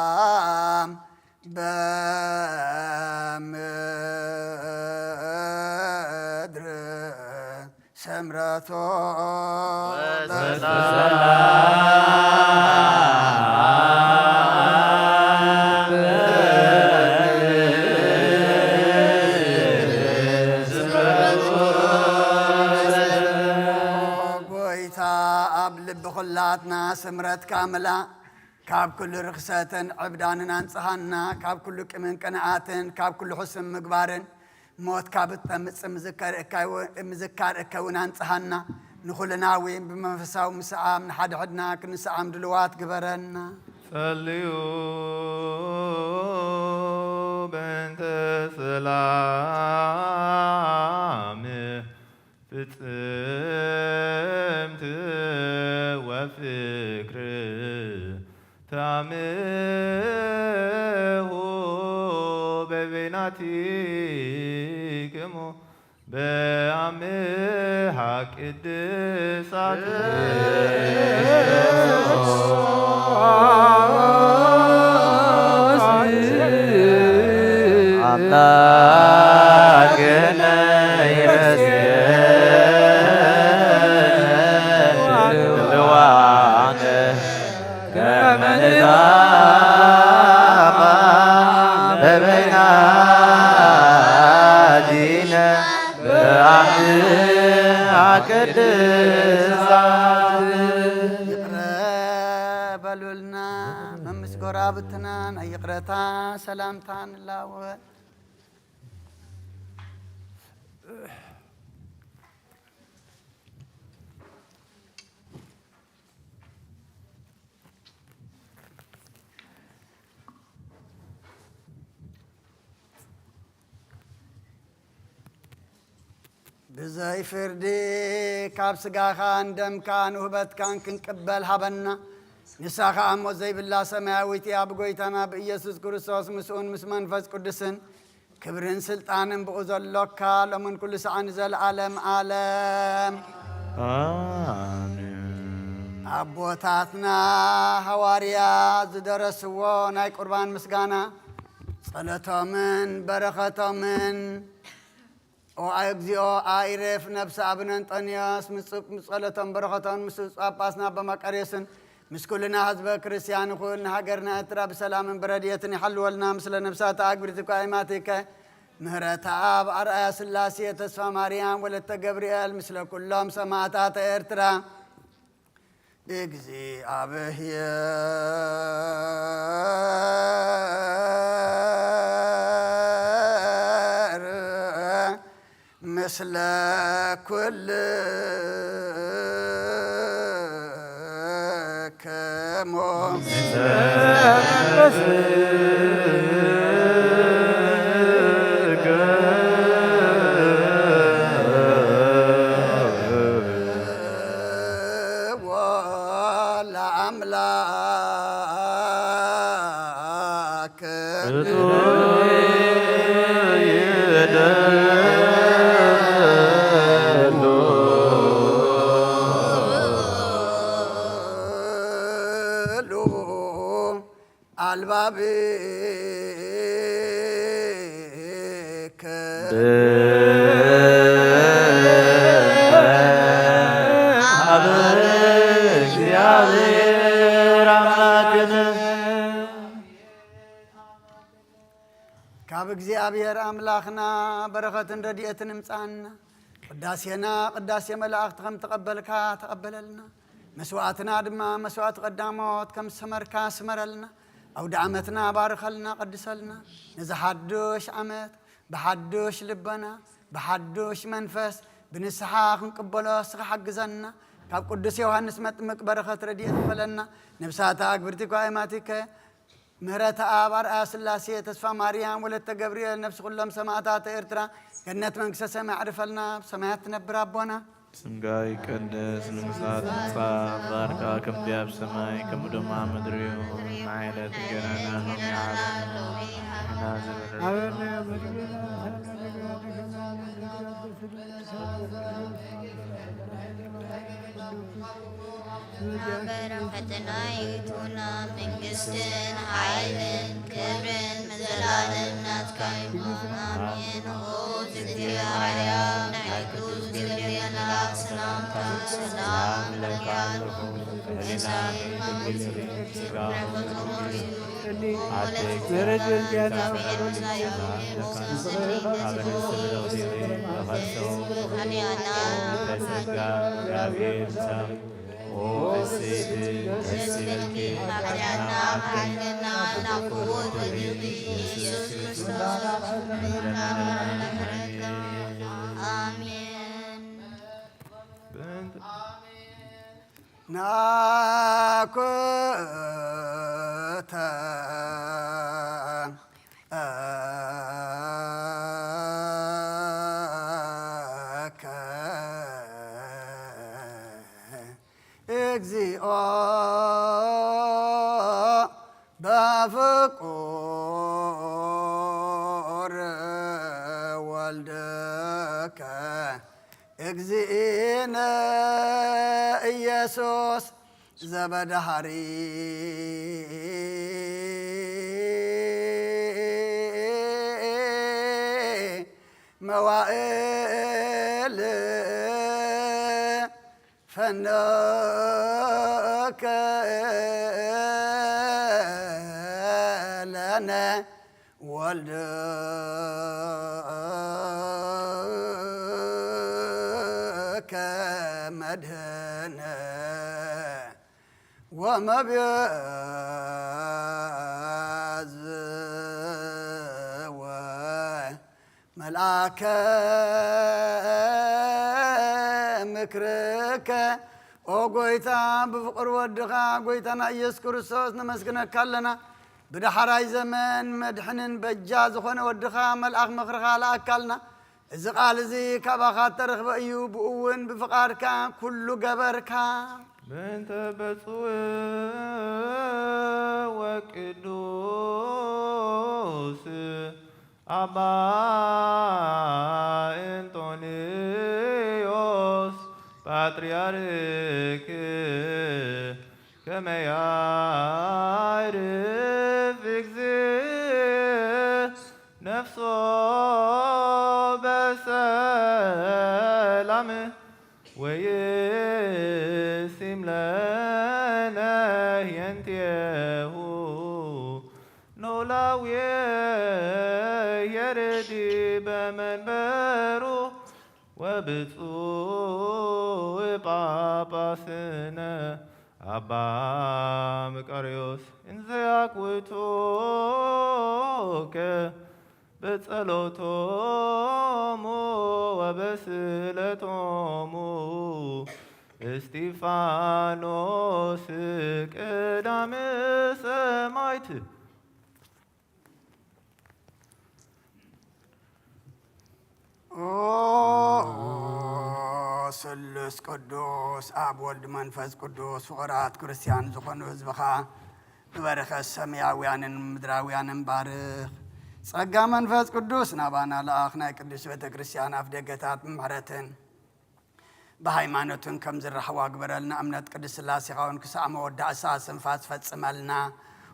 ወሰላም በምድር ስምረቱ ጎይታ ኣብ ልቢ ኩላትና ስምረትካ ምላእ። ካብ ኩሉ ርኽሰትን ዕብዳንን ኣንጽሃና፣ ካብ ኩሉ ቅምን ቅንኣትን፣ ካብ ኩሉ ሕሱም ምግባርን፣ ሞት ካብ እተምጽእ ምዝካር እካ-፣ ምዝካር እከ እውን ኣንጽሃና። ንኹልና እውን ብመንፈሳዊ ምስዓም ንሓድሕድና ክንስዓም ድልዋት ግበረና። ጸልዩ በእንተ ሰላም ፍጽምት ወፍቅር ተአምሁ በበይናቲክሙ በአምሃ ቅድሳት። አምላክነ ይመስገን ድልዋነ ከመ ንዛማ በበይናቲነ በአምሃ ቅድሳት። ይቕረ በሉልና፣ መምስ ጎራብትና ናይ ይቕረታ ሰላምታ ንላወ። ብዘይ ፍርዲ ካብ ስጋኻን ደምካን ውህበትካን ክንቅበል ሃበና። ንሳ ኸኣ ሞት ዘይብላ ሰማያዊት እያ። ብጎይታና ብኢየሱስ ክርስቶስ ምስኡን ምስ መንፈስ ቅዱስን ክብርን ስልጣንን ብኡ ዘሎካ ሎምን ኩሉ ሰዓን ዘለዓለም ዓለም። ኣሜን። ኣቦታትና ሃዋርያ ዝደረስዎ ናይ ቁርባን ምስጋና ጸሎቶምን በረኸቶምን፣ ኦ እግዚኦ፣ ኣይረፍ ነብሲ ኣቡነ እንጦንዮስ፣ ምስ ጸሎቶም በረኸቶምን ምስ ብፁዕ ጳጳስና ኣባ መቃርዮስን ምስ ኩልና ህዝበ ክርስቲያን ይኹን። ንሃገርና ኤርትራ ብሰላምን ብረድኤትን ይሓልወልና። ምስለ ነብሳት ኣግብርቲ እኳ ኣይማቲከ ምህረት ኣብ ኣርኣያ ስላሴ ተስፋ ማርያም ወለተ ገብርኤል ምስለ ኩሎም ሰማዕታት ኤርትራ። እግዚኣብሔር ምስለ ኩልክሙ። ለአምላክ አልባብከ ካብ እግዚኣብሔር ኣምላኽና በረኸትን ረድኤትን እምጻና። ቅዳሴና ቅዳሴ መላእኽቲ ከም ተቐበልካ ተቐበለልና። መስዋዕትና ድማ መስዋዕቲ ቀዳሞት ከም ዝሰመርካ ስመረልና። ኣውደ ዓመትና ባርኸልና፣ ቀድሰልና። ነዚ ሓድሽ ዓመት ብሓድሽ ልበና፣ ብሓድሽ መንፈስ፣ ብንስሓ ክንቅበሎ እስኻ ሓግዘና። ካብ ቅዱስ ዮሃንስ መጥምቅ በረኸት ረድኤት ክፈለና። ነብሳታ ኣግብርቲ ኳ ኣማቲከ፣ ምህረተ ኣብ ኣርኣያ ስላሴ፣ ተስፋ ማርያም ወለተ ገብርኤል፣ ነፍሲ ኩሎም ሰማዕታት ኤርትራ፣ ገነት መንግስተ ሰማይ ኣዕርፈልና። ኣብ ሰማያት ትነብር ኣቦና፣ ስምካ ይቀደስ፣ መንግስትካ ትምጻእ፣ ፍቃድካ ከምቲ ኣብ ሰማይ ከምኡ ድማ ኣብ ምድሪ ይኹን። ንዓይለተ እንጀራና ሎሚ ሃበና፣ ንሕና ዝበደልና በረከትና ይእቱና፣ መንግስትን ሓይልን ክብርን ንዘለዓለም ናትካ ይኹን፣ ኣሜን። ኦ ዝእቲ ማርያም፣ ናይ ቅዱስ ገብርኤል መልኣክ ሰላምታ፣ ሰላም እለኪ ኣለኹ፣ ሕሊናኺ ቅድስቲ፣ ስጋኺ ብሩክ እዩ። ኣደይ ምሕረት ጸጋ ይኹን፣ ጸጋ ይኹን፣ ጸጋ ይኹን። ኦ ፍስሕቲ ደስ ይበልኪ፣ ሓጢኣትና ሓጢኣትና ናፍቆት ወድኺ ኢየሱስ ክርስቶስ ምሕረትካ። ኣሜን። ናኩተ እግዚኦ በፍቁር ወልድከ እግዚእነ ኢየሱስ ዘበዳሃሪ መዋእል ፈነወከ ለነ ወልድከ መድህነ ወመቤዝወ መልኣከ ምክርከ። ኦ ጎይታ፣ ብፍቕሪ ወድኻ ጎይታና ኢየሱስ ክርስቶስ ነመስግነካ ኣለና። ብዳሕራይ ዘመን መድሕንን በጃ ዝኾነ ወድኻ መልኣኽ ምኽርኻ ለኣካልና። እዚ ቃል እዚ ካባኻ እተረኽበ እዩ፣ ብኡ እውን ብፍቓድካ ኩሉ ገበርካ። በእንተ ብፁዕ ወቅዱስ ኣባ እንጦንዮስ ፓትርያርክ ከመ ያዕርፍ እግዚእ ነፍሶ በሰላም ወይሲም ለነ ህየንቴሁ ኖላዊ የርዲ በመንበሩ ወብፁዕ ጳጳስነ ኣባ መቃርዮስ እንዘ ያግብቱከ በጸሎቶሙ ወበስእለቶሙ እስጢፋኖስ ቀዳም ሰማዕት። ኦ ስሉስ ቅዱስ ኣብ ወልድ መንፈስ ቅዱስ ፍቑራት ክርስቲያን ዝኾኑ ህዝብኻ ብበረኸት ሰማያውያንን ምድራውያንን ባርኽ። ጸጋ መንፈስ ቅዱስ ናባና ለኣኽ። ናይ ቅዱስ ቤተ ክርስቲያን ኣፍ ደገታት ብምሕረትን ብሃይማኖትን ከም ዝራኸቡ ኣግበረልና። እምነት ቅድስት ሥላሴኻ እውን ክሳዕ መወዳእታ እስትንፋስ ፈጽመልና።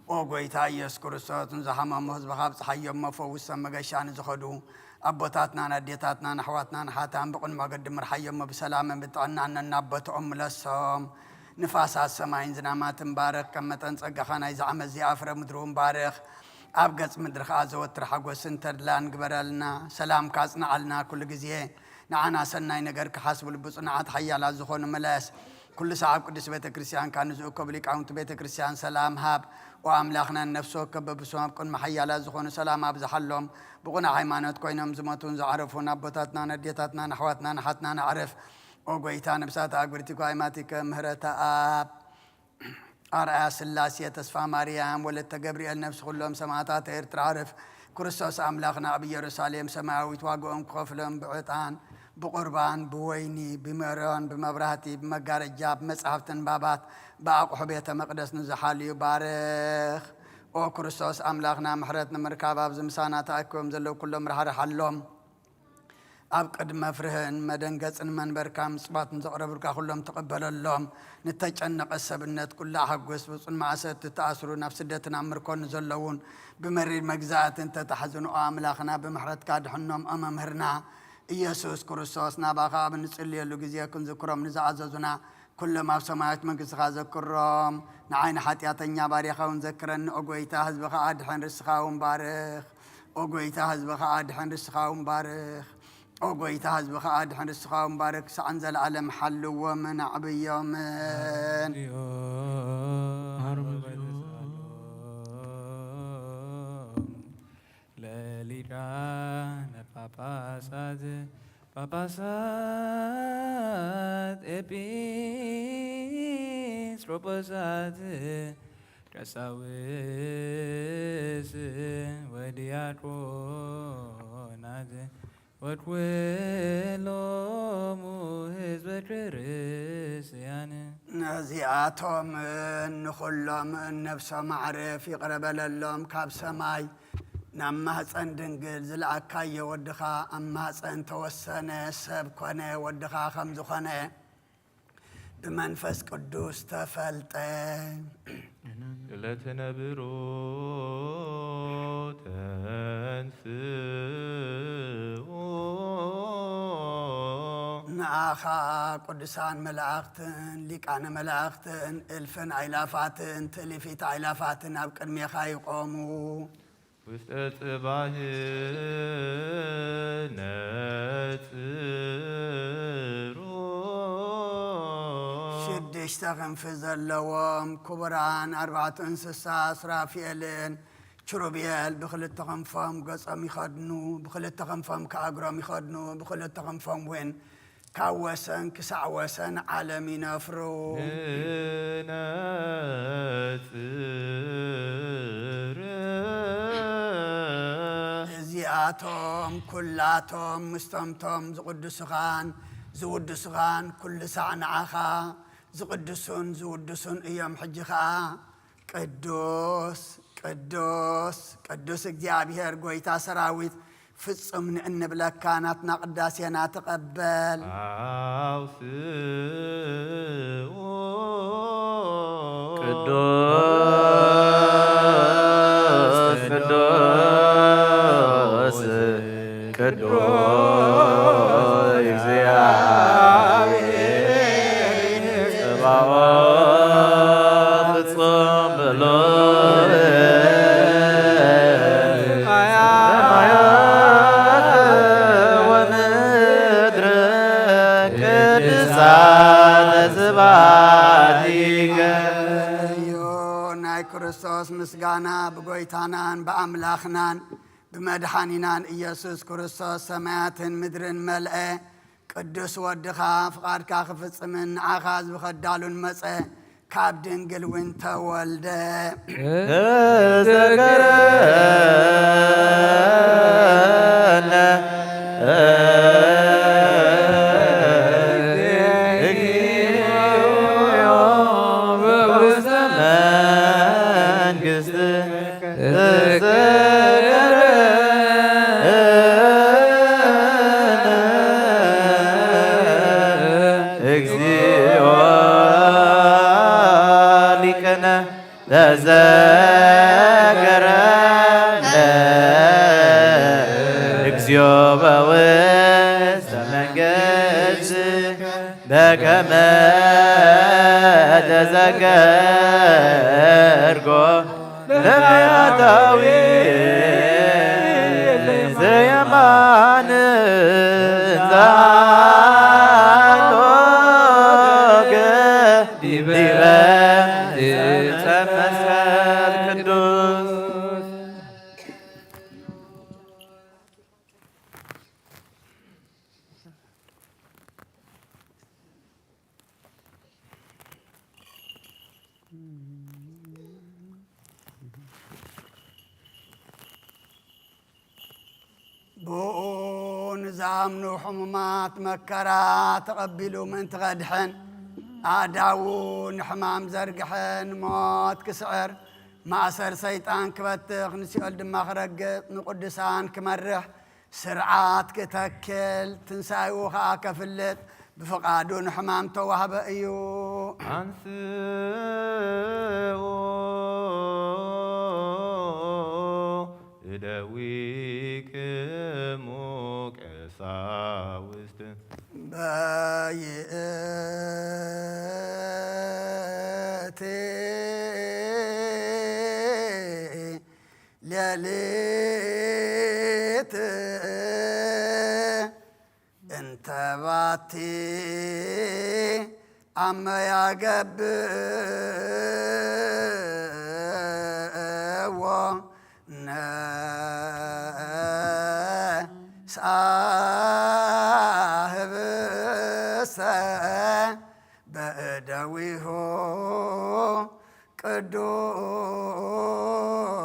ኦ ጐይታ ኢየሱስ ክርስቶስ፣ ንዝሃመሙ ህዝብኻ ኣብጽሓዮም፣ መፈውሶም መገሻ ንዝኸዱ ኣቦታትናን ኣዴታትናን ኣሕዋትናን ሓታን ብቕን መገዲ ምርሓዮም፣ ብሰላምን ብጥዕናን ነናብ ቦትኦም ምለሶም። ንፋሳት ሰማይን ዝናማትን ባርኽ። ከም መጠን ጸጋኻ ናይዚ ዓመት እዚኣ ፍረ ምድሪ እውን ባርኽ። ኣብ ገጽ ምድሪ ኸኣ ዘወትር ሓጎስን ተድላን ግበረልና። ሰላምካ ኣጽንዓልና ኩሉ ግዜ። ንዓና ሰናይ ነገር ክሓስቡ ልቢ ጽኑዓት ሓያላት ዝኾኑ ምለስ። ኩሉ ሰዓብ ቅዱስ ቤተ ክርስቲያንካ ንዝእከቡ ሊቃውንቲ ቤተ ክርስቲያን ሰላም ሃብ። ኦ ኣምላኽና፣ ንነፍሲ ወከፍ በብስሞም ኣብ ቅድሚ ሓያላት ዝኾኑ ሰላም ኣብዝሓሎም። ብቕኑዕ ሃይማኖት ኮይኖም ዝሞቱን ዝዓረፉን ኣቦታትናን ኣዴታትናን ኣሕዋትናን ኣሓትናን ኣዕርፍ። ኦ ጎይታ፣ ነፍሳት ኣግብርቲ ኳይማቲከ ምህረተ ኣብ ኣርኣያ ስላሴ፣ ተስፋ ማርያም ወለተ ገብርኤል፣ ነፍሲ ኩሎም ሰማዕታት ኤርትራ ዕርፍ። ክርስቶስ ኣምላኽና ኣብ ኢየሩሳሌም ሰማያዊት ዋግኦም ክኸፍሎም ብዕጣን፣ ብቑርባን፣ ብወይኒ፣ ብሜሮን፣ ብመብራህቲ፣ ብመጋረጃ፣ ብመጻሕፍቲ ንባባት፣ ብኣቑሑ ቤተ መቕደስ ንዝሓልዩ ባርኽ። ኦ ክርስቶስ ኣምላኽና፣ ምሕረት ንምርካብ ኣብዚ ምሳና ተኣኪቦም ዘለዉ ኩሎም ራሕርሓሎም። ኣብ ቅድሚ መፍርህን መደንገጽን መንበርካ ምጽዋት ንዘቕረቡልካ ኩሎም ተቐበለሎም። ንተጨነቐ ሰብነት ኩሉ ኣሐጉስ። ብጹን ማእሰርቲ ተኣስሩ፣ ናብ ስደትን ኣብ ምርኮን ንዘለዉን ብመሪር መግዛእትን ተታሕዙን፣ ኦ ኣምላኽና፣ ብምሕረትካ ድሕኖም። ኦ መምህርና ኢየሱስ ክርስቶስ፣ ናባኻ ኣብ እንጽልየሉ ግዜ ክንዝክሮም ንዝኣዘዙና ኩሎም ኣብ ሰማያዊት መንግስትኻ ዘክሮም። ንዓይ ንሓጢኣተኛ ባርያኻ እውን ዘክረኒ። ኦ ጎይታ፣ ህዝብኻ ኣድሕን፣ ርስኻ እውን ባርኽ። ኦ ጎይታ፣ ህዝብኻ ኣድሕን፣ ርስኻ እውን ባርኽ። ኦ ጎይታ፣ ህዝብኻ ኣድሕን፣ ርስኻ እውን ባርኽ። ክሳዕን ዘለኣለም ሓልዎምን ኣዕብዮምን። ሌሊዳነ ጳጳሳት ጳጳሳት ኤጲስቆጶሳት ቀሳውስ ወዲያቆናት ወኩሎሙ ህዝበ ክርስቲያን። ነዚኣቶም ንኹሎም ነብሶም ኣዕርፍ ይቕረ በለሎም። ካብ ሰማይ ናብ ማህፀን ድንግል ዝለኣካዮ ወድኻ ኣብ ማህፀን ተወሰነ፣ ሰብ ኮነ፣ ወድኻ ከም ዝኾነ ብመንፈስ ቅዱስ ተፈልጠ። ለትነብሮ ተንስኡ። ንኣኻ ቅዱሳን መላእኽትን ሊቃነ መላእኽትን እልፍን ኣይላፋትን ትእሊፊት ኣይላፋትን ኣብ ቅድሜኻ ይቆሙ። ውስጠ ጽባህ ነጽሩ። ሽዱሽተ ክንፊ ዘለዎም ክቡራን ኣርባዕቱ እንስሳ ሱራፊኤልን ኪሩቤል ብኽልተ ክንፎም ገጾም ይኸድኑ፣ ብኽልተ ክንፎም ከኣ እግሮም ይኸድኑ፣ ብኽልተ ክንፎም እውን ካብ ወሰን ክሳዕ ወሰን ዓለም ይነፍሩ። ንነጽር። እዚኣቶም ኩላቶም ምስቶምቶም ዝቕድሱኻን ዝውድሱኻን ኩሉ ሳዕ ንዓኻ ዝቕድሱን ዝውድሱን እዮም። ሕጂ ኸኣ ቅዱስ፣ ቅዱስ፣ ቅዱስ እግዚኣብሔር ጐይታ ሰራዊት ፍጹም ንእንብለካ ናትና ቅዳሴና ተቐበል። ኣውስኡ። ቅዱስ፣ ቅዱስ፣ ቅዱስ እግዚኣብሔር ጸባኦት ፍጹም ብሉይ ሰማያት ወምድር ቅድሳተ ስብሐቲከ። እዩ ናይ ክርስቶስ ምስጋና ብጎይታናን ብኣምላኽናን ብመድሓኒናን ኢየሱስ ክርስቶስ ሰማያትን ምድርን መልአ። ቅዱስ ወድኻ ፍቓድካ ክፍጽምን ንዓኻ ህዝቢ ከዳሉን መጸ። ካብ ድንግል እውን ተወልደ። ተዘከረነ እግዚኦ በውስተ መንግስት። እግዚኦ ሊቅነ ተዘከረነ እግዚኦ በውስተ መንግስት በከመ ተዘከርኮ ነቢያታዊ ዘየማን ዛሎከ ዲበ ዕፀ መስቀል ቅዱስ። ብኡ ንዝኣምኑ ሕሙማት መከራ ተቐቢሉ ምእንቲ ከድሕን፣ ኣእዳዉ ንሕማም ዘርግሐ ንሞት ክስዕር፣ ማእሰር ሰይጣን ክበትኽ፣ ንሲኦል ድማ ክረግጥ፣ ንቅዱሳን ክመርሕ፣ ስርዓት ክተክል፣ ትንሳኤኡ ኸኣ ከፍልጥ ብፍቓዱ ንሕማም ተዋህበ እዩ። አንስኡ እደዊክሙ ቀሳውስት። በይእቲ ሌሊት እንተ ባቲ ኣመ ያገብእዎ ነስኣ ህብስተ በእደዊሁ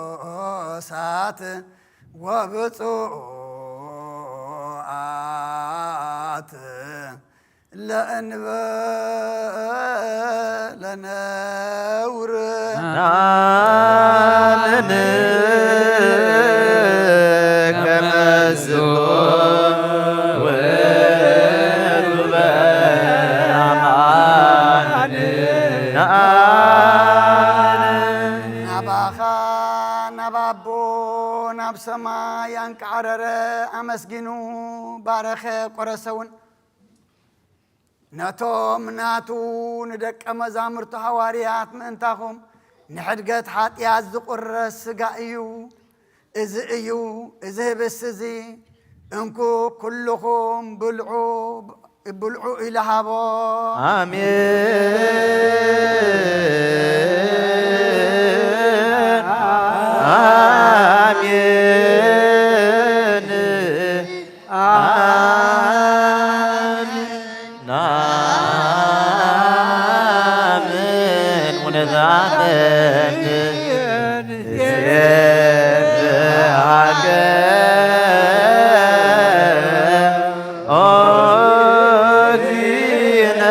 ቅዱሳት ወብፁዓት ለእንበለ ነውር። ናምን ከመዝኮ ውእቱ በአማን። ናምን ናባኻ፣ ናብ ኣቦ፣ ናብ ሰማይ ኣንቃዕረረ፣ ኣመስጊኑ፣ ባረኸ፣ ቆረሰ እውን። ነቶም ናቱ ንደቀ መዛሙርቱ ሃዋርያት ምእንታኹም ንሕድገት ሓጢኣት ዝቑረስ ስጋ እዩ። እዚ እዩ፣ እዚ ህብስት እዚ፣ እንኩ ኩልኹም ብልዑ፣ ብልዑ ኢሉ ሃቦ። ኣሜን። ኣሜን። ኣሜን። ናምን ወነዛምን ንሴብሐከ ኦ እግዚእነ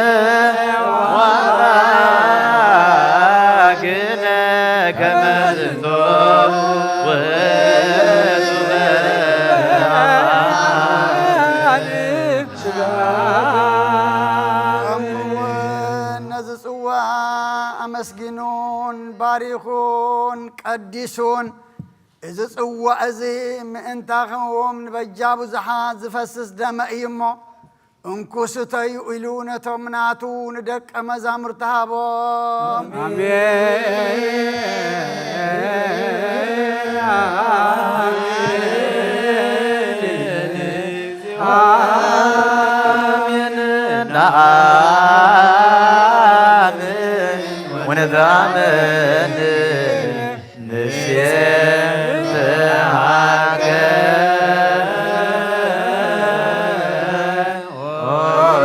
ወአምላክነ ከመ ዝንቶ ውእቱ በአማን። ከምኡውን ነዚ ጽዋ ኣመስጊኑን ባሪኹን ቀዲሱን፣ እዚ ጽዋ እዚ ምእንታኹም ንበጃ ብዙሓት ዝፈስስ ደመ እዩ እሞ፣ እንኩ ስተዩ ኢሉ ነቶም ናቱ ንደቀ መዛሙርቲ ሃቦም። ኣሜን። ኣሜን። ንኣምን ወነዛምን ንሴብሐከ ኦ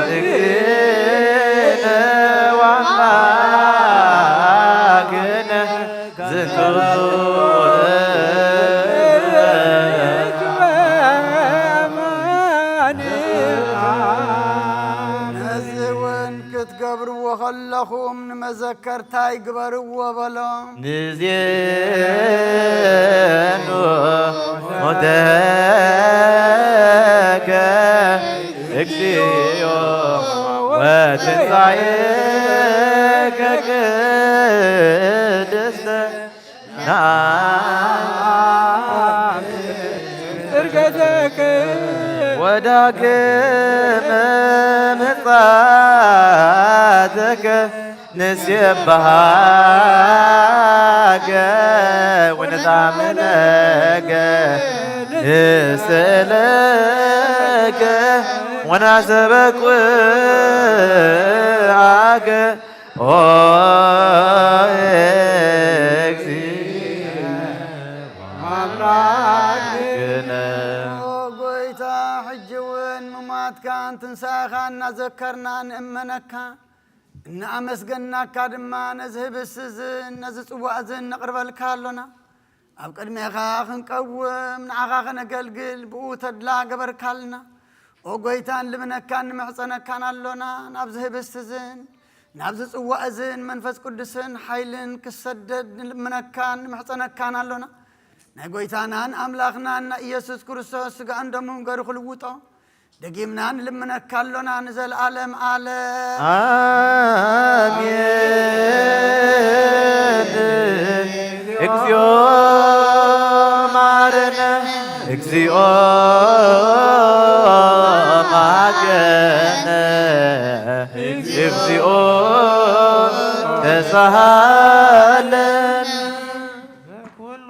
እግዚእነ ወአምላክነ ዝንቱ ነዚ እውን ክትገብርዎ ከለኹም ንመዘከርታይ ግበርዎ በሎም። ንዜኑ ሞተከ እግዚኦ ወትንሳኤከ ቅድስተ ናምን ዕርገተከ ወዳግመ ምጽኣተከ ንሴብሃከ ወነጣምነከ ንስእለከ ወናሰበኩዓከ ኦ እግዚእ ኣምላክነ። ኦ ጎይታ፣ ሕጂ እውን ምማትካን ትንሳኤኻን እናዘከርና ንእመነካ፣ እናኣመስገናካ ድማ ነዚ ህብስት እዝን ነዚ ጽዋእ እዝን ነቕርበልካ ኣሎና። ኣብ ቅድሜኻ ክንቀውም ንዓኻ ከነገልግል ብኡ ተድላ ገበርካልና። ኦ ጎይታ፣ ንልምነካን ንምሕጸነካን ኣሎና። ናብዚ ህብስት እዝን ናብዚ ጽዋእ እዝን መንፈስ ቅዱስን ሓይልን ክሰደድ ንልምነካን ንምሕጸነካን ኣሎና። ናይ ጎይታናን ኣምላኽናን ናይ ኢየሱስ ክርስቶስ ስጋኡን ደሙን ገሩ ክልውጦ ደጊምና ንልምነካ ኣሎና ንዘለኣለም ኣለ። ኣሜን። እግዚኦ ማረነ፣ እግዚኦ ማረነ፣ እግዚኦ ተሳሃለነ። በኩሉ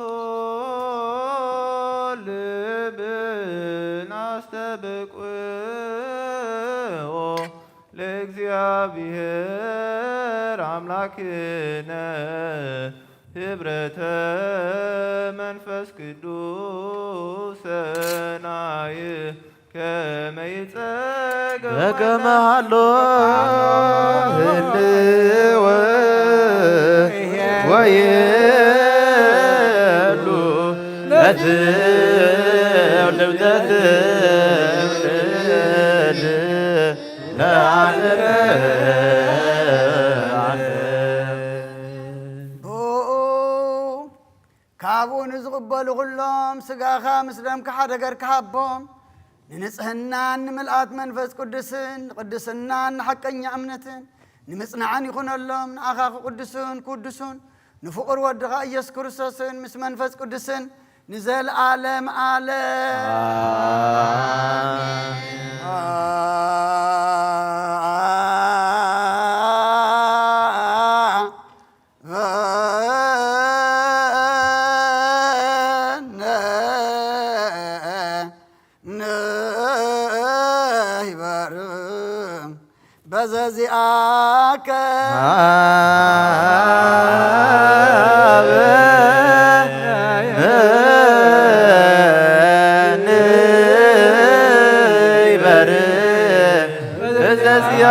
ልብን ኣስተብቅዖ ለእግዚኣብሔር ኣምላክነ ህብረተ መንፈስ ቅዱስ ሰናይ ከመ ይጸገብ በከመ ሃሎ ህልወ ወይሉ ለትውልድ ለትውልድ ለዓለመ ዓለም። ብኡ ካብኡ ንዝቕበሉ ኹሎም ስጋኻ ምስ ደምካ ሓደ ገርካ ሃቦም። ንንጽህናን ንምልኣት መንፈስ ቅዱስን ንቅድስናን ንሓቀኛ እምነትን ንምጽናዕን ይኹነሎም። ንኣኻ ክቅድሱን ክውድሱን ንፍቑር ወድኻ ኢየሱስ ክርስቶስን ምስ መንፈስ ቅዱስን ንዘለዓለም ዓለም። ኣሜን። ንይበር በዘዚኣከ ንይበር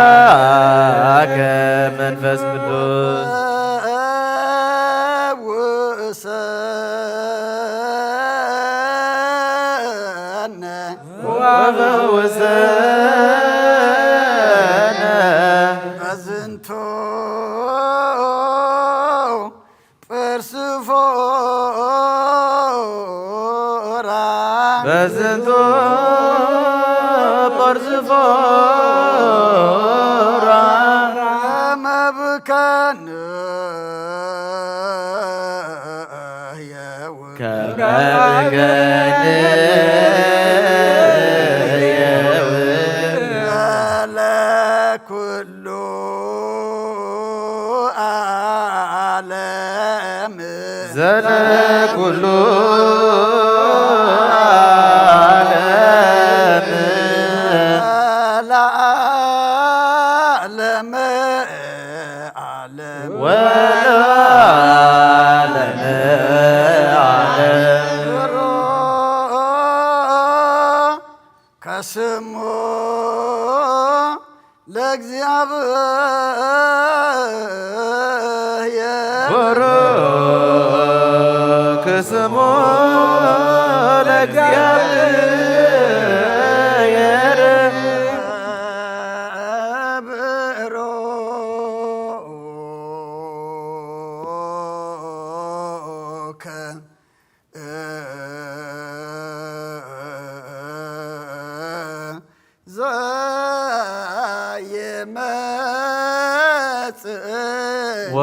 በዘዚኣከ መንፈስ ቅዱስ። ፈውሰነ ወፈውሰነ በዝንቱ ጳርስፎራ በዝንቱ ጳርስፎራ መብከነ ለኩሉ ዓለም ዘለኩሉ ዓለም ለዓለመ ዓለም ወለዓለመ ዓለም። ከስሙ ለእግዚኣብሔር ቡሩክ ስሙ ለእግዚኣብሔር። ብሩክ ዘየመጽእ ወ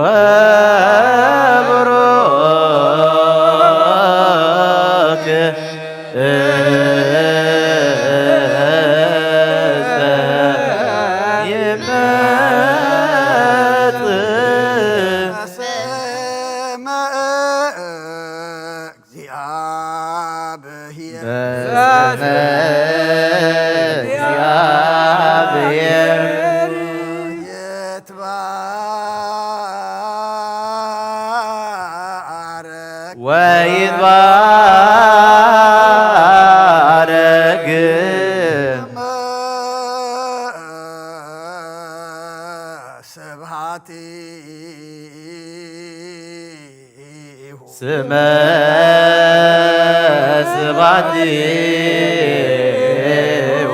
ወይትባረክ ስብሐቲሁ። ስመ ስብሐቲሁ።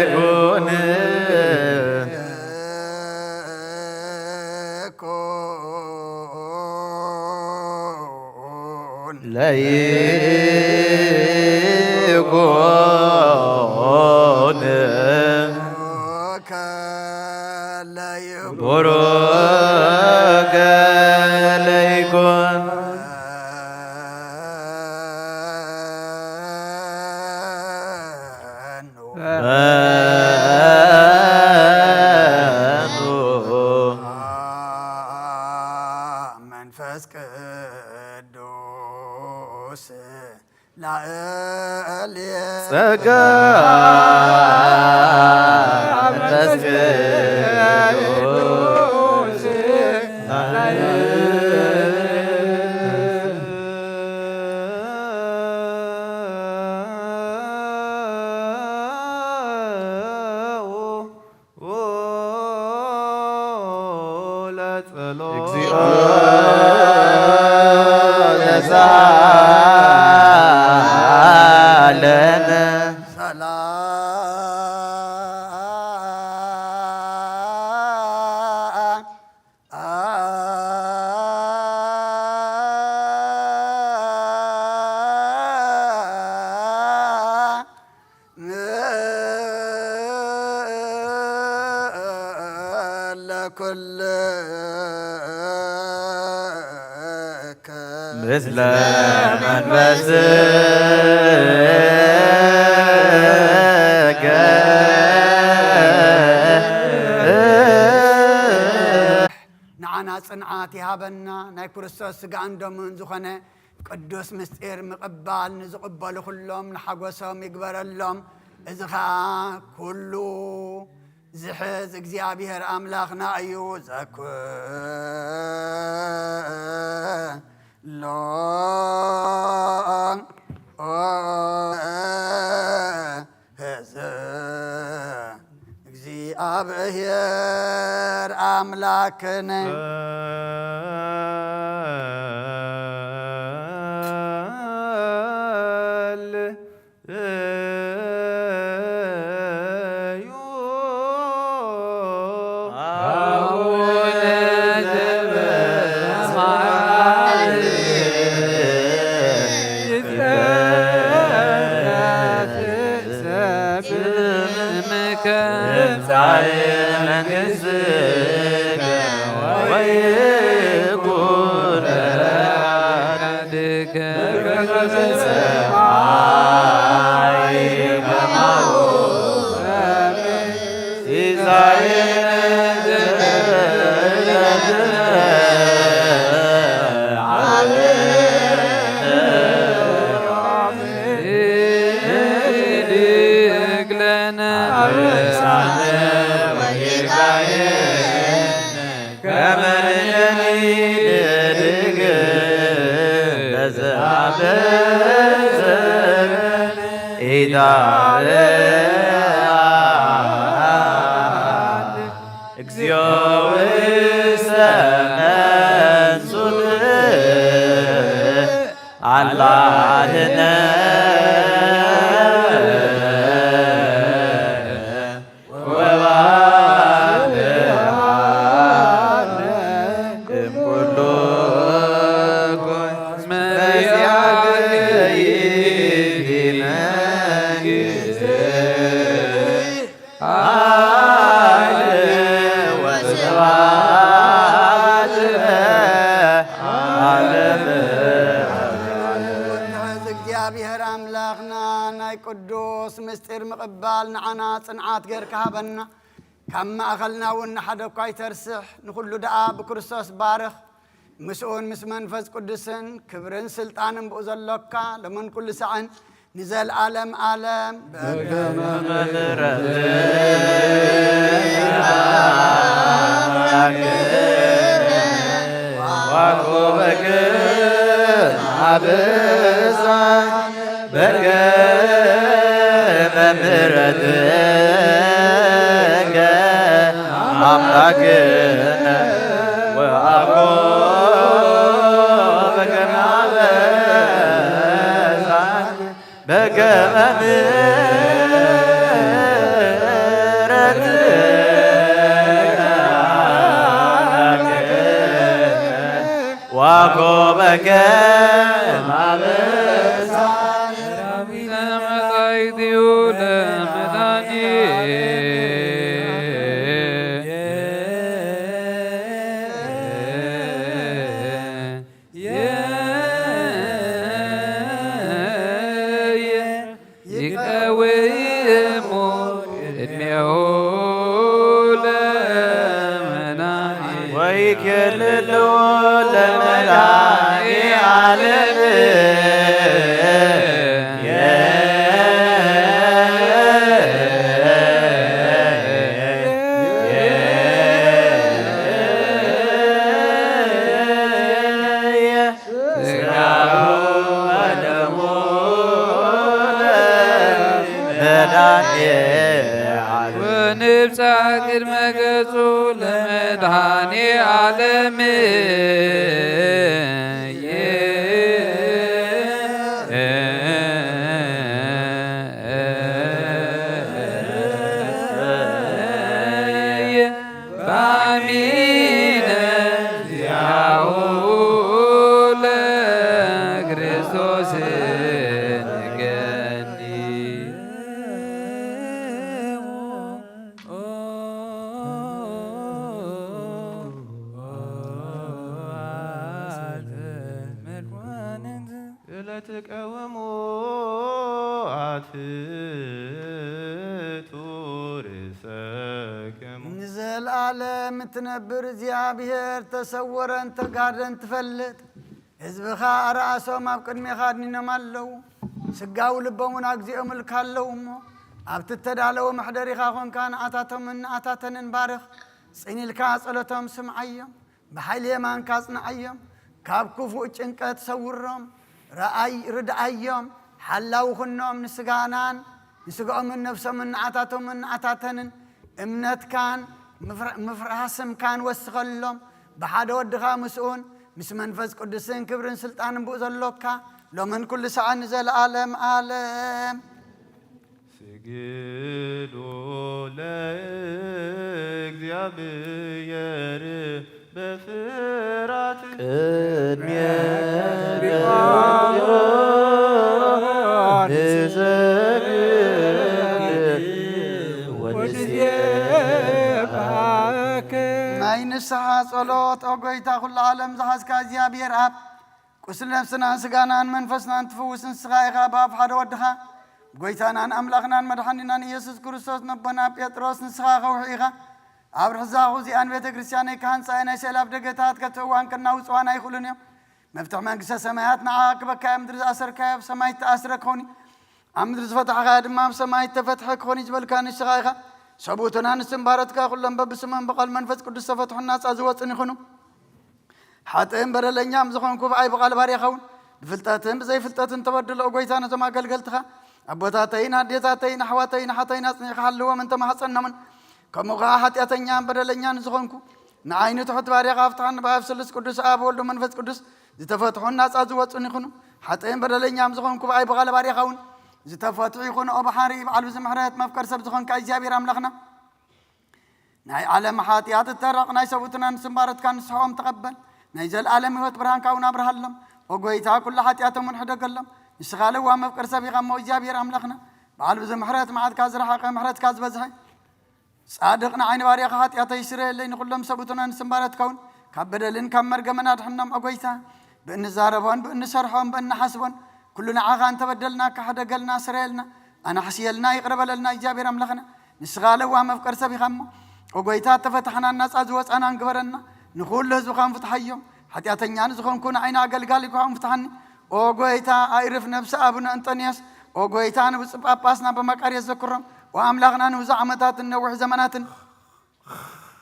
ለይኩን። ለይኩን። ለይኩን። ቡሩከ ለይኩን። መንፈስ ቅዱስ ላዕሌ ጸጋ መንፈስ ቅዱስ ላዕሌ ለጸሎት። እግዚኦ ለዘለዓለም። ሰላም ለኩልከ ምስለ መንፈስከ ንዓና ጽንዓት ይሃበና። ናይ ክርስቶስ ስጋን ደሙን ዝኾነ ቅዱስ ምስጢር ምቕባል ንዝቕበሉ ኩሎም ንሓጎሶም ይግበረሎም። እዚ ኸኣ ኩሉ ዝሕዝ እግዚኣብሔር ኣምላኽና እዩ። ዘኩሎ ህዝብ እግዚኣብሔር ኣምላክነ። እግዚኦ ውስተ መንሱት አላህነ። እግዚኣብሔር ኣምላኽና ናይ ቅዱስ ምስጢር ምቕባል ንዓና ጽንዓት ጌርካ ሃበና። ካብ ማእኸልና እውን ንሓደ እኳ ኣይተርስሕ፣ ንኹሉ ደኣ ብክርስቶስ ባርኽ። ምስኡን ምስ መንፈስ ቅዱስን ክብርን ስልጣንን ብኡ ዘሎካ ሎምን ኩሉ ሳዕን ንዘልኣለም ኣለም በከመ ምሕረትከ አብዛን በከመ ምሕረትከ አምላክነ ወአኮ በከመ አበሳን በከመ ምሕረትከ ዋኮ በከመ አበሳን። ይቀውሙ ቅድሜሁ ለመናኒ ወይኬልሉ ለመድኃኔ ዓለም። ሥጋሁ ወደሙ ለመድኃኔ ዓለም። ወንብጻሕ ቅድመ ገጹ ለመድኃኔ ዓለም። በአሚነ ዚአሁ ለክርስቶስ ንገኒ። ለትቀውሙ አትቱ ርእሰክሙ። ንዘለዓለም እትነብር እግዚኣብሔር ተሰወረን ተጋደን ትፈልጥ። ህዝብኻ ኣርኣሶም ኣብ ቅድሜኻ ኣድኒኖም ኣለዉ። ስጋዊ ልቦም እውን ኣግዚኦም እልካ ኣለዉ እሞ፣ ኣብቲ እተዳለወ መሕደሪኻ ኾንካ ንኣታቶምን ንኣታተንን ባርኽ። ጽን ኢልካ ጸሎቶም ስምዓዮም። ብሓይሊ የማንካ ኣጽንዓዮም፣ ካብ ክፉእ ጭንቀት ሰውሮም፣ ረኣይ ርድኣዮም፣ ሓላዊ ኩኖም፣ ንስጋናን ንስጋኦምን ነፍሶምን ንዓታቶምን ንዓታተንን እምነትካን ምፍራ-፣ ምፍርሃ ስምካን ወስኸሎም፣ ብሓደ ወድኻ ምስኡን ምስ መንፈስ ቅዱስን ክብርን ስልጣንን ብኡ ዘሎካ ሎምን ኩሉ ሰዓት ንዘለኣለም ኣለም። ስግዱ ለእግዚኣብሔር በፍራት ቅድሜ ንሰግድ ወንሴብሐክ። ናይ ንስሓ ጸሎት። ኦ ጎይታ ኩሉ ዓለም ዝሓዝካ እግዚኣብሔር ኣብ ቁስል ነፍስናን ስጋናን መንፈስናን ትፍውስ ንስኻ ኢኻ። ብኣፍ ሓደ ወድኻ ብጎይታናን ኣምላኽናን መድሓኒናን ኢየሱስ ክርስቶስ ነቦና ጴጥሮስ ንስኻ ከውሒ ኢኻ። ኣብ ርሕዛኹ እዚኣን ቤተ ክርስቲያነይ ክሃንጻ እየ። ናይ ስእሊ ኣብ ደገታት ከትእዋን ከናውጽዋን ኣይኽእሉን እዮም። መፍትሕ መንግስተ ሰማያት ንዓ ክበካ እየ። ምድሪ ዝኣሰርካዮ ኣብ ሰማይ እተኣስረ ክኸውን እዩ። ኣብ ምድሪ ዝፈታሕኻዮ ድማ ኣብ ሰማይ እተፈትሐ ክኾን እዩ ዝበልካ ንስኻ ኢኻ። ሰብኡትና ንስም ባሮትካ ኩሎም በብስሞም ብቓል መንፈስ ቅዱስ ዝተፈትሑን ናጻ ዝወጹን ይኹኑ። ሓጥእን በደለኛም ዝኾንኩ ብኣይ ብቓል ባርያኻ እውን ብፍልጠትን ብዘይፍልጠትን ተበድሎ። ጎይታ ነቶም ኣገልገልትኻ ኣቦታተይን ኣዴታተይን ኣሕዋተይን ኣሓተይን ኣጽኒዕካ ሓልዎም እንተማሕጸኖምን ከምኡ ኸዓ ሓጢኣተኛን በደለኛን ዝኾንኩ ንዓይ ንትሑት ባርያኻ ኣፍትሓኒ። ብኣብ ስሉስ ቅዱስ ኣብ ወልዱ መንፈስ ቅዱስ ዝተፈትሑን ናጻ ዝወጹን ይኹኑ። ሓጥእን በደለኛም ዝኾንኩ ብኣይ ብቓል ባርያኻ እውን ዝተፈትሑ ይኹኑ። ኦ ባሕሪ ባዕሉ ዝምሕረት መፍቀር ሰብ ዝኾንካ እግዚኣብሔር ኣምላኽና ናይ ዓለም ሓጢኣት እተረቕ ናይ ሰብኡትናን ስምባረትካ ንስሕኦም ተቐበል። ናይ ዘለኣለም ህይወት ብርሃንካ እውን ኣብርሃሎም። ኦ ጎይታ ኩሉ ሓጢኣቶም እውን ሕደገሎም። ንስኻ ለዋ መፍቀር ሰብ ኢኻ እሞ እግዚኣብሔር ኣምላኽና ባዕሉ ብዝምሕረት መዓትካ ዝረሓቐ ምሕረትካ ዝበዝሐ ጻድቕ ንዓይ ንባርያኻ ሓጢኣተይ ይስረየለይ፣ ንኹሎም ሰብኡትናን ስምባረትካ እውን ካብ በደልን ካብ መርገምን ኣድሕኖም። ኦ ጎይታ ብእንዛረቦን ብእንሰርሖን ብእንሓስቦን ኩሉ ንዓኻ እንተበደልናካ ሕደገልና፣ ስረየልና፣ ኣናሕስየልና፣ ይቕረ በለልና እግዚኣብሔር ኣምላኽና። ንስኻ ለዋህ መፍቀር ሰብ ኢኻ እሞ፣ ኦ ጎይታ፣ እተፈታሕናን ናጻ ዝወጻናን ግበረና። ንኹሉ ህዝብኻ እውን ፍትሓዮም። ሓጢኣተኛ ንዝኾንኩ ንዓይና ኣገልጋሊኻ እውን ፍትሓኒ። ኦ ጎይታ፣ ኣይርፍ ነብሲ ኣቡነ እንጦንዮስ፣ ኦ ጎይታ፣ ንብፁዕ ጳጳስና በመቃርዮስ ዘክሮም። ኦ ኣምላኽና፣ ንብዙሕ ዓመታትን ነዊሕ ዘመናትን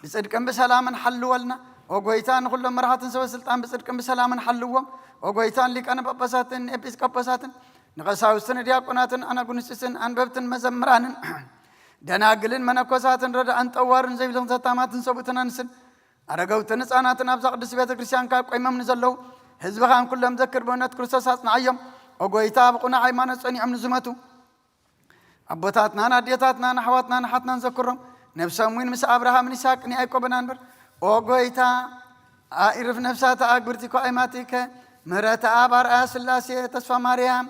ብጽድቅን ብሰላምን ሓልወልና። ኦ ኦ ጎይታ፣ ንኹሎም መራሕትን ሰበ ስልጣን ብጽድቅን ብሰላምን ሓልዎም። ኦ ጎይታ፣ ንሊቃነ ጳጳሳትን ኤጲስቆጶሳትን ንቐሳውስትን ዲያቆናትን ኣናጉንስጢስን ኣንበብትን መዘምራንን ደናግልን መነኮሳትን ረዳእን ጠዋርን ዘይብልን ዘታማትን ሰብኡትን ኣንስን ኣረገውትን ህፃናትን ኣብዛ ቅድስቲ ቤተ ክርስቲያን ካብ ቆይሞም ንዘለዉ ህዝብኻን ኩሎም ዘክር ብእምነት ክርስቶስ ኣጽንዓዮም። ኦ ጎይታ፣ ብቑኑዕ ሃይማኖት ጸኒዖም ንዝመቱ ኣቦታትናን ኣዴታትናን ኣሕዋትናን ኣሓትናን ዘክሮም። ነብሶም እውን ምስ ኣብርሃምን ይስሐቅን ያዕቆብን ኣንብር። ኦ ጎይታ፣ ኣኢርፍ ነፍሳት ኣግብርቲ ኮኣይማቲከ ምህረተ ኣብ ኣርኣያ ስላሴ ተስፋ ማርያም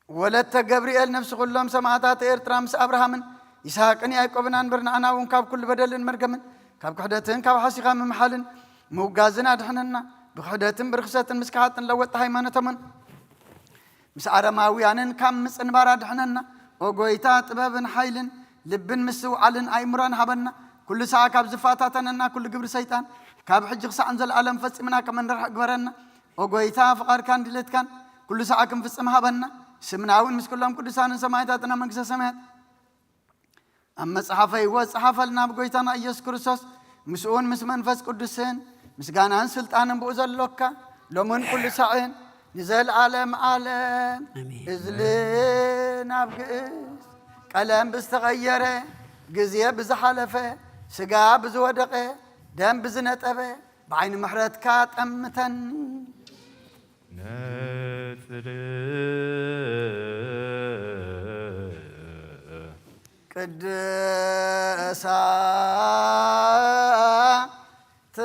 ወለተ ገብርኤል ነፍሲ ኩሎም ሰማዕታት ኤርትራ ምስ ኣብርሃምን ይስሐቅን ያዕቆብን ኣንብር። ንዓና እውን ካብ ኩሉ በደልን መርገምን ካብ ክሕደትን ካብ ሓሲኻ ምምሓልን ምውጋዝን ኣድሕነና። ብክሕደትን ብርክሰትን ምስ ከሓጥን ለወጥቲ ሃይማኖቶምን ምስ ኣረማውያንን ካብ ምጽንባር ኣድሕነና። ኦ ጎይታ፣ ጥበብን ሓይልን ልብን ምስትውዓልን ኣእምሮን ሃበና። ኩሉ ሰዓ ካብ ዝፈታተነና ኩሉ ግብሪ ሰይጣን ካብ ሕጂ ክሳዕ ንዘለኣለም ፈጺምና ከም እንርሕቕ ግበረና። ኦ ጎይታ፣ ፍቓድካን ድሌትካን ኩሉ ሰዓ ክንፍጽም ሃበና። ስምና እውን ምስ ኩሎም ቅዱሳንን ሰማዕታትን ኣብ መንግስተ ሰማያት ኣብ መጽሓፈ ህይወት ጸሓፈልና። ብጎይታና ኢየሱስ ክርስቶስ ምስኡን ምስ መንፈስ ቅዱስን ምስጋናን ስልጣንን ብኡ ዘሎካ ሎምን ኩሉ ሳዕን ንዘለዓለም ዓለም። ኣሜን። እዝሊ ናብ ግእዝ ቀለም ብዝተቐየረ፣ ግዜ ብዝሓለፈ፣ ስጋ ብዝወደቐ፣ ደም ብዝነጠበ፣ ብዓይኒ ምሕረትካ ጠምተኒ። ነጽር ቅድሳት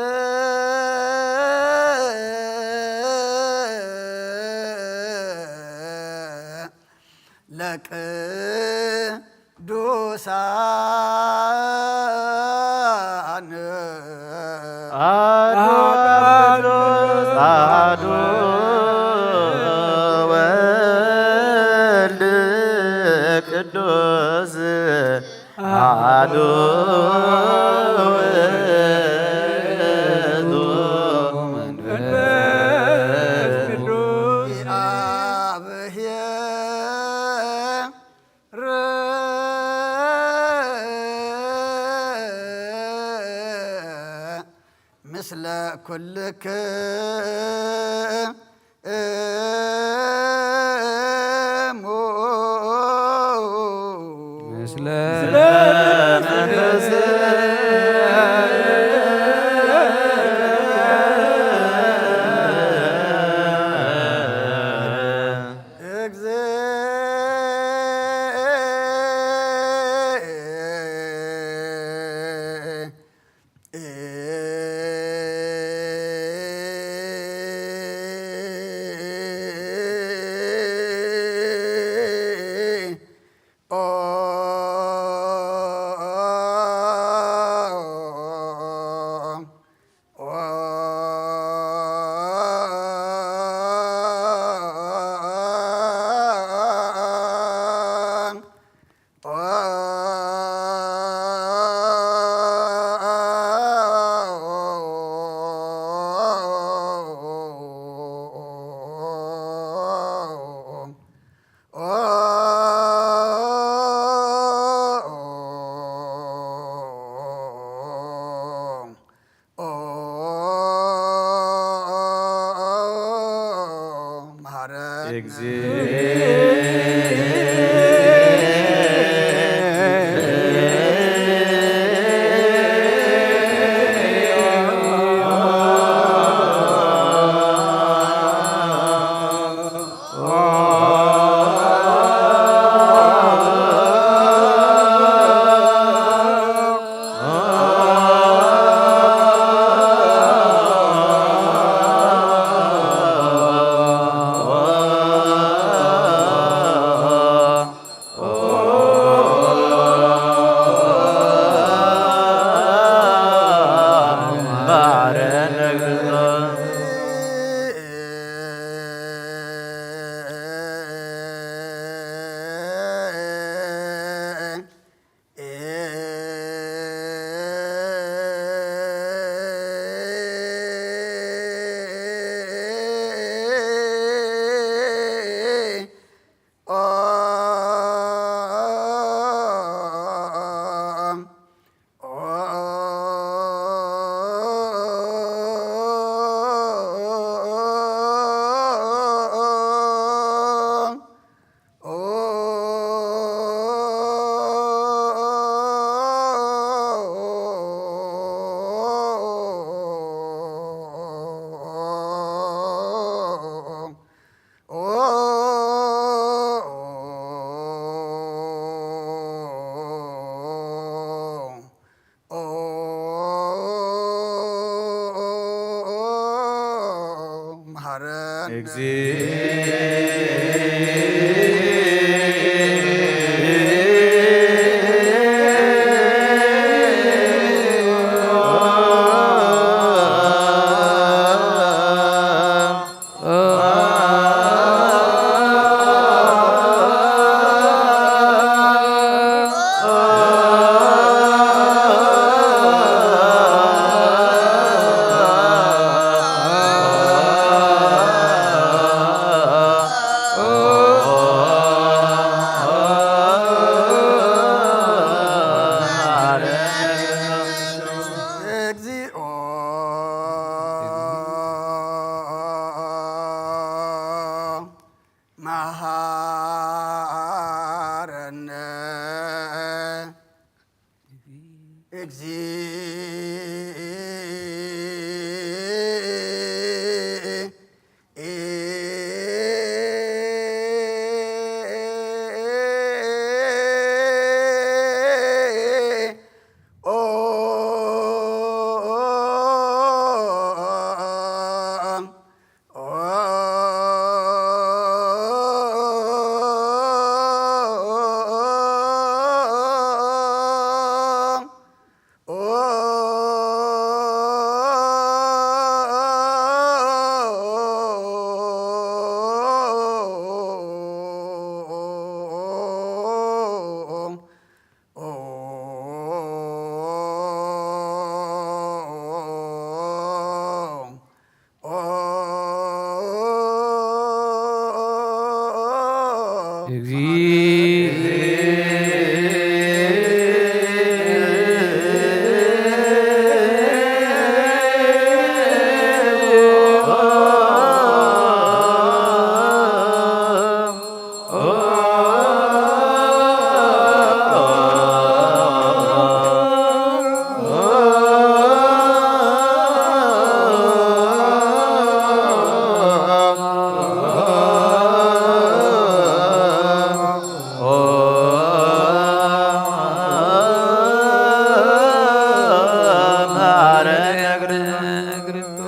ለቅዱሳን አሐዱ አሐዱ ወልድ ቅዱስ አሐዱ ውእቱ መንፈስ ቅዱስ። ምስለ ኩልክሙ። ምስለ መንፈስ እግዚኦ። እግዚኦ መሐረነ። እግዚእ።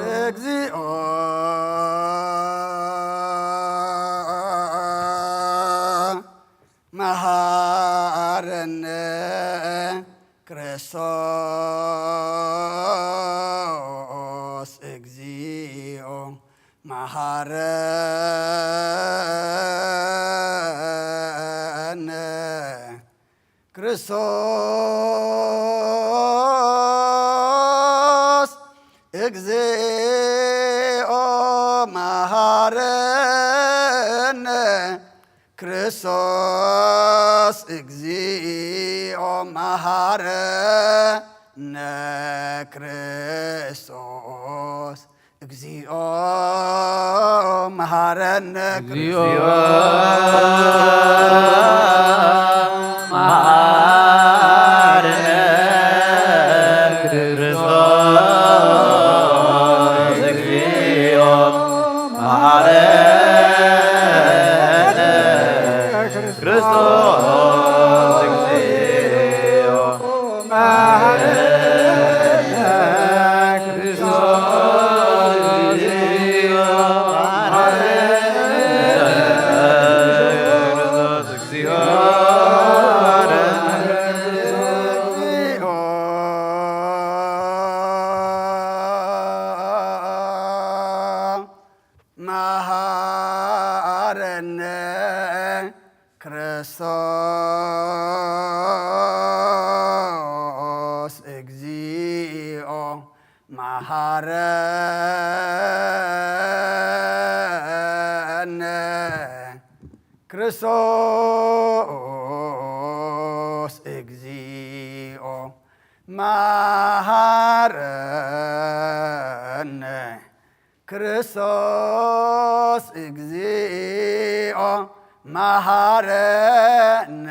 እግዚኦ መሐረነ ክርስቶስ። እግዚኦ መሐረነ ክርስቶስ። እግዚኦ መሐረነ ክርስቶስ። እግዚኦ መሐረነ ክርስቶስ። እግዚኦ መሐረነ። እግዚኦ መሐረነ ክርስቶስ። እግዚኦ መሐረነ ክርስቶስ። እግዚኦ መሐረነ ክርስቶስ። እግዚኦ መሐረነ ክርስቶስ። እግዚኦ መሐረነ ክርስቶስ። እግዚኦ መሐረነ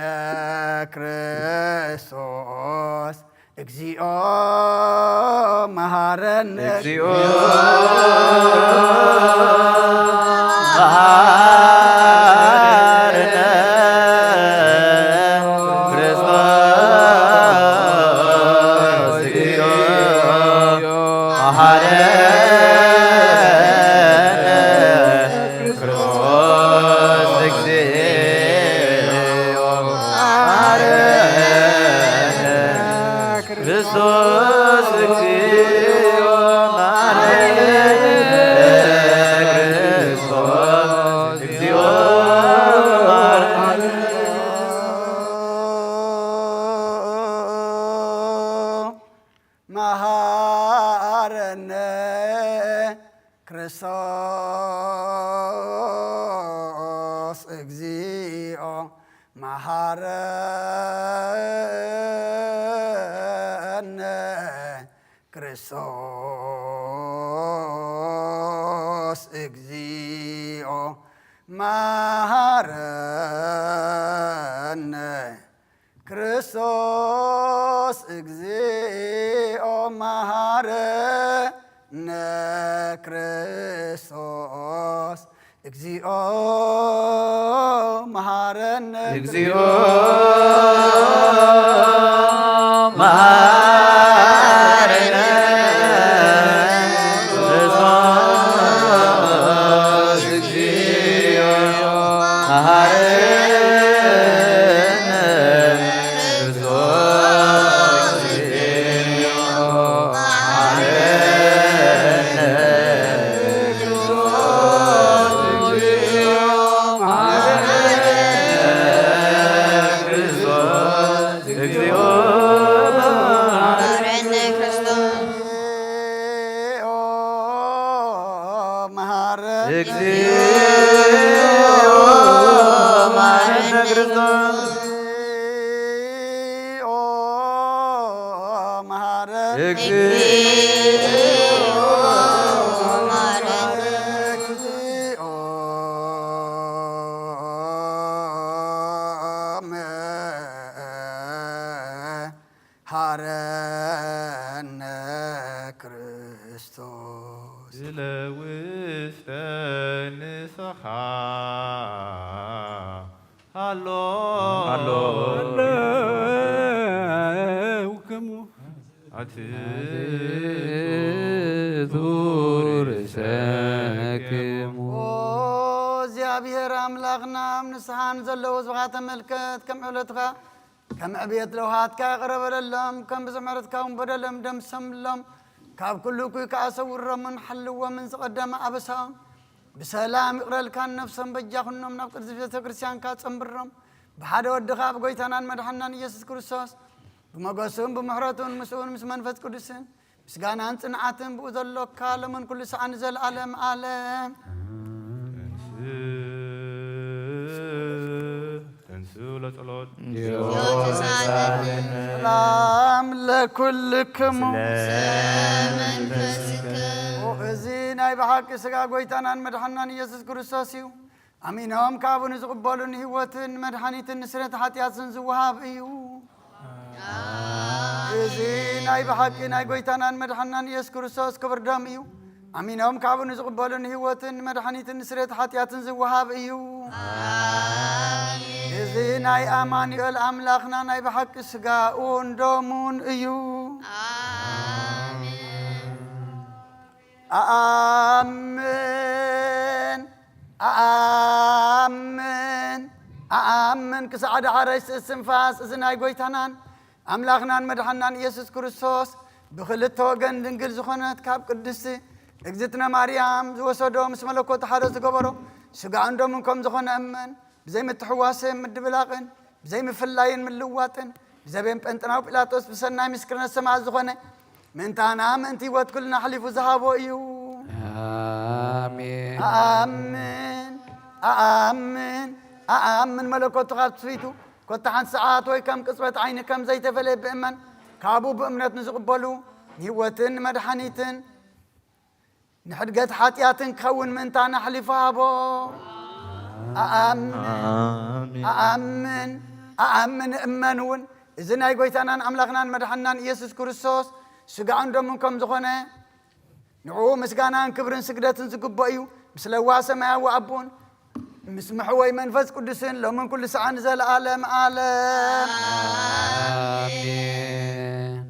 ክርስቶስ። እግዚኦ መሐረነ። እግዚኦ መሐረነ ክርስቶስ። እግዚኦ መሐረነ ክርስቶስ እግዚኦ መሐረነ። ክርስቶስ እግዚኦ መሐረነ። መሐረነ ክርስቶስ እግዚኦ መሐረነ። ክርስቶስ እግዚኦ መሐረነ። ክርስቶስ እግዚኦ መሐረነ። ክርስቶስ እግዚኦ መሐረነ። እግዚኦ መሐረነ። ክርስቶስ እግዚኦ መሐረነ። መሐረነ። እግዚኦ መሐረነ። ክርስቶስ እግዚኦ መሐረነ። እግዚኦ መሐረነ። እግዚኦ መሐረነ። ክርስቶስ ስለ ውስተ ንስኻ ሃሎ ሃሎ ኣለውክሙ ኣትቱ ርእሰክሙ። ኦ እግዚኣብሔር ኣምላኽና፣ ኣብ ንስሓን ዘለዉ ህዝብኻ ተመልከት፣ ከም ዕለትካ ከም ዕብየት ለውሃትካ ይቕረ በለሎም፣ ከም ብዙሕ ምሕረትካ እውን በደሎም ደምሰምሎም፣ ካብ ኩሉ እኩይ ከኣ ሰውሮምን ሓልዎምን ዝቐደመ ኣበሳኦም ብሰላም ይቕረልካን ነፍሶም በጃ ኩኖም ናብ ቅድስት ቤተ ክርስቲያንካ ጸንብሮም። ብሓደ ወድኻ ብጎይታናን መድሓናን ኢየሱስ ክርስቶስ ብመገሱን ብምሕረቱን ምስኡን ምስ መንፈስ ቅዱስን ምስጋናን ጽንዓትን ብኡ ዘሎካ ሎምን ኩሉ ሰዓን ዘለዓለም ዓለም። ተንስኡ ለጸሎት። ሰላም ለኩልክሙ። ስለ መንፈስከ። ኦ፣ እዚ ናይ ብሓቂ ስጋ ጎይታናን መድሓናን ኢየሱስ ክርስቶስ እዩ። ኣሚኖም ካብኡ ንዝቕበሉ ንህይወትን ንመድሓኒትን ንስርየት ሓጢኣትን ዝወሃብ እዩ። እዚ ናይ ብሓቂ ናይ ጎይታናን መድሓናን ኢየሱስ ክርስቶስ ክብር ደም እዩ። ኣሚኖም ካብኡ ንዝቕበሉ ንህይወትን ንመድሓኒትን ንስርየት ሓጢኣትን ዝወሃብ እዩ። እዚ ናይ ኣማኑኤል ኣምላኽና ናይ ብሓቂ ስጋኡን ደሙን እዩ። ኣኣምን፣ ኣኣምን፣ ኣኣምን ክሳዕ ዳሕረይ እስትንፋስ እዚ ናይ ጎይታናን ኣምላኽናን መድሓናን ኢየሱስ ክርስቶስ ብኽልተ ወገን ድንግል ዝኾነት ካብ ቅድስቲ እግዝእትነ ማርያም ዝወሰዶ ምስ መለኮት ሓደ ዝገበሮ ስጋኡን ደሙን ከም ዝኾነ እመን። ብዘይ ምትሕዋስን ምድብላቕን ብዘይ ምፍላይን ምልዋጥን ብዘቤን ጴንጥናዊ ጲላጦስ ብሰናይ ምስክርነት ሰማዕት ዝኾነ ምእንታና ምእንቲ ህይወት ኩልና ኣሕሊፉ ዝሃቦ እዩ። ኣሜን። ኣኣምን፣ ኣኣምን፣ ኣኣምን መለኮቱ ካብ ትስብእቱ ኮታ ሓንቲ ሰዓት ወይ ከም ቅጽበት ዓይኒ ከም ዘይተፈለየ ብእመን ካብኡ ብእምነት ንዝቕበሉ ንህይወትን ንመድሓኒትን ንሕድገት ሓጢኣትን ክኸውን ምእንታና ኣሕሊፉ ሃቦ። ኣኣምን፣ ኣሜን። ኣኣምን፣ ኣኣምን እመን እውን እዚ ናይ ጎይታናን ኣምላኽናን መድሓናን ኢየሱስ ክርስቶስ ስጋኡን ደሙን ከም ዝኾነ ንዕኡ ምስጋናን ክብርን ስግደትን ዝግብኦ እዩ። ምስ ለዋህ ሰማያዊ ኣቦን ምስ መሕወይ መንፈስ ቅዱስን ሎምን ኩሉ ሰዓን ንዘለኣለም ዓለም። ኣሜን።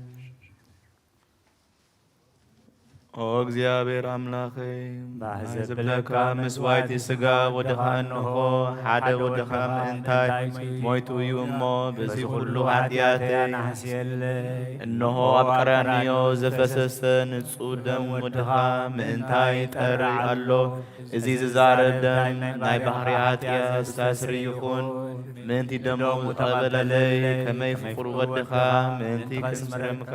ኦ እግዚኣብሔር ኣምላኸይ፣ ባህ ዘብለካ መስዋእቲ ሥጋ ወድኻ እንሆ፣ ሓደ ወድኻ ምእንታይ ሞይቱ እዩ እሞ፣ በዚ ኩሉ ኃጢኣተይ ኣናሕስየለይ። እንሆ ኣብ ቀራንዮ ዘፈሰሰ ንጹሕ ደም ወድኻ ምእንታይ ይጠርይ ኣሎ። እዚ ዝዛረብ ደም ናይ ባህሪ ኃጢኣት ዝታስሪ ይኹን። ምእንቲ ደሙ ተቐበለለይ፣ ከመይ ፍቑር ወድኻ ምእንቲ ከስምረምካ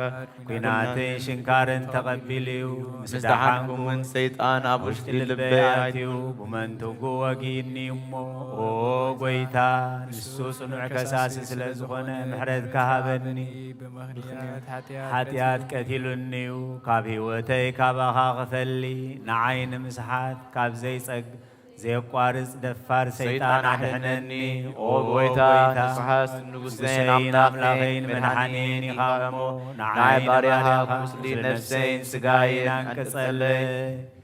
ኲናትን ሽንካርን ተቐቢሉ እዩ። ምስ ደሓንኩ እውን ሰይጣን ኣብ ውሽጢ ልበይ ኣትዩ፣ ብመንትጉ ወጊእኒ እሞ፣ ኦ ጐይታ፣ ንሱ ጽኑዕ ከሳሲ ስለ ዝኾነ ምሕረትካ ሃበኒ። ብምኽንያት ሓጢኣት ቀቲሉኒ እዩ። ካብ ህይወተይ ካባኻ ክፈሊ፣ ንዓይ ንምስሓት ካብ ዘይጸግ ዘየቋርጽ ደፋር ሰይጣን ሰይጣን ኣድሕነኒ። ኣድሕነኒ። ኦ ኦ ጐይታ፣ ጐይታ፣ ንስኻስ ንጉሰይን ንጉሰይን ኣምላኸይን ኣምላኸይን መድሓኒየይን መድሓኒየይን ኢኻ ኢኻ እሞ፣ እሞ፣ ንዓይ ንዓይ ባርያኻ ባርያኻ ቁስሊ ቁስሊ ነፍሰይን ነፍሰይን ስጋይን ስጋይን ኣንቅጸለይ። ኣንቅጸለይ።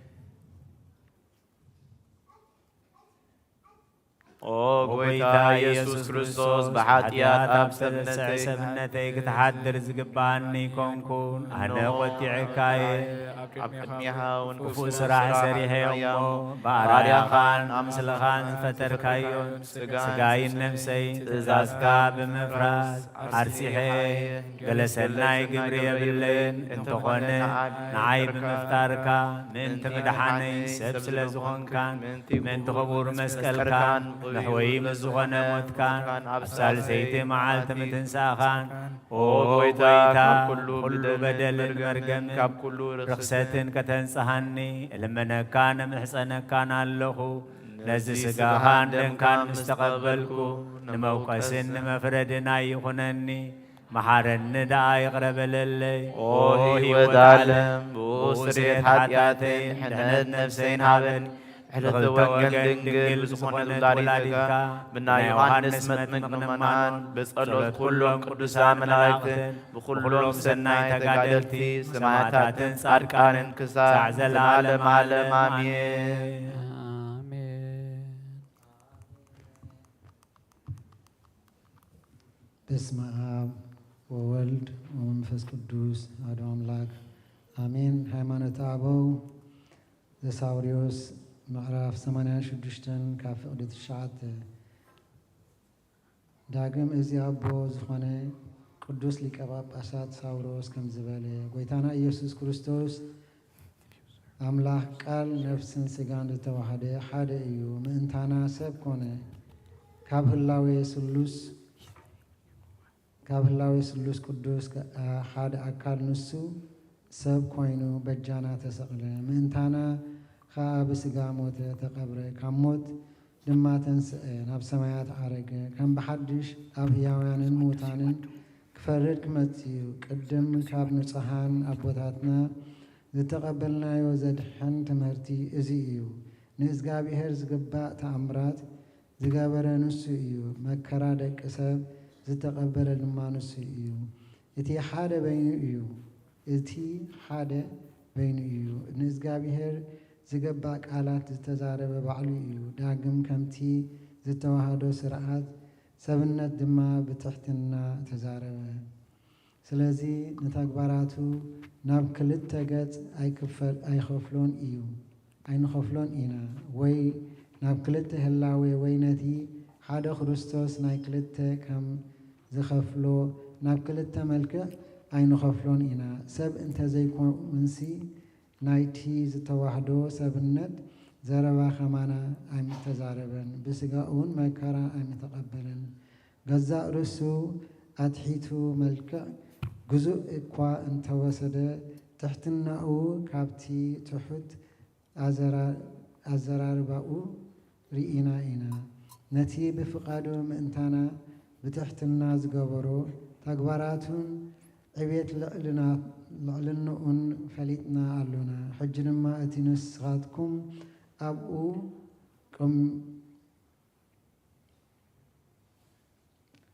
ኦ ኦ ጐይታ ጐይታ ኢየሱስ ኢየሱስ ክርስቶስ፣ ክርስቶስ፣ ብሓጢኣት ብሓጢኣት ኣብ ኣብ ሰብነተይ ሰብነተይ ክትሓድር ዝግባኣኒ ኣይኮንኩን። ኣነ እነሆ ቆጢዐካ እየ። ኣብ ኣብ ቅድሜኻ ቅድሜኻ እውን ክፉእ ክፉእ ስራሕ ስራሕ ሰሪሐ እየ እሞ፣ እሞ፣ ባርያኻን ባርያኻን ኣምስልኻን ኣምስልኻን ዝፈጠርካዮን ዝፈጠርካዮን ስጋይን ስጋይን ነፍሰይን ነፍሰይን ትእዛዝካ ትእዛዝካ ብምፍራስ ብምፍራስ ኣርጺሐ ኣርጺሐ እየ። እየ። ገለ ሰናይ ግብሪ የብለይን፣ እንተኾነ ንዓይ ብምፍጣርካ ምእንቲ ምድሓነይ ሰብ ስለ ዝኾንካን ምእንቲ ክቡር መስቀልካን መሕወዪ ምስ ዝኾነ ሞትካን ኣብ ሳልሰይቲ መዓልቲ ምትንሳእኻን፣ ኦ ጐይታ፣ ካብ ኩሉ በደልን መርገምን ካብ ኩሉ ርኽሰትን ከተንጽሃኒ እልምነካን እምሕጸነካን ኣለኹ። ነዚ ስጋኻን ደምካን ምስ ተቐበልኩ፣ ንመውቀስን ንመፍረድን ኣይኹነኒ። መሓረኒ ደኣ ይቕረ በለለይ። ኦ ኦ ህይወት ህይወት ዓለም፣ ዓለም፣ ብኡ ብኡ ስርየት ስርየት ኃጢኣተይን ኃጢኣተይን ድሕነት ድሕነት ነፍሰይን ነፍሰይን ሃበኒ። ሃበኒ። ብኽልተ ወገን ድንግል ብዝኾነት ወላዲትካ፣ ብናይ ዮሃንስ መጥምቅ ንምእማን፣ ብጸሎት ኩሎም ቅዱሳን መላእክትን፣ ብኹሎም ሰናይ ተጋደልቲ፣ ሰማዕታትን ጻድቃንን ክሳዕ ዘለዓለም ዓለም። ኣሜን። ኣሜን። በስመ አብ ወወልድ ወመንፈስ ቅዱስ አሐዱ አምላክ አሜን። ሃይማኖተ አበው ዘሳውሪዎስ ምዕራፍ ሰማንያን ሽዱሽተን ካብ ፍቕዲ ትሽዓተ። ዳግም እዚ ኣቦ ዝኾነ ቅዱስ ሊቀ ጳጳሳት ሳውሮስ ከምዚ በለ፣ ጐይታና ኢየሱስ ክርስቶስ ኣምላኽ ቃል ነፍስን ሥጋን ዝተዋህደ ሓደ እዩ። ምእንታና ሰብ ኮነ። ካብ ህላዌ ስሉስ፣ ካብ ህላዌ ስሉስ ቅዱስ ከኣ ሓደ ኣካል ንሱ ሰብ ኮይኑ በጃና ተሰቕለ። ምእንታና ከኣ ብሥጋ ሞተ፣ ተቐብረ። ካብ ሞት ድማ ተንስአ፣ ናብ ሰማያት ዓረገ። ከም ብሓድሽ ኣብ ህያውያንን ምዉታንን ክፈርድ ክመጽእ እዩ። ቅድም ካብ ንጹሓን ኣቦታትና ዝተቐበልናዮ ዘድሕን ትምህርቲ እዚ እዩ። ንእዝጋብሄር ዝግባእ ተኣምራት ዝገበረ ንሱ እዩ። መከራ ደቂ ሰብ ዝተቐበለ ድማ ንሱ እዩ። እቲ ሓደ በይኑ እዩ። እቲ ሓደ በይኑ እዩ። ንእዝጋብሄር ዝገባእ ቃላት ዝተዛረበ ባዕሉ እዩ። ዳግም ከምቲ ዝተዋህዶ ስርዓት ሰብነት ድማ ብትሕትና ተዛረበ። ስለዚ ንተግባራቱ ናብ ክልተ ገጽ ኣይክፈል-፣ ኣይኸፍሎን እዩ፣ ኣይንኸፍሎን ኢና። ወይ ናብ ክልተ ህላዌ ወይ ነቲ ሓደ ክርስቶስ ናይ ክልተ ከም ዝኸፍሎ ናብ ክልተ መልክዕ ኣይንኸፍሎን ኢና። ሰብ እንተዘይኮንሲ ናይቲ ዝተዋህዶ ሰብነት ዘረባ ከማና ኣይምተዛረበን፣ ብስጋኡ እውን መከራ ኣይምተቐበለን። ገዛእ ርእሱ ኣትሒቱ መልክዕ ግዙእ እኳ እንተወሰደ፣ ትሕትናኡ ካብቲ ትሑት ኣዘራ-፣ ኣዘራርባኡ ርኢና ኢና። ነቲ ብፍቓዱ ምእንታና ብትሕትና ዝገበሮ ተግባራቱን ዕቤት ልዕልና-፣ ልዕልንኡን ፈሊጥና ኣሎና። ሕጂ ድማ እቲ ንስኻትኩም ኣብኡ ቅም-፣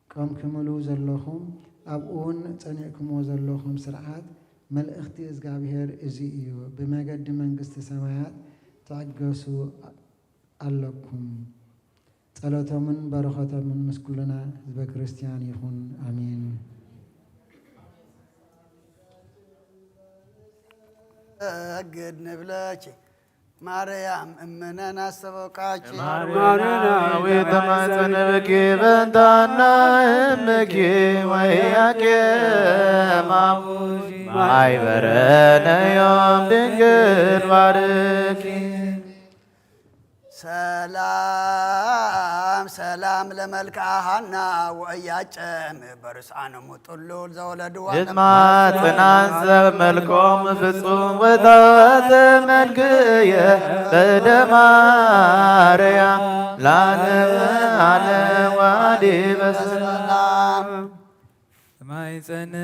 ቀምክምሉ ዘለኹም፣ ኣብኡ እውን ጸኒዕኩምዎ ዘለኹም ስርዓት መልእኽቲ እግዚኣብሔር እዚ እዩ። ብመገዲ መንግስቲ ሰማያት ትዕገሱ ኣለኩም። ጸሎቶምን በረኸቶምን ምስ ኩልና ህዝበ ክርስቲያን ይኹን። ኣሜን። ሰግድ ንብለኪ ማርያም እምነን ኣስተበቃኪ። ማርያም ተማጸነ በኪ በንታና እምኪ ወያቄ ማሙሽ ማይበረነዮም ድንግል ባርኪ። ሰላም ሰላም ለመልክዓ ሃና ወእያጨም በርስዓኖሙ ጥሉል ዘወለድዋ ድማ ጽናን ሰብ መልኮም ፍጹም ወታተ መልክየ በደማርያ ላለ አለ ዋዲ በሰላም ማይጸነ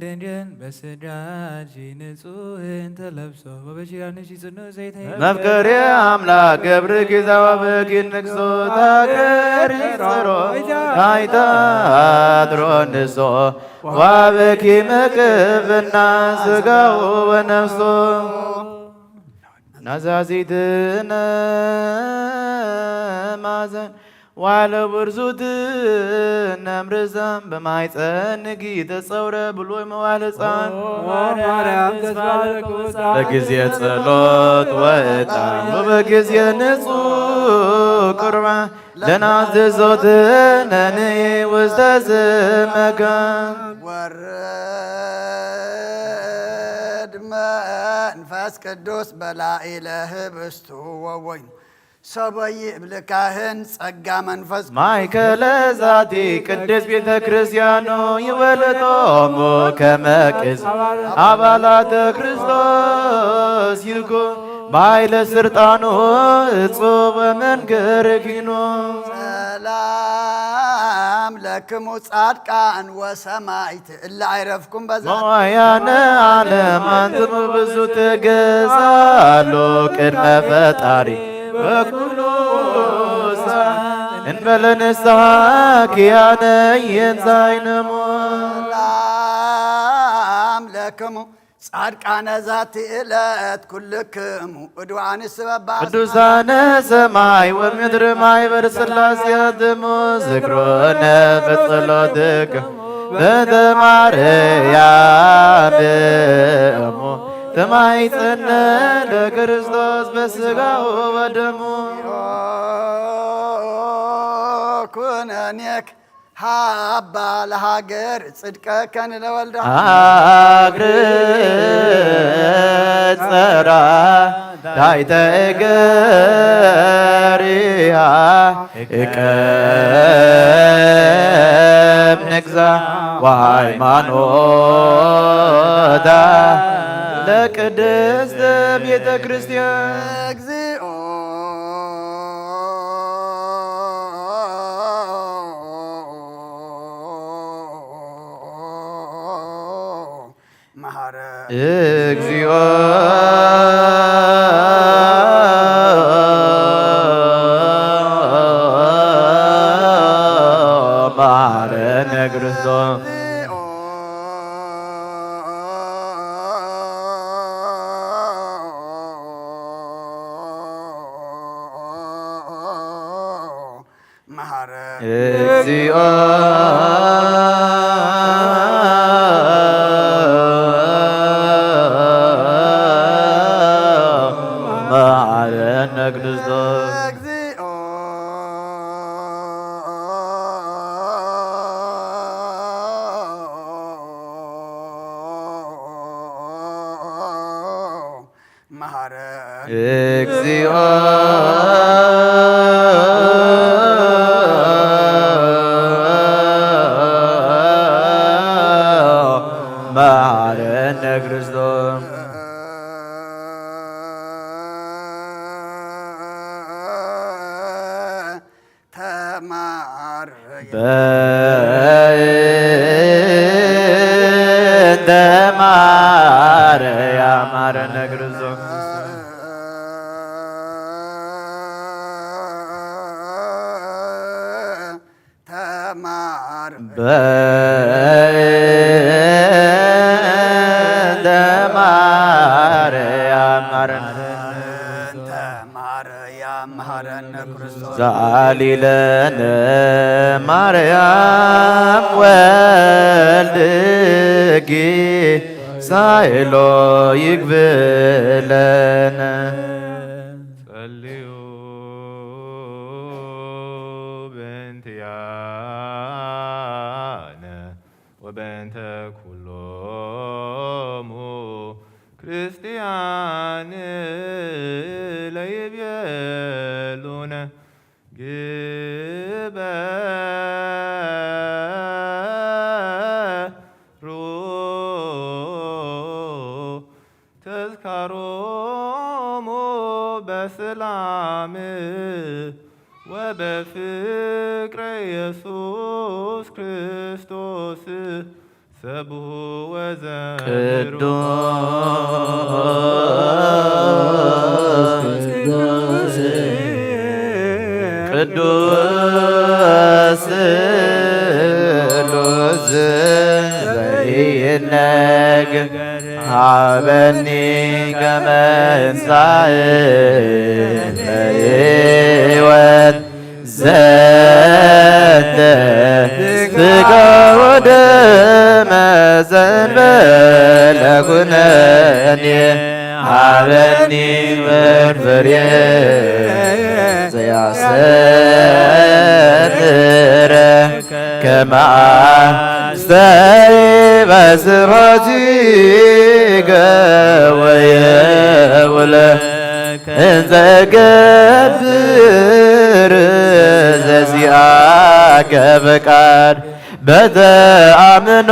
ድንግል በስጋጂ ንጹህን ተለብሶ ወበኪዳንሽ ጽኑ ዘይተ መፍቀሪ ኣምላክ ገብርኪ ዘዋበኪ ንግሶ ታገሪ ጸሮ ታይታ ድሮ ንሶ ዋበኪ መቅብና ስጋው ወነፍሶ ናዛዚትነ ማዘን ዋለ ውርዙትነ እምርዛም በማይፀንጊ ተፀውረ ብሉይ መዋል ህፃን ማርያም ተስፋ ለክውፃ በጊዜ ጸሎት ወዕጣን ወበጊዜ ንጹህ ቁርባን ለናዝዞትነ ንኢ ውስተ ዝመካን ወርድ መንፈስ ቅዱስ በላኢለ ህብስቱ ወወይኑ ሰበይ ይብልካህን ጸጋ መንፈስ ማእከለ ዛቲ ቅድስት ቤተ ክርስቲያኑ ይወልጦሙ ከመ ቅስ አባላተ ክርስቶስ ይኩ ባይለ ስርጣኑ እጹብ መንገር ኪኑ ሰላም ለክሙ ጻድቃን ወሰማይት እለ ኣይረፍኩም በዛ መዋያነ ዓለም አንትሙ ብዙ ትገዛሉ ቅድመ ፈጣሪ በኩሉ ሰዓት እንበለ ንስሐ ኪያነ የንዛይነሞ ሰላም ለክሙ ጻድቃነ ዛቲ ዕለት ኩልክሙ እድዋን ስበባ ቅዱሳነ ሰማይ ወምድር ማይበር ስላሴ አትሙ ዝክሮነ በጸሎትክ በእንተ ማርያም እሙ ተማይጸነ ለክርስቶስ በስጋው ወደሙ ኩነኔክ ሃባ ለሃገር ጽድቀከን ለወልደ ሃግር ጸራ ዳይተ እገሪሃ እቀብ ንግዛ ወሃይማኖታ ለቅድስት ቤተ ክርስቲያን እግዚኦ መሐረ እግዚኦ መሐረነ ክርስቶስ መሐረ እግዚኦ መሐረነ ክርስቶስ እግዚኦ መሐረ እግዚኦ መሐረነ ክርስቶስ ተማር በእንተ ማርያም መሐረነ ክርስቶስ ተማር በእንተ ማርያም መሐረነ በእንተ ማርያም መሐረነ ክርስቶስ ዛሊለነ ማርያም ወልድኪ ሳይሎ ይግብለነ። ጸልዩ በእንቲኣነ ወበእንተ ኩሎሙ ክርስቲያን ለይቤሉነ ግበሩ ተዝካሮሙ በሰላም ወበፍቅረ ኢየሱስ ክርስቶስ ሰብሑ ወዘምሩ። ቅዱስ ቅዱስ ቅዱስ ስሉስ ዘይነግ ሃበኒ ከመ እንሳእ ለህይወት ዘተ ስጋ ወደመ ዘንበለ ኩነኔ ሃበኒ ፍርፍሬ ዘያሰትረ ከመ አስተይ በስብሐቲ ገወየ ውለ እንዘ ገብር ዘዚአከ ፈቃድ በተአምኖ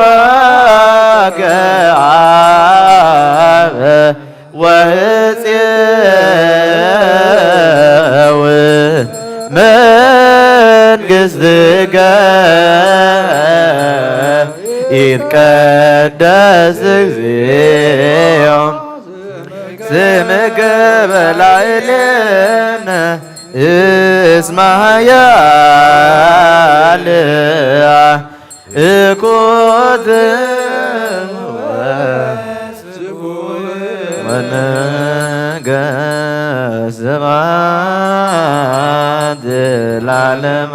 እፄወከ አበ ወእፄው መንግሥትከ ይትቀደስ እግዚኦ ስምከ በላዕሌነ እስመ ኃያል እኩት ወነገ ስብሐት ለዓለመ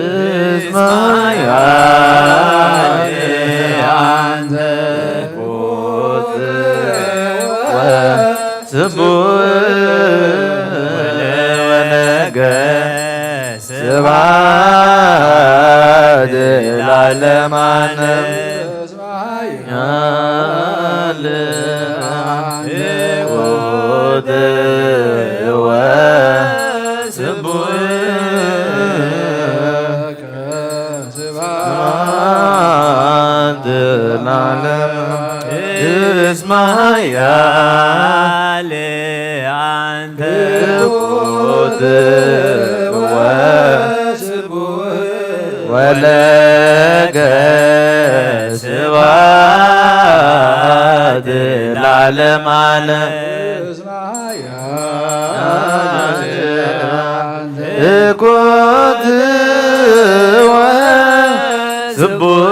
እስመ ኃያል አንተ እኩት ወስቡሕ ወነገ ስብሐት ለዓለመ ዓለም። ያለ አንተ እኩት ወስቡሕ ስብሐት ለዓለመ እስመ ኃያል አንተ እኩት ወስቡሕ ወለከ ስብሐት ለዓለመ ዓለም። እኩት ወስቡሕ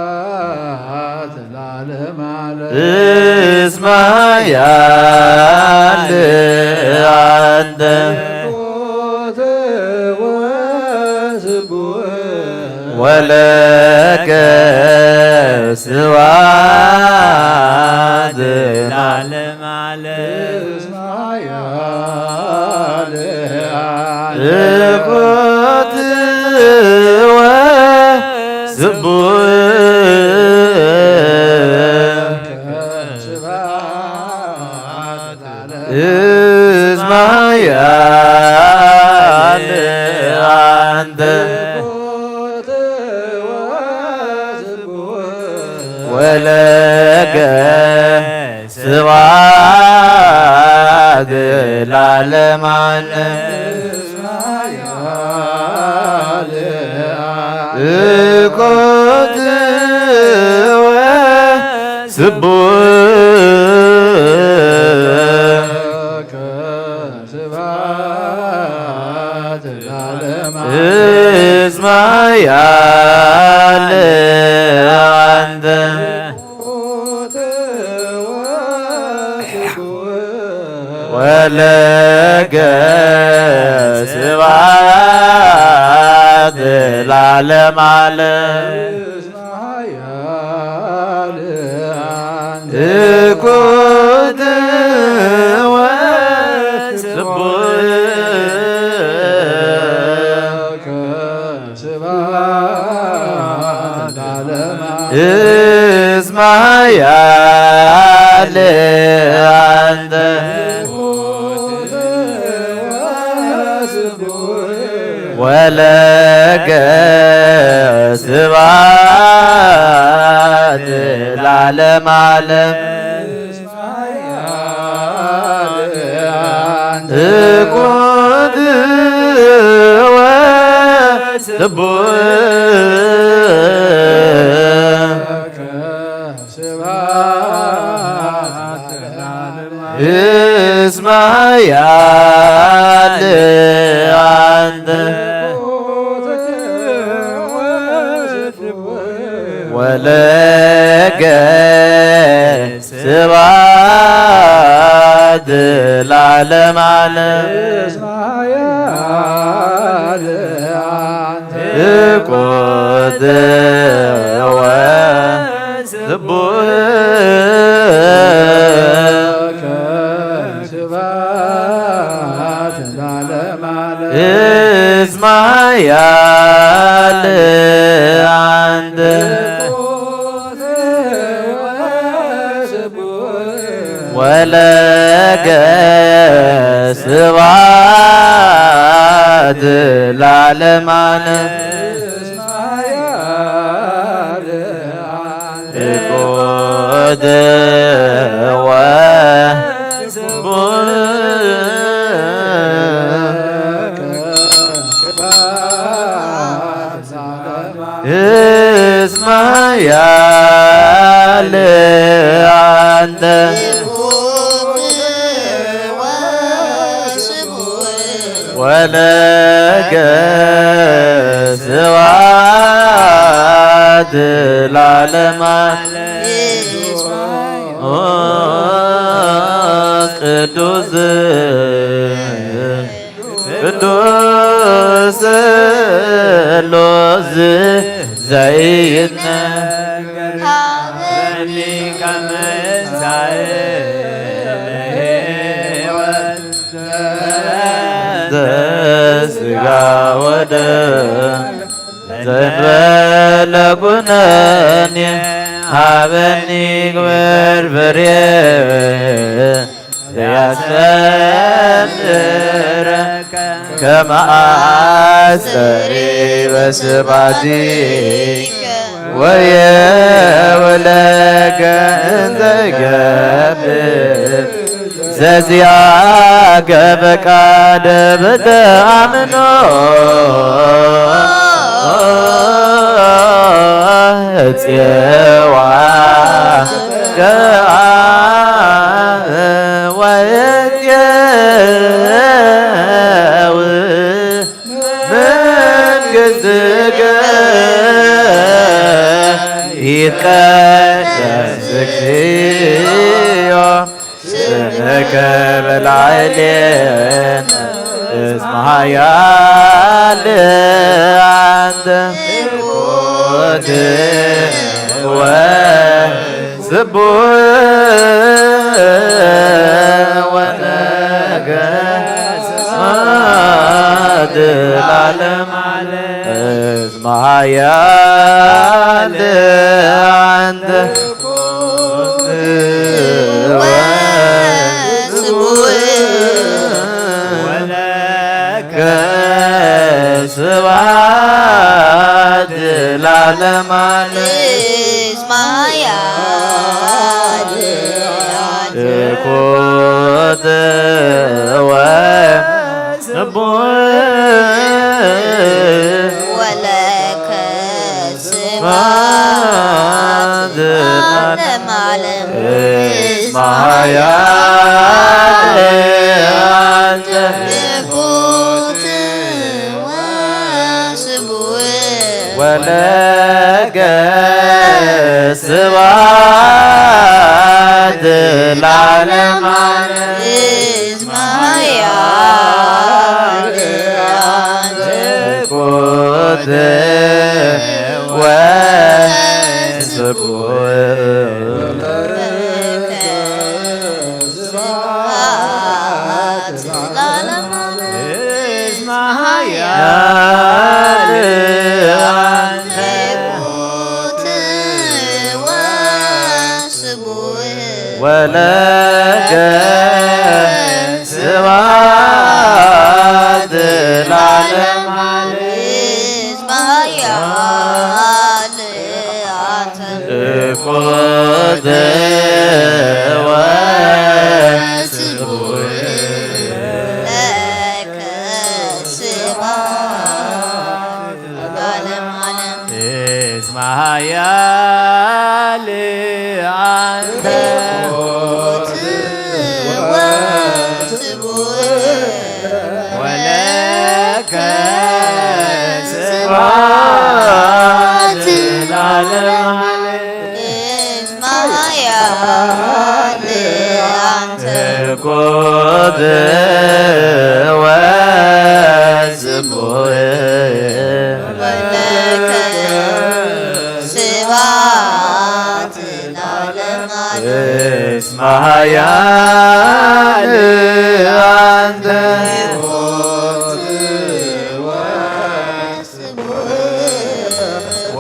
ስብሐት ለዓለመ ዓለም። እስመ ኃያል አንተ እኩት ወስቡሕ ወለከ ስብሐት ለዓለመ ዓለም። እስመ ኃያል አንተ እኩት ወስቡሕ ስብሐት እስመ ኃያል አንተ ወለከ ስብሐት ለዓለመ ዓለም። እኩት ወስቡሕ ስብሐት ለዓለመ እስመ ኃያል አንተ ወለከ ስብሐት ለዓለመ ዓለም። ትኩት ወስቡሕ ስብሐት ለዓለመ ዓለም። እስመ ኃያል አንተ ወለከ ስብሐት ለዓለመ ዓለም። ትኩት ወስቡሕ እስመ ኃያል አንተ ወለከ ስብሐት ለዓለመ ዓለም። ትኩት ወስቡሕ ስብሐት ለዓለመ ዓለም። እስመ ኃያል አንተ ወለከ ስብሐት ለዓለመ ዓለም። ትኩት ወስቡሕ እስመ ኃያል አንተ ወለከ ስብሐት ለዓለመ ዓለም። ቅዱስ ቅዱስ ሥሉስ ዘይትነገር ሀበኒ ከመ እንሳኤ ለሕይወት ዘንተ ሥጋ ወደም ዘንበለ ኩነኔ ሀበኒ ግበር ፍሬ ዘያስተምረከ ከመ አስተሪ በስብሐቲከ ወየውለከ እንተ ገብር ዘዚአከ ፈቃደ በተአምኖ እፄዋ ከአብ ወእፄው መንግሥትከ ይትቀደስ እግዚኦ ስምከ በላዕሌነ እስመ ኃያል አንተ ትኩት ወስቡሕ ወነገሥት ለዓለመ ዓለም። እስመ ኃያል አንተ ወስቡሕ ወለከ ስብሐት ለዓለመ ዓለም። እስመ ኃያል ትኩት ወስቡሕ ወለከ ስብሐት ለዓለመ ዓለም። እስመ ኃያል አንተ ትኩት ወስቡሕ ወለከ ስብሐት ለዓለመ ዓለም። ኃያል አንተ ወስቡሕ ወለከ ስብሐት ለዓለመ ዓለም። እኮተ ወስቡሕ ለከ ስብሐት ለዓለመ ዓለም። እስመ ኃያል አንተ ወስቡሕ ወለከ ስብሐት ለዓለመ ዓለም። እስመ ኃያል አንተ እኮተ ወስቡሕ ወለከ ስብሐት ለዓለመ ዓለም። እስመ ኃያል አንተ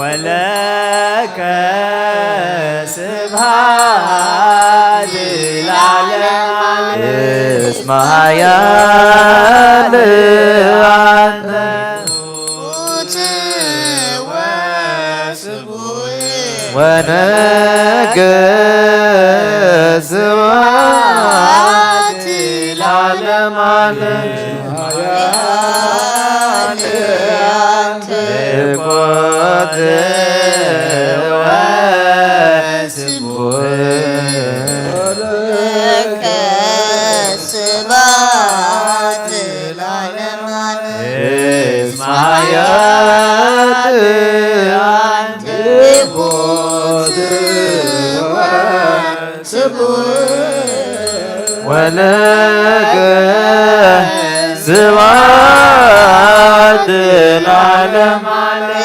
ወለከ ስብሐት ለዓለመ ዓለም። እስመ ኃያል አንተ ወነገ ስብሐት ለዓለመ ዓለም። እኮተ ወስቡሕ ለከ ስብሐት ለዓለመ ዓለም። እስመ ኃያል አንተ እኮተ ወስቡሕ ወለከ ስብሐት ለዓለመ ዓለም።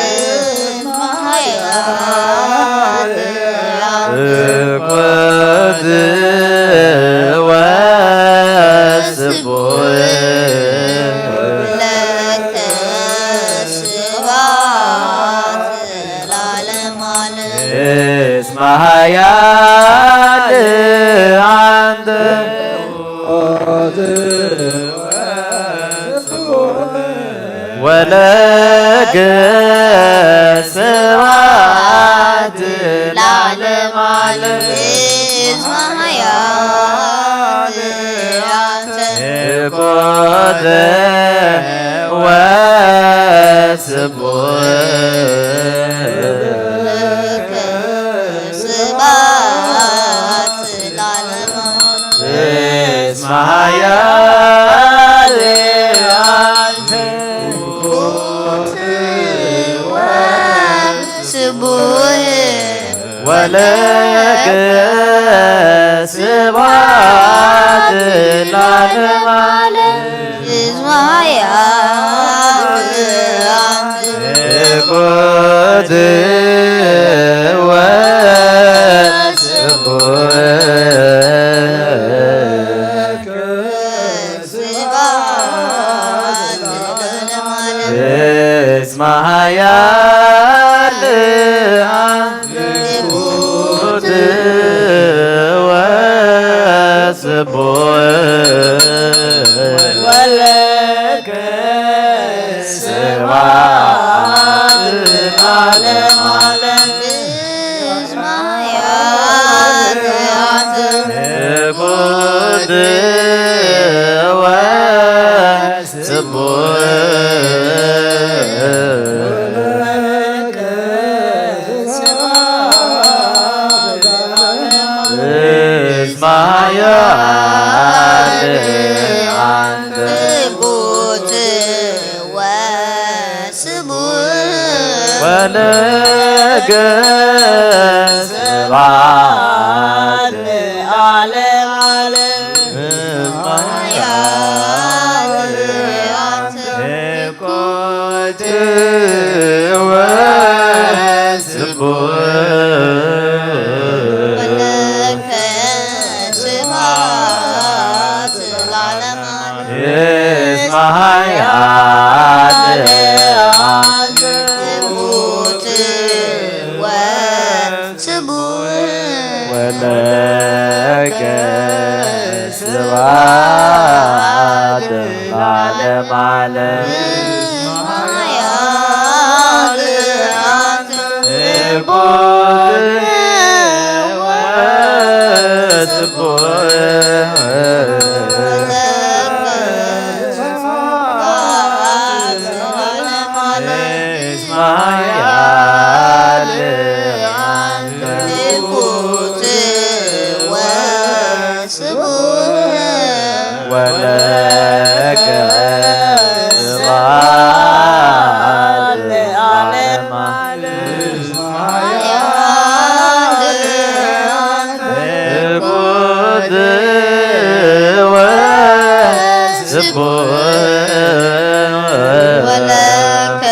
እኮተ ወስቡሕ ለከ ስብሐት ለዓለመ ዓለም። እስመ ኃያል አንተ ወለከ ስብሐት ለዓለመ ዓለም። እስመ ኃያል አንተ እኮተ ወስቡሕ ለከ ስብሐት ለዓለመ ዓለም። እስመ ኃያል አንተ ስቡሕ ወለከ ስብሐት ለዓለመ ዓለም። እስመ ኃያል አንተ እኮተ ወስቡሕ ስብሐት ለዓለመ ዓለም። እስመ ኃያል አንተ እኮተ ወስቡሕ ወለከ ስብሐት ለዓለመ ዓለም። እስመ ኃያል አንተ እኮተ ወስቡሕ እስመ ኃያል አንተ እኮተ ወስቡሕ ወለከ ስብሐት ለዓለመ ዓለም። እስመ ኃያል አንተ እኮተ ወስቡሕ ወለከ ስብሐት ለዓለመ ዓለም። እስመ ኃያል ዓለም ዓለም። ወለከ ስብሐት ለዓለመ ዓለም። ወለከ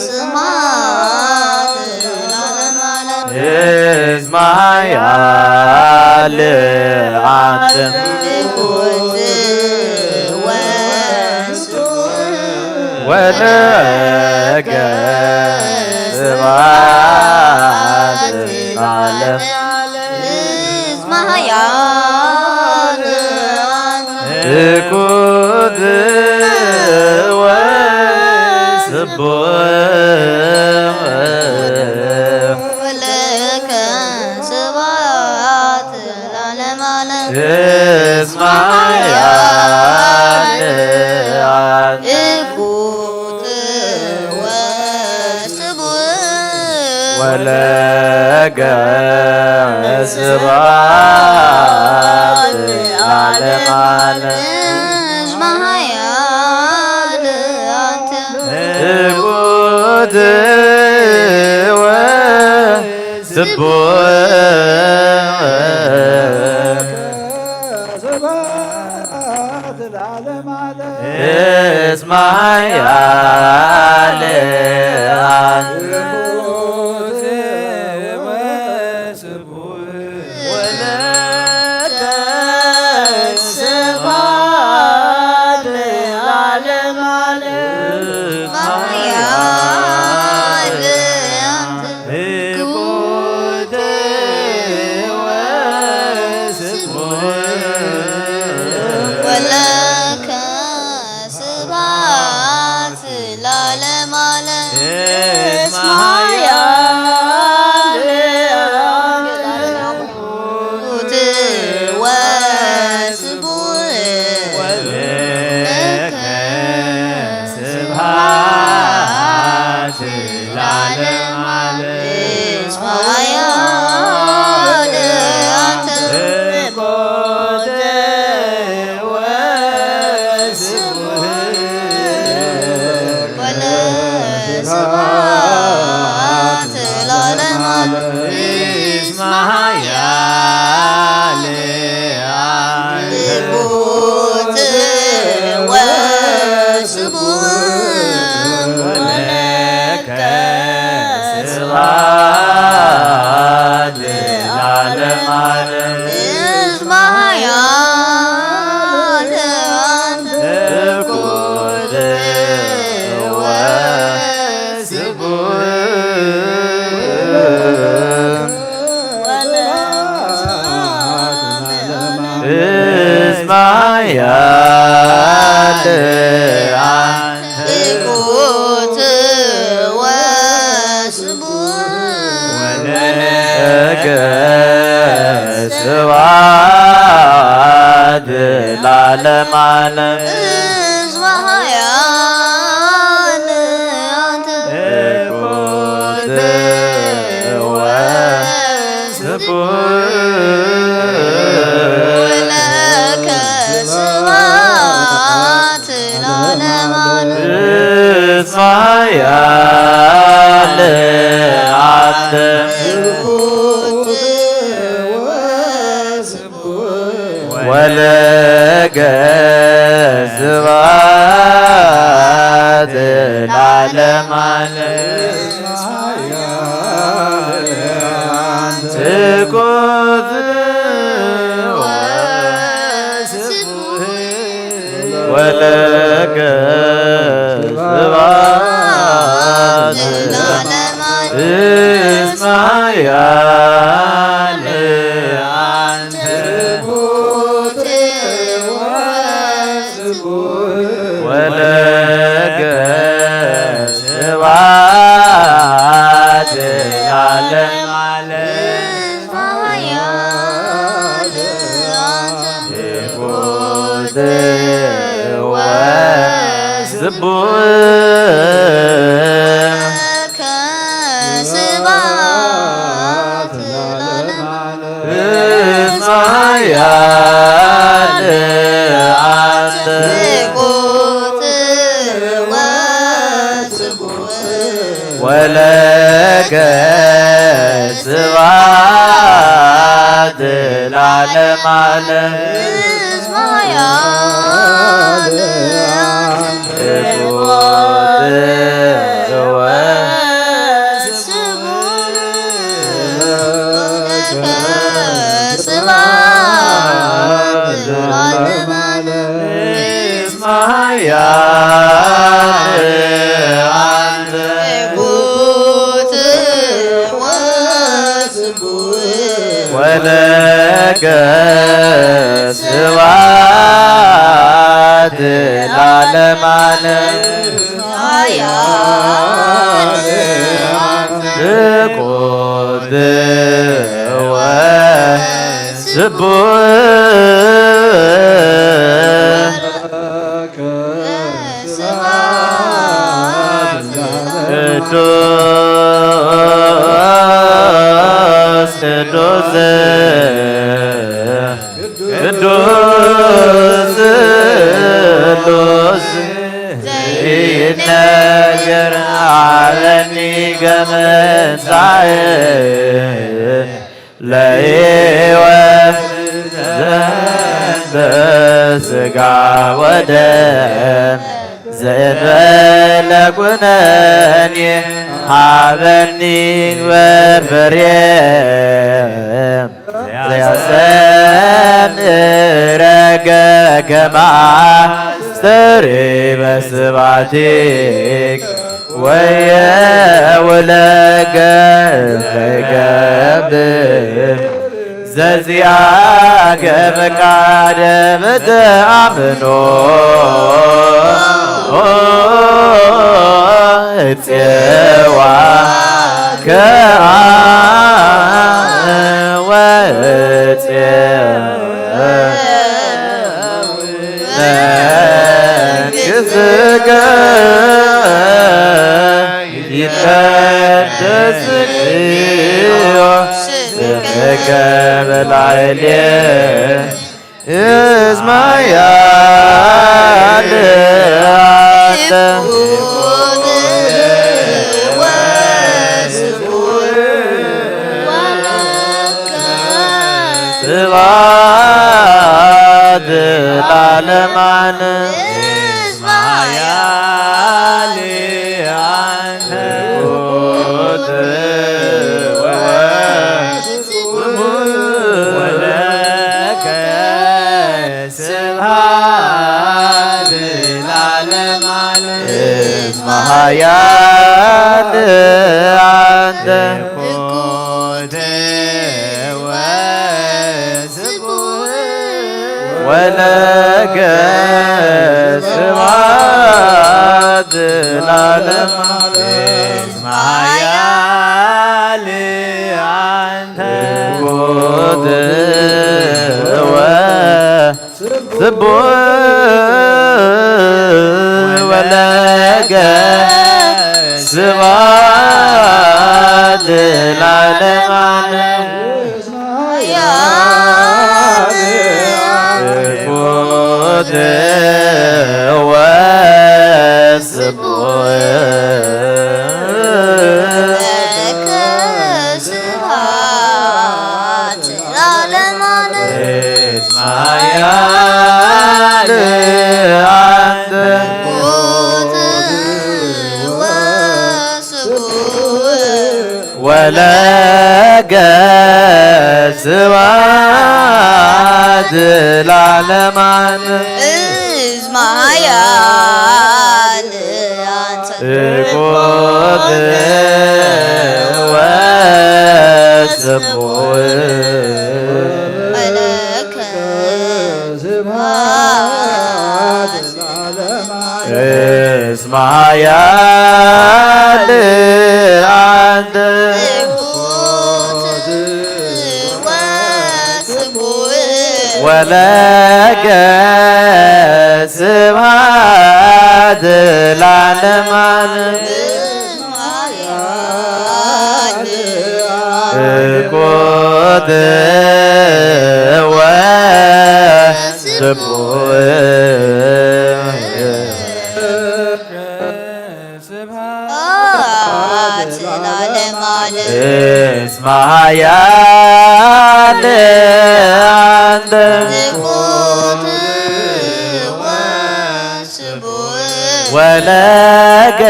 ስብሐት ለዓለመ ዓለም። እስመ ኃያል አንተ። ወለከ ስብሐት ለዓለም። እስመ ኃያል አንተ። ትኩት ወስቡሕ። ወለከ ስብሐት ለዓለመ ዓለም። እስመ ኃያል አንተ። ትኩት ወስቡሕ። ወለከ ስብሐት ለዓለመ ዓለም። እስመ ኃያል አንተ። ትኩት ወስቡሕ። እስመ ኃያል አንተ። ወለከ ስብሐት ለዓለመ ዓለም። ኃያል አንተ። ትኩት ወስቡሕ። ወለከ ስብሐት ለዓለመ ዓለም። እስመ ኃያል አንተ። ትኩት ወስቡሕ። ወለከ ስብሐት ለዓለመ ዓለም። እስመ ኃያል አንተ። ትኩት ወስቡሕ። ወለከ ስብሐት ለዓለመ ዓለም። እስመ ኃያል አንተ። ትኩት ወስቡሕ። ወለከ ስብሐት ለዓለመ ዓለም። እስመ ኃያል አንተ። ትኩት ወስቡሕ። እስመ ኃያል አንተ። ትኩት ወስቡሕ። ወለከ ስብሐት ለዓለመ ዓለም። እስመ ኃያል አንተ። ትኩት ወስቡሕ። ወለከ ስብሐት ለዓለመ ዓለም። እስመ ኃያል አንተ። ትኩት ወለከ ስብሐት ለዓለመ ዓለም። ትኩት ወስቡሕ። ወለከ ስብሐት ለዓለመ ዓለም። እስመ ኃያል አንተ። ወለከ ስብሐት ለዓለመ ዓለም። ትኩት ወስቡሕ ወለከ ስብሐት ለዓለመ ዓለም። ወለከ ስብሐት ለዓለመ ዓለም። ትኩት ወስቡሕ ቅዱስ ቅዱስ ቅዱስ ስሉስ ዘይነገር አረኒ ገመንሳኤ ለሕይወት ዘንተ ሥጋ ወደም ዘእንበለ ኩነኔ ሃበኒ በርበሬ ዘያሰምረከ ከማስተሪ በስባቲክ ወየውለከ ዘይገብር ዘዚአከ ፈቃደ በተአምኖ እፄዋ ከአ ወእፄ መንግሥትከ ይትቀደስ እግዚኦ ስምከ በላዕሌ እስመ ኃያል አንተ። ስብሐት ለዓለመ ዓለም። እስመ ኃያል አንተ። ወለከ ስብሐት ለዓለመ ዓለም። እስመ ኃያል አንተ። ወለከ ስብሐት ለዓለመ ዓለም። እስመ ኃያል አንተ። ትኩት ወስቡሕ ወለከ ስብሐት ለዓለመ ዓለም። ትኩት ወስቡሕ ለዓለመ ዓለም። እስመ ኃያል አንተ። ወለከ ስብሐት ለዓለመ ዓለም። እስመ ኃያል አንተ። ትኩት ወስቡሕ ወለከ እስመ ኃያል አንተ ወለከ ስብሐት ለዓለመ ዓለም። እኩት ወስቡሕ። ስብሐት ለዓለመ ዓለም። እስመ ኃያል አንተ እኩት ወስቡሕ። ወለከ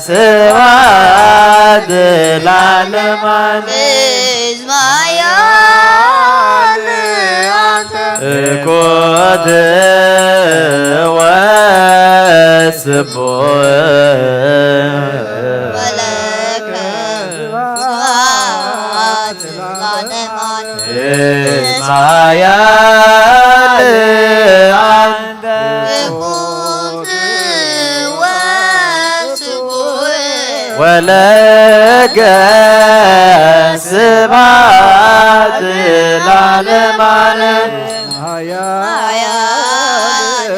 ስብሐት ለዓለመ ዓለም። እስመ ኃያል አንተ እኩት ወስቡሕ። ወለከ ስብሐት ለዓለመ ዓለም። እስመ ኃያል አንተ እኩት ወስቡሕ። ወለከ ስብሐት ለዓለመ ዓለም። ኃያል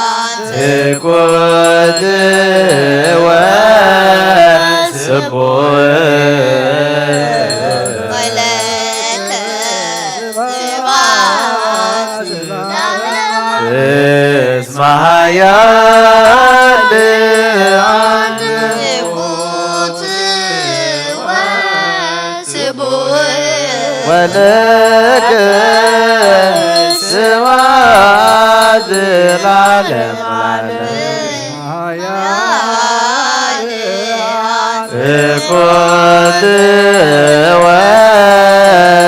አንተ እኩት ወስቡሕ። ወለከ ስብሐት ለዓለመ ዓለም። እስመ ኃያል አንተ እኩት ወስቡሕ። ወለከ ስብሐት ለዓለመ ዓለም። ኃያል አንተ እኩት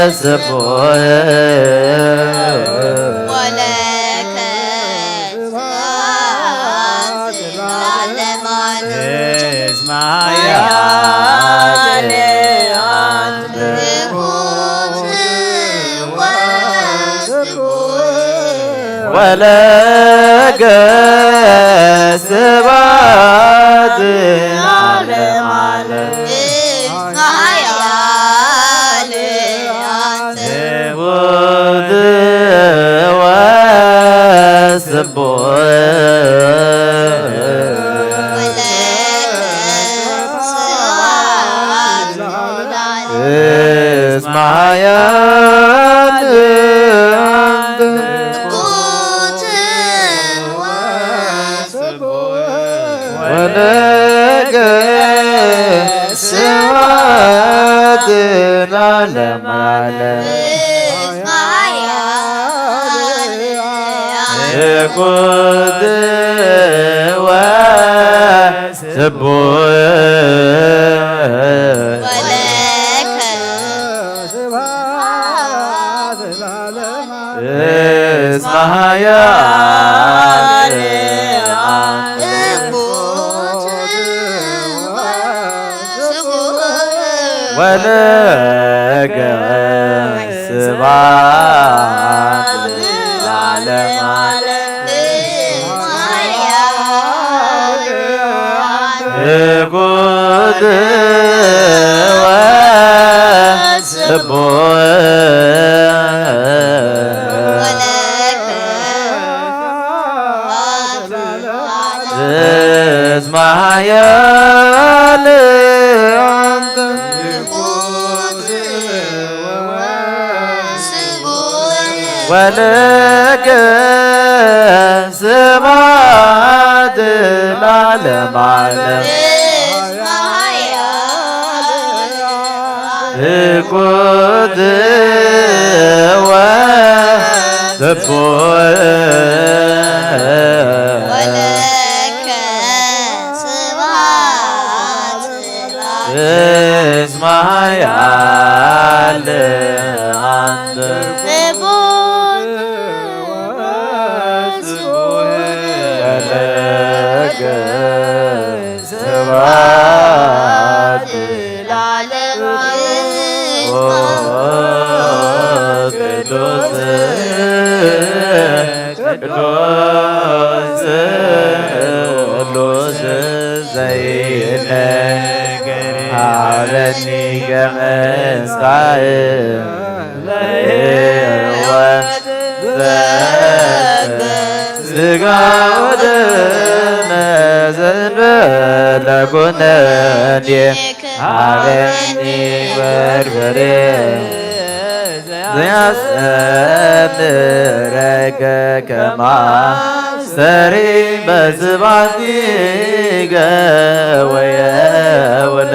ወስቡሕ። ወለከ ስብሐት ለዓለመ ዓለም። እስመ ኃያል አንተ እኩት ወስቡሕ። ወለከ ስብሐት ለዓለመ ዓለም። እስመ ኃያል አንተ እኩት ወስቡሕ። ወለከ ስብሐት ለዓለመ እስመ ኃያል አንተ እኩት ወስቡሕ። ወለከ ስብሐት ለዓለመ ዓለም። እስመ ኃያል አንተ እኩት ወስቡሕ። ወለከ ስብሐት ለዓለመ ዓለም። እስመ ኃያል አንተ እኩት ወስቡሕ። ወለከ ስብሐት ለዓለመ ዓለም። እኩት ወስቡሕ። እስመ ኃያል አንተ ወለከ ስብሐት ለዓለመ ዓለም። እኩት ወስቡሕ። ወለከ ስብሐት እስመ ኃያል አንተ። ወለከ ስብሐት ለዓለመ ዓለም። ቅዱስ ቅዱስ ስሉስ ዘይነገር ሃበኒ ገመንስካይ ለህይወት ዘተ ስጋ ወደመ ዘንበለ ኩነኔ ሃበኒ በርበሬ ዘያስተምረከ ከማስተሪ በዝባቲከ ወየውለ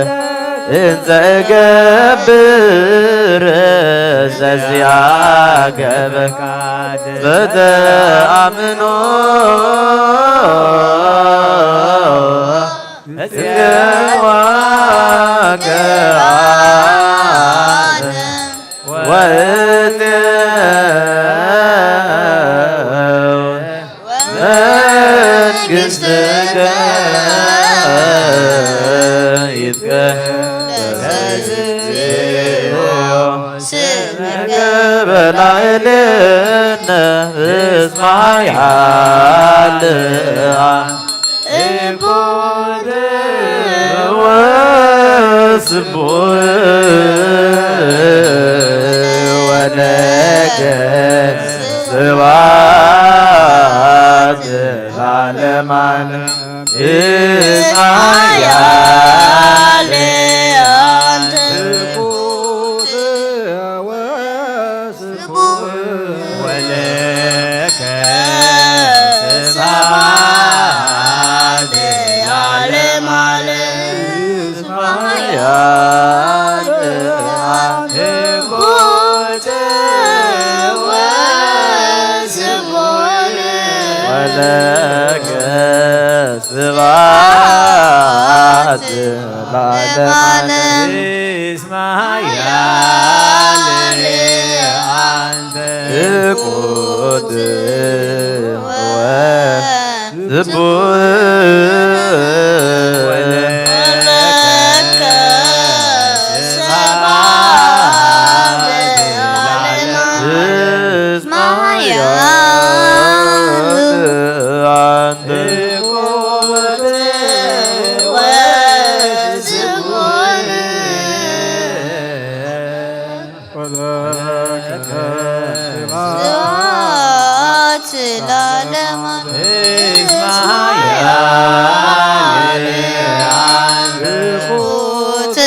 እንዘ እገብር ዘዚአከ በተአምኖ እጽዋከ አነ ወእትው መንግሥትከ ይትቀደስ እግዚኦ ስምከ በላዕሌነ እስመ ኃያል እኩት ወስቡሕ ወለከ ስብሐት ለዓለመ ዓለም። እስመ ኃያል አንተ እኩት ወስቡሕ ወለከ ስብሐት ለዓለመ ዓለም። እስመ ኃያል አንተ እኩት ወስቡሕ ወለከ ስብሐት ለዓለመ ዓለም። እስመ ኃያል አንተ እኩት ወስቡሕ ወለከ ስብሐት ለዓለመ ዓለም። እስመ ኃያል አንተ እኩት ወስቡሕ ወለከ ስብሐት ለዓለመ ዓለም። እስመ ኃያል አንተ እኩት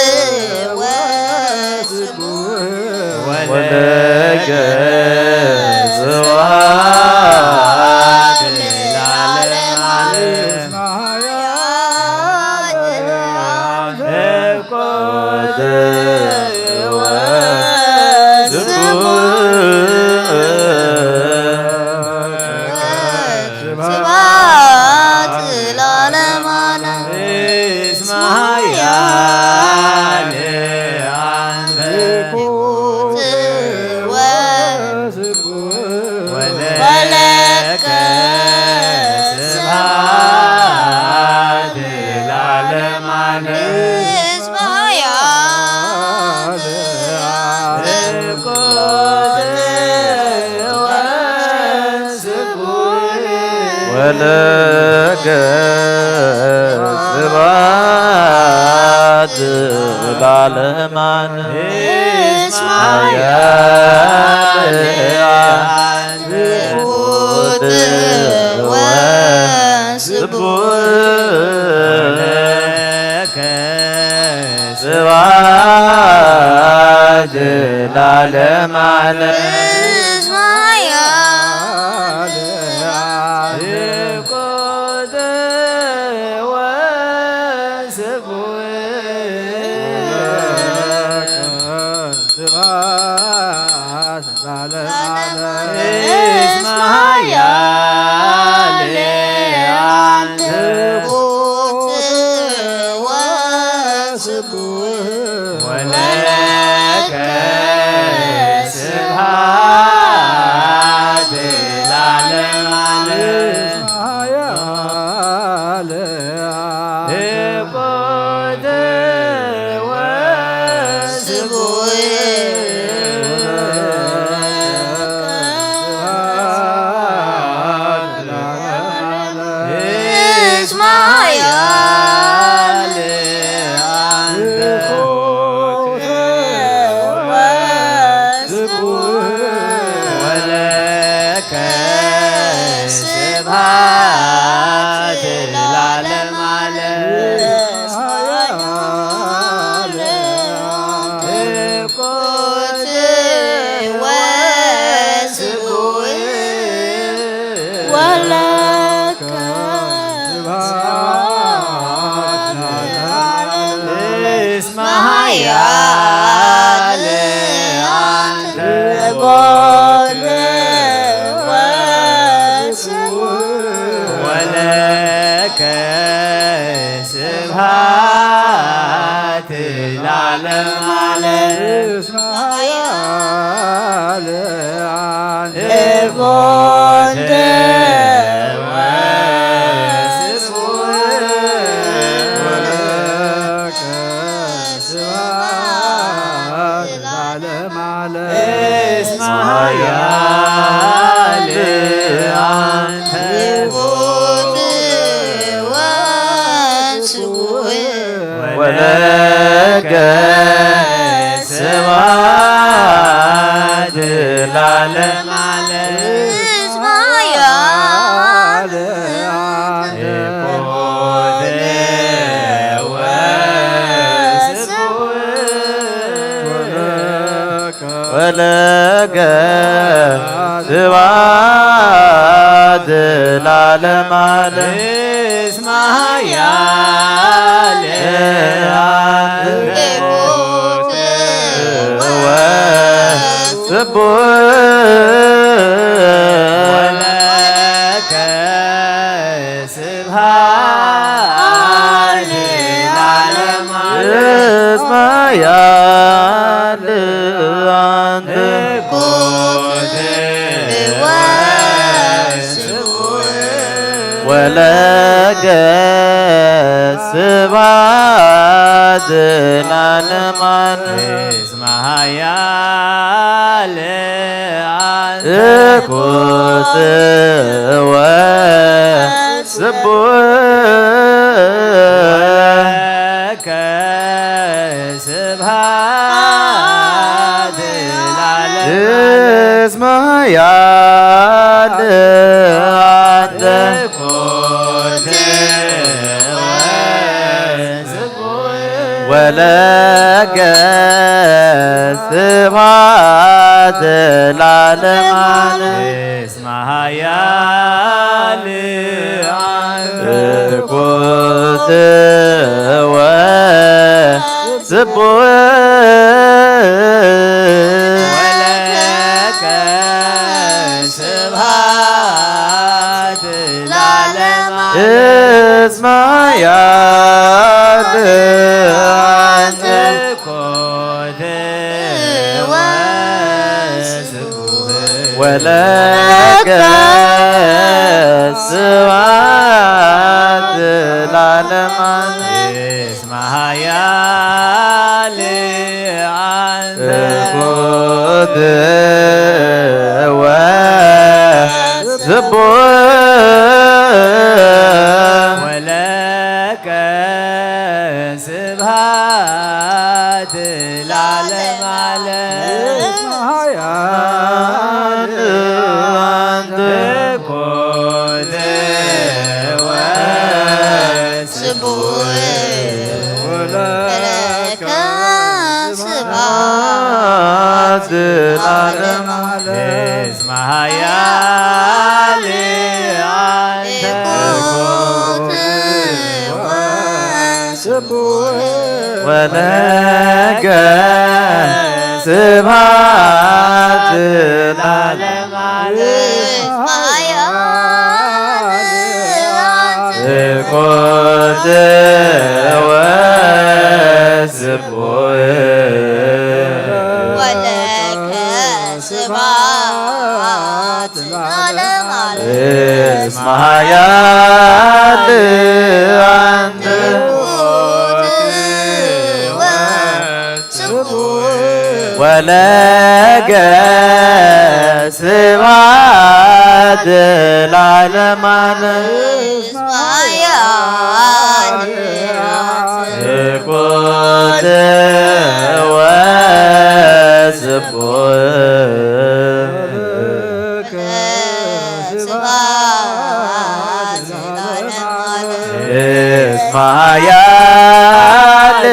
ወስቡሕ ወለከ ስብሐት ለዓለመ ዓለም። እኮት ወስቡሕ ስብሐት ለዓለመ ዓለም። እስመ ኃያል አንተ እኮት ወስቡሕ ወለከ ስብሐት ለዓለመ ዓለም። እስመ ኃያል አንተ እኮት ወስቡሕ ወለከ ስብሐት ለዓለመ ዓለም። እስመ ኃያል አንተ እኩት ወስቡሕ ወለከ ስብሐት ለዓለመ ዓለም። እስመ ኃያል አንተ እኩት ወስቡሕ ወለከ ስብሐት ለዓለመ ዓለም። እስመ ኃያል አንተ እኩት ወስቡሕ ወለከ ስብሐት ስብሐት ለዓለመ ዓለም። ወስቡሕ ወለከ እስመ ኃያል አንተ። ወለከ ስብሐት ለዓለመ ዓለም። እስመ ኃያል አንተ። ስብሐት ለዓለመ ዓለም። እስመ ኃያል አንተ። ወለከ ስብሐት ለዓለመ ዓለም። እስመ ኃያል አንተ። ወለከ ስብሐት ለዓለመ ዓለም። እስመ ኃያል ወስቡሕ ወለከ ስብሐት ለዓለመ ዓለም። እስመ ኃያል አንተ። ወለከ ስብሐት ለዓለመ ዓለም። እስመ ኃያል አንተ። ትኩት ወስቡሕ ወለከ ስብሐት ለዓለመ ዓለም። እስመ ኃያል አንተ። ትኩት ወለከ ስብሐት ለዓለመ ዓለም። እስመ ኃያል አንተ። ትኩት ወስቡሕ ወለከ ስብሐት ለዓለመ ዓለም። እስመ ኃያል አንተ። ትኩት ወስቡሕ ወለከ ስብሐት ለዓለመ ዓለም። እስመ ኃያል አንተ። ትኩት ወስቡሕ ወለከ ስብሐት ለዓለመ ዓለም። እስመ ኃያል አንተ። ትኩት ወስቡሕ ወለከ ስብሐት ለዓለመ ዓለም። እስመ ኃያል አንተ። ትኩት ወስቡሕ ወለከ ስብሐት ለዓለመ ዓለም። ትኩት ወስቡሕ ወለከ ስብሐት ለዓለመ ዓለም። እስመ ኃያል አንተ። ትኩት ወስቡሕ ወለከ ስብሐት ለዓለመ ዓለም። እስመ ኃያል ትኩት ወስቡሕ ወለከ ስብሐት እስመ ኃያል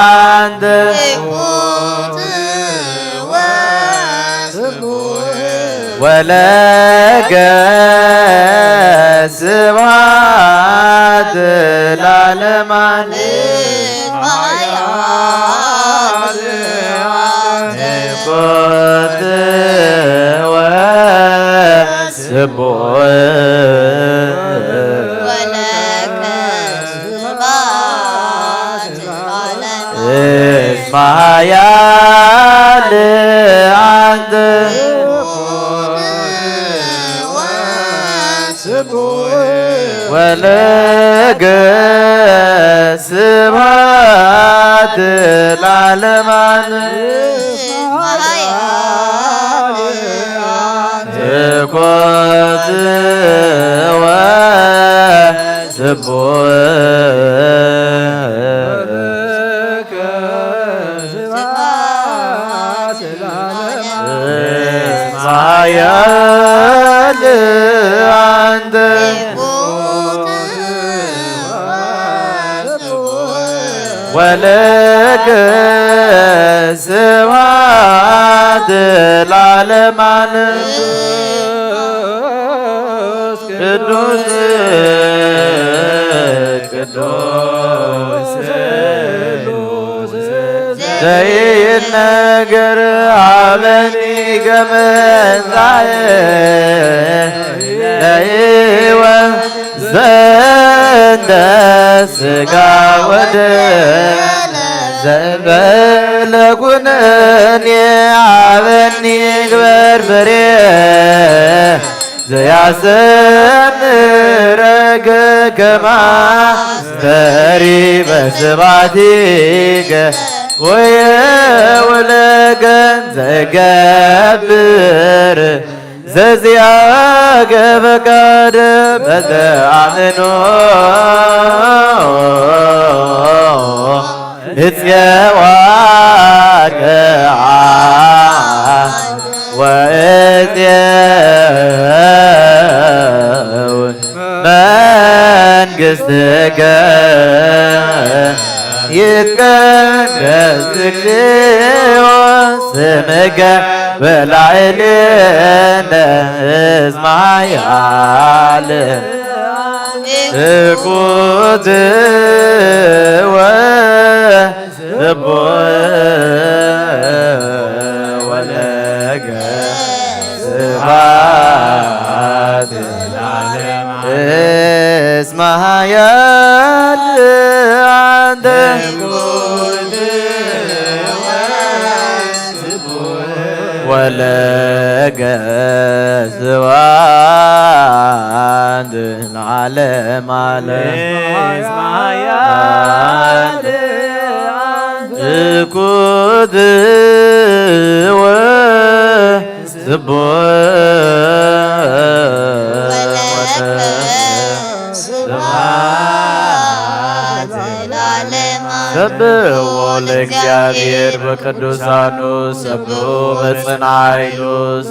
አንተ ትኩት ወስቡሕ ወለከ ስብሐት ለዓለመ ዓለም። ትኩት ወስቡሕ ወለከ ስብሐት ለዓለመ ዓለም። እስመ ኃያል አንተ ወለከ ስብሐት ለዓለመ ዓለም። ትኩት ወስቡሕ ኃያል አንተ ወለከ ስብሐት ለዓለመ ዓለም። ቅዱስ ቅዱስ ዘይነገር ሀበኒ ገመንዛየ ለሕይወት ዘንተ ሥጋ ወደም ዘእንበለ ኩነኔ ሀበኒ ግበር ፍሬ ዘያሰምረከ ከመ አስተሪ በስብሐቲከ ወየውለከ ዘገብር ዘዚአከ ፈቃደ በዘአምኖ እጽዋከ ወእጽው መንግሥትከ ይትቀደስ እግዚኦ ስምከ በላዕሌነ እስመ ኃያል ትኩት ወስቡሕ ወለከ ስብሐት ለዓለመ ዓለም። እስመ ኃያል አንተ ወለከ ስብሐት ለዓለመ ዓለም። እስመ ኃያል ትኩት ወስቡሕ ወለከ ስብሐት ለዓለመ ዓለም። ሰብሖ ለእግዚአብሔር በቅዱሳኑ፣ ሰብሖ በጽንዓ ኃይሉ፣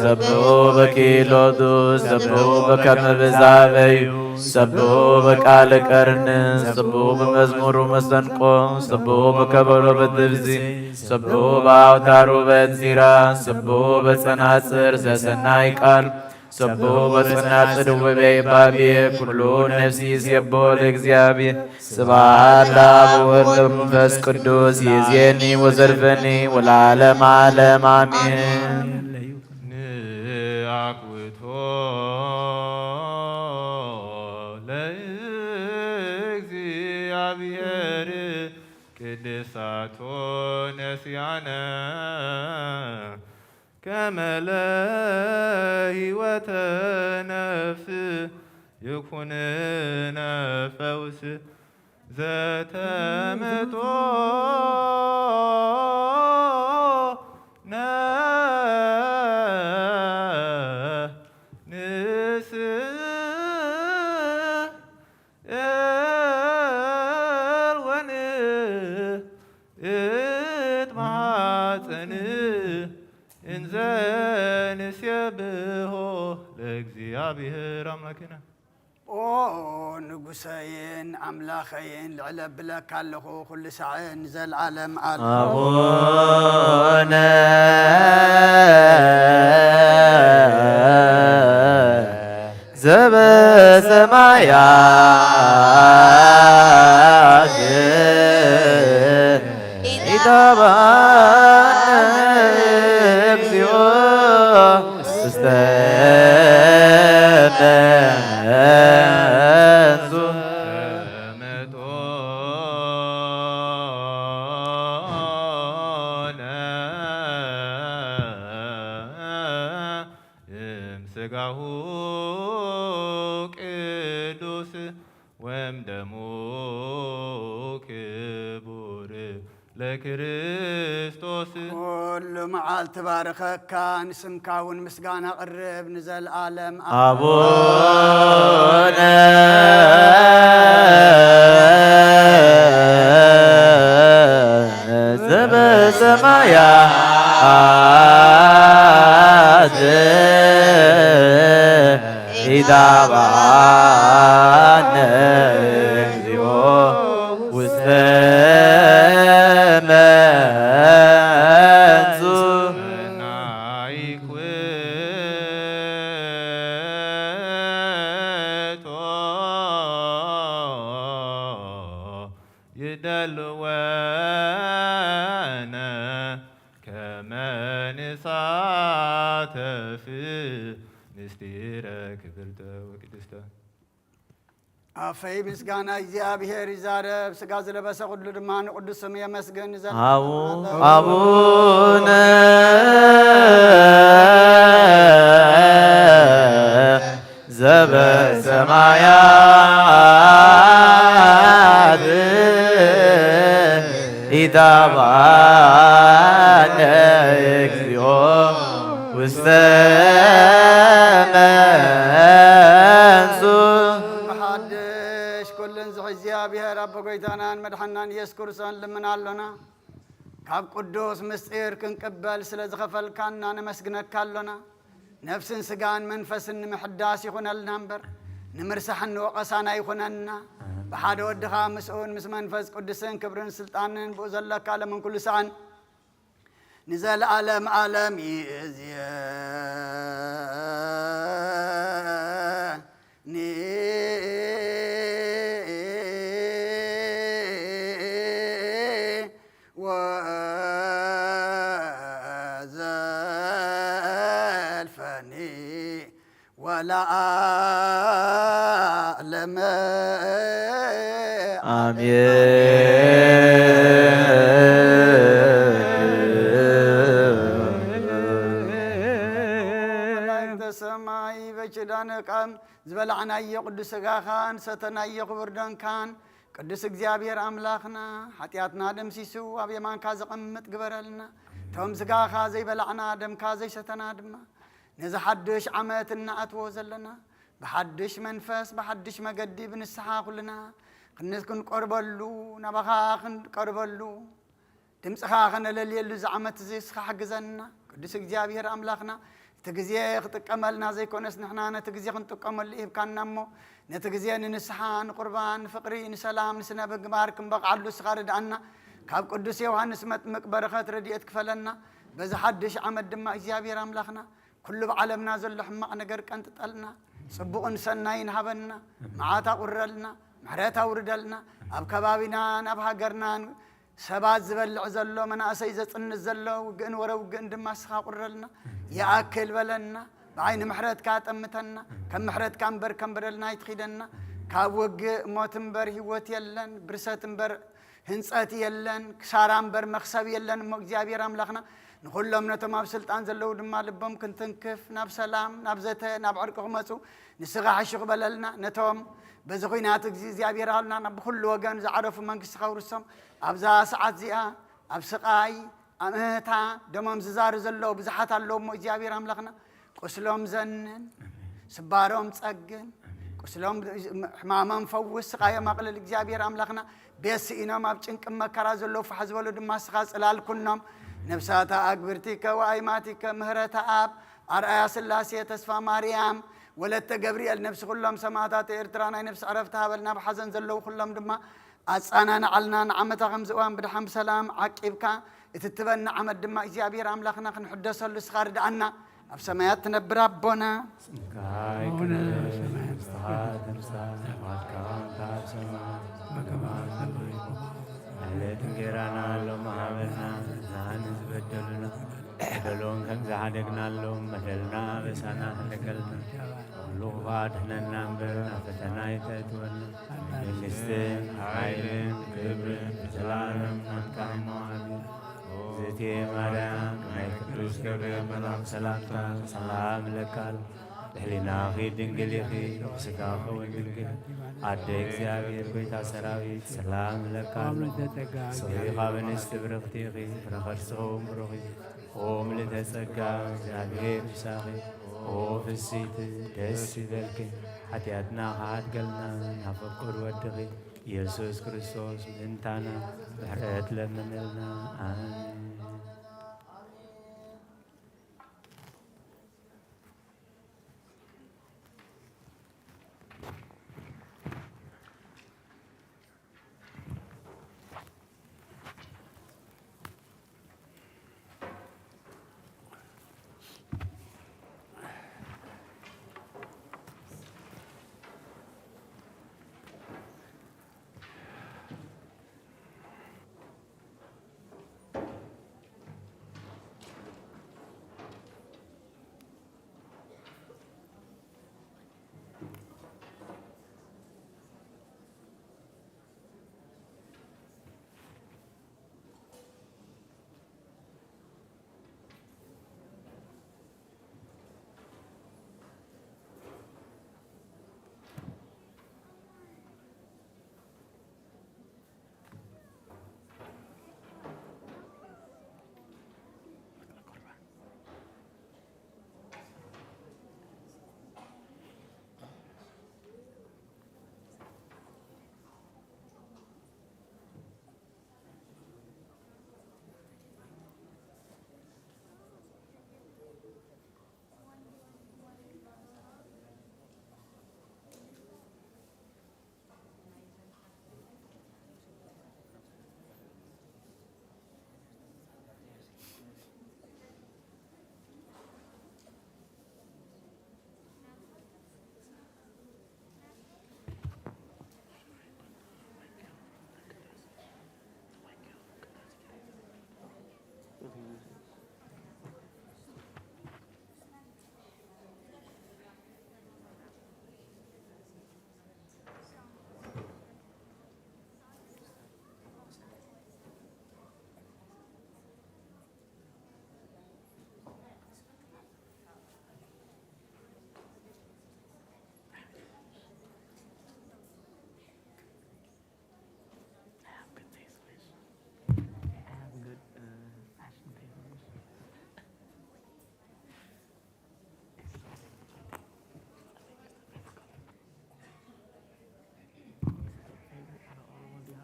ሰብሖ በኪሎቱ፣ ሰብሖ በከመ ብዝሃ በዩ፣ ሰብሖ በቃለ ቀርን፣ ሰብሖ በመዝሙሩ መሰንቆ፣ ሰብሖ በከበሮ በትብዚ፣ ሰብሖ በአውታሩ በእንዚራ፣ ሰብሖ በጸናጽር ዘሰናይ ቃል፣ ሰብሖ በጸናጽል ወበይባቤ ኩሉ ነፍሲ ይሴብሖ ለእግዚአብሔር። ስብሐት ለአብ ወወልድ ወመንፈስ ቅዱስ ይእዜኒ ወዘልፈኒ ወለዓለመ ዓለም አሜን። ንአኩቶ ለእግዚአብሔር ቅድሳቶ ነሲያነ ከመ ለህይወተ ነፍስ ይኩንነ ፈውስ ዘተመጦ ንስእል ወንእት ማሕፀን እንዘ ንሴብሖ ለእግዚአብሔር አምላክነ። ኦ ንጉሰይን ኣምላኸይን፣ ልዕለ ብለካ ኣለኹ ኩሉ ሳዕን ንዘለዓለም ዓለም። ኣቡነ ዘበሰማያት ኢታባነ እግዚኦ ውስተ መንሱ እምስጋሁ ቅዱስ ወእምደሙ ክቡር ለክርስቶስ። ኩሉ መዓልቲ ባርኸካ፣ ንስምካ እውን ምስጋና ቅርብ ንዘለዓለም። ኣቡነ ዘበሰማያት ኢታባነ እግዚኦ ውስተ መንሱ ይደልወነ ከመ ንሳተፍ ምስጢረ ክብርተ ወቅድስተ። ኣፈይ ምስጋና እግዚኣብሔር ይዛረብ፣ ስጋ ዝለበሰ ኩሉ ድማ ንቅዱስ ስም የመስግን። ዘ- ኣቡ ኣቡነ ዘበሰማያት ኢታባነ እግዚኦ ውስተ መንሱ። ብሓድሽ ኩልን ዝሕ እግዚኣብሔር ኣቦ ጎይታናን መድሓናን ኢየሱስ ክርስቶስ ልምን ኣሎና። ካብ ቅዱስ ምስጢር ክንቅበል ስለ ዝኸፈልካና ነመስግነካ ኣሎና። ነፍስን ስጋን መንፈስን ንምሕዳስ ይኹነልና እምበር፣ ንምርሳሕን ንወቐሳን ኣይኹነና። ብሓደ ወድኻ ምስኡን ምስ መንፈስ ቅዱስን ክብርን ስልጣንን ብኡ ዘለካ ለምን ኩሉ ሰዓን ንዘለዓለም ዓለም ይእዝየኒ ወዘልፈኒ ወለዓለመ ኣሜን። መላእክተ ሰማይ በኪዳነ ቃም ዝበላዕናዮ ቅዱስ ሥጋኻን ሰተናዮ ክቡር ደምካን ቅዱስ እግዚኣብሔር ኣምላኽና ሓጢኣትና ደምሲሱ ኣብ የማንካ ዘቐምጥ ግበረልና። እቶም ሥጋኻ ዘይበላዕና ደምካ ዘይሰተና ድማ ነዚ ሓድሽ ዓመት እናኣትዎ ዘለና ብሓድሽ መንፈስ ብሓድሽ መገዲ ብንስሓ ኩልና ክንስ ክንቀርበሉ ናባኻ ክንቀርበሉ ድምፅኻ ከነለልየሉ እዚ ዓመት እዚ እስኻ ሓግዘና። ቅዱስ እግዚኣብሔር ኣምላኽና እቲ ግዜ ክጥቀመልና ዘይኮነስ ንሕና ነቲ ግዜ ክንጥቀመሉ ይህብካና እሞ ነቲ ግዜ ንንስሓ ንቁርባን ንፍቕሪ ንሰላም ንስነ ምግባር ክንበቕዓሉ እስኻ ርድኣና። ካብ ቅዱስ ዮሃንስ መጥምቅ በረኸት ረድኤት ክፈለና። በዚ ሓድሽ ዓመት ድማ እግዚኣብሔር ኣምላኽና ኩሉ ብዓለምና ዘሎ ሕማቕ ነገር ቀንጥጠልና፣ ጽቡቕን ሰናይን ሃበና፣ መዓት ኣቑረልና፣ ምሕረት ኣውርደልና። ኣብ ከባቢናን ኣብ ሃገርናን ሰባት ዝበልዕ ዘሎ፣ መናእሰይ ዘጽንት ዘሎ ውግእን ወረ ውግእን ድማ እስኻ ቁረልና። ይኣክል በለና፣ ብዓይኒ ምሕረትካ ጠምተና። ከም ምሕረትካ እምበር ከም በደልና ኣይትኺደና። ካብ ውግእ ሞት እምበር ህይወት የለን፣ ብርሰት እምበር ህንጸት የለን፣ ክሳራ እምበር መኽሰብ የለን። እሞ እግዚኣብሔር ኣምላኽና ንኹሎም ነቶም ኣብ ስልጣን ዘለዉ ድማ ልቦም ክንትንክፍ፣ ናብ ሰላም፣ ናብ ዘተ፣ ናብ ዕርቂ ክመጹ ንስኻ ሕሹኽ በለልና። ነቶም በዚ ኹናት እዚ እግዚኣብሔር ኣሉና ናብ ብኹሉ ወገን ዝዓረፉ መንግስቲ ከውርሶም። ኣብዛ ሰዓት እዚኣ ኣብ ስቓይ ኣብ እህታ ደሞም ዝዛሩ ዘለዉ ብዙሓት ኣለዉ እሞ እግዚኣብሔር ኣምላኽና ቁስሎም ዘንን ስባሮም ጸግን ቁስሎም ሕማሞም ፈውስ ስቓዮም ኣቕልል እግዚኣብሔር ኣምላኽና። ቤት ስኢኖም ኣብ ጭንቂ መከራ ዘለዉ ፋሕ ዝበሉ ድማ እስኻ ጽላል ኩኖም። ነፍሳታ ኣግብርቲከ ወኣይማቲከ ምህረተ ኣብ ኣርኣያ ስላሴ ተስፋ ማርያም ወለተ ገብርኤል፣ ነፍሲ ኩሎም ሰማእታት ኤርትራ ናይ ነፍሲ ዕረፍቲ ሃበልና። ኣብ ሓዘን ዘለዉ ኩሎም ድማ ኣጻናንዓልና። ንዓመታ ከምዚ እዋን ብድሓን ብሰላም ዓቂብካ፣ እቲ ትበኒ ዓመት ድማ እግዚኣብሔር ኣምላኽና ክንሕደሰሉ እስኻ ርድኣና። ኣብ ሰማያት ትነብር ኣቦና፣ ስምካ ይቀደስ፣ መንግስትኻ ትምጻእ፣ ፍቓድካ ከምታ ኣብ ሰማይ በከማ ኣብ ሰማይ። ዕለት እንጌራና ሎሚ ሃበና፣ ንዝበደሉና በደሎም ከም ዝሓደግናሎም፣ በደልና ኣበሳና ሕደገልና፣ ኩሉ ክፉእ ኣድሕነና እምበር፣ ናብ ፈተና ኣይተእትወና። መንግስትን ሓይልን ክብርን ብዘለኣለም ናትካ እሞ፣ ኣሜን። እግዝእትየ ማርያም፣ ናይ ቅዱስ ገብርኤል መልኣክ ሰላምታ ሰላም እለካ ኣለኹ። ብሕሊናኺ ድንግል ኢኺ፣ ብስጋኺ እውን ድንግል። ኣደ እግዚኣብሔር፣ ጎይታ ሰራዊት፣ ሰላም እለካ ኣለኹ። ንስኺ ካብ ኣንስቲ ብርኽቲ ኢኺ፣ ፍረ ከርስኺ እውን ብሩኽ እዩ። ኦ ምልእተ ጸጋ፣ እግዚኣብሔር ምሳኺ፣ ኦ ፍስሕቲ፣ ደስ ይበልኪ፣ ሓጢኣትና ክሓድገልና፣ ናብ ፍቁር ወድኺ ኢየሱስ ክርስቶስ ምእንታና ምሕረት ለምንልና። ኣሜን።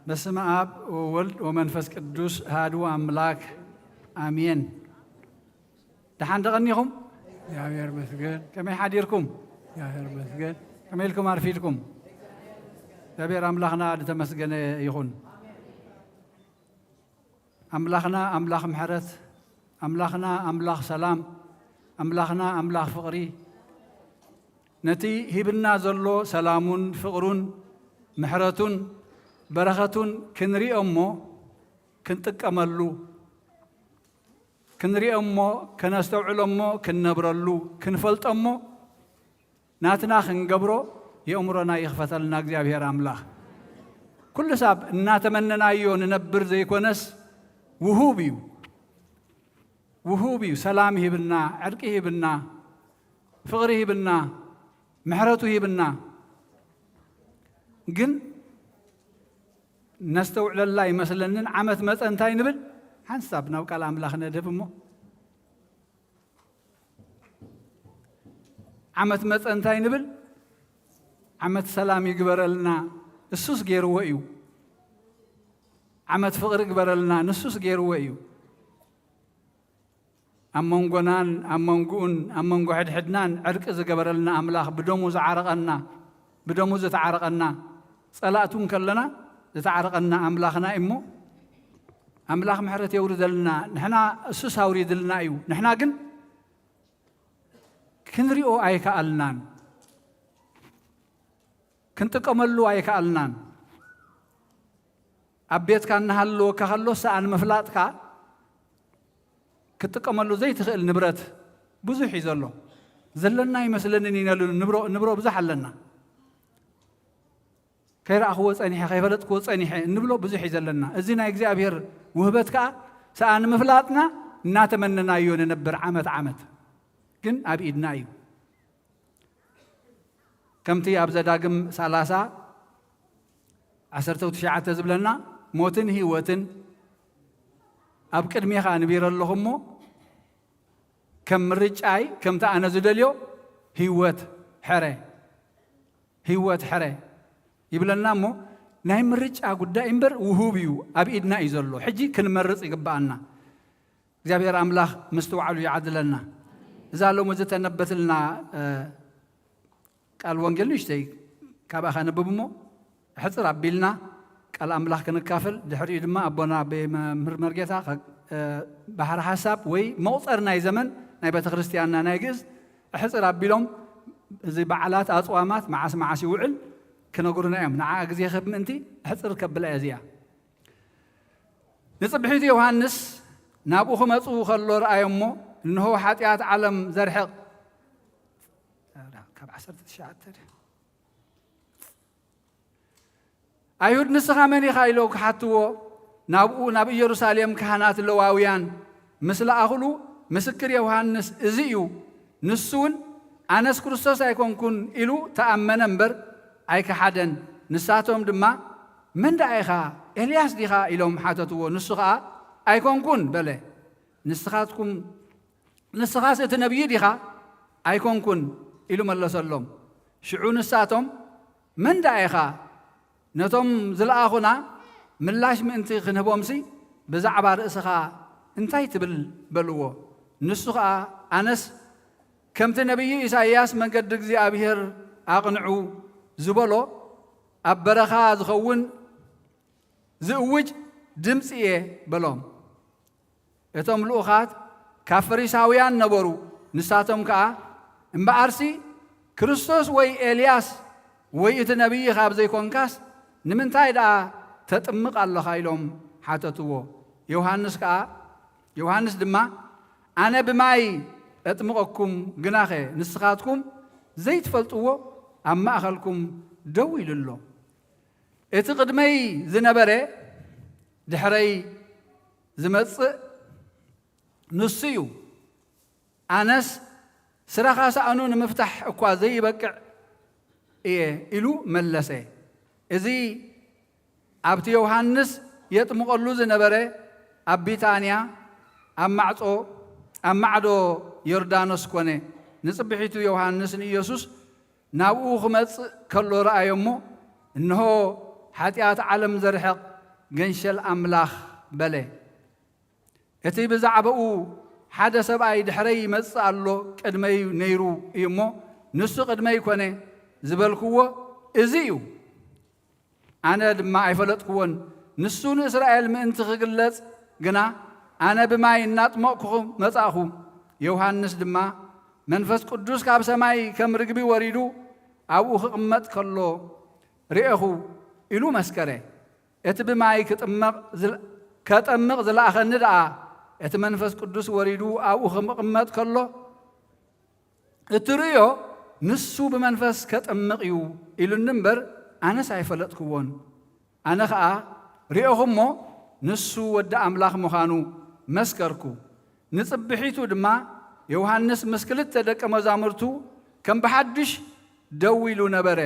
በስመ አብ ወወልድ ወመንፈስ ቅዱስ አሐዱ አምላክ አሜን። ደሓን ደቐኒኹም? እግዚኣብሔር ይመስገን። ከመይ ሓዲርኩም? እግዚኣብሔር ይመስገን። ከመይ ኢልኩም ኣርፊድኩም? እግዚኣብሔር ኣምላኽና ዝተመስገነ ይኹን። ኣምላኽና ኣምላኽ ምሕረት፣ ኣምላኽና ኣምላኽ ሰላም፣ ኣምላኽና ኣምላኽ ፍቕሪ፣ ነቲ ሂብና ዘሎ ሰላሙን ፍቕሩን ምሕረቱን በረኸቱን ክንሪኦ እሞ ክንጥቀመሉ፣ ክንሪኦ እሞ ከነስተውዕሎ እሞ ክንነብረሉ፣ ክንፈልጦ እሞ ናትና ክንገብሮ የእምሮና ይኽፈተልና እግዚኣብሔር ኣምላኽ። ኩሉ ሳብ እናተመነናዮ ንነብር ዘይኮነስ ውሁብ እዩ። ውሁብ እዩ። ሰላም ይህብና፣ ዕርቂ ይህብና፣ ፍቕሪ ይህብና፣ ምሕረቱ ይህብና። ግን ነስተውዕለላ ይመስለንን ዓመት መጸ እንታይ ንብል? ሓንሳብ ናብ ቃል ኣምላኽ ነድህብ እሞ ዓመት መጸ እንታይ ንብል? ዓመት ሰላም ይግበረልና፣ እሱስ ገይርዎ እዩ። ዓመት ፍቕሪ ግበረልና፣ ንሱስ ገይርዎ እዩ። ኣብ መንጎናን ኣብ መንጎኡን ኣብ መንጎ ሕድሕድናን ዕርቂ ዝገበረልና ኣምላኽ፣ ብደሙ ዝዓረቐና፣ ብደሙ ዝተዓረቐና፣ ጸላእቱ እንከለና ዝተዓረቐና ኣምላኽና እዩ እሞ፣ ኣምላኽ ምሕረት የውርደልና። ንሕና እሱስ ኣውሪድልና እዩ። ንሕና ግን ክንሪኦ ኣይከኣልናን። ክንጥቀመሉ ኣይከኣልናን። ኣብ ቤትካ እናሃለወካ ከሎ ሰኣን ምፍላጥካ ክትጥቀመሉ ዘይትኽእል ንብረት ብዙሕ እዩ ዘሎ። ዘለና ይመስለንን እዩ ነሉ ንብሮ፣ ንብሮ ብዙሕ ኣለና። ከይረኣኽዎ ጸኒሐ፣ ከይፈለጥክዎ ጸኒሐ እንብሎ ብዙሕ እዩ ዘለና። እዚ ናይ እግዚኣብሔር ውህበት ከኣ ሰኣን ምፍላጥና እናተመነናዮ ንነብር ዓመት ዓመት። ግን ኣብ ኢድና እዩ። ከምቲ ኣብ ዘዳግም ሰላሳ ዓሰርተ ትሽዓተ ዝብለና፣ ሞትን ህይወትን ኣብ ቅድሜኻ ንቢረ ኣለኹ እሞ፣ ከም ምርጫይ፣ ከምቲ ኣነ ዝደልዮ ህይወት ሕረ፣ ህይወት ሕረ ይብለና እሞ፣ ናይ ምርጫ ጉዳይ እምበር ውሁብ እዩ፣ ኣብ ኢድና እዩ ዘሎ። ሕጂ ክንመርጽ ይግብኣና። እግዚኣብሔር ኣምላኽ ምስትውዓሉ ይዓድለና። እዛ ሎሚ ዝተነበትልና፣ እ፣ ቃል ወንጌል ንእሽተይ ካብኣ ከነብብ እሞ፣ ሕጽር ኣቢልና ቃል ኣምላኽ ክንካፈል፣ ድሕሪኡ ድማ ኣቦና ኣበይ መምህር መርጌታ ከ-፣ እ፣ ባሕሪ ሓሳብ ወይ መቑጸር ናይ ዘመን ናይ ቤተ ክርስቲያንና ናይ ግእዝ ሕጽር ኣቢሎም፣ እዚ በዓላት ኣጽዋማት መዓስ መዓስ ይውዕል ክነግሩና እዮም። ንዓ ግዜ ክህብ ምእንቲ ሕጽር ከብላ እያ እዚኣ። ንጽብሒቱ ዮሃንስ ናብኡ ክመጹ ከሎ ረኣዮ እሞ፣ እንሆ ሓጢኣት ዓለም ዘርሕቕ፣ ካብ ዓሰርተ ትሽዓተ ድዩ? ኣይሁድ ንስኻ መን ኢኻ ኢሎም ክሓትዎ ናብኡ ናብ ኢየሩሳሌም ካህናት ለዋውያን ምስ ለኣኹሉ፣ ምስክር ዮሃንስ እዚ እዩ፣ ንሱ እውን ኣነስ ክርስቶስ ኣይኮንኩን ኢሉ ተኣመነ እምበር ኣይከሓደን። ንሳቶም ድማ መን ደኣ ኢኻ? ኤልያስ ዲኻ? ኢሎም ሓተትዎ። ንሱ ኸኣ ኣይኮንኩን በለ። ንስኻትኩም ንስኻስ እቲ ነቢይ ዲኻ? ኣይኮንኩን ኢሉ መለሰሎም። ሽዑ ንሳቶም መን ደኣ ኢኻ? ነቶም ዝለኣኹና ምላሽ ምእንቲ ክንህቦምሲ ብዛዕባ ርእስኻ እንታይ ትብል? በልዎ። ንሱ ኸኣ ኣነስ ከምቲ ነቢይ ኢሳይያስ መንገዲ እግዚኣብሔር ኣቕንዑ ዝበሎ ኣብ በረኻ ዝኸውን ዝእውጅ ድምፂ እየ በሎም። እቶም ልኡኻት ካብ ፈሪሳውያን ነበሩ። ንሳቶም ከኣ እምበኣርሲ ክርስቶስ ወይ ኤልያስ ወይ እቲ ነቢይ ካብ ዘይኮንካስ ንምንታይ ደኣ ተጥምቕ ኣለኻ? ኢሎም ሓተትዎ። ዮሃንስ ከኣ ዮሃንስ ድማ ኣነ ብማይ እጥምቐኩም፣ ግናኸ ንስኻትኩም ዘይትፈልጥዎ ኣብ ማእኸልኩም ደው ኢሉ ኣሎ። እቲ ቅድመይ ዝነበረ ድሕረይ ዝመጽእ ንሱ እዩ። ኣነስ ስረኻ ሳእኑ ንምፍታሕ እኳ ዘይበቅዕ እየ ኢሉ መለሰ። እዚ ኣብቲ ዮሃንስ የጥምቐሉ ዝነበረ ኣብ ቢታንያ ኣብ ማዕጾ ኣብ ማዕዶ ዮርዳኖስ ኮነ። ንጽብሒቱ ዮሃንስ ንኢየሱስ ናብኡ ክመጽእ ከሎ ረኣዮ እሞ፣ እንሆ፣ ሓጢኣት ዓለም ዘርሕቕ ገንሸል ኣምላኽ በለ። እቲ ብዛዕባኡ ሓደ ሰብኣይ ድሕረይ ይመጽእ ኣሎ፣ ቅድመይ ነይሩ እዩ እሞ፣ ንሱ ቅድመይ ኮነ ዝበልክዎ እዚ እዩ። ኣነ ድማ ኣይፈለጥክዎን። ንሱ ንእስራኤል ምእንቲ ክግለጽ ግና፣ ኣነ ብማይ እናጥመቕኩኹም መጻእኹ። ዮሃንስ ድማ መንፈስ ቅዱስ ካብ ሰማይ ከም ርግቢ ወሪዱ ኣብኡ ክቕመጥ ከሎ ርኤኹ ኢሉ መስከረ። እቲ ብማይ ክጥመቕ ዝል-፣ ከጠምቕ ዝለኣኸኒ ደኣ፣ እቲ መንፈስ ቅዱስ ወሪዱ ኣብኡ ክቕመጥ ከሎ እትርእዮ ንሱ ብመንፈስ ከጥምቕ እዩ ኢሉኒ እምበር፣ ኣነስ ኣይፈለጥክዎን። ኣነ ኸኣ ርኤኹ እሞ፣ ንሱ ወዲ ኣምላኽ ምዃኑ መስከርኩ። ንጽብሒቱ ድማ ዮሃንስ ምስ ክልተ ደቀ መዛሙርቱ ከም ብሓድሽ ደው ኢሉ ነበረ።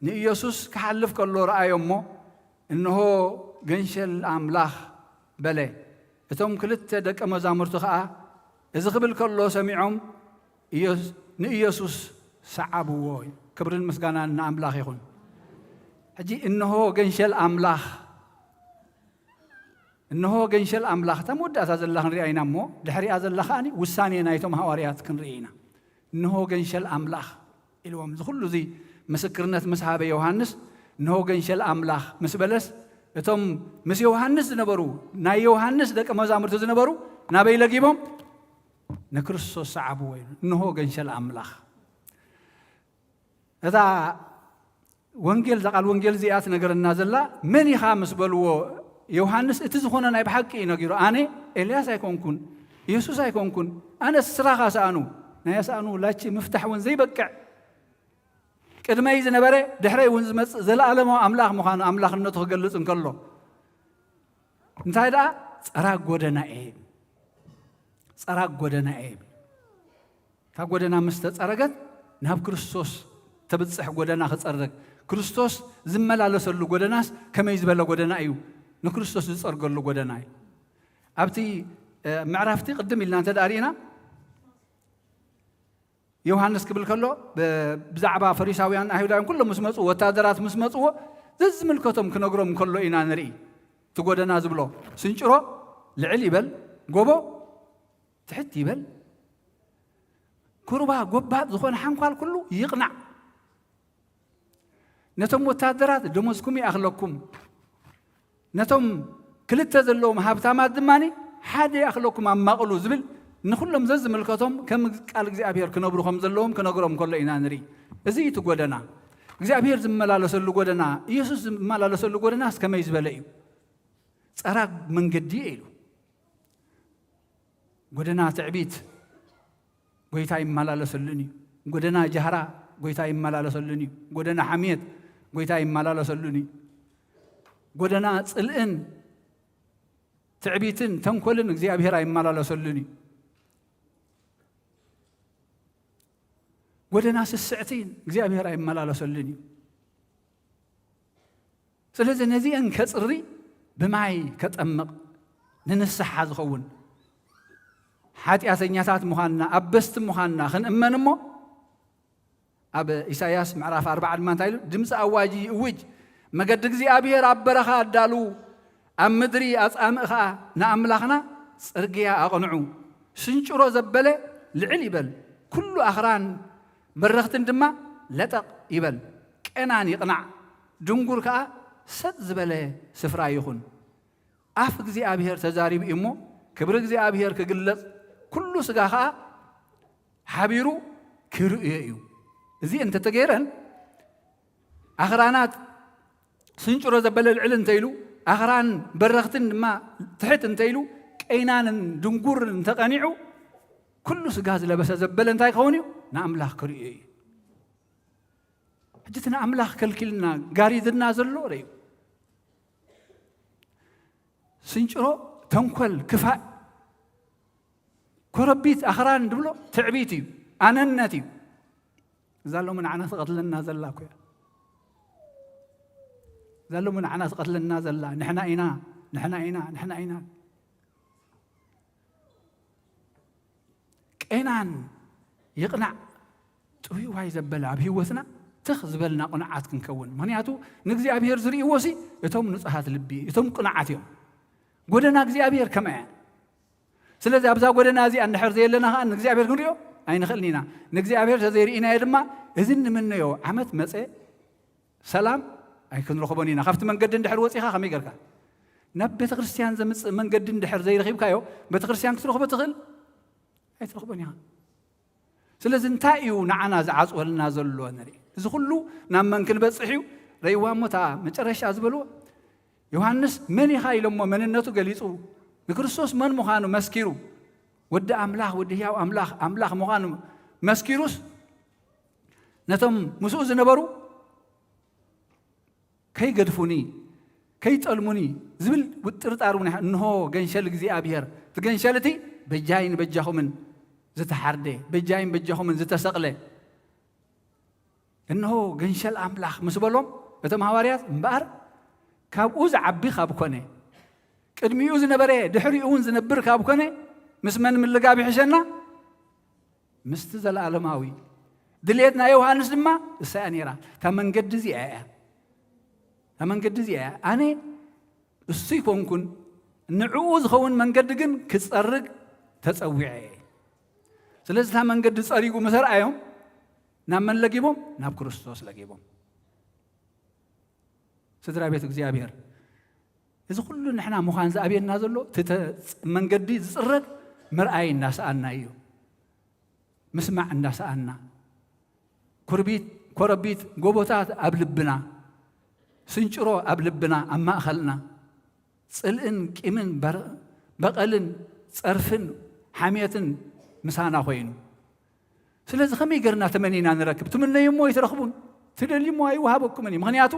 ንኢየሱስ ክሓልፍ ከሎ ረኣዮ እሞ፣ እንሆ ገንሸል ኣምላኽ በለ። እቶም ክልተ ደቀ መዛሙርቲ ኸኣ እዚ ክብል ከሎ ሰሚዖም ኢየሱ-፣ ንኢየሱስ ሰዓብዎ። ክብርን ምስጋናን ንኣምላኽ ይኹን። ሕጂ እንሆ ገንሸል ኣምላኽ እንሆ ገንሸል ኣምላኽ፣ እታ መወዳእታ ዘላ ክንሪኣ ኢና እሞ፣ ድሕሪኣ ዘላ ከኣ ውሳኔ ናይቶም ሃዋርያት ክንርኢ ኢና። እንሆ ገንሸል ኣምላኽ ኢልዎም፣ እዚ ኩሉ እዚ ምስክርነት ምስ ሃበ ዮሃንስ፣ እንሆ ገንሸል ኣምላኽ ምስ በለስ፣ እቶም ምስ ዮሃንስ ዝነበሩ፣ ናይ ዮሃንስ ደቀ መዛሙርቲ ዝነበሩ፣ ናበይ ለጊቦም? ንክርስቶስ ሰዓብዎ ኢሉ። እንሆ ገንሸል ኣምላኽ። እታ ወንጌል፣ እዛ ቃል ወንጌል እዚኣ ትነገረና ዘላ፣ መን ኢኻ ምስ በልዎ፣ ዮሃንስ እቲ ዝኾነ ናይ ብሓቂ እዩ ነጊሩ። ኣነ ኤልያስ ኣይኮንኩን፣ የሱስ ኣይኮንኩን፣ ኣነ ስራኻ ሰኣኑ፣ ናይ ሰኣኑ ላቺ ምፍታሕ እውን ዘይበቅዕ፣ ቅድመይ ዝነበረ ድሕረይ እውን ዝመጽእ ዘለኣለማዊ ኣምላኽ ምዃኑ፣ ኣምላኽነቱ ክገልጽ እንከሎ፣ እንታይ ደኣ? ጸራግ ጎደና እየ፣ ጸራግ ጎደና እየ። እታ ጎደና ምስ ተጸረገት፣ ናብ ክርስቶስ ተብጽሕ ጎደና ክጸረግ፣ ክርስቶስ ዝመላለሰሉ ጎደናስ ከመይ ዝበለ ጎደና እዩ? ንክርስቶስ ዝጸርገሉ ጎደና እዩ። ኣብቲ፣ እ፣ ምዕራፍቲ ቅድም ኢልና እንተ ደኣ ርኢና፣ ዮሃንስ ክብል ከሎ፣ ብ-፣ ብዛዕባ ፈሪሳውያን ኣይሁዳውያን ኩሎም ምስ መጽኡ፣ ወታደራት ምስ መጽዎ፣ ዘዝምልከቶም ክነግሮም ከሎ ኢና ንርኢ። እቲ ጎደና ዝብሎ፣ ስንጭሮ ልዕል ይበል፣ ጎቦ ትሕት ይበል፣ ኩርባ ጎባጥ ዝኾነ ሓንኳል ኩሉ ይቕናዕ። ነቶም ወታደራት ደሞዝኩም ይኣኽለኩም፣ ነቶም ክልተ ዘለዎም ሃብታማት ድማ ሓደ ይኣኽለኩም ኣማቕሉ ዝብል፣ ንኹሎም ዘዝምልከቶም ከም ቃል እግዚኣብሔር ክነብሩ ከም ዘለዎም ክነግሮም ከሎ ኢና ንርኢ። እዚ እዩ እቲ ጎደና። እግዚኣብሔር ዝመላለሰሉ ጎደና፣ ኢየሱስ ዝመላለሰሉ ጎደናስ ከመይ ዝበለ እዩ? ጸራግ መንገዲ እየ ኢሉ። ጎደና ትዕቢት ጎይታ ይመላለሰሉን እዩ። ጎደና ጃህራ ጎይታ ይመላለሰሉን እዩ። ጎደና ሓምየት ጎይታ ይመላለሰሉን እዩ። ጎደና ጽልእን ትዕቢትን ተንኮልን እግዚኣብሔር ኣይመላለሰሉን እዩ። ጎደና ስስዕቲ እግዚኣብሔር ኣይመላለሰሉን እዩ። ስለዚ ነዚአን ከጽሪ ብማይ ከጠምቕ ንንስሓ ዝኸውን ሓጢኣተኛታት ምዃንና ኣበስቲ ምዃንና ክንእመን እሞ ኣብ ኢሳይያስ ምዕራፍ ኣርባዓ ድማ እንታይ ኢሉ? ድምፂ ኣዋጅ ይእውጅ፣ መገዲ እግዚኣብሔር ኣብ በረኻ ኣዳልዉ፣ ኣብ ምድሪ ኣጻምእ ኸኣ ንኣምላኽና ጽርግያ ኣቕንዑ። ስንጭሮ ዘበለ ልዕል ይበል፣ ኩሉ ኣኽራን በረኽትን ድማ ለጠቕ ይበል። ቄናን ይቕናዕ፣ ድንጉር ከኣ ሰጥ ዝበለ ስፍራ ይኹን። ኣፍ እግዚኣብሔር ተዛሪቡ እዩ እሞ፣ ክብሪ እግዚኣብሔር ክግለጽ፣ ኩሉ ስጋ ከኣ ሓቢሩ ክርእዮ እዩ። እዚ እንተተገይረን፣ ኣኽራናት ስንጭሮ ዘበለ ልዕል እንተኢሉ፣ ኣኽራን በረኽትን ድማ ትሕት እንተኢሉ፣ ቀይናንን ድንጉርን እንተቐኒዑ፣ ኩሉ ስጋ ዝለበሰ ዘበለ እንታይ ክኸውን እዩ? ንኣምላኽ ክርእዮ እዩ። ሕጂ እቲ ንኣምላኽ ከልኪልና ጋሪድና ዘሎ ርእዩ። ስንጭሮ ተንኮል፣ ክፋእ፣ ኮረቢት፣ ኣኽራን ድብሎ ትዕቢት እዩ፣ ኣነነት እዩ። እዛ ሎሚ ንዓና ትቐትለና ዘላ እኮ እያ። እዛ ሎሚ ንዓና ትቐትለና ዘላ ንሕና ኢና፣ ንሕና ኢና፣ ንሕና ኢና። ቄናን ይቕናዕ፣ ጥውይዋይ ዘበለ ኣብ ህይወትና ትኽ ዝበልና ቁንዓት ክንከውን። ምኽንያቱ ንእግዚኣብሔር ዝርእይዎ ሲ እቶም ንጹሃት ልቢ፣ እቶም ቅኑዓት እዮም። ጎደና እግዚኣብሔር ከመይ እያ? ስለዚ ኣብዛ ጎደና እዚኣ እንድሕር ዘየለና ኸኣ ንእግዚኣብሔር ክንሪኦ ኣይንኽእልን ኢና። ንእግዚኣብሔር ተዘይርኢናዮ ድማ እዚ እንምነዮ ዓመት መጸ ሰላም ኣይክንረኽቦን ኢና። ካብቲ መንገዲ እንድሕር ወጺኻ ከመይ ጌርካ? ናብ ቤተ ክርስቲያን ዘምጽእ መንገዲ እንድሕር ዘይረኺብካዮ፣ ቤተ ክርስቲያን ክትረኽቦ ትኽእል? ኣይትረኽቦን ኢኻ። ስለዚ እንታይ እዩ ንዓና ዝዓጽወልና ዘሎ ንርኢ። እዚ ኩሉ ናብ መን ክንበጽሕ እዩ? ረእይዋ እሞ እታ መጨረሻ ዝበልዎ፣ ዮሃንስ መን ኢኻ ኢሎሞ መንነቱ ገሊጹ፣ ንክርስቶስ መን ምዃኑ መስኪሩ፣ ወዲ ኣምላኽ፣ ወዲ ህያው ኣምላኽ፣ ኣምላኽ ምዃኑ መስኪሩስ፣ ነቶም ምስኡ ዝነበሩ ከይገድፉኒ፣ ከይጠልሙኒ ዝብል ውጥርጣር እውን፣ እንሆ ገንሸል እግዚኣብሔር፣ እቲ ገንሸል እቲ በጃይን በጃኹምን ዝተሓርደ፣ በጃይን በጃኹምን ዝተሰቕለ፣ እንሆ ገንሸል ኣምላኽ ምስ በሎም፣ እቶም ሃዋርያት፣ እምበኣር ካብኡ ዝዓቢ ካብ ኮነ፣ ቅድሚኡ ዝነበረ ድሕሪኡ እውን ዝነብር ካብ ኮነ፣ ምስ መን ምልጋብ ይሕሸና? ምስቲ ዘለኣለማዊ። ድልየት ናይ ዮሃንስ ድማ እሳ እያ ነይራ። እታ መንገዲ እዚኣ እያ። እታ መንገዲ እዚኣ እያ። ኣነ እሱ ይኮንኩን፣ ንዕኡ ዝኸውን መንገዲ ግን ክጸርግ ተጸዊዐ እየ። ስለዚ እታ መንገዲ ጸሪጉ ምስ ኣርኣዮም ናብ መን ለጊቦም? ናብ ክርስቶስ ለጊቦም። ስድራ ቤት እግዚኣብሔር፣ እዚ ኩሉ ንሕና ምዃን ዝኣብየና ዘሎ እቲ ተ-፣ መንገዲ ዝጽረግ ምርኣይ እናሰኣና እዩ። ምስማዕ እንዳሰኣና፣ ኩርቢት፣ ኮረቢት፣ ጎቦታት ኣብ ልብና፣ ስንጭሮ ኣብ ልብና፣ ኣብ ማእኸልና፣ ጽልእን ቂምን በር-፣ በቐልን ጸርፍን ሓሜትን ምሳና ኮይኑ። ስለዚ ከመይ ገርና ተመኒና ንረክብ? ትምነዩ እሞ ኣይትረኽቡን፣ ትደልዩ እሞ ኣይወሃበኩምን እዩ። ምኽንያቱ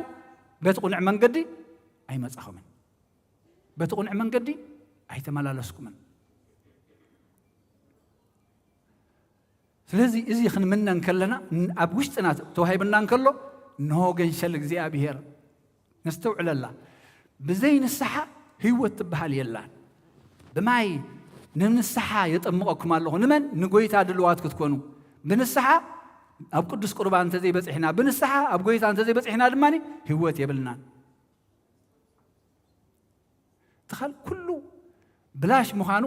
በቲ ቁኑዕ መንገዲ ኣይመጻኹምን፣ በቲ ቁኑዕ መንገዲ ኣይተመላለስኩምን። ስለዚ እዚ ክንምነ እንከለና፣ ን-፣ ኣብ ውሽጥና ተዋሂብና እንከሎ፣ እንሆ ገንሸል እግዚኣብሔር። ነስተውዕለላ። ብዘይ ንስሓ ህይወት ትበሃል የላን። ብማይ ንንስሓ የጠምቐኩም ኣለኹ። ንመን? ንጎይታ ድልዋት ክትኮኑ። ብንስሓ ኣብ ቅዱስ ቁርባን እንተዘይበጺሕና፣ ብንስሓ ኣብ ጎይታ እንተዘይበጺሕና ድማ ህይወት የብልናን። ትኻል ኩሉ ብላሽ ምዃኑ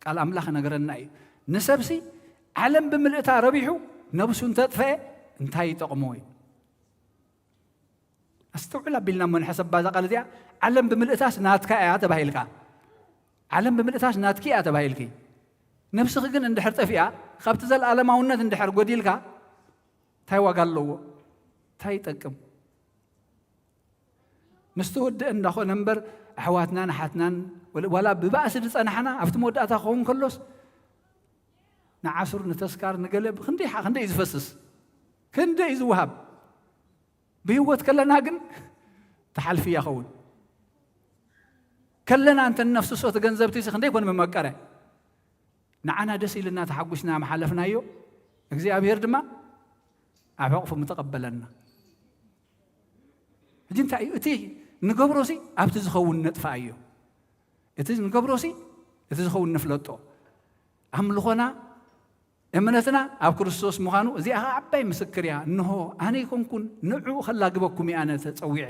ቃል ኣምላኽ ነገረና እዩ። ንሰብሲ ዓለም ብምልእታ ረቢሑ ነብሱ እንተጥፈኤ እንታይ ይጠቕሞ እዩ? ኣስተውዕል ኣቢልና እሞ ንሕሰባ እዛ ቃል እዚኣ። ዓለም ብምልእታስ ናትካ እያ ተባሂልካ። ዓለም ብምልእታስ ናትኪ እያ ተባሂልኪ። ነብስኺ ግን እንድሕር ጠፊኣ፣ ካብቲ ዘለኣለማውነት እንድሕር ጎዲልካ፣ እንታይ ዋጋ ኣለዎ? እንታይ ይጠቅም? ምስ ተወድአ እንዳኾነ እምበር፣ ኣሕዋትናን ኣሓትናን ወለ-፣ ዋላ ብባእሲ ዝጸናሕና፣ ኣብቲ መወዳእታ ክኸውን ከሎስ፣ ንዓሱር፣ ንተስካር፣ ንገለ፣ ክንደይ ሓ-፣ ክንደይ እዩ ዝፈስስ? ክንደይ እዩ ዝወሃብ? ብህይወት ከለና ግን ተሓልፊ እያ ኸውን። ከለና እንተ ነፍስሶ እቲ ገንዘብቲ ክንደይ ኮን መመቀረ። ንዓና ደስ ኢልና ተሓጒስና ምሓለፍናዮ፣ እግዚኣብሔር ድማ ኣብ ሕቕፉ ምተቐበለና። ሕጂ እንታይ እዩ? እቲ ንገብሮሲ ኣብቲ ዝኸውን ነጥፍኣዮ። እቲ ንገብሮሲ እቲ ዝኸውን ንፍለጦ። ኣምልኾና፣ እምነትና ኣብ ክርስቶስ ምዃኑ፣ እዚኣ ኸዓ ዓባይ ምስክር እያ። እንሆ፣ ኣነ ኣይኮንኩን፣ ንዕኡ ኸላግበኩም እየ ኣነ ተጸዊዐ።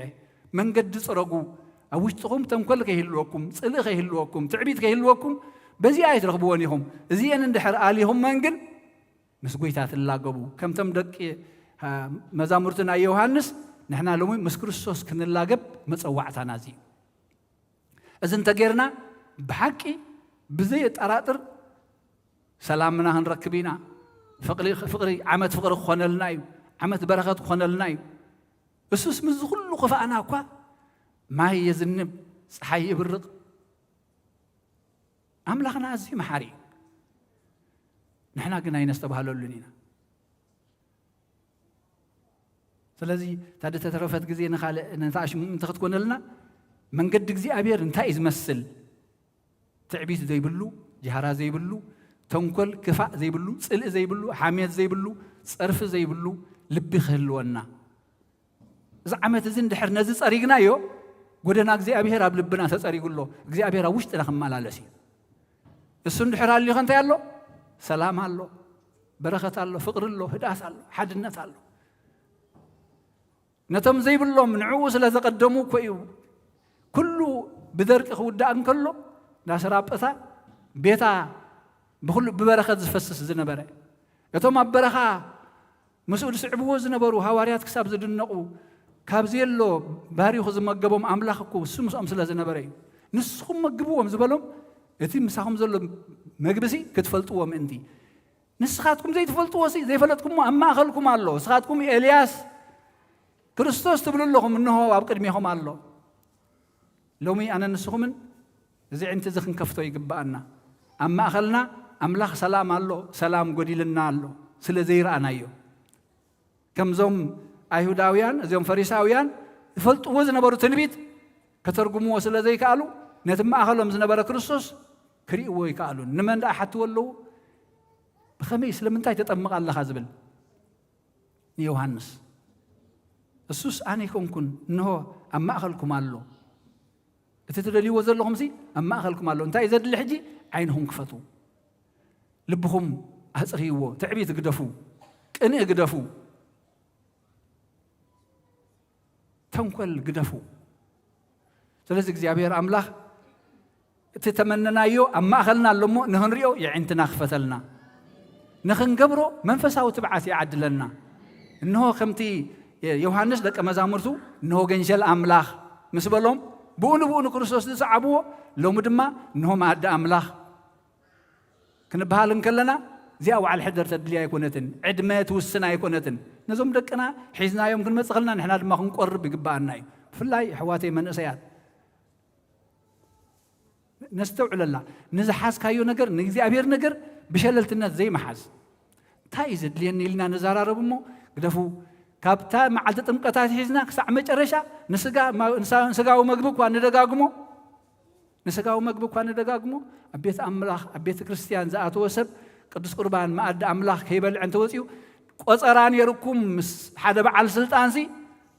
መንገዲ ጽረጉ፣ ኣብ ውሽጥኹም ተንኮል ከይህልወኩም፣ ጽልኢ ከይህልወኩም፣ ትዕቢት ከይህልወኩም፣ በዚኣ ኣይትረኽብዎን ኢኹም። እዚኤን እንድሕር ኣሊኹመን ግን፣ ምስ ጐይታ ትላገቡ። ከምቶም ደቂ፣ አ፣ መዛሙርቲ ናይ ዮሃንስ፣ ንሕና ሎሚ ምስ ክርስቶስ ክንላገብ መጸዋዕታና እዚ እዩ። እዚ እንተጌርና፣ ብሓቂ ብዘየጠራጥር ሰላምና ክንረክብ ኢና። ፍቕሪ፣ ፍቕሪ፣ ዓመት ፍቕሪ ክኾነልና እዩ። ዓመት በረኸት ክኾነልና እዩ። እሱስ ምስዚ ኩሉ ክፋእና እኳ ማይ የዝንብ፣ ጸሓይ የብርቕ። ኣምላኽና ኣዝዩ መሓሪ እዩ። ንሕና ግን ኣይነስተባህለሉን ኢና። ስለዚ እታ ዝተረፈት ግዜ ንኻልእ ነታ ኣሽሙም እንተ ክትኮነልና፣ መንገዲ እግዚኣብሔር እንታይ እዩ ዝመስል? ትዕቢት ዘይብሉ፣ ጃህራ ዘይብሉ፣ ተንኮል፣ ክፋእ ዘይብሉ፣ ጽልኢ ዘይብሉ፣ ሓሜት ዘይብሉ፣ ጸርፊ ዘይብሉ ልቢ ክህልወና። እዚ ዓመት እዚ እንድሕር ነዚ ጸሪግናዮ፣ ጎደና እግዚኣብሔር ኣብ ልብና ተጸሪጉ ኣሎ። እግዚኣብሔር ኣብ ውሽጥና ክመላለስ እዩ። እሱ እንድሕር ኣልዩኸ እንታይ ኣሎ? ሰላም ኣሎ፣ በረኸት ኣሎ፣ ፍቕሪ ኣሎ፣ ህድኣት ኣሎ፣ ሓድነት ኣሎ። ነቶም ዘይብሎም ንዕኡ ስለ ዘቐደሙ እኮ እዩ ኩሉ ብደርቂ ክውዳእ እንከሎ፣ እንዳ ሰራጵታ ቤታ ብኹሉ ብበረኸት ዝፈስስ ዝነበረ። እቶም ኣብ በረኻ ምስኡ ዝስዕብዎ ዝነበሩ ሃዋርያት ክሳብ ዝድነቑ፣ ካብ ዘየሎ ባሪኹ ዝመገቦም ኣምላኽ እኮ እሱ ምስኦም ስለ ዝነበረ እዩ። ንስኹም መግብዎም ዝበሎም፣ እቲ ምሳኹም ዘሎ መግብሲ ክትፈልጥዎ ምእንቲ። ንስኻትኩም ዘይትፈልጥዎሲ፣ ዘይፈለጥኩምዎ ኣብ ማእኸልኩም ኣሎ። ንስኻትኩም ኤልያስ ክርስቶስ ትብሉ ኣለኹም፣ እንሆ ኣብ ቅድሜኹም ኣሎ። ሎሚ ኣነ ንስኹምን እዚ ዕንቲ እዚ ክንከፍቶ ይግብኣና። ኣብ ማእኸልና ኣምላኽ ሰላም ኣሎ፣ ሰላም ጎዲልና ኣሎ፣ ስለ ዘይረኣናዮ። ከምዞም ኣይሁዳውያን፣ እዚኦም ፈሪሳውያን ዝፈልጥዎ ዝነበሩ ትንቢት ከተርጉምዎ ስለ ዘይከኣሉ፣ ነቲ ማእኸሎም ዝነበረ ክርስቶስ ክርእይዎ ኣይከኣሉን። ንመን ደኣ ሓትዎ ኣለዉ? ብኸመይ፣ ስለምንታይ ተጠምቕ ኣለኻ ዝብል ንዮሃንስ። እሱስ ኣነ ኣይኮንኩን፣ እንሆ ኣብ ማእኸልኩም ኣሎ። እቲ ትደልይዎ ዘለኹምሲ ኣብ ማእኸልኩም ኣሎ። እንታይ እዩ ዘድሊ ሕጂ? ዓይንኹም ክፈቱ። ልብኹም ኣጽርይዎ። ትዕቢት ግደፉ። ቅንኢ ግደፉ። ተንኮል ግደፉ። ስለዚ እግዚኣብሔር ኣምላኽ እቲ ተመነናዮ ኣብ ማእኸልና ኣሎ እሞ ንኽንሪኦ የዒንትና ክፈተልና። ንኽንገብሮ መንፈሳዊ ትብዓት ይዓድለና። እንሆ ከምቲ ዮሃንስ ደቀ መዛሙርቱ እንሆ ገንሸል ኣምላኽ ምስ በሎም ብኡ ንብኡ ንክርስቶስ ዝሰዓብዎ ሎሚ ድማ እንሆ መኣዲ ኣምላኽ ክንበሃል እንከለና እዚኣ በዓል ሕደር ተድልያ ኣይኮነትን፣ ዕድመ ትውስን ኣይኮነትን። ነዞም ደቅና ሒዝናዮም ክንመጽእ ከለና ንሕና ድማ ክንቆርብ ይግብኣና እዩ። ብፍላይ ኣሕዋተይ መንእሰያት ነስተውዕለላ። ንዝሓዝካዮ ነገር ንእግዚኣብሔር ነገር ብሸለልትነት ዘይምሓዝ። እንታይ እዩ ዘድልየኒ ኢልና ንዘራረብ እሞ ግደፉ። ካብታ መዓልቲ ጥምቀት ኣትሒዝና ክሳዕ መጨረሻ ንስጋ ንስጋዊ መግቢ እኳ ንደጋግሞ ንስጋዊ መግቢ እኳ ንደጋግሞ ኣብ ቤት ኣምላኽ ኣብ ቤተ ክርስቲያን ዝኣተወ ሰብ ቅዱስ ቁርባን መኣዲ ኣምላኽ ከይበልዐ እንተወፂኡ ቆፀራ ነይርኩም ምስ ሓደ በዓል ስልጣንሲ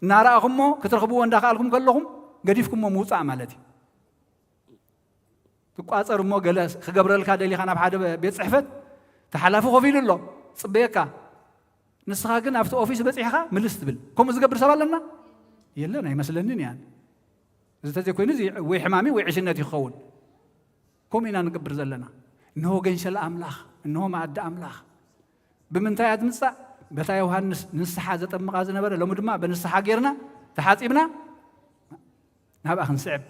እናረኣኹሞ ክትረኽብዎ እንዳኸኣልኩም ከለኹም ገዲፍኩሞ ምውፃእ ማለት እዩ። ትቋፀር እሞ ገለ ክገብረልካ ደሊኻ ናብ ሓደ ቤት ፅሕፈት ተሓላፊ ኮፍ ኢሉ ኣሎ ፅበየካ። ንስኻ ግን ኣብቲ ኦፊስ በፂሕኻ ምልስ ትብል። ከምኡ ዝገብር ሰብ ኣለና? የለን ኣይመስለንን እያን። እዚ ተዘይኮይኑ እዚ ወይ ሕማሚ ወይ ዕሽነት ይኸውን። ከምኡ ኢና ንገብር ዘለና። እንሆ ገንሸል ኣምላኽ፣ እንሆ መኣዲ ኣምላኽ። ብምንታይ እያ ትምጻእ? በታ ዮሃንስ ንስሓ ዘጠምቓ ዝነበረ ሎሚ ድማ ብንስሓ ጌርና ተሓጺብና ናብኣ ክንስዕብ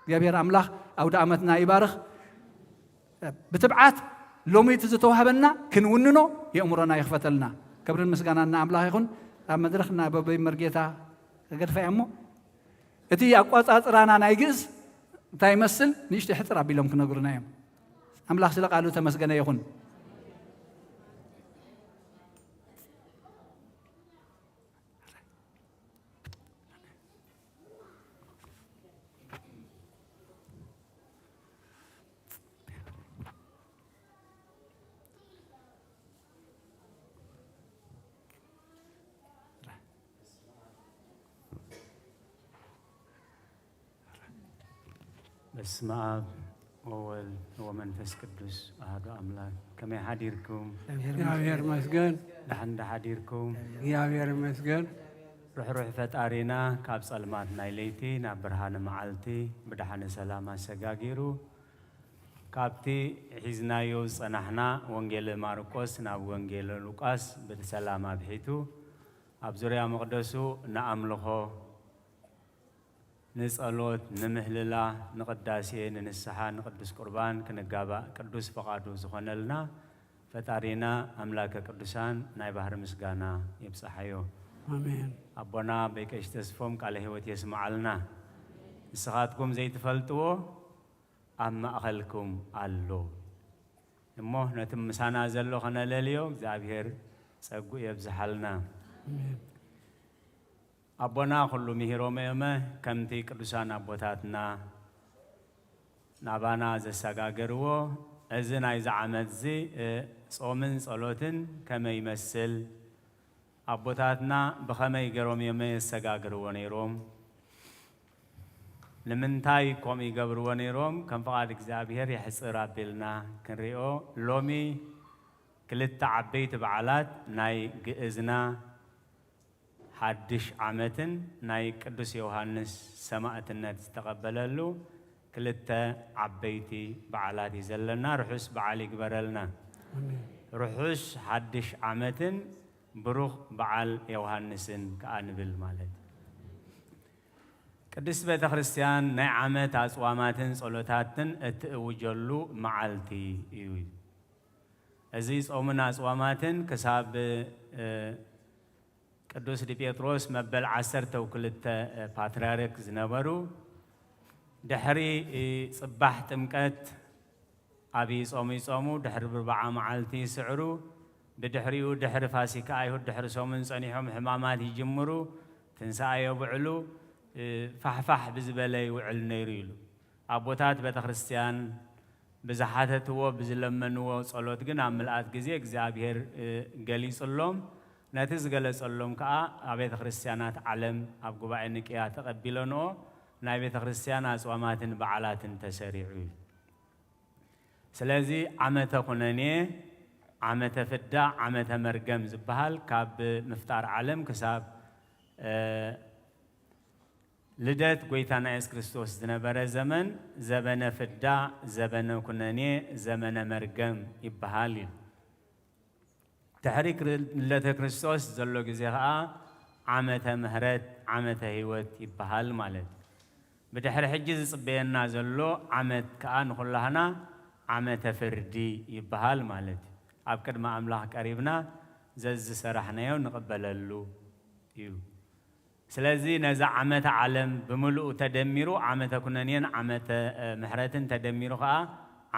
እግዚኣብሔር ኣምላኽ ኣውደ ኣመትና ይባርኽ። ብትብዓት ሎሚ እቲ ዝተዋህበና ክንውንኖ የእምሮና ይኽፈተልና። ክብርን ምስጋናን ንኣምላኽ ይኹን። ኣብ መድረኽ ናብ ኣቦይ መርጌታ ክገድፋ እያ እሞ እቲ ኣቋጻጽራና ናይ ግእዝ እንታይ ይመስል ንእሽቶ ሕጽር ኣቢሎም ክነግሩና እዮም። ኣምላኽ ስለ ቃሉ ተመስገነ ይኹን። በስመ አብ ወወልድ ወመንፈስ ቅዱስ አሐዱ አምላክ። ከመይ ሓዲርኩም? እግዚኣብሔር ይመስገን። ደሓን ዶ ሓዲርኩም? እግዚኣብሔር ይመስገን። ርሕሩሕ ፈጣሪና ካብ ጸልማት ናይ ለይቲ ናብ ብርሃነ መዓልቲ ብደሓነ ሰላም ኣሰጋጊሩ ካብቲ ሒዝናዮ ዝጸናሕና ወንጌለ ማርቆስ ናብ ወንጌለ ሉቃስ ብሰላም ኣብሒቱ ኣብ ዙርያ መቕደሱ ንኣምልኾ ንጸሎት፣ ንምህልላ፣ ንቕዳሴ፣ ንንስሓ፣ ንቅዱስ ቁርባን ክንጋባእ ቅዱስ ፍቓዱ ዝኾነልና ፈጣሪና ኣምላከ ቅዱሳን ናይ ባህሪ ምስጋና ይብጽሓዮ። ኣሜን። ኣቦና ኣቦይ ቀሺ ተስፎም ቃለ ሕይወት የስምዓልና። ንስኻትኩም ዘይትፈልጥዎ ኣብ ማእኸልኩም ኣሎ እሞ ነቲ ምሳና ዘሎ ኸነለልዮ እግዚኣብሔር ጸጉ የብዝሓልና። ኣሜን። ኣቦና ኩሉ ምሂሮም እዮመ ከምቲ ቅዱሳን ኣቦታትና ናባና ዘሰጋገርዎ እዚ ናይዚ ዓመት እዚ ጾምን ጸሎትን ከመይ ይመስል ኣቦታትና ብኸመይ ገሮም እዮመ የሰጋግርዎ ነይሮም ንምንታይ ከምኡ ይገብርዎ ነይሮም ከም ፍቓድ እግዚኣብሔር የሕፅር ኣቢልና ክንሪኦ ሎሚ ክልተ ዓበይቲ በዓላት ናይ ግእዝና ሓድሽ ዓመትን ናይ ቅዱስ ዮሃንስ ሰማእትነት ዝተቐበለሉ ክልተ ዓበይቲ በዓላት እዩ ዘለና። ርሑስ በዓል ይግበረልና። ርሑስ ሓድሽ ዓመትን ብሩኽ በዓል ዮሃንስን ከኣ ንብል ማለት እዩ። ቅድስት ቤተ ክርስቲያን ናይ ዓመት ኣጽዋማትን ጸሎታትን እትእውጀሉ መዓልቲ እዩ። እዚ ጾምን ኣጽዋማትን ክሳብ ቅዱስ ዲጴጥሮስ መበል ዓሰርተ ክልተ ፓትርያርክ ዝነበሩ ድሕሪ ጽባሕ ጥምቀት ኣብይ ጾም ይጾሙ፣ ድሕሪ ብርብዓ መዓልቲ ይስዕሩ፣ ብድሕሪኡ ድሕሪ ፋሲካ ኣይሁድ ድሕሪ ሰሙን ጸኒሖም ሕማማት ይጅምሩ፣ ትንሳኤ የብዕሉ፣ ፋሕፋሕ ብዝበለ ይውዕል ነይሩ ኢሉ። ኣቦታት ቤተ ክርስቲያን ብዝሓተትዎ ብዝለመንዎ ጸሎት ግን ኣብ ምልኣት ግዜ እግዚኣብሔር ገሊጹሎም፣ ነቲ ዝገለጸሎም ከኣ ኣብ ቤተ ክርስቲያናት ዓለም ኣብ ጉባኤ ንቅያ ተቐቢለንኦ ናይ ቤተ ክርስቲያን ኣጽዋማትን በዓላትን ተሰሪዑ እዩ። ስለዚ ዓመተ ኩነኔ፣ ዓመተ ፍዳ፣ ዓመተ መርገም ዝበሃል ካብ ምፍጣር ዓለም ክሳብ ልደት ጐይታና የሱስ ክርስቶስ ዝነበረ ዘመን ዘበነ ፍዳ፣ ዘበነ ኩነኔ፣ ዘመነ መርገም ይበሃል እዩ። ድሕሪ ክር-፣ ልደተ ክርስቶስ ዘሎ ግዜ ኸኣ ዓመተ ምሕረት፣ ዓመተ ህይወት ይበሃል ማለት እዩ። ብድሕሪ ሕጂ ዝጽበየና ዘሎ ዓመት ከኣ ንኹላህና ዓመተ ፍርዲ ይበሃል ማለት እዩ። ኣብ ቅድሚ ኣምላኽ ቀሪብና ዘዝሰራሕናዮ ንቕበለሉ እዩ። ስለዚ ነዛ ዓመተ ዓለም ብምልኡ ተደሚሩ ዓመተ ኩነኔን ዓመተ፣ እ፣ ምሕረትን ተደሚሩ ኸኣ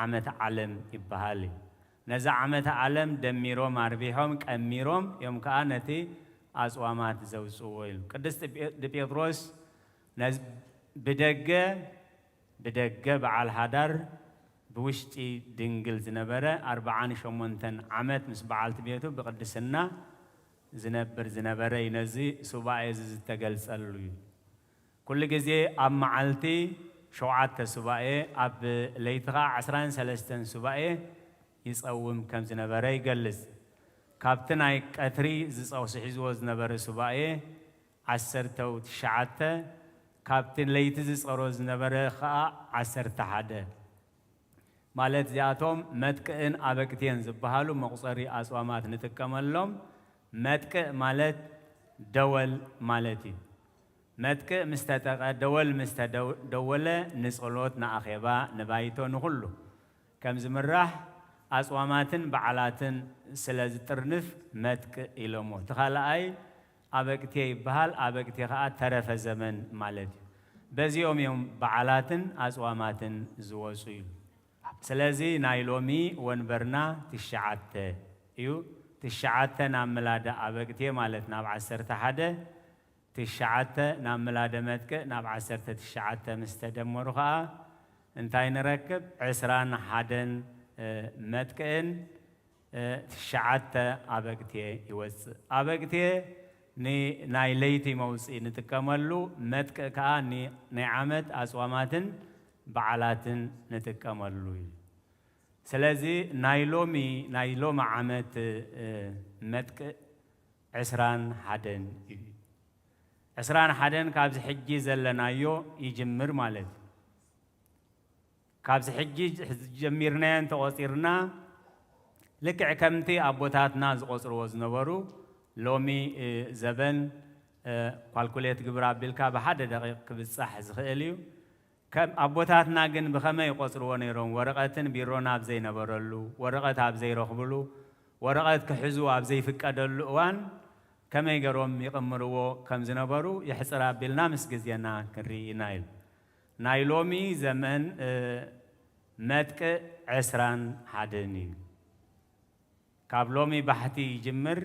ዓመተ ዓለም ይበሃል እዩ። ነዛ ዓመተ ዓለም ደሚሮም ኣርቢሖም ቀሚሮም እዮም ከኣ ነቲ ኣጽዋማት ዘውጽእዎ ኢሉ። ቅዱስ ጢ-፣ ዲጴጥሮስ ነዝ-፣ ብደገ ብደገ በዓል ሓዳር ብውሽጢ ድንግል ዝነበረ ኣርብዓን ሸሞንተን ዓመት ምስ በዓልቲ ቤቱ ብቅድስና ዝነብር ዝነበረ እዩ። ነዚ ሱባኤ እዚ ዝተገልጸሉ እዩ። ኩሉ ግዜ ኣብ መዓልቲ ሸውዓተ ሱባኤ፣ ኣብ ለይቲ ኸዓ ዕስራን ሰለስተን ሱባኤ ይጸውም ከም ዝነበረ ይገልጽ። ካብቲ ናይ ቀትሪ ዝጸውስ ሒዝዎ ዝነበረ ሱባኤ ዓሰርተው ትሽዓተ፣ ካብቲ ለይቲ ዝጸሮ ዝነበረ ኸኣ ዓሰርተ ሓደ። ማለት እዚኣቶም መጥቅእን ኣበቅቴን ዝበሃሉ መቑጸሪ ኣጽዋማት ንጥቀመሎም። መጥቅእ ማለት ደወል ማለት እዩ። መጥቅእ ምስ ተጠቐ፣ ደወል ምስ ተደው-፣ ደወለ ንጸሎት፣ ንኣኼባ፣ ንባይቶ፣ ንኹሉ ከም ዝምራሕ ኣጽዋማትን በዓላትን ስለ ዝጥርንፍ መጥቅእ ኢሎሞ። እቲ ካልኣይ ኣበቅቴ ይበሃል። ኣበቅቴ ኸኣ ተረፈ ዘመን ማለት እዩ። በዚኦም እዮም በዓላትን ኣጽዋማትን ዝወጹ እዩ። ስለዚ ናይ ሎሚ ወንበርና ትሽዓተ እዩ። ትሽዓተ ናብ ምላደ ኣበቅቴ ማለት ናብ ዓሰርተ ሓደ፣ ትሽዓተ ናብ ምላደ መጥቅእ ናብ ዓሰርተ ትሽዓተ ምስ ተደመሩ ኸኣ እንታይ ንረክብ? ዕስራን ሓደን፣ እ፣ መጥቅእን፣ እ፣ ትሽዓተ ኣበቅቴ ይወጽእ። ኣበቅቴ ን-፣ ናይ ለይቲ መውጽኢ ንጥቀመሉ፣ መጥቅእ ከኣ ን-፣ ናይ ዓመት ኣጽዋማትን በዓላትን ንጥቀመሉ እዩ። ስለዚ ናይ ሎሚ፣ ናይ ሎሚ ዓመት፣ እ፣ መጥቅእ ዕስራን ሓደን እዩ። ዕስራን ሓደን ካብዚ ሕጂ ዘለናዮ ይጅምር ማለት እዩ። ካብዚ ሕጂ ጀሚርናዮ እንተቖጺርና፣ ልክዕ ከምቲ ኣቦታትና ዝቖጽርዎ ዝነበሩ፣ ሎሚ፣ እ፣ ዘበን፣ እ፣ ኳልኩሌት ግብር ኣቢልካ ብሓደ ደቂቕ ክብጻሕ ዝኽእል እዩ። ከም ኣቦታትና ግን ብኸመይ ይቖጽርዎ ነይሮም? ወረቐትን ቢሮን ኣብ ዘይነበረሉ፣ ወረቐት ኣብ ዘይረኽብሉ፣ ወረቐት ክሕዙ ኣብ ዘይፍቀደሉ እዋን ከመይ ገሮም ይቕምርዎ ከም ዝነበሩ የሕጽር ኣቢልና ምስ ግዜና ክንርኢ ኢና ኢሉ። ናይ ሎሚ ዘመን፣ እ፣ መጥቅእ ዕስራን ሓደን እዩ። ካብ ሎሚ ባሕቲ ይጅምር።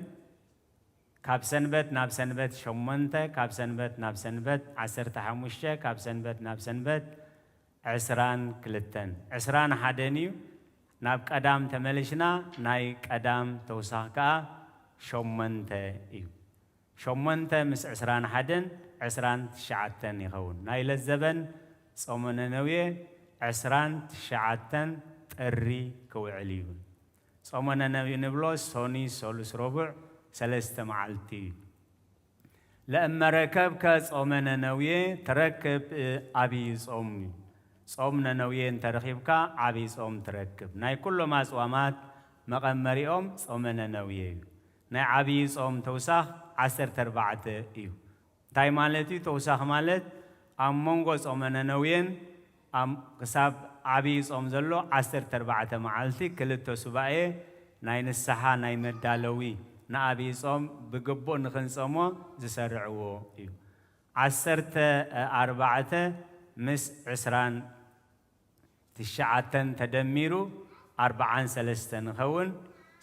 ካብ ሰንበት ናብ ሰንበት ሸሞንተ፣ ካብ ሰንበት ናብ ሰንበት ዓሰርተ ሓሙሽተ፣ ካብ ሰንበት ናብ ሰንበት ዕስራን ክልተን። ዕስራን ሓደን እዩ። ናብ ቀዳም ተመሊስና ናይ ቀዳም ተውሳኽ ከኣ ሸሞንተ እዩ። ሸሞንተ ምስ ዕስራን ሓደን ዕስራን ትሽዓተን ይኸውን። ናይ ለዘበን ጾመ ነነዌ ዕስራን ትሽዓተን ጥሪ ክውዕል እዩ። ጾመ ነነዌ ንብሎ ሶኒ፣ ሰሉስ፣ ረቡዕ ሰለስተ መዓልቲ እዩ። ለእመ ረከብከ ጾመ ነነዌ ትረክብ፣ እ፣ ዓብዪ ጾም እዩ። ጾም ነነዌ እንተረኺብካ ዓብዪ ጾም ትረክብ። ናይ ኩሎም ኣጽዋማት መቐመሪኦም ጾመ ነነዌ እዩ። ናይ ዓብዪ ጾም ተውሳኽ ዓሰርተ ኣርባዕተ እዩ። እንታይ ማለት እዩ? ተውሳኽ ማለት ኣብ መንጎ ጾመ ነነዌን ኣብ፣ ክሳብ ዓብዪ ጾም ዘሎ ዓሰርተ ኣርባዕተ መዓልቲ ክልተ ሱባኤ ናይ ንስሓ ናይ መዳለዊ ንዓብዪ ጾም ብግቡእ ንኽንጸሞ ዝሰርዕዎ እዩ። ዓሰርተ ኣርባዕተ ምስ ዕስራን ትሽዓተን ተደሚሩ ኣርብዓን ሰለስተን ይኸውን።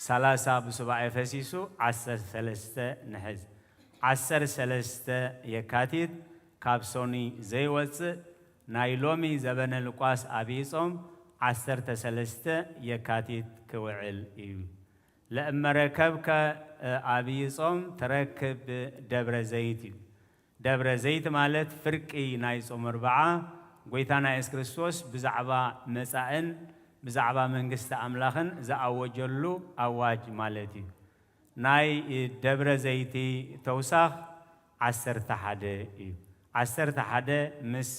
ሰላሳ ብሱባኤ ፈሲሱ ዓሰርተ ሰለስተ ንሕዝ። ዓሰርተ ሰለስተ የካቲት ካብ ሶኒ ዘይወጽእ ናይ ሎሚ ዘበነ ሉቃስ ኣብይ ጾም ዓሰርተ ሰለስተ የካቲት ክውዕል እዩ። ለእመ ረከብከ ኣብይ ጾም ትረክብ ደብረ ዘይት እዩ። ደብረ ዘይት ማለት ፍርቂ ናይ ጾም ኣርብዓ፣ ጐይታና የሱስ ክርስቶስ ብዛዕባ መጻእን ብዛዕባ መንግስቲ ኣምላኽን ዝኣወጀሉ ኣዋጅ ማለት እዩ። ናይ ደብረ ዘይቲ ተውሳኽ ዓሰርተ ሓደ እዩ። ዓሰርተ ሓደ ምስ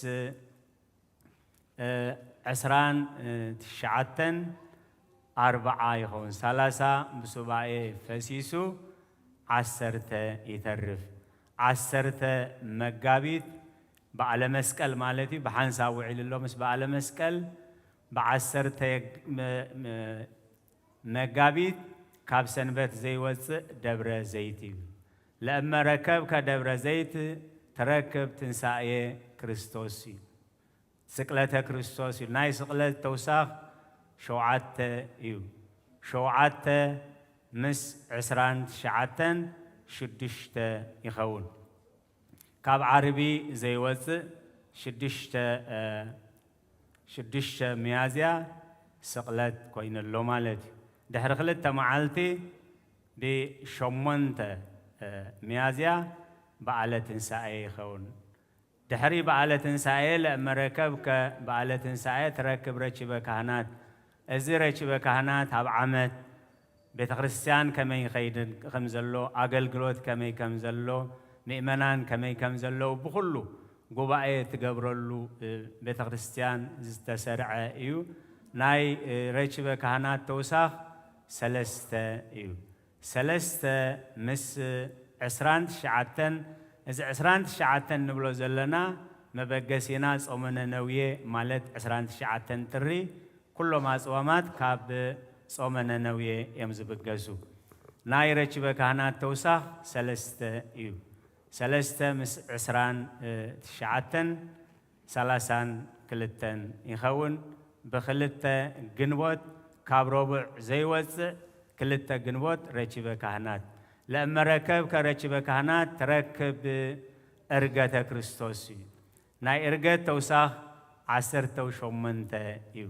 ዕስራን ትሽዓተን ኣርብዓ ይኸውን። ሰላሳ ብሱባኤ ፈሲሱ ዓሰርተ ይተርፍ። ዓሰርተ መጋቢት በዓለ መስቀል ማለት እዩ። ብሓንሳብ ውዒሉ ኣሎ ምስ በዓለ መስቀል። ብዓሰርተ መጋቢት ካብ ሰንበት ዘይወፅእ ደብረ ዘይት እዩ። ለእመ ረከብከ ደብረ ዘይት ትረክብ ትንሳኤ ክርስቶስ እዩ። ስቅለተ ክርስቶስ እዩ። ናይ ስቅለት ተውሳኽ ሸውዓተ እዩ። ሸውዓተ ምስ ዕስራን ትሽዓተን ሽዱሽተ ይኸውን። ካብ ዓርቢ ዘይወፅእ ሽዱሽተ ሽዱሽተ ሚያዝያ ስቕለት ኮይኑ ኣሎ ማለት እዩ። ድሕሪ ክልተ መዓልቲ ብሸሞንተ ሚያዝያ በዓለ ትንሳኤ ይኸውን። ድሕሪ በዓለ ትንሳኤ ለእመ ረከብከ በዓለ ትንሳኤ ትረክብ ረቺበ ካህናት። እዚ ረቺበ ካህናት ኣብ ዓመት ቤተ ክርስቲያን ከመይ ይኸይድን ከም ዘሎ፣ ኣገልግሎት ከመይ ከም ዘሎ፣ ምእመናን ከመይ ከም ዘለዉ ብኹሉ ጉባኤ ትገብረሉ ቤተ ክርስቲያን ዝተሰርዐ እዩ። ናይ ረቺበ ካህናት ተውሳኽ ሰለስተ እዩ። ሰለስተ ምስ ዕስራን ትሽዓተን፣ እዚ ዕስራን ትሽዓተን ንብሎ ዘለና መበገሲና ጾመ ነነውየ ማለት ዕስራን ትሽዓተን ጥሪ ኩሎም ኣጽዋማት ካብ ጾመ ነነውየ እዮም ዝብገሱ። ናይ ረቺበ ካህናት ተውሳኽ ሰለስተ እዩ። ሰለስተ ምስ ዕስራን ትሽዓተን ሰላሳን ክልተን ይኸውን። ብክልተ ግንቦት ካብ ረቡዕ ዘይወፅእ ክልተ ግንቦት ረቺበ ካህናት። ለእመ ረከብከ ረቺበ ካህናት ትረክብ ዕርገተ ክርስቶስ እዩ። ናይ ዕርገት ተውሳኽ ዓሰርተ ሸሞንተ እዩ።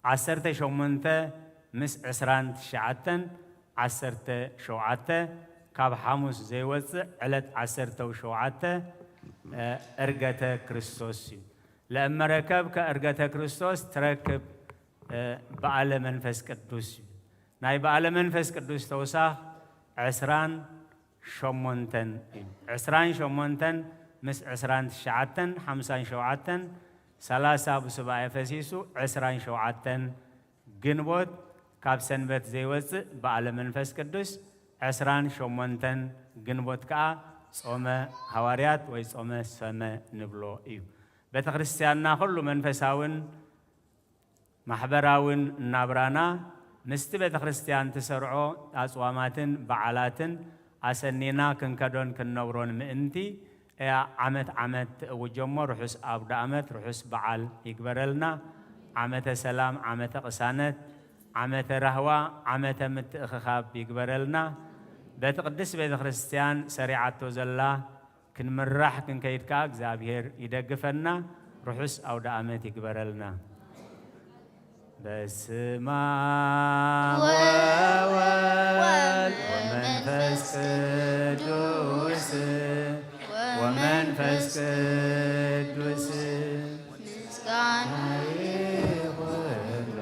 ዓሰርተ ሸሞንተ ምስ ዕስራን ትሽዓተን ዓሰርተ ሸውዓተ ካብ ሓሙስ ዘይወፅእ ዕለት ዓሰርተ ሸውዓተ ዕርገተ ክርስቶስ እዩ። ለእመ ረከብከ ዕርገተ ክርስቶስ ትረክብ በዓለ መንፈስ ቅዱስ እዩ። ናይ በዓለ መንፈስ ቅዱስ ተውሳኽ ዕስራን ሸሞንተን እዩ። ዕስራን ሸሞንተን ምስ ዕስራን ትሽዓተን ሓምሳን ሸውዓተን ሰላሳ ብሱባኤ ፈሲሱ ዕስራን ሸውዓተን ግንቦት ካብ ሰንበት ዘይወፅእ በዓለ መንፈስ ቅዱስ ዕስራን ሸሞንተን ግንቦት ከዓ ጾመ ሃዋርያት ወይ ጾመ ሰመ ንብሎ እዩ። ቤተ ክርስቲያንና ኩሉ መንፈሳውን ማሕበራውን ናብራና ምስቲ ቤተ ክርስቲያን ትሰርዖ ኣጽዋማትን በዓላትን ኣሰኒና ክንከዶን ክንነብሮን ምእንቲ እያ ዓመት ዓመት ትእውጆ እሞ ርሑስ ኣውደ ኣመት ርሑስ በዓል ይግበረልና። ዓመተ ሰላም፣ ዓመተ ቅሳነት፣ ዓመተ ራህዋ፣ ዓመተ ምትእኽኻብ ይግበረልና። በቲ ቅድስት ቤተ ክርስቲያን ሰሪዓቶ ዘላ ክንምራሕ ክንከይድ ከኣ እግዚኣብሔር ይደግፈና። ርሑስ ኣውደ ኣመት ይግበረልና። በስመ አብ ወወልድ ወመንፈስ ቅዱስ ወመንፈስ ቅዱስ ምስጋና ይኹኖ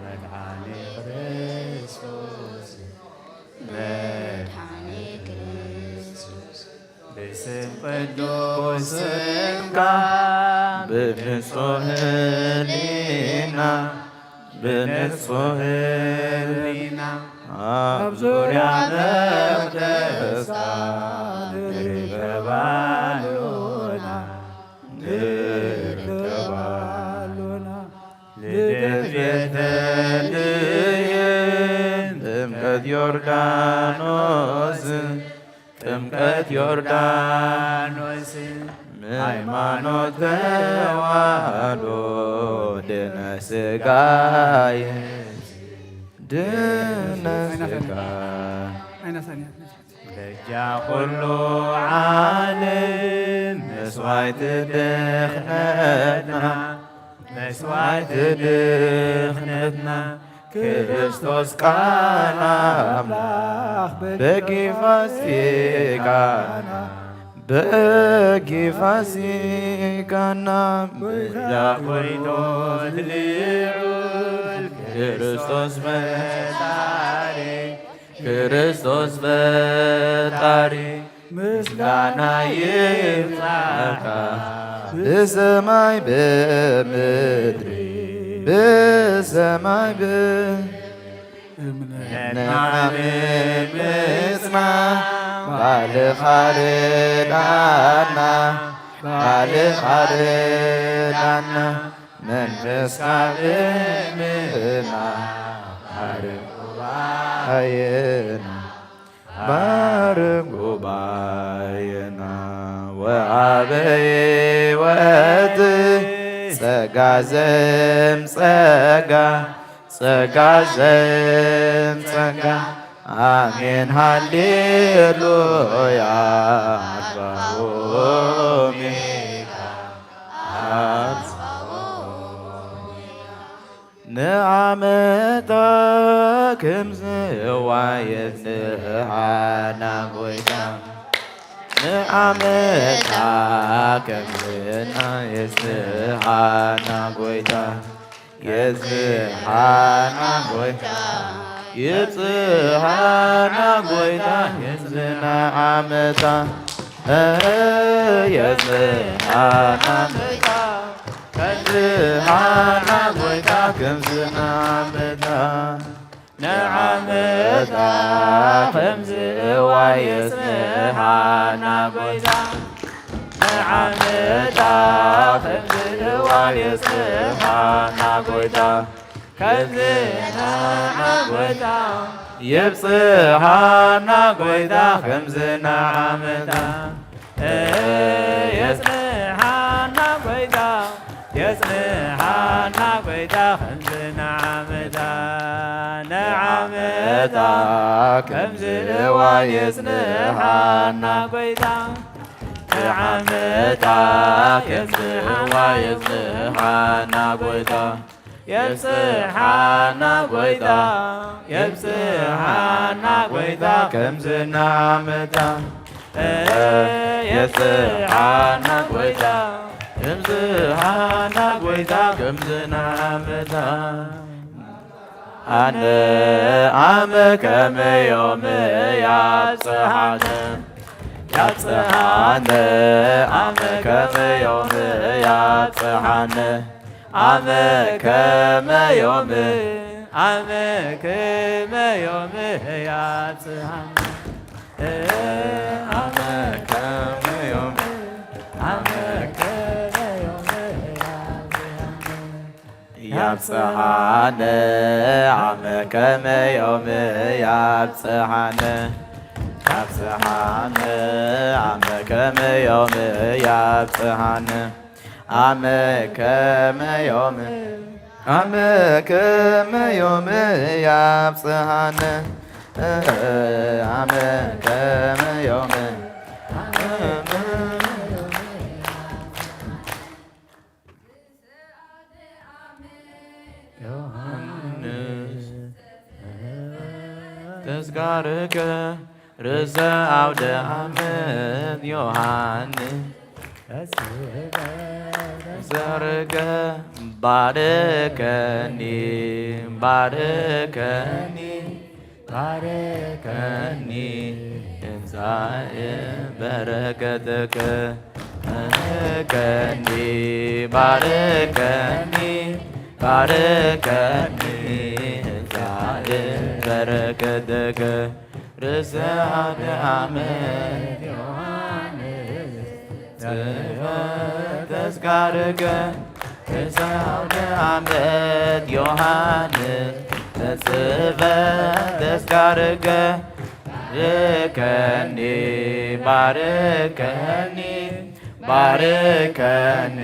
መድኃኔ ክርስቶስ መድኃኔ ክርስቶስ። ብስም ቅዱስ ስምካ ብንጹህ ህሊና፣ ብንጹህ ህሊና ኣብ ዙርያ መቅደስካ ንርከብ ኣሎና፣ ንርከብ ኣሎና። ልደት ቤተልሔም፣ ጥምቀት ዮርዳኖስ፣ ጥምቀት ዮርዳኖስ፣ ሃይማኖት ተዋህዶ፣ ድነ ስጋየ፣ ድነ ስጋ። በጃ ኩሉ ዓለም መስዋዕቲ ድኽነትና፣ መስዋዕቲ ድኽነትና፣ ክርስቶስ ቃል ኣምላኽ በጊ ፋሲካና፣ በጊ ፋሲካና፣ በጃ ኮይኖት ልዑል ክርስቶስ ፈጣሪ፣ ክርስቶስ ፈጣሪ፣ ምስጋና ይብጻሕካ ብሰማይ ብምድሪ፣ ብሰማይ ብ እምነትና ምጽና ባልኻ ርዳና፣ ባልኻ ርዳና። መንፈስካ ብምና ባርኽ ጉባኤና፣ ባርኽ ጉባኤና። ወሃበ ሕይወት ጸጋ ዘም ጸጋ፣ ጸጋ ዘም ጸጋ። ኣሜን ሃሌሉያ። ኣልፋ ኦሜጋ፣ ኣልፋ ኦሜጋ። ንዓመታ ከም ዝህዋ የጽንሓና ጎይታ፣ ንዓመታ ከም ዝህዋ የጽንሓና ጎይታ፣ የጽንሓና ጎይታ፣ የጽንሓና ጎይታ፣ የጽንሓና ዓመታ፣ የጽንሓና ጎይታ። ከዝሃና ጎይታ ከምዝናመታ፣ ንዓመታ ከምዝእዋ የጽንሓና ጎይታ። ንዓመታ ከምዝእዋ የጽንሓና ጎይታ። ከምዝና ጎይታ የብጽሓና ጎይታ ከምዝና ዓመታ። የጽንሓና ጎይታ፣ የጽንሓና ጎይታ፣ ከምዚ ንዓመታ፣ ንዓመታ፣ ከምዚ እዋ የጽንሓና ጎይታ፣ ንዓመታ፣ ከምዚ እዋ የጽንሓና ጎይታ። የብጽሓና ጎይታ፣ የብጽሓና ጎይታ፣ ከምዚ ንዓመታ። የብጽሓና ጎይታ፣ የብጽሓና ጎይታ፣ ከምዚ ንዓመታ። ኣነ ኣመ ከመ ዮም ያብጽሓነ፣ ያብጽሓነ፣ ኣመ ከመ ዮም ያብጽሓነ። ኣመ ከመ ዮም፣ ኣመ ከመ ዮም ያብጽሓነ። ኣመ ከመ ዮም፣ ኣመ ከመ ዮም ያብጽሓነ። ያብጽሓነ፣ ኣመ ከመ ዮም ያብጽሓነ። ያብጽሓነ፣ ኣመ ከመ ዮም ያብጽሓነ። ኣመ ከመ ዮም፣ ኣመ ከመ ዮም ያብጽሓነ። ኣመ ከመ ዮም፣ ዮሃንስ ተዝካርከ ርእሰ ኣውደ ዓመት ዮሃንስ ተዝካርከ ባርከኒ፣ ባርከኒ፣ ባርከኒ፣ እንሳኤ በረከትከ። ባርከኒ፣ ባርከኒ፣ ባርከኒ፣ እንሳኤ በረከትከ። ርእሰ አውደ ዓመት ዮሐንስ ጽሕፈት ተዝካርከ። ርእሰ አውደ ዓመት ዮሐንስ ተጽሕፈት ተዝካርከ። ባርከኒ፣ ባርከኒ፣ ባርከኒ፣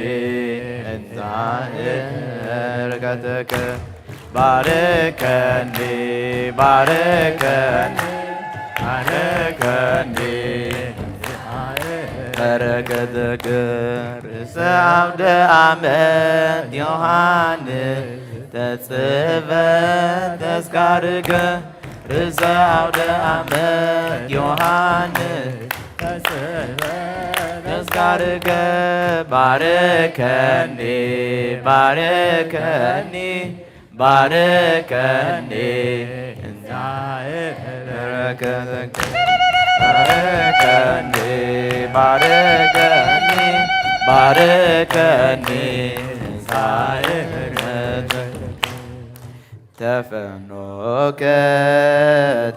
እንተ በረከትከ። ባርከኒ፣ ባርከኒ፣ ባርከኒ፣ በረከትከ። ርእሰ አውደ ዓመት ዮሐንስ ተጽሕፈት ተዝካርከ። ርእሰ አውደ ዓመት ዮሐንስ ተዝካርከ። ባርከኒ፣ ባርከኒ፣ ባርከኒ፣ እንተ በረከትከ። ባርከኒ፣ ባርከኒ፣ ባርከኒ ሳይረዘ ተፈኖከ፣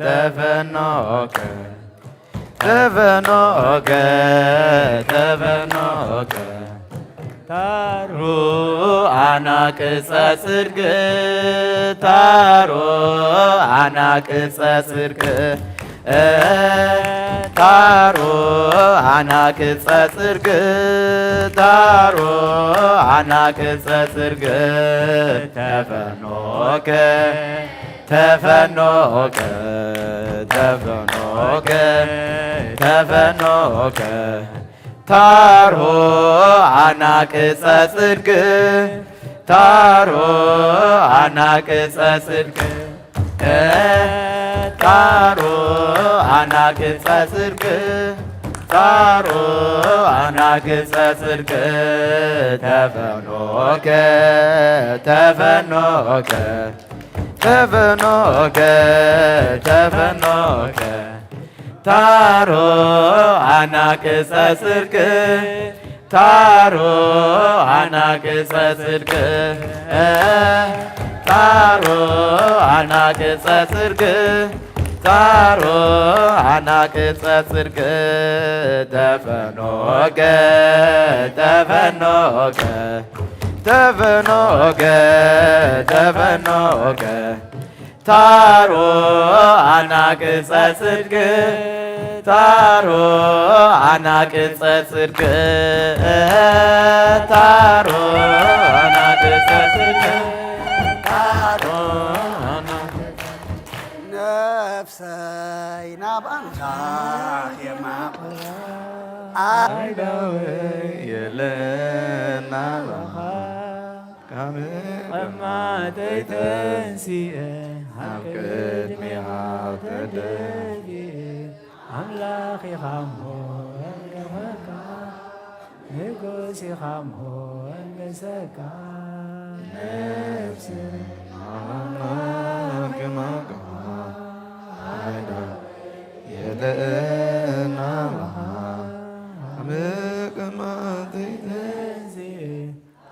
ተፈኖከ፣ ተፈኖከ፣ ተፈኖከ። ታሮ ኣናቅጸ ጽድቅ፣ ታሮ ኣናቅጸ ጽድቅ፣ ታሮ ኣናቅጸ ጽድቅ፣ ታሮ ኣናቅጸ ጽድቅ። ተፈኖከ፣ ተፈኖከ፣ ተፈኖከ፣ ተፈኖከ። ታሮ ኣናቅጸ ጽድቅ፣ ታሮ ኣናቅጸ ጽድቅ፣ ታሮ ኣናቅጸ ጽድቅ፣ ታሮ ኣናቅጸ ጽድቅ። ተፈኖከ፣ ተፈኖከ፣ ተፈኖከ፣ ተፈኖከ። ታሮ ኣናቅጸ ጽድቅ፣ ታሮ ኣናቅጸ ጽድቅ፣ ታሮ ኣናቅጸ ጽድቅ፣ ታሮ ኣናቅጸ ጽድቅ። ተፈኖከ፣ ተፈኖከ፣ ተፈኖከ፣ ተፈኖከ። ታሮ ኣናቅጸ ጽድቅ፣ ታሮ ኣናቅጸ ጽድቅ፣ ታሮ ኣናቅጸ ጽድቅ፣ ታሮ ኣናቅጸ ነፍሰይ ናብ ኣምላኽ የማቕላ። ኣይዳወይ የለን ናባኻ ካብ ምቕማጠይ ተንሲኤ ኣብ ቅድሚኻ ተደፊኤ ኣምላኽ ኢኻ እሞ የምልኸካ ንጉስ ኢኻ እሞ የንግሰካ ነፍሰይ ኣምላኽ የማቕላ። ኣይዳ የለን ናባኻ ምቕማጠይ ተንሲኤ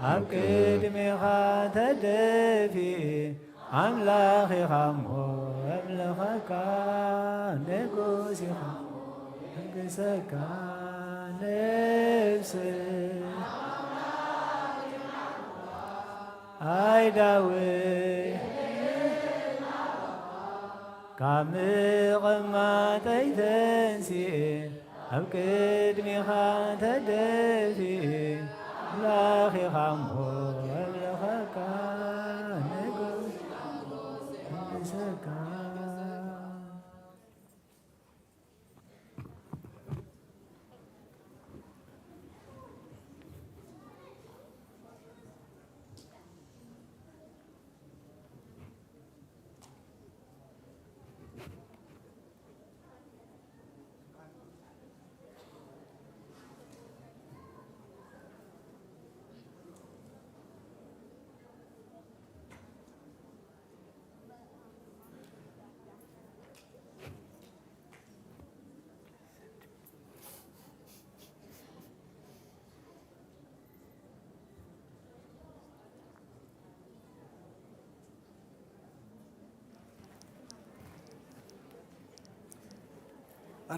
ኣብ ቅድሜኻ ተደፊኤ ኣምላኽ ኢኻ እሞ የምልኸካ ንጉስ ኢኻ እሞ የንግሰካ ነፍሰይ ኣይዳወይ ካብ ምቕማጠይ ተንሲኤ ኣብ ቅድሜኻ ተደፊኤ ኣምላኽ ኢኻ እሞ የምልኸካ ንጉስ የንግሰካ።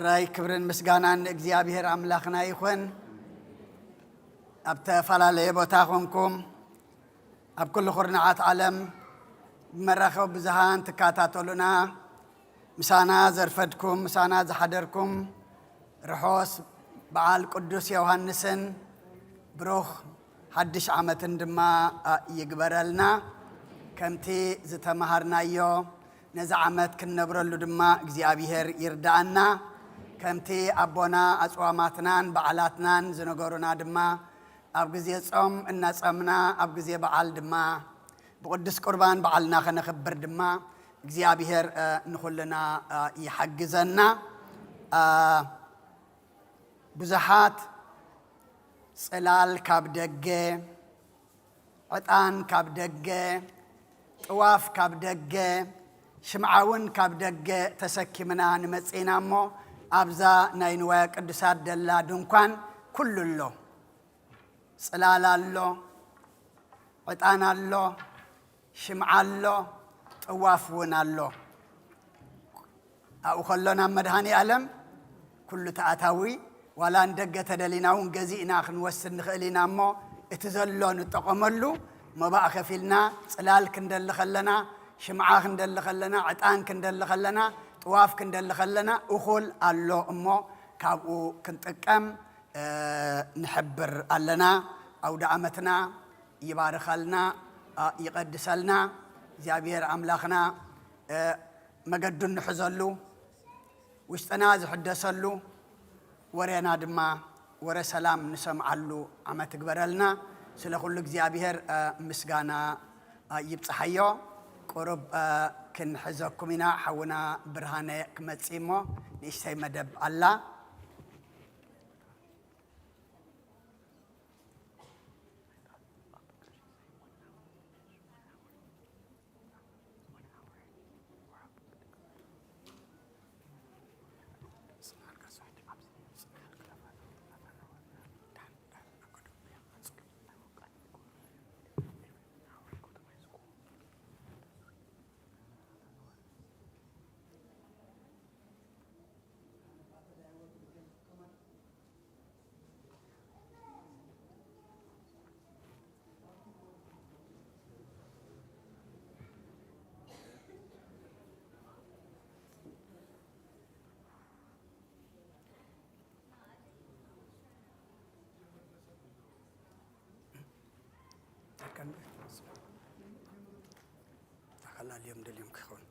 ራይ ክብርን ምስጋናን ንእግዚኣብሔር ኣምላኽና ይኹን። ኣብ ተፈላለየ ቦታ ኾንኩም ኣብ ኩሉ ኩርናዓት ዓለም ብመራኸቢ ብዙሃን ትከታተሉና፣ ምሳና ዘርፈድኩም፣ ምሳና ዝሓደርኩም ርሑስ በዓል ቅዱስ ዮሃንስን ብሩኽ ሓድሽ ዓመትን ድማ ይግበረልና። ከምቲ ዝተመሃርናዮ ነዚ ዓመት ክንነብረሉ ድማ እግዚኣብሔር ይርድኣና። ከምቲ ኣቦና ኣጽዋማትናን በዓላትናን ዝነገሩና ድማ ኣብ ግዜ ጾም እናጸምና ኣብ ግዜ በዓል ድማ ብቅዱስ ቁርባን በዓልና ከነኽብር ድማ እግዚኣብሔር ንኹልና ይሓግዘና። ብዙሓት ጽላል ካብ ደገ፣ ዕጣን ካብ ደገ፣ ጥዋፍ ካብ ደገ፣ ሽምዓ እውን ካብ ደገ ተሰኪምና ንመጽእ ኢና እሞ ኣብዛ ናይ ንዋየ ቅዱሳት ደላ ድንኳን ኩሉ ኣሎ። ጽላል ኣሎ፣ ዕጣን ኣሎ፣ ሽምዓ ኣሎ፣ ጥዋፍ እውን ኣሎ። ኣብኡ ከሎ ናብ መድሃኔ ኣለም ኩሉ ተኣታዊ፣ ዋላ ንደገ ተደሊና እውን ገዚእና ክንወስድ ንኽእል ኢና እሞ፣ እቲ ዘሎ ንጠቐመሉ። መባእ ከፊልና፣ ጽላል ክንደሊ ከለና፣ ሽምዓ ክንደሊ ከለና፣ ዕጣን ክንደሊ ከለና፣ ጥዋፍ ክንደሊ ከለና እኹል ኣሎ እሞ፣ ካብኡ ክንጥቀም እ፣ ንሕብር ኣለና። ኣውደ ዓመትና ይባርኸልና፣ እ፣ ይቐድሰልና። እግዚኣብሔር ኣምላኽና፣ እ፣ መገዱ እንሕዘሉ፣ ውሽጥና ዝሕደሰሉ፣ ወሬና ድማ ወረ ሰላም ንሰምዓሉ ዓመት ይግበረልና። ስለ ኩሉ እግዚኣብሔር፣ እ፣ ምስጋና፣ እ፣ ይብጽሓዮ። ቁሩብ፣ እ፣ ክንሕዘኩም ኢና። ሓውና ብርሃነ ክመጽእ እሞ ንእሽተይ መደብ ኣላ። ተኸላልዮም ደልዮም ክኸውን።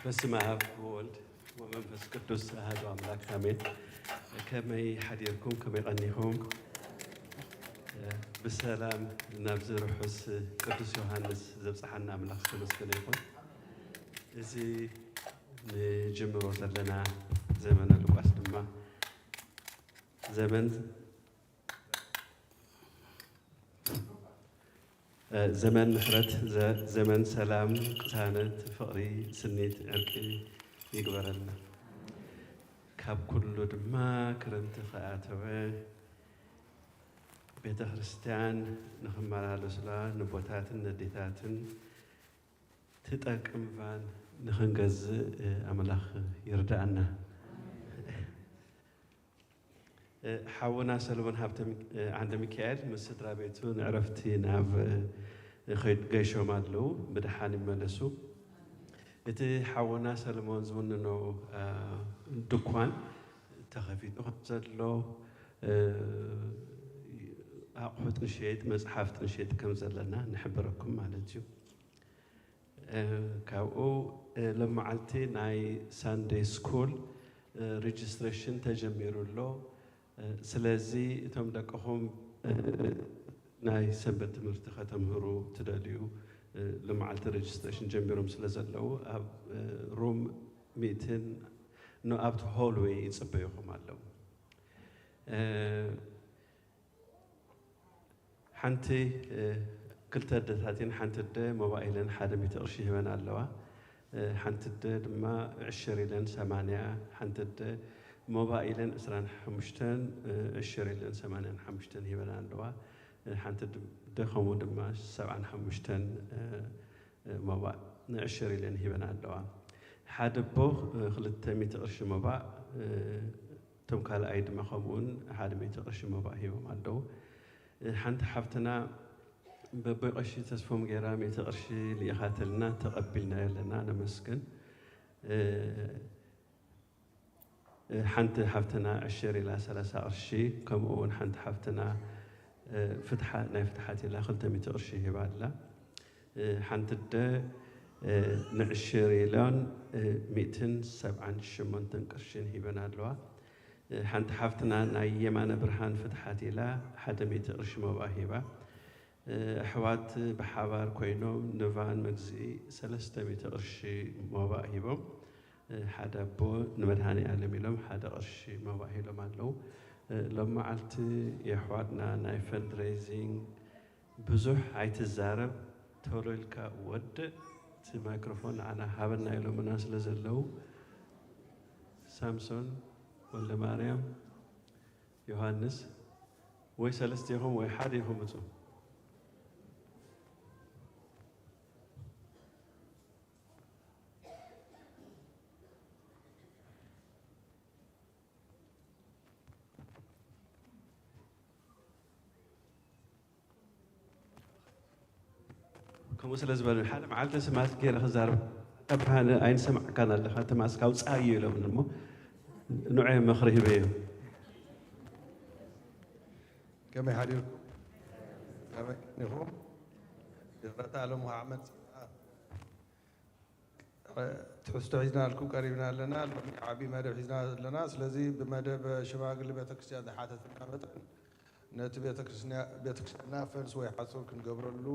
በስመ አብ ወወልድ ወመንፈስ ቅዱስ አሐዱ አምላክ አሜን። ከመይ ሓዲርኩም? ከመይ ቀኒኹም? ብሰላም ናብዚ ርሑስ ቅዱስ ዮሃንስ ዘብጽሓና ኣምላኽ ዝተመስገነ ይኹን። እዚ ንጅምሮ ዘለና ዘመነ ሉቃስ ድማ ዘመን ዘመን ምሕረት፣ ዘ-፣ ዘመን ሰላም፣ ቅሳነት፣ ፍቕሪ፣ ስኒት፣ ዕርቂ ይግበረልና። ካብ ኩሉ ድማ ክረምቲ ከኣተወ ቤተ ክርስቲያን ንኽመላለሱላ ንቦታትን ነዴታትን ትጠቅም ቫን ንኽንገዝእ ኣምላኽ ይርዳእና። ሓውና ሰለሞን ሃብተ ሚ-፣ ዓንደ ሚካኤል ምስ ስድራ ቤቱ ንዕረፍቲ ናብ፣ እ፣ ኸይድ-፣ ገይሾም ኣለዉ። ብደሓን ይመለሱ። እቲ ሓውና ሰለሞን ዝውንኖ፣ እ፣ ድኳን ተኸፊቱ ከም ዘሎ፣ እ፣ ኣቑሑት ንሸይጥ፣ መጽሓፍቲ ንሸይጥ ከም ዘለና ንሕብረኩም ማለት እዩ። እ፣ ካብኡ፣ እ፣ ሎመዓልቲ ናይ ሳንደይ ስኩል፣ እ፣ ሬጅስትሬሽን ተጀሚሩ ኣሎ። እ፣ ስለዚ እቶም ደቅኹም፣ እ፣ ናይ ሰንበት ትምህርቲ ከተምህሩ ትደልዩ፣ እ፣ ሎመዓልቲ ሬጅስትሬሽን ጀሚሮም ስለ ዘለዉ ኣብ፣ እ፣ ሩም ሚትን ኖ ኣብቲ ሆልዌይ ይጽበዩኹም ኣለዉ። እ፣ ሓንቲ፣ እ፣ ክልተ ኣደታት እየን። ሓንቲ ኣደ ሞባይለን ሓደ ሚእቲ ቅርሺ ሂበን ኣለዋ። እ፣ ሓንቲ ኣደ ድማ ዕሽር ኢለን ሰማንያ፣ ሓንቲ ኣደ ሞባይለን ዕስራን ሓሙሽተን፣ እ፣ ዕሽር ኢለን ሰማንያን ሓሙሽተን ሂበን ኣለዋ። እ፣ ሓንቲ ድ-፣ ኣደ ከምኡ ድማ ሰብዓን ሓሙሽተን፣ እ፣ እ፣ ሞባእ ንዕሽር ኢለን ሂበን ኣለዋ። ሓደ ኣቦ፣ እ፣ ክልተ ሚእቲ ቅርሺ ሞባእ፣ እ፣ እቶም ካልኣይ ድማ ከምኡውን ሓደ ሚእቲ ቅርሺ መባእ ሂቦም ኣለዉ። ሓንቲ ሓፍትና በቦይ ቀሺ ተስፎም ገይራ ሚእቲ ቅርሺ ልኢኻትልና፣ ተቐቢልናዮ ኣለና፣ ነመስግን። እ፣ እ፣ ሓንቲ ሓፍትና ዕሽር ኢላ ሰላሳ ቅርሺ፣ ከምኡ እውን ሓንቲ ሓፍትና፣ እ፣ ፍትሓ-፣ ናይ ፍትሓት ኢላ ክልተ ሚእቲ ቅርሺ ሂባ ኣላ። እ፣ ሓንቲ ኣደ፣ እ፣ ንዕሽር ኢሎን፣ እ፣ ሚእትን ሰብዓን ሸሞንተን ቅርሽን ሂበን ኣለዋ። እ፣ ሓንቲ ሓፍትና ናይ የማነ ብርሃን ፍትሓት ኢላ ሓደ ሚእቲ ቅርሺ መባእ ሂባ። እ፣ ኣሕዋት ብሓባር ኮይኖም ንቫን መግዝኢ ሰለስተ ሚእቲ ቅርሺ መባእ ሂቦም። እ፣ ሓደ ኣቦ ንመድሃኔ ኣለም ኢሎም ሓደ ቅርሺ መባእ ሂሎም ኣለዉ። እ፣ ሎም መዓልቲ የሕዋትና ናይ ፈንድሬይዚንግ ብዙሕ ኣይትዛረብ፣ ቶሎ ኢልካ ወድእ፣ እቲ ማይክሮፎን ንዓና ሃበና ኢሎምና ስለ ዘለዉ፣ ሳምሶን፣ ወልደማርያም፣ ዮሃንስ፣ ወይ ሰለስቴኹም ወይ ሓደ ኢኹም ምጹ። ከምኡ ስለ ዝበሉ፣ ሓደ መዓልቲ ስማት ገይረ ክዛረብ፣ ብርሃነ ኣይንሰማዕካን ኣለኻ፣ እቲ ማስክ ኣውጽኣዮ ኢሎምኒ እሞ፣ ንዑ ምኽሪ ሂበዮም። ከመይ ሓዲርኩም? ከመይ ኢኹም? ይቕረታ ኣለሙ ዓመት ትሕዝቶ ሒዝናልኩም ቀሪብና ኣለና። ሎሚ ዓቢ መደብ ሒዝና ኣለና። ስለዚ ብመደብ ሽማግሌ ቤተክርስትያን ዝሓተትና መጠን ነቲ ቤተክርስትያ-፣ ቤተክርስትያንና ፈንስ ወይ ሓጹር ክንገብረሉ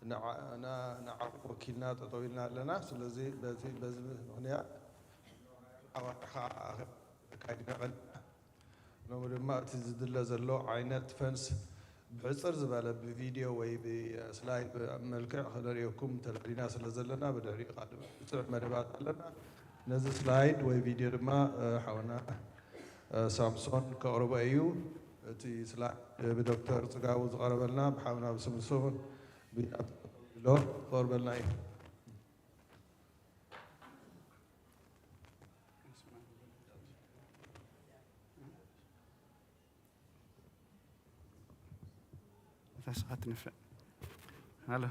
ንዓ-፣ ና-፣ ንዓኹም ወኪልና ጠጠው ኢልና ኣለና። ስለዚ በዚ፣ በዚ ምኽንያት ሓዋርያ ከዓ ኣኼባ ኣካይድና ቀኒና። ሎሚ ድማ እቲ ዝድለ ዘሎ ዓይነት ፈንስ ብሕጽር ዝበለ ብቪድዮ ወይ ብስላይድ መልክዕ ክነርእየኩም ተዳሊና ስለ ዘለና፣ ብድሕሪኡ ከዓ ድማ ብዙሕ መደባት ኣለና። ነዚ ስላይድ ወይ ቪድዮ ድማ፣ እ፣ ሓውና፣ እ፣ ሳምሶን ከቕርቦ እዩ። እቲ ስላይድ ብዶክተር ጽጋቡ ዝቐረበልና ብሓውና ብስምሶን ቢና ተቐቢሎ ክቐርበልና እዩ። እታ ስኻ ትንፍዕ። ሃሎ፣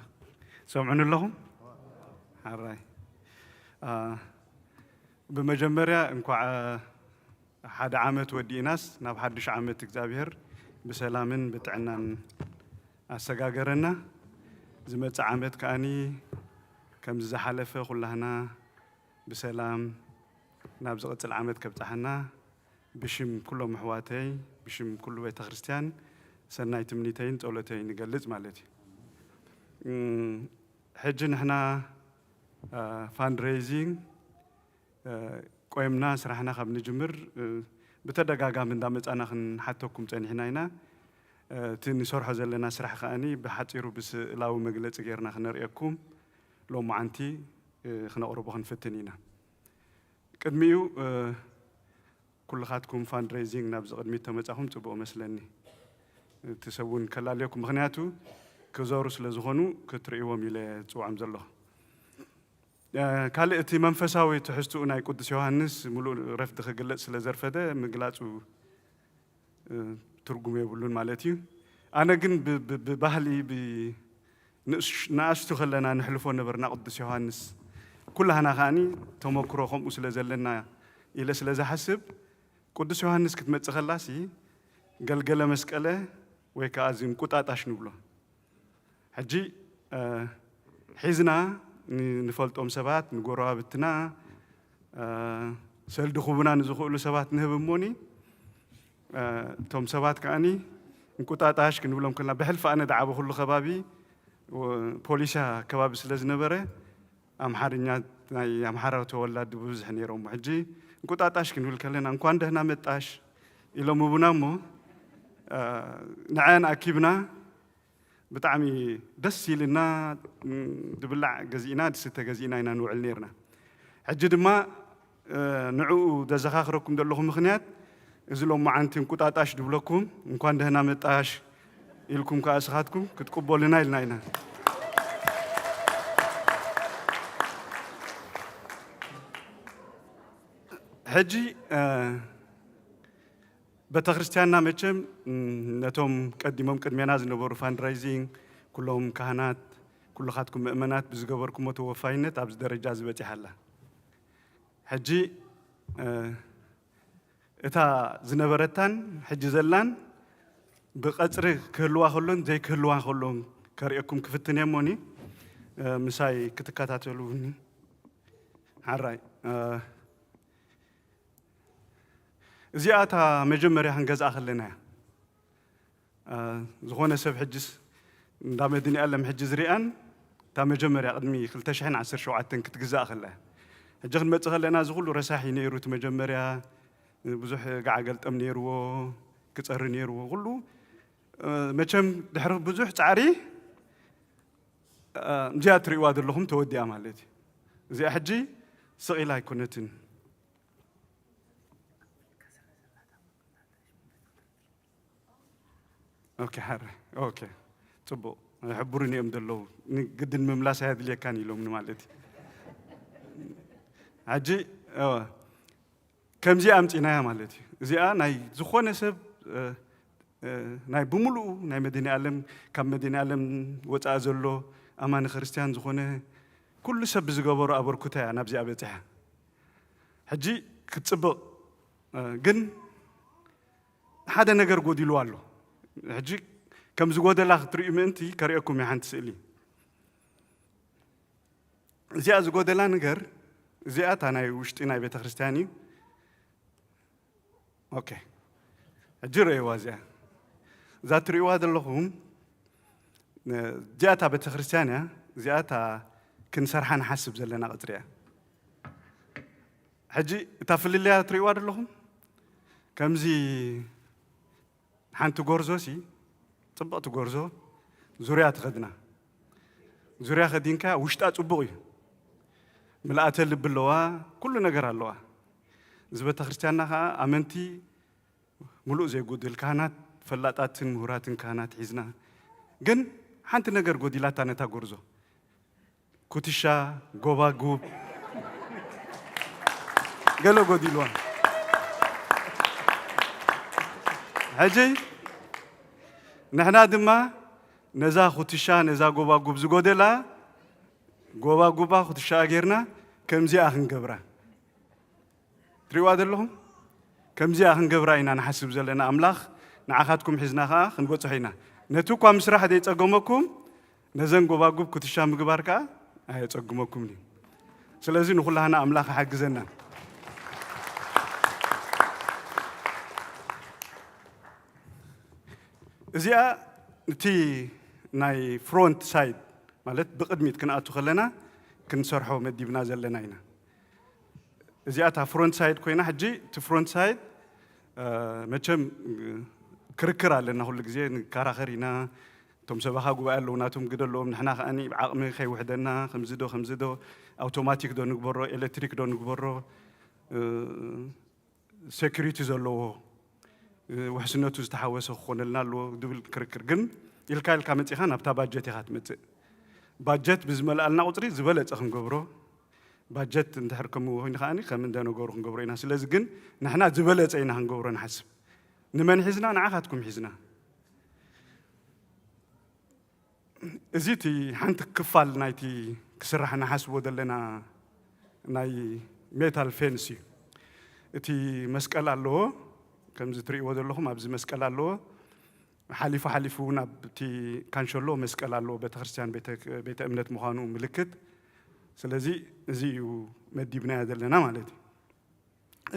ሰምዑኒ ኣለኹም? ሓራይ። አ፣ ብመጀመርያ እንኳዕ ሓደ ዓመት ወዲእናስ ናብ ሓድሽ ዓመት እግዚኣብሔር ብሰላምን ብጥዕናን ኣሰጋገረና። ዝመጽእ ዓመት ከኣኒ ከምዚ ዝሓለፈ ኩላህና ብሰላም ናብ ዝቕጽል ዓመት ከብጽሓና ብሽም ኩሎም ኣሕዋተይ፣ ብሽም ኩሉ ቤተ ክርስቲያን ሰናይ ትምኒተይን ጸሎተይን ይገልጽ ማለት እዩ። እም፣ ሕጂ ንሕና፣ አ፣ ፋንድሬይዚንግ፣ እ፣ ቆይምና ስራሕና ካብ ንጅምር፣ እ፣ ብተደጋጋሚ እንዳመጻና ክንሓተኩም ጸኒሕና ኢና። እ፣ እቲ ንሰርሖ ዘለና ስራሕ ከኣኒ ብሓጺሩ ብስእላዊ መግለጺ ጌርና ክነርእየኩም ሎማዓንቲ፣ እ፣ ክነቕርቦ ክንፍትን ኢና። ቅድሚኡ፣ እ፣ ኩልኻትኩም ፋንድሬይዚንግ ናብዚ ቅድሚት ተመጻኹም ጽቡቕ መስለኒ። እቲ ሰብ እውን ከላልየኩም፣ ምኽንያቱ ክዞሩ ስለ ዝኾኑ ክትርእይዎም ኢለ ጽውዖም ዘለኹ። እ፣ ካልእ እቲ መንፈሳዊ ትሕዝትኡ ናይ ቅዱስ ዮሃንስ ምሉእ ረፍዲ ክግለጽ ስለ ዘርፈደ ምግላጹ፣ እ፣ ትርጉም የብሉን ማለት እዩ። ኣነ ግን ብ-፣ ብ-፣ ብባህሊ፣ ብ-፣ ንእሽ-፣ ንኣሽቱ ከለና ንሕልፎ ነበርና ቅዱስ ዮሃንስ። ኩላህና ከኣኒ ተመክሮ ከምኡ ስለ ዘለና ኢለ ስለ ዝሓስብ፣ ቅዱስ ዮሃንስ ክትመጽእ ከላሲ ገልገለ መስቀለ ወይ ከኣ እዚ እንቁጣጣሽ ንብሎ። ሕጂ፣ እ፣ ሒዝና ን-፣ ንፈልጦም ሰባት፣ ንጎረባብትና፣ እ፣ ሰልዲ ክቡና ንዝኽእሉ ሰባት ንህብ እሞኒ፣ እ፣ እቶም ሰባት ከኣኒ እንቁጣጣሽ ክንብሎም ከለና፣ ብሕልፊ ኣነ ዝዓበኹሉ ከባቢ፣ ወ-፣ ፖሊስ ኣከባቢ ስለ ዝነበረ፣ ኣምሓርኛ፣ ናይ ኣምሓራ ተወላዲ ብብዝሒ ነይሮም። ሕጂ እንቁጣጣሽ ክንብል ከለና፣ "እንኳን ደህና መጣሽ" ኢሎም ህቡና እሞ፣ እ፣ ንዐን ኣኪብና ብጣዕሚ ደስ ኢልና፣ ም፣ ዝብላዕ ገዚእና፣ ዝስተ ገዚእና ኢና ንውዕል ነይርና። ሕጂ ድማ፣ እ፣ ንዕኡ ዘዘኻኽረኩም ዘለኹ ምኽንያት፣ እዚ ሎማዓንቲ እንቁጣጣሽ ድብለኩም፣ እንኳን ደህና መጣሽ ኢልኩም ከኣ እስኻትኩም ክትቅበሉና ኢልና ኢና። ሕጂ፣ እ፣ ቤተክርስትያንና መቸም፣ ም፣ ነቶም ቀዲሞም ቅድሜና ዝነበሩ ፋንድራይዚንግ፣ ኩሎም ካህናት፣ ኩልኻትኩም ምእመናት ብዝገበርኩሞ ተወፋይነት ኣብዚ ደረጃ ዝበጺሓ ኣላ። ሕጂ፣ እ፣ እታ ዝነበረታን ሕጂ ዘላን ብቐጽሪ ክህልዋ ከሎን ዘይክህልዋ ከሎን ከርእየኩም ክፍትን እየ እሞኒ፣ እ፣ ምሳይ ክትከታተሉኒ። ሓራይ፣ እ፣ እዚኣ እታ መጀመርያ ክንገዝኣ ከለና እያ። እ፣ ዝኾነ ሰብ ሕጅስ እንዳ መድኃኔዓለም ሕጂ ዝሪኣን እታ መጀመርያ ቅድሚ ክልተ ሽሕን ዓሰርተ ሸውዓተን ክትግዛእ ከላ እያ። ሕጂ ክንመጽእ ከለና እዚ ኩሉ ረሳሕ እዩ ነይሩ። እቲ መጀመርያ ብዙሕ ጋዓ ገልጠም ነይርዎ፣ ክጸሪ ነይርዎ። ኩሉ፣ እ፣ መቸም ድሕሪ ብዙሕ ጻዕሪ፣ እ፣ እዚኣ ትርእይዋ ዘለኹም ተወዲኣ ማለት እዩ። እዚኣ ሕጂ ስቕ ኢላ ኣይኮነትን። ኦኬ፣ ሓረ። ኦኬ። ጽቡቕ። ሕቡርን እዮም ዘለዉ። ንግድን ምምላስ ኣየድልየካን ኢሎምኒ ማለት እዩ። ሕጂ፣ እወ፣ ከምዚኣ ኣምጺናያ ማለት እዩ። እዚኣ ናይ ዝኾነ ሰብ፣ እ፣ እ፣ ናይ ብምሉኡ ናይ መድኃኔዓለም፣ ካብ መድኃኔዓለም ወጻኢ ዘሎ ኣማኒ ክርስቲያን ዝኾነ ኩሉ ሰብ ብዝገበሮ ኣበርክቶ እያ ናብዚኣ በጺሓ። ሕጂ ክትጽብቕ፣ እ፣ ግን ሓደ ነገር ጎዲሉ ኣሎ። ሕጂ ከም ዝጎደላ ክትርእዩ ምእንቲ ከርእየኩም እየ ሓንቲ ስእሊ። እዚኣ ዝጎደላ ነገር፣ እዚኣ እታ ናይ ውሽጢ ናይ ቤተ ክርስቲያን እዩ። ኦኬ። ሕጂ ረእይዋ እዚኣ። እዛ ትርእይዋ ዘለኹም፣ እዚኣ እታ ቤተ ክርስቲያን እያ። እዚኣ እታ ክንሰርሓ ንሓስብ ዘለና ቅጽሪ እያ። ሕጂ እታ ፍልልያ ትርእይዋ ዘለኹም? ከምዚ ሓንቲ ጎርዞ ሲ፣ ጽብቕቲ ጎርዞ ዙርያ ትኸድና። ዙርያ ከዲንካ ውሽጣ ጽቡቕ እዩ። ምልኣተ ልቢ ኣለዋ፣ ኩሉ ነገር ኣለዋ። እዚ ቤተ ክርስቲያንና ከኣ ኣመንቲ ምሉእ ዘይጉድል ካህናት፣ ፈላጣትን ምሁራትን ካህናት ሒዝና። ግን ሓንቲ ነገር ጎዲላታ ነታ ጎርዞ። ኩትሻ፣ ጎባጉብ፣ ገለ ጎዲልዋ። ሕጂ ንሕና ድማ ነዛ ኩትሻ፣ ነዛ ጎባጉብ ዝጎደላ፣ ጎባጉባ ኩትሻ ጌርና ከምዚኣ ክንገብራ። ትሪእዋ ዘለኹም? ከምዚኣ ክንገብራ ኢና ንሓስብ ዘለና። ኣምላኽ ንዓኻትኩም ሒዝና ኸኣ ክንበጽሖ ኢና። ነቲ እኳ ምስራሕ ዘይጸገመኩም፣ ነዘን ጎባጉብ ኩትሻ ምግባር ከኣ ኣየጸግመኩምን እዩ። ስለዚ ንኹላህና ኣምላኽ ይሓግዘና። እዚኣ እቲ ናይ ፍሮንት ሳይድ ማለት ብቕድሚት ክንኣቱ ከለና ክንሰርሖ መዲብና ዘለና ኢና። እዚኣ እታ ፍሮንት ሳይድ ኮይና፣ ሕጂ እቲ ፍሮንት ሳይድ፣ እ፣ መቸም፣ እ፣ ክርክር ኣለና፣ ኩሉ ግዜ ንከራኸር ኢና። እቶም ሰበኻ ጉባኤ ኣለዉ፣ ናቶም ግደ ኣለዎም። ንሕና ከኣ ዓቕሚ ከይውሕደና፣ ከምዚ ዶ፣ ከምዚ ዶ፣ ኣውቶማቲክ ዶ ንግበሮ፣ ኤሌክትሪክ ዶ ንግበሮ፣ እ፣ ሴኩሪቲ ዘለዎ፣ እ፣ ውሕስነቱ ዝተሓወሰ ክኾነልና ኣለዎ ዝብል ክርክር። ግን ኢልካ ኢልካ መጺኻ ናብታ ባጀት ኢኻ ትመጽእ። ባጀት ብዝመልኣልና ቁጽሪ ዝበለጸ ክንገብሮ፣ ባጀት እንድሕር ከምኡ ኮይኑ ከኣ ከም እንደነገሩ ክንገብሮ ኢና። ስለዚ ግን ንሕና ዝበለጸ ኢና ክንገብሮ ንሓስብ። ንመን ሒዝና? ንዓኻትኩም ሒዝና። እዚ እቲ ሓንቲ ክፋል ናይቲ ክስራሕ ንሓስቦ ዘለና ናይ ሜታል ፌንስ እዩ። እቲ መስቀል ኣለዎ፣ ከምዚ ትርእይዎ ዘለኹም ኣብዚ መስቀል ኣለዎ። ሓሊፉ ሓሊፉ እውን ኣብቲ ካንሸሎ መስቀል ኣለዎ፣ ቤተክርስትያን ቤተ፣ ቤተ እምነት ምዃኑ ምልክት። ስለዚ እዚ እዩ መዲብናዮ ዘለና ማለት እዩ።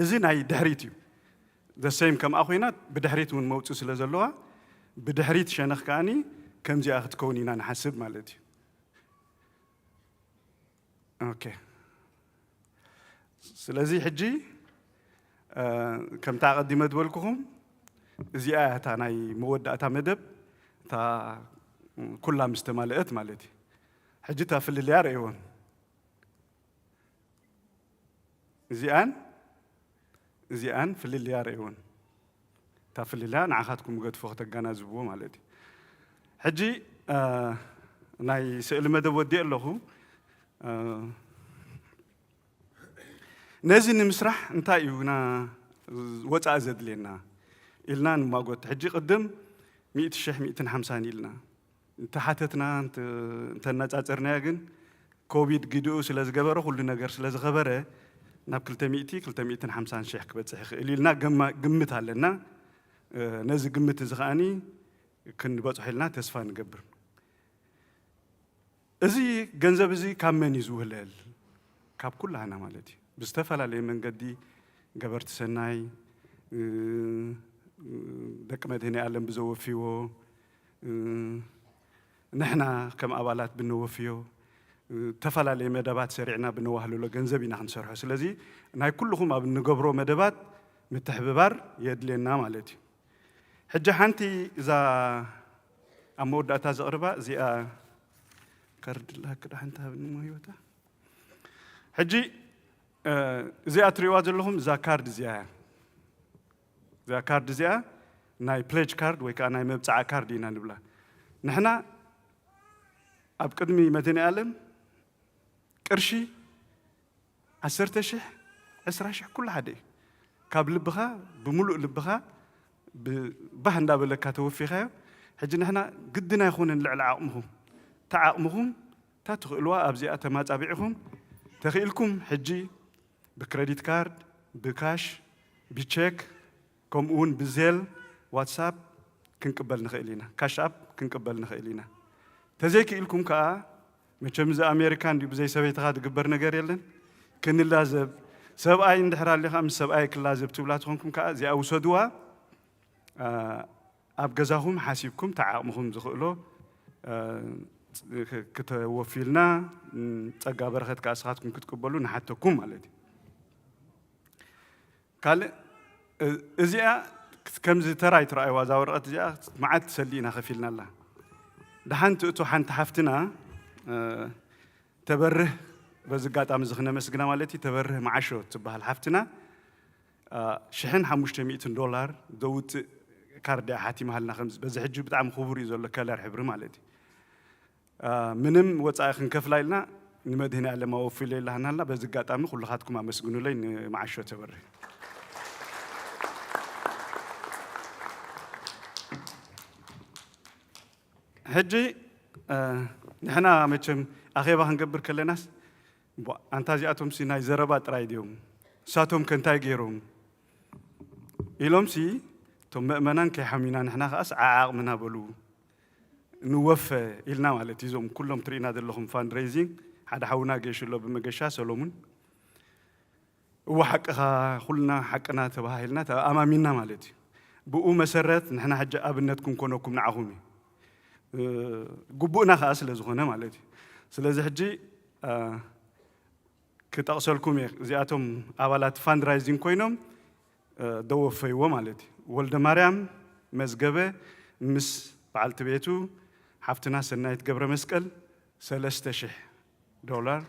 እዚ ናይ ድሕሪት እዩ። The same ከምኣ ኮይና ብድሕሪት እውን መውፅእ ስለ ዘለዋ ብድሕሪት ሸነኽ ከኣኒ ከምዚኣ ክትከውን ኢና ንሓስብ ማለት እዩ። ኦኬ። ስለዚ ሕጂ፣ እ፣ ከምታ ኣቐዲመ ዝበልኩኹም እዚኣ እያ እታ ናይ መወዳእታ መደብ፣ እታ ኩላ ምስ ተማልአት ማለት እዩ። ሕጂ እታ ፍልልያ ርእይዎን። እዚኣን፣ እዚኣን ፍልልያ ርእይዎን። እታ ፍልልያ ንዓኻትኩም ገድፎ ከተጋናዝብዎ ማለት እዩ። ሕጂ፣ እ፣ ናይ ስእሊ መደብ ወዲኤ ኣለኹ። እ፣ ነዚ ንምስራሕ እንታይ እዩ ና ወፃኢ ዘድልየና ኢልና ንማጎት። ሕጂ ቅድም ሚእቲ ሽሕ፣ ሚእትን ሓምሳን ኢልና። እንተሓተትና እንተ- እንተነጻጸርናዮ ግን ኮቪድ ግድኡ ስለ ዝገበረ፣ ኩሉ ነገር ስለ ዝኸበረ፣ ናብ ክልተ ሚእቲ፣ ክልተ ሚእትን ሓምሳን ሽሕ ክበጽሕ ይኽእል ኢልና ገማ- ግምት ኣለና። እ፣ ነዚ ግምት እዚ ከኣኒ ክንበጽሖ ኢልና ተስፋ ንገብር። እዚ ገንዘብ እዚ ካብ መን እዩ ዝውህለል? ካብ ኩላህና ማለት እዩ። ብዝተፈላለየ መንገዲ ገበርቲ ሰናይ፣ እ፣ ደቂ መድህኔ ዓለም ብዘወፍይዎ፣ እ፣ ንሕና ከም ኣባላት ብነወፍዮ፣ እ፣ ዝተፈላለየ መደባት ሰሪዕና ብነዋህልሎ ገንዘብ ኢና ክንሰርሖ። ስለዚ ናይ ኩልኹም ኣብ እንገብሮ መደባት ምትሕብባር የድልየና ማለት እዩ። ሕጂ ሓንቲ እዛ ኣብ መወዳእታ ዘቕርባ እዚኣ ካርድ ላክ ዳ ሓንቲ ሃብኒ እሞ ህይወታ። ሕጂ፣ እ፣ እዚኣ ትሪእዋ ዘለኹም እዛ ካርድ እዚኣ እያ። እዛ ካርድ እዚኣ ናይ ፕሌጅ ካርድ ወይ ከዓ ናይ መብጽዓ ካርድ ኢና ንብላ። ንሕና ኣብ ቅድሚ መድህኔ ዓለም ቅርሺ ዓሰርተ ሽሕ፣ ዕስራ ሽሕ ኩሉ ሓደ እዩ። ካብ ልብኻ፣ ብምሉእ ልብኻ፣ ብ-፣ ባህ እንዳበለካ ተወፊኻዮ። ሕጂ ንሕና ግድን ኣይኮነን ልዕሊ ዓቕምኹም። እታ ዓቕምኹም፣ እታ ትኽእልዋ ኣብዚኣ ተማጻቢዕኹም፣ ተኽኢልኩም ሕጂ ብክረዲት ካርድ፣ ብካሽ፣ ብቼክ፣ ከምኡ እውን ብዜል፣ ዋትሳፕ ክንቅበል ንኽእል ኢና። ካሽ ኣፕ ክንቅበል ንኽእል ኢና። ተዘይክኢልኩም ከኣ፣ መቸም እዚ ኣሜሪካ እንዲዩ፣ ብዘይ ሰበይትኻ ዝግበር ነገር የለን። ክንላዘብ፣ ሰብኣይ እንድሕር ኣሊኻ ምስ ሰብኣይ ክላዘብ ትብላ ትኾንኩም ከኣ፣ እዚኣ ውሰድዋ። ኣ፣ ኣብ ገዛኹም ሓሲብኩም፣ ተዓቕምኹም ዝኽእሎ፣ ኣ፣ ክተወፍዩልና፣ ጸጋ በረኸት ከኣ ንስኻትኩም ክትቅበሉ ንሓተኩም ማለት እዩ። ካልእ፣ እ-፣ እዚኣ ከምዚ ተራይ ትረኣይዋ፣ እዛ ወረቐት እዚኣ መዓት ሰልዲ ኢና ከፊልናላ። ደሓን ትእቶ ሓንቲ ሓፍትና፣ እ፣ ተበርህ፣ በዚ ኣጋጣሚ እዚ ክነመስግና ማለት እዩ፣ ተበርህ መዓሾ ትበሃል ሓፍትና፣ እ፣ ሽሕን ሓሙሽተ ሚእትን ዶላር ዘውፅእ ካርድ እያ ሓቲማሃልና። ከምዚ በዚ ሕጂ ብጣዕሚ ክቡር እዩ ዘሎ ከለር ሕብሪ ማለት እዩ። አ፣ ምንም ወጻኢ ክንከፍላ ኢልና ንመድህኔ ዓለም ኣወፊሎ ኢላህናላ። በዚ ኣጋጣሚ ኩልኻትኩም ኣመስግኑለይ ንመዓሾ ተበርህ። ሕጂ፣ አ፣ ንሕና መቸም ኣኼባ ክንገብር ከለናስ፣ ቧ፣ ኣንታ እዚኣቶምሲ ናይ ዘረባ ጥራይ ድዮም? ንሳቶም ከ እንታይ ገይሮም? ኢሎምሲ፣ እቶም መእመናን ከይሓሚና ንሕና ከኣስ ዓዓቕምና በሉ። ንወፈ ኢልና ማለት እዩ። እዞም ኩሎም ትርኢና ዘለኹም ፋንድሬይዚንግ፣ ሓደ ሓውና ገይሹ ኣሎ ብመገሻ ሰሎሙን። እወ ሓቅኻ፣ ኩልና ሓቅና ተባሂልና ተኣማሚንና ማለት እዩ። ብኡ መሰረት ንሕና ሕጂ ኣብነት ክንኮነኩም ንዓኹም እዩ። እ፣ ግቡእና ከኣ ስለ ዝኾነ ማለት እዩ። ስለዚ ሕጂ፣ እ፣ ክጠቕሰልኩም እየ። እዚኣቶም ኣባላት ፋንድራይዚንግ ኮይኖም፣ እ፣ ደወፈይዎ ማለት እዩ። ወልደ ማርያም መዝገበ ምስ በዓልቲ ቤቱ ሓፍትና ሰናይት ገብረ መስቀል ሰለስተ ሽሕ ዶላር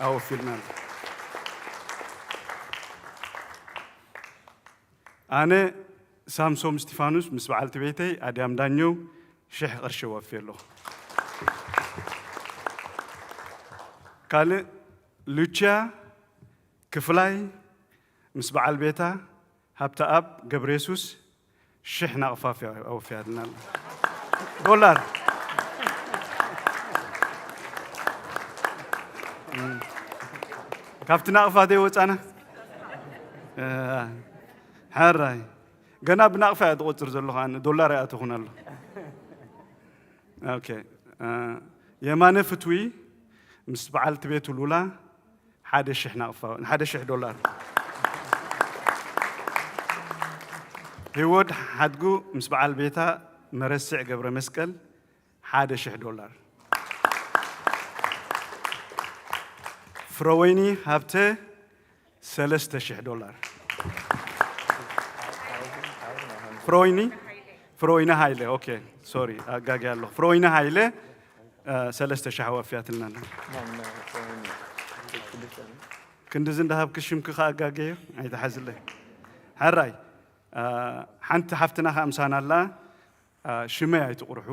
ኣወፊልና ኣሎ። ኣነ ሳምሶም እስቲፋኖስ ምስ በዓልቲ ቤተይ ኣድያም ዳኘው ሽሕ ቅርሺ ወፊ ኣለኹ። ካልእ ሉቺያ ክፍላይ ምስ በዓል ቤታ ሃብተኣብ ገብረየሱስ ሽሕ ናቕፋ ኣውፊያ-፣ ኣወፊያትና ኣላ። ዶላር። እም። ካብቲ ናቕፋ ዘይወጻና? እ፣ ሕራይ። ገና ብናቕፋ እያ ትቖጽር ዘለኹ፣ ኣነ ዶላር ኣይኣተኹን ኣሎ። ኦኬ። እ፣ የማነ ፍትዊ ምስ በዓልቲ ቤቱ ሉላ ሓደ ሽሕ ናቕፋ፣ ሓደ ሽሕ ዶላር። ህይወት ሓድጉ ምስ በዓል ቤታ መረስዕ ገብረ መስቀል ሓደ ሽሕ ዶላር። ፍረወይኒ ሃብተ ሰለስተ ሽሕ ዶላር። ፍረወይኒ፣ ፍረወይኒ ሃይለ፣ ኦኬ፣ ሶሪ፣ ኣጋግየ ኣለኹ። ፍረወይኒ ሃይለ፣ እ፣ ሰለስተ ሽሕ ኣወፍያትልና ኣላ። ክንድዚ እንዳሃብኪ ሽምኪ ከኣ ኣጋገዮ፣ ኣይትሓዝለይ። ሕራይ፣ እ፣ ሓንቲ ሓፍትና ከኣ ምሳና ኣላ፣ እ፣ ሽመይ ኣይትቑርሑ፣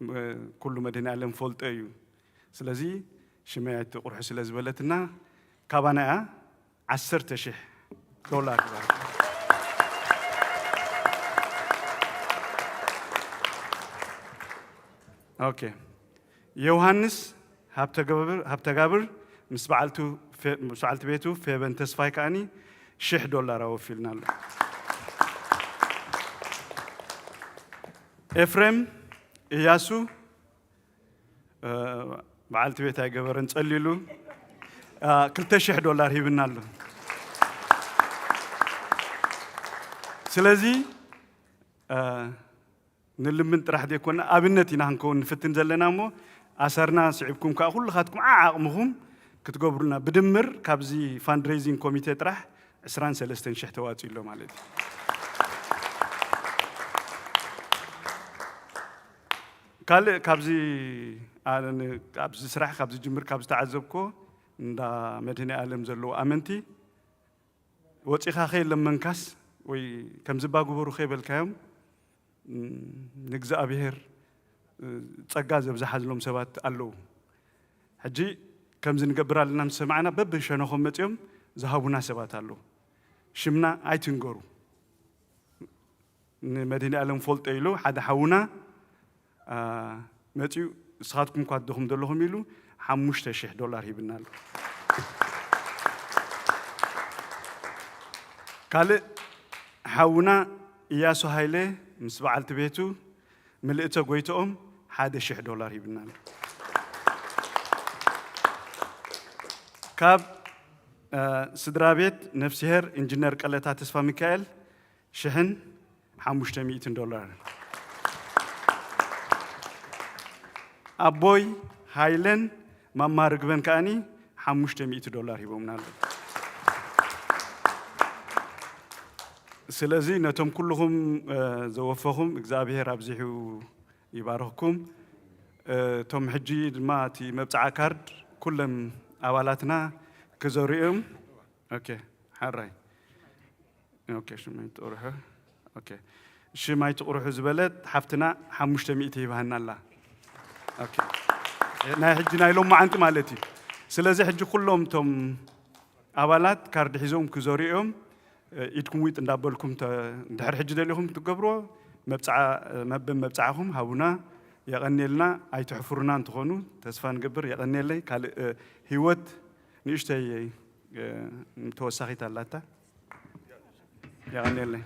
እ፣ ኩሉ መድህኔ ኣለም ፈልጦ እዩ። ስለዚ ሽመይ ኣይትቑርሑ ስለ ዝበለትና፣ ካባና እያ። ዓሰርተ ሽሕ ዶላር። ኦኬ። ዮሃንስ ሃብተገብር ሃብተጋብር ምስ በዓልቱ ፈ- ምስ በዓልቲ ቤቱ ፌበን ተስፋይ ከኣኒ ሽሕ ዶላር ኣወፊልና ኣሎ። ኤፍሬም እያሱ፣ እ፣ በዓልቲ ቤት ኣይገበረን ጸሊሉ፣ እ፣ ክልተ ሽሕ ዶላር ሂብና ኣሎ። ስለዚ፣ እ፣ ንልምን ጥራሕ ዘይኮነ ኣብነት ኢና ክንከውን ንፍትን ዘለና እሞ፣ ኣሰርና ስዒብኩም ከኣ ኩልኻትኩም ዓዓቕምኹም ክትገብሩልና፣ ብድምር ካብዚ ፋንድሬዚንግ ኮሚቴ ጥራሕ ዕስራን ሰለስተን ሽሕ ተዋጺኡ ኣሎ ማለት እዩ። ካልእ ካብዚ፣ ኣነ፣ ኣብዚ ስራሕ ካብ ዝጅምር ካብ ዝተዓዘብኮ፣ እንዳ መድህኔ ኣለም ዘለዉ ኣመንቲ ወጺኻ ከየለመንካስ ወይ ከምዚ እባ ግበሩ ከይበልካዮም፣ ም፣ ንእግዚኣብሔር፣ እ፣ ጸጋ ዘብዝሓሎም ሰባት ኣለዉ። ሕጂ ከምዚ ንገብር ኣለና ምስ ሰማዕና በብሸነኾም መጺኦም ዝሃቡና ሰባት ኣለዉ። ሽምና ኣይትንገሩ። ንመድህኔ ኣለም ፈልጦ ኢሉ ሓደ ሓውና፣ አ፣ መጺኡ፣ ንስኻትኩም እኳ ኣደኹም ዘለኹም ኢሉ ሓሙሽተ ሽሕ ዶላር ሂብና ኣሎ። ካልእ ሓውና እያሱ ሃይለ ምስ በዓልቲ ቤቱ ምልእተ ጎይትኦም ሓደ ሽሕ ዶላር ሂብና ኣሎ። ካብ፣ አ፣ ስድራ ቤት ነፍስሄር ኢንጂነር ቀለታ ተስፋ ሚካኤል ሽሕን ሓሙሽተ ሚእትን ዶላር። ኣቦይ ሃይለን ማማ ርግበን ከኣኒ ሓሙሽተ ሚእቲ ዶላር ሂቦምና ኣለዉ። ስለዚ ነቶም ኩልኹም፣ እ፣ ዘወፈኹም እግዚኣብሔር ኣብዚሑ ይባርኽኩም። እ፣ እቶም ሕጂ ድማ እቲ መብጽዓ ካርድ ኩሎም ኣባላትና ክዘርኡ እዮም። ኦኬ፣ ሓራይ። ኦኬ፣ ሽመይ ጥሩሑ። ኦኬ። ሽም ኣይትቕርሑ ዝበለት ሓፍትና ሓሙሽተ ሚእቲ ሂባሃና ኣላ። ኦኬ። ናይ ሕጂ ናይ ሎማዓንቲ ማለት እዩ። ስለዚ ሕጂ ኩሎም እቶም ኣባላት ካርድ ሒዞም ክዘርኡ እዮም። ኢድኩም ዊጥ እንዳበልኩም ተ-፣ እንድሕር ሕጂ ደሊኹም ትገብርዎ፣ መብጽዓ፣ መበል መብጽዓኹም ሃቡና። የቐንየልና፣ ኣይትሕፍሩና እንትኾኑ ተስፋ ንገብር። የቐንየለይ። ካልእ፣ እ፣ ህይወት ንእሽተይ፣ እ፣ ተወሳኺት ኣላታ። የቐንየለይ።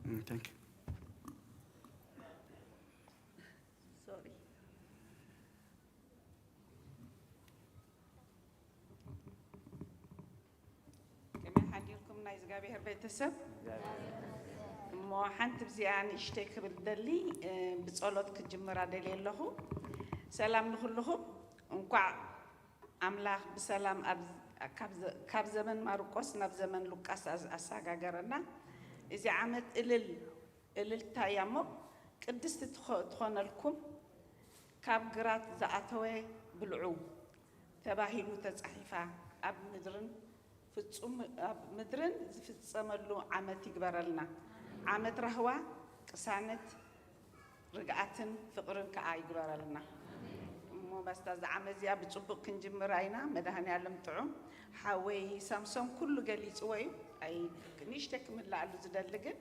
Mm, thank you. ሶሪ። ከመይ ሓዲርኩም ናይ እግዚኣብሔር ቤተሰብ? እሞ ሓንቲ ብዚኣ ንእሽተይ ክብል ደሊ፣ እ፣ ብጸሎት ክጅምራ ደልየ ኣለኹ። ሰላም ንኹልኹም። እንኳዕ ኣምላኽ ብሰላም ኣብ፣ ካብ ዘ-፣ ካብ ዘመን ማርቆስ ናብ ዘመን ሉቃስ ኣዝ-፣ ኣሰጋገረና። እዚ ዓመት እልል፣ እልልታ እያ እሞ ቅድስቲ ትኾ-፣ ትኾነልኩም። ካብ ግራት ዝኣተወ ብልዑ ተባሂሉ ተጻሒፋ ኣብ ምድርን ፍጹም ኣብ ምድርን ዝፍጸመሉ ዓመት ይግበረልና። ዓመት ራህዋ፣ ቅሳነት፣ ርግኣትን ፍቕርን ከኣ ይግበረልና። እሞ በስታ እዛ ዓመት እዚኣ ብጽቡቕ ክንጅምራ ኢና። መድኃኔ ዓለም ጥዑም። ሓወይ ሳምሶን ኩሉ ገሊጽዎ እዩ። ኣይ፣ ንእሽተይ ክምልኣሉ ዝደሊ ግን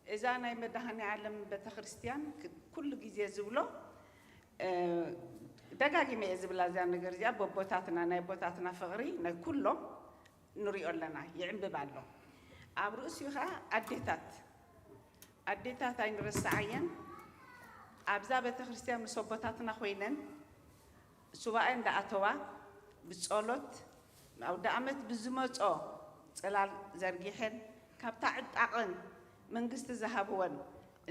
እዛ ናይ መድኃኔ ዓለም ቤተክርስትያን ክ-፣ ኩሉ ግዜ ዝብሎ፣ እ፣ ደጋጊመ እየ ዝብላ እዛ ነገር እዚኣ፣ በቦታትና፣ ናይ ቦታትና ፍቕሪ ናይ ኩሎም ንሪኦ ኣለና፣ ይዕምብብ ኣሎ። ኣብ ርእሲኡ ኸዓ ኣዴታት፣ ኣዴታት ኣይንረስዓየን። ኣብዛ ቤተክርስትያን ምስ ኣቦታትና ኮይነን ሱባኤ እንዳኣተዋ ብጸሎት ኣውደ ኣመት ብዝመጾ ጽላል ዘርጊሐን ካብታ ዕጣቐን መንግስቲ ዝሃብወን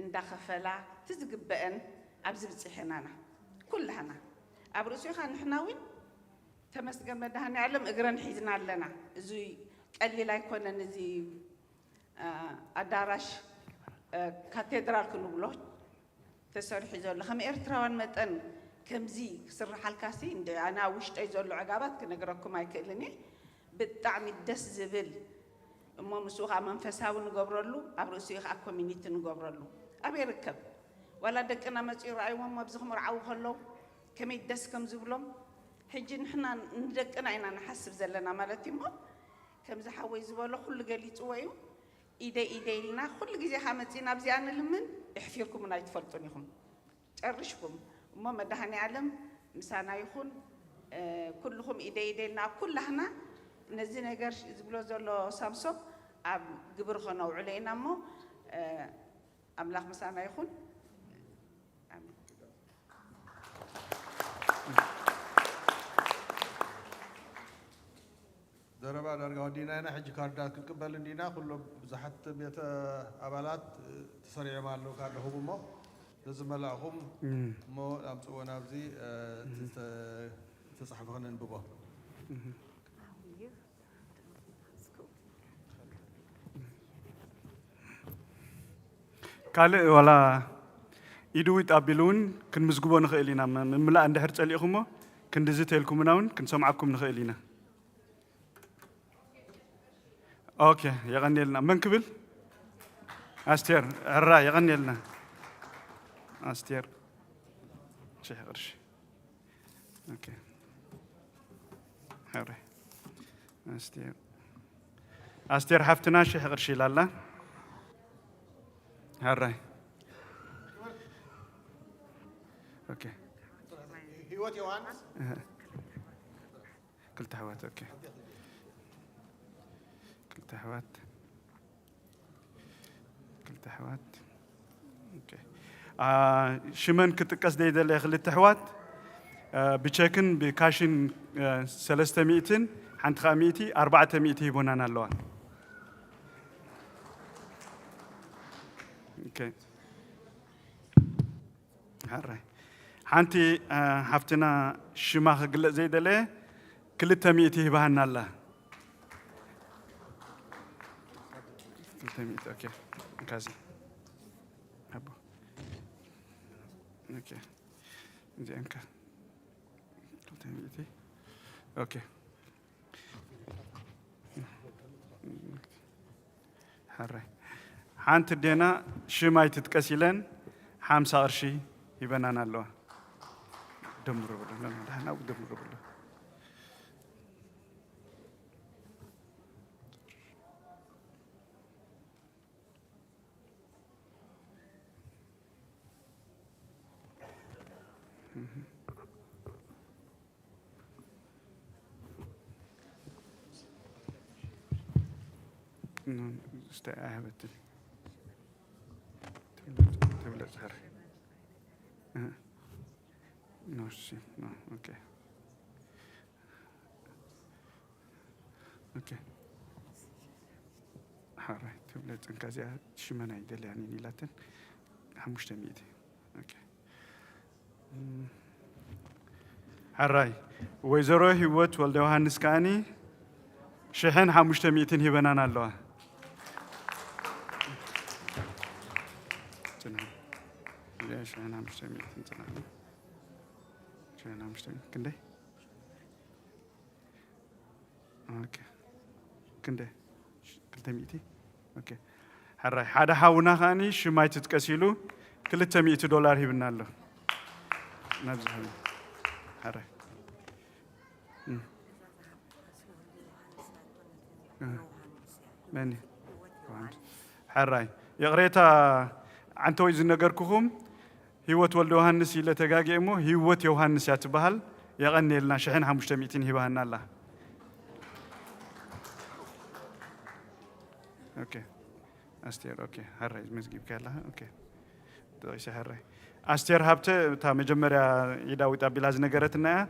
እንዳኸፈላ እቲ ዝግበአን ኣብዚ ብጺሐናና ኩላህና። ኣብ ርእሲኡ ኸዓ ንሕና እውን ተመስገን መድኃኔ ዓለም እግረን ሒዝና ኣለና። እዚ ቀሊል ኣይኮነን። እዚ አ፣ ኣዳራሽ፣ አ፣ ካቴድራል ክንብሎ ተሰሪሑ ዘሎ። ከም ኤርትራውያን መጠን ከምዚ ክስርሓልካሲ እንደ ኣነ ኣብ ውሽጠይ ዘሎ ዕጋባት ክነግረኩም ኣይክእልን እየ። ብጣዕሚ ደስ ዝብል እሞ ምስኡ ከዓ መንፈሳዊ ንገብረሉ፣ ኣብ ርእሲኡ ከዓ ኮሚኒቲ ንገብረሉ። ኣበይ ይርከብ? ዋላ ደቅና መፂኡ ይረኣይዎም ኣብዚ ክምርዓዉ ከለዉ ከመይ ደስ ከም ዝብሎም። ሕጂ ንሕና ንደቅና ኢና ንሓስብ ዘለና ማለት እዩ እሞ ከምዚ ሓወይ ዝበሎ ኩሉ ገሊፅዎ እዩ። ኢደይ ኢደይ ኢልና ኩሉ ግዜ ካብ መጺና ኣብዚኣ ንልምን፣ የሕፊርኩምን ኣይትፈልጡን ኢኹም ጨርሽኩም። እሞ መድሃኔ ዓለም ምሳና ይኹን። ኩልኹም ኢደይ ኢደይ ኢልና ኣብ ኩላህና ነዚ ነገር ዝብሎ ዘሎ ሳምሶም ኣብ ግብሪ ከነውዕሎ ኢና። እሞ ኣምላኽ ምሳና ይኹን። ኣሜን። ዘረባ ዳርጋ ወዲእና ኢና። ሕጂ ካርዳት ክንቅበል እንዲና። ኩሎም ብዙሓት ቤተ ኣባላት ተሰሪዖም ኣለዉ። ካርድ ህቡ እሞ ነዚ መላእኹም እሞ ኣምፅዎ ናብዚ ዝተፃሕፈ ከነንብቦ። ካልእ ዋላ ኢዱ ዊጥ ኣቢሉ እውን ክንምዝግቦ ንኽእል ኢና። ምምላእ እንድሕር ጸሊእኹሞ ክንድዚ ተልኩምና እውን ክንሰምዓኩም ንኽእል ኢና። ኦኬ፣ የቐንየልና። መን ክብል? ኣስቴር ዕራ፣ የቐንየልና። ኣስቴር ሽሕ ቅርሺ። ኦኬ። ሕራይ። ኣስቴር ኣስቴር ሓፍትና ሽሕ ቅርሺ ኢላ ኣላ። ሕራይ። ኦኬ። ህይወት ዮሃንስ እህ። ክልተ ኣሕዋት። ኦኬ። ክልተ ኣሕዋት። ክልተ ኣሕዋት ሽመን ክጥቀስ ዘይደለየ ክልተ ኣሕዋት ብቸክን ብካሽን ሰለስተ ሚእትን ሓንቲ ከዓ ሚእቲ ኣርባዕተ ሚእቲ ሂቦናን ኣለዋ። ሓንቲ ሓፍትና ሽማ ክግለፅ ዘይደለየ ክልተ ሚእቲ ሂባሃና ኣላ። ክልተ ሚእቲ ኦኬ። እንካዚ ኣቦ ኦኬ። እዚአንካ ክልተ ሚእቲ ኦኬ። ሕራይ ሓንቲ ዴና ሽም ኣይትጥቀስ ኢለን ሓምሳ ቅርሺ ሂበናን ኣለዋ። ደምሩ ብሉ ደምሩ ብሉ ስታይ ኣይሃበትን ትብለ ዝኸር ኖሲ ኦኬ ኦኬ ሓራይ ትብለ ፅንካ እዚኣ ሽመን ኣይደልያን ኢላትን ሓሙሽተ ሚእቲ ኦኬ ሓራይ ወይዘሮ ህይወት ወልደ ዮሃንስ ከዓኒ ሽሕን ሓሙሽተ ሚእትን ሂበናን ኣለዋ። ሽሕን ሓሙሽተ ሚእትን ፅናሕ። ሽሕን ሓሙሽተ ሚእትን ክንደይ? ክንደ ክልተ ሚእቲ ሕራይ ሓደ ሓውና ከዓኒ ሽም ኣይትጥቀስ ኢሉ ክልተ ሚእቲ ዶላር ሂብና ኣሎ ናብዚ ሓራይ መን ሕራይ ይቕሬታ ዓንተወይ ዝነገርኩኹም ህይወት ወልደ ዮሃንስ ኢለ ተጋግየ እሞ ህይወት ዮሃንስ እያ ትበሃል። የቐንየልና ሽሕን ሓሙሽተ ሚእትን ሂባሃና ኣላ። ኦኬ ኣስቴር ኦኬ ሕራይ መዝጊብካ ኣለኻ። ኦኬ ጠቒሰ ሕራይ ኣስቴር ሃብተ እታ መጀመርያ ኢዳዊት ኣቢላ ዝነገረትና እያ።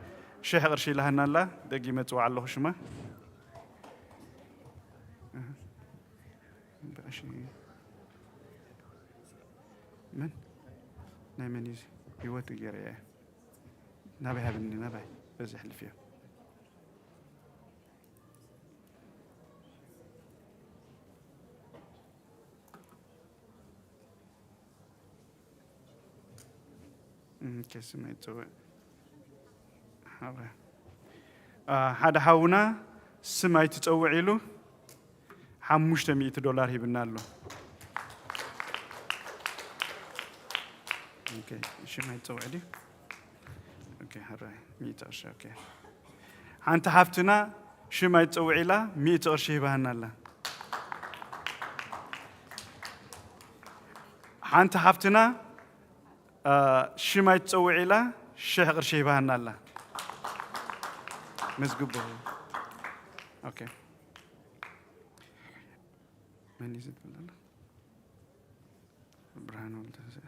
ሽሕ ቅርሺ ኢላሃና ኣላ። ደጊመ ጽውዓ ኣለኹ ሽማ። ብቐሺ መን ናይ መን እዩ ህይወቱ ገይረ እየ ናበይ ሃብኒ ናባይ በዚ ሕልፍ እዮ ስም ኣይትፀውዕ ሓደ ሓውና ስም ኣይትፀውዕ ኢሉ ሓሙሽተ ሚእቲ ዶላር ሂብና ኣሎ። ሽም ኣይትፀውዕ ድዩ? ሓንቲ ሓፍትና ሽም ኣይትፀውዕ ኢላ ሚእቲ ቅርሺ ሂባሃና ኣላ። ሓንቲ ሓፍትና ሽም ኣይትጸውዕ ኢላ ሽሕ ቅርሺ ሂባሃና ኣላ። መዝግቡ። ኦኬ። መን እዩ ዝብል ዘሎ? ብርሃኑ ወልደተንስእ።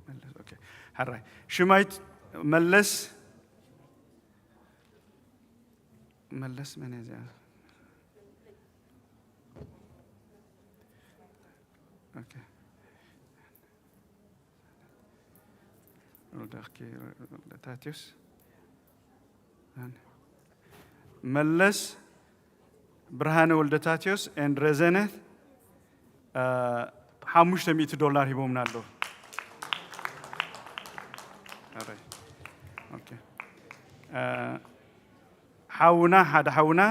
መለስ። ኦኬ። ሕራይ ሽም ኣይት መለስ መለስ መን እያ እዚኣ? ኦኬ። ወልደኪ ወልደታትዮስ መለስ ብርሃነ ወልደታትዮስ and ረዘነ ሓሙሽተ ሚእቲ ዶላር ሂቦምና ኣለዉ። ሓውና ሓደ ሓውና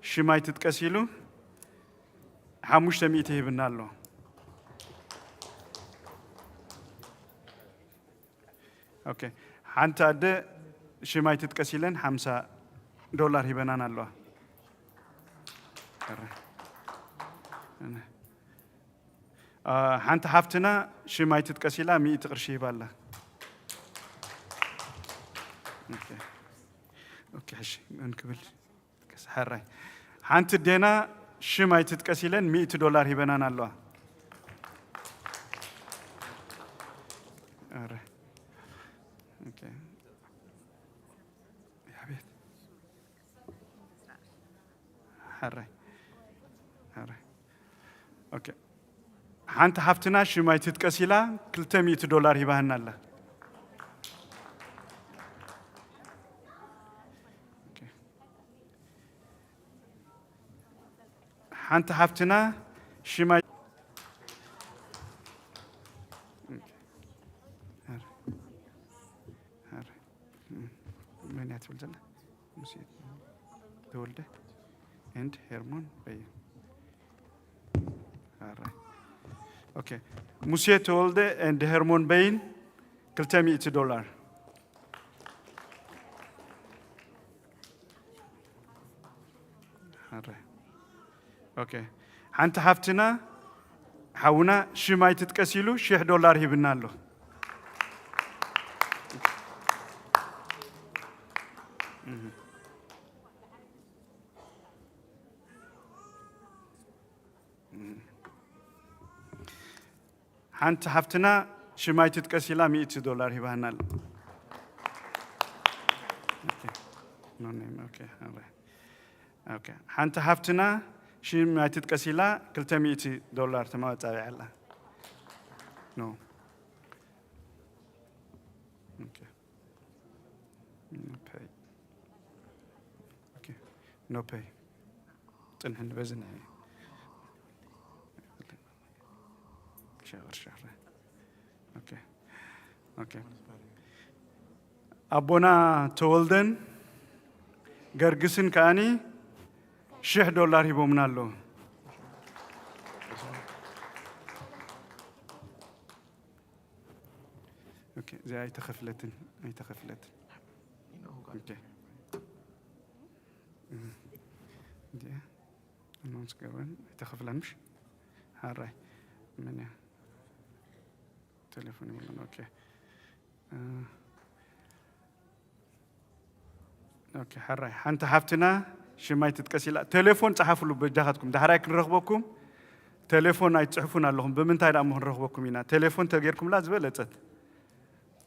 ሽም ኣይትጥቀስ ኢሉ ሓሙሽተ ሚእቲ ሂብና ኣሎ። ኦኬ። ሓንቲ ኣደ ሽም ኣይትጥቀስ ኢለን ሓምሳ ዶላር ሂበናን ኣለዋ። ሓንቲ ሓፍትና ሽም ኣይትጥቀስ ኢላ ሚእቲ ቅርሺ ሂባ ኣላ። ኦኬ። ኦኬ፣ ሕሺ፣ መን ክብል? ሕራይ ሓንቲ ኣዴና ሽም ኣይትጥቀስ ኢለን ሚእቲ ዶላር ሂበናን ኣለዋ። ሓንቲ ሓፍትና ሽም ኣይትጥቀስ ኢላ ክልተ ሚእቲ ዶላር ሂባህና ኣላ። ሓንቲ ሓፍትና ሽም ኣይ መን እያ ትብል ዘላ? ሙሴ ተወልደ and ሄርሞን በይን። ኦኬ። ሙሴ ተወልደ and ሄርሞን በይን ክልተ ሚእቲ ዶላር። ኦኬ። ሓንቲ ሓፍትና ሓውና ሽም ኣይትጥቀስ ኢሉ ሽሕ ዶላር ሂብና ኣሎ። ሓንቲ ሓፍትና ሽም ኣይትጥቀስ ኢላ ሚእቲ ዶላር ሂባና ኣላ። ሓንቲ ሓፍትና ሽም ኣይትጥቀስ ኢላ ክልተ ሚእቲ ዶላር ተማወጻቢያ ኣላ። ኖ ኖ ፔይ። ጽንሕኒ በዚ ናይ ኣቦና ተወልደን ገርግስን ከኣኒ ሽሕ ዶላር ሂቦምና ኣለዉ። እዚኣ ኣይተኸፍለትን ኣይተኸፍለትን። ኣናውንስ ገበን ኣይተኸፍለን ምሽ ሓራይ መን እያ? ቴሌፎን ይብለን። ኦኬ። ኦኬ፣ ሓራይ ሓንቲ ሓፍትና ሽም ኣይትጥቀስ ኢላ። ቴሌፎን ጸሓፍሉ በጃኻትኩም፣ ዳሕራይ ክንረኽበኩም። ቴሌፎን ኣይትጽሕፉን ኣለኹም። ብምንታይ ደኣ እሞ ክንረኽበኩም ኢና? ቴሌፎን ተጌርኩምላ ዝበለጸት።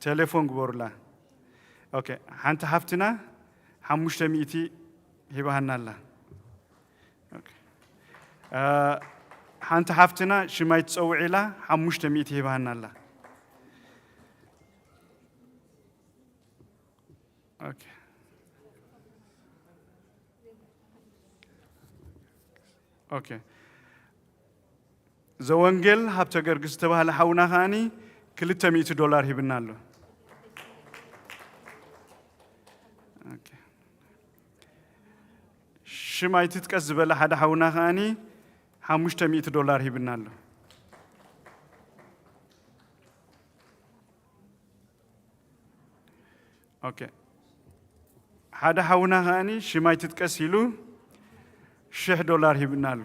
ቴሌፎን ግበሩላ። ኦኬ፣ ሓንቲ ሓፍትና ሓሙሽተ ሚእቲ ሂባሃና ኣላ። ሓንቲ ሓፍትና ሽም ኣይትጸውዕ ኢላ ሓሙሽተ ሚእቲ ሂባሃና ኣላ። ኦኬ። ዘወንጌል ሃብተ ገርግስ ዝተባህለ ሓውና ከዓኒ ክልተ ሚእቲ ዶላር ሂብና ኣሎ። ሽም ኣይትጥቀስ ዝበለ ሓደ ሓውና ከዓኒ ሓሙሽተ ሚእቲ ዶላር ሂብና ኣሎ። ኦኬ። ሓደ ሓውና ከዓኒ ሽም ኣይትጥቀስ ኢሉ ሽሕ ዶላር ሂብና ኣሎ።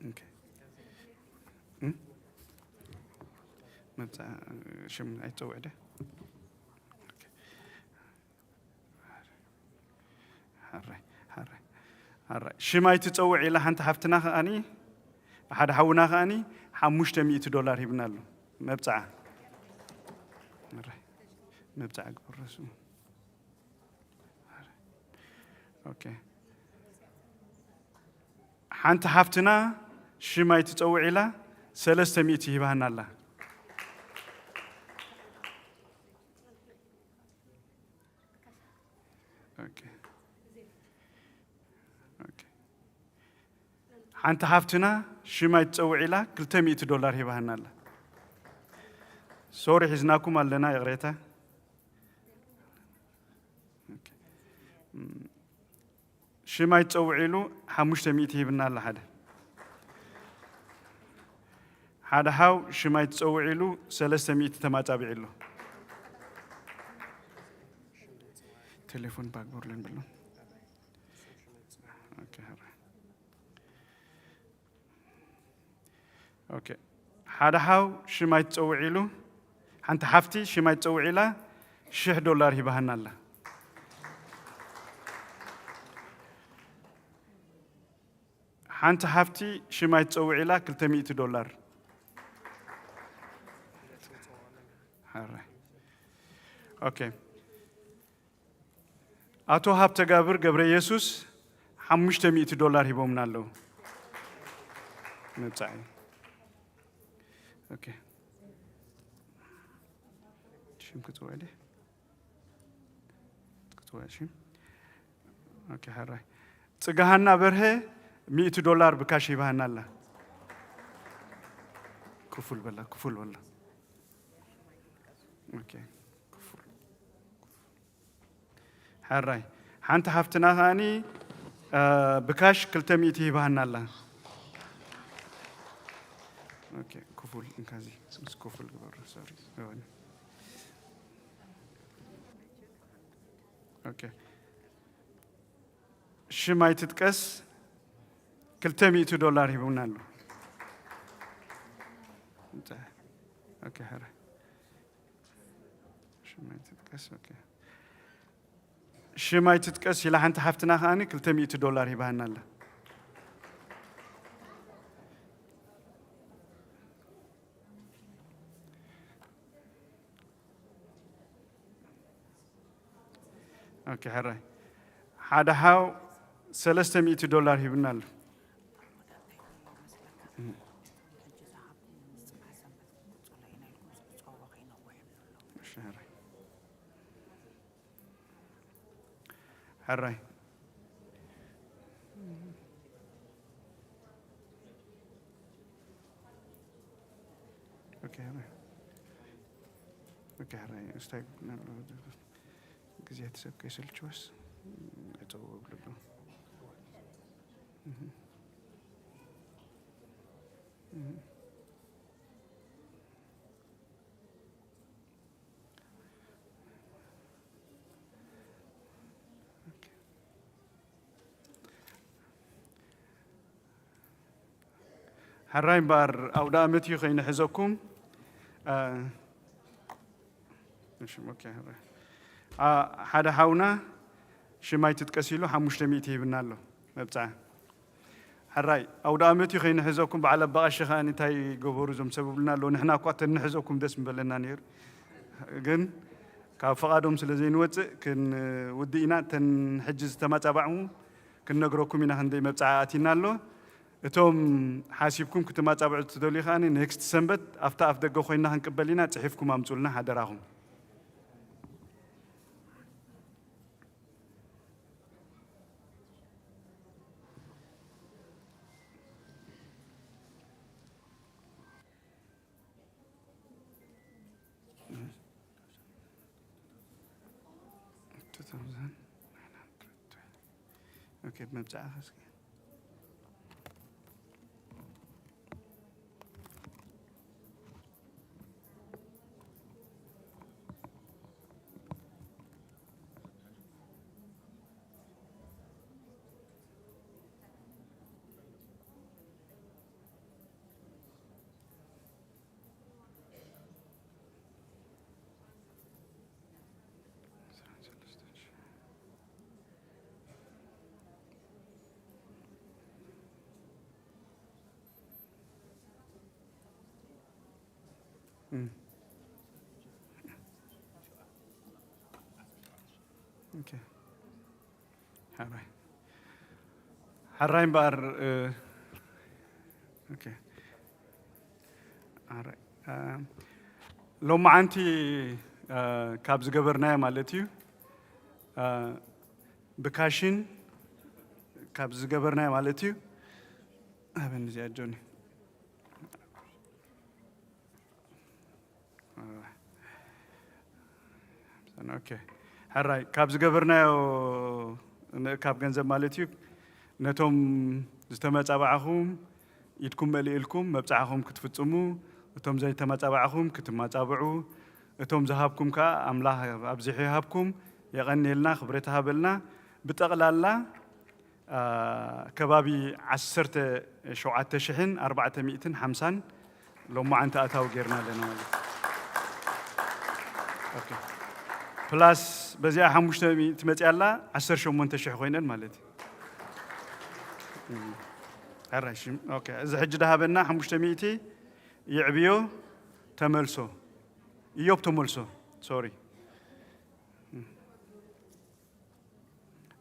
ኦኬ። መብፅዓ ሽም ኣይትፀውዕ ደ? ኦኬ። ሓራይ፣ ሓራይ፣ ሓራይ። ሽም ኣይትፀውዕ ኢላ ሓንቲ ሓፍትና ከኣኒ፣ ሓደ ሓውና ከኣኒ ሓሙሽተ ሚእቲ ዶላር ሂብና ኣሎ። መብፅዓ። ሓራይ። መብፅዓ ግበሮ ስሙ። ኦኬ። ሓንቲ ሓፍትና ሽም ኣይትፀውዕ ኢላ ሰለስተ ሚእቲ ሂባና ኣላ። ኦኬ። ኦኬ። ሓንቲ ሓፍትና ሽም ኣይትፀውዕ ኢላ ክልተ ሚእቲ ዶላር ሂባና ኣላ። ሶሪ ሒዝናኩም ኣለና፣ ይቕሬታ። ኦኬ። እም፣ ሽም ኣይትፀውዕ ኢሉ ሓሙሽተ ሚእቲ ሂብና ኣላ ሓደ። ሓደ ሓው ሽም ኣይትፀውዕ ኢሉ ሰለስተ ሚእቲ ተማፃቢዑ ኣሎ። ቴሌፎን ባግቦርለን ብሎ። ኦኬ፣ ሕራይ። ኦኬ። ሓደ ሓው ሽም ኣይትፀውዕ ኢሉ፣ ሓንቲ ሓፍቲ ሽም ኣይትፀውዕ ኢላ ሽሕ ዶላር ሂባሃና ኣላ። ሓንቲ ሓፍቲ ሽም ኣይትፀውዕ ኢላ ክልተ ሚእቲ ዶላር። ሕራይ። ኦኬ። ኣቶ ሃብተጋብር ገብረ ኢየሱስ ሓሙሽተ ሚእቲ ዶላር ሂቦምና ኣለዉ። መብጻዓይ። ኦኬ። ሽም ክጽውዕ ድየ? ክጽውዕ ሽም። ኦኬ፣ ሕራይ። ጽጋሃና በርሀ ሚእቲ ዶላር ብካሽ ሂባሃና ኣላ። ክፉል በላ፣ ክፉል በላ። ኦኬ፣ ክፉል። ሕራይ። ሓንቲ ሓፍትና ከኣኒ፣ እ፣ ብካሽ ክልተ ሚእቲ ሂባሃና ኣላ። ኦኬ፣ ክፉል እንካዚ፣ ምስ ክፉል ግበሩ፣ ሶሪ። ኦኬ። ሽም ኣይትጥቀስ፣ ክልተ ሚእቲ ዶላር ሂቡና ኣሎ። ኦኬ፣ ሕራይ። ሽም ኣይትጥቀስ፣ ኦኬ። ሽም ኣይትጥቀስ ኢላ ሓንቲ ሓፍትና ከኣኒ ክልተ ሚእቲ ዶላር ሂባሃና ኣላ። ኦኬ፣ ሕራይ። ሓደ ሓው ሰለስተ ሚእቲ ዶላር ሂብና ኣሎ። እሺ፣ ሕራይ። ሕራይ። ኦኬ፣ ሕራይ። ኦኬ፣ ሕራይ። እስታይ ግዜ ሰብ ከይሰልችወስ፣ ዕጸው እብሉ ኣለኹ። እህ። እህ። ሕራይ እምበኣር፣ ኣውደ ኣመት እዩ ከይንሕዘኩም። እ፣ እሺ፣ ኦኬ፣ ሕራይ። አ፣ ሓደ ሓውና ሽም ኣይትጥቀስ ኢሉ ሓሙሽተ ሚእቲ ሂብና ኣሎ መብጽዓ። ሕራይ፣ ኣውደ ኣመት እዩ ከይንሕዘኩም፣ በዓል ኣባ ቀሺ ከኣ እንታይ ገበሩ እዞም ሰብ ይብሉና ኣለዉ። ንሕና እኳ ተንሕዘኩም ደስ ምበለና ነይሩ። ግን ካብ ፍቓዶም ስለ ዘይንወጽእ ክንውድእ ኢና። እተን ሕጂ ዝተማጻባዕሙ ክንነግረኩም ኢና ክንደይ መብጽዓ ኣቲና ኣሎ። እቶም ሓሲብኩም ክትማጻብዑ ትደልዩ ከኣ ኔክስት ሰንበት ኣብታ ኣፍ ደገ ኮይንና ክንቅበል ኢና። ጽሒፍኩም ኣምጹልና ሓደራኹም። Two thousand nine hundred twenty. ኦኬ፣ ብመብጽዓኻ እስኪ። ኦኬ። ሕራይ። ሕራይ እምበኣር፣ እ፣ ኦኬ። ሕራይ። እ፣ ሎማዓንቲ፣ እ፣ ካብ ዝገበርናዮ ማለት እዩ፣ እ፣ ብካሽን ካብ ዝገበርናዮ ማለት እዩ። ሃበኒ እዚኣ ጆኒ። ኦኬ። ሕራይ፣ ካብ ዝገበርናዮ ምእካብ ገንዘብ ማለት እዩ፣ ነቶም ዝተመጻባዕኹም ኢድኩም መሊእልኩም መብጻዕኹም ክትፍጽሙ፣ እቶም ዘይተመጻባዕኹም ክትመጻብዑ፣ እቶም ዝሃብኩም ከኣ ኣምላኽ ኣብዚሑ ይሃብኩም። የቐንየልና፣ ክብረት ይሃበልና። ብጠቕላላ አ፣ ከባቢ ዓሰርተ ሸውዓተ ሽሕን ኣርባዕተ ሚእትን ሓምሳን ሎማዓንቲ ኣታዊ ጌርና ኣለና ማለት እዩ። ኦኬ። ፕላስ በዚኣ ሓሙሽተ ሚእቲ መፅያ ኣላ፣ ዓሰርተ ሸሞንተ ሽሕ ኮይነን ማለት እዩ። እም። ሕራይ ሽም፣ ኦኬ። እዚ ሕጂ ድሃበና ሓሙሽተ ሚእቲ ይዕብዮ ተመልሶ። እዮብ ተመልሶ። ሶሪ። እም።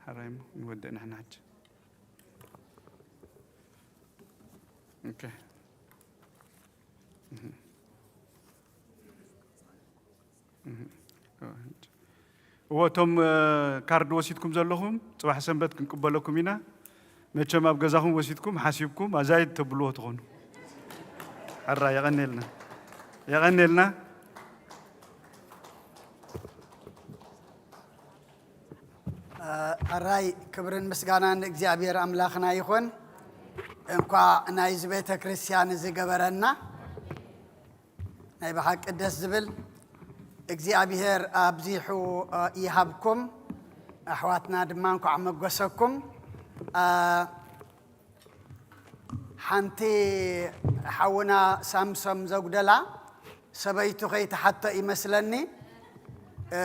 ሕራይ እሞ ንወድእ ንሕና ሕጂ። ኦኬ። እህ። እህ። እወ፣ እቶም፣ እ፣ ካርድ ወሲድኩም ዘለኹም፣ ጽባሕ ሰንበት ክንቅበለኩም ኢና። መቸም ኣብ ገዛኹም ወሲድኩም፣ ሓሲብኩም፣ ኣዛይድ ተብልዎ ትኾኑ። ሕራይ፣ የቐንየልና። የቐንየልና። ሕራይ ክብርን ምስጋናን ንእግዚኣብሔር ኣምላኽና ይኹን። እንኳዕ ናይዚ ቤተ ክርስቲያን እዚ ገበረና። ናይ ብሓቂ ደስ ዝብል። እግዚኣብሔር ኣብዚሑ ይሃብኩም። ኣሕዋትና ድማ እንኳዕ መጎሰኩም። ሓንቲ ሓውና ሳምሶም ዘጉደላ ሰበይቱ ከይትሓቶ ይመስለኒ፣ እ፣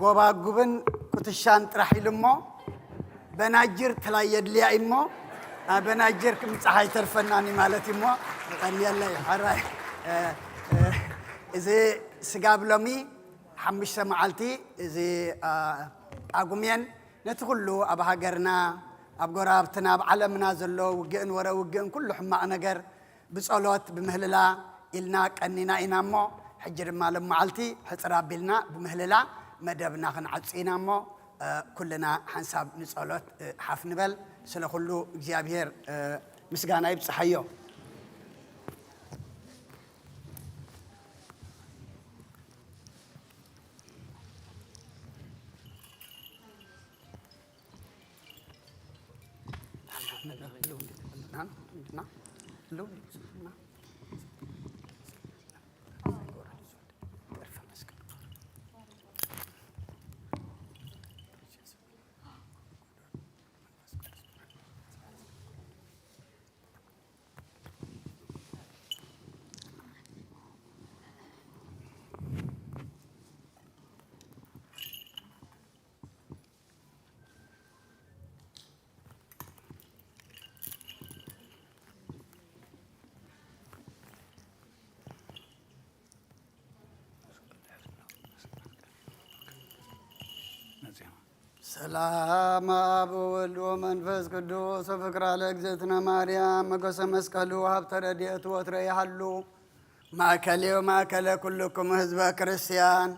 ጎባጉብን ኩትሻን ጥራሕ ኢሉ እሞ፣ በናጅር ትላይ የድልያ እሞ፣ አ፣ በናጅር ክምጻሕ ኣይተርፈናን እዩ ማለት እዩ እሞ፣ ይቐንየለይ። ሕራይ፣ እ፣ እ፣ እዚ ስጋብ ሎሚ ሓሙሽተ መዓልቲ እዚ፣ አ፣ ጳጉሜን ነቲ ኩሉ ኣብ ሃገርና፣ ኣብ ጎረባብትና፣ ኣብ ዓለምና ዘሎ ውግእን ወረ ውግእን ኩሉ ሕማቕ ነገር ብጸሎት ብምህልላ ኢልና ቀኒና ኢና እሞ፣ ሕጂ ድማ ሎም መዓልቲ ሕጽር ኣቢልና ብምህልላ መደብና ክንዓጹ ኢና እሞ፣ እ፣ ኩልና ሓንሳብ ንጸሎት፣ እ፣ ሓፍ ንበል። ስለ ኩሉ እግዚኣብሔር፣ እ፣ ምስጋና ይብጽሓዮ። ሰላም ኣብ ወልድ ወመንፈስ ቅዱስ ወፍቅራ ለእግዝእትነ ማርያም መገሰ መስቀሉ ሀብተ ረድኤቱ ወትረ ይሃሉ። ማእከልዮ ማእከለ ኩልክሙ ህዝበ ክርስቲያን።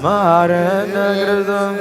መሐረነ ክርስቶስ።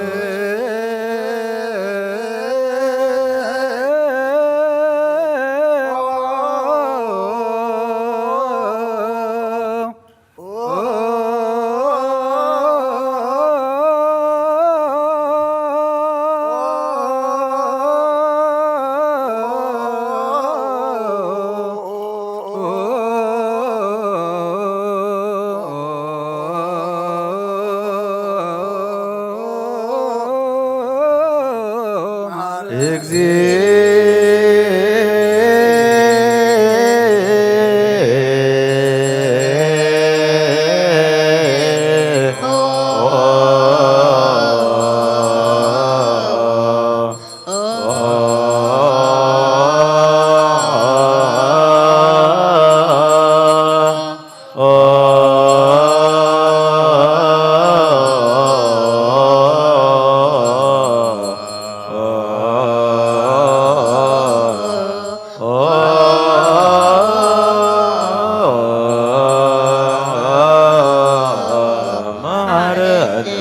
መሐረነ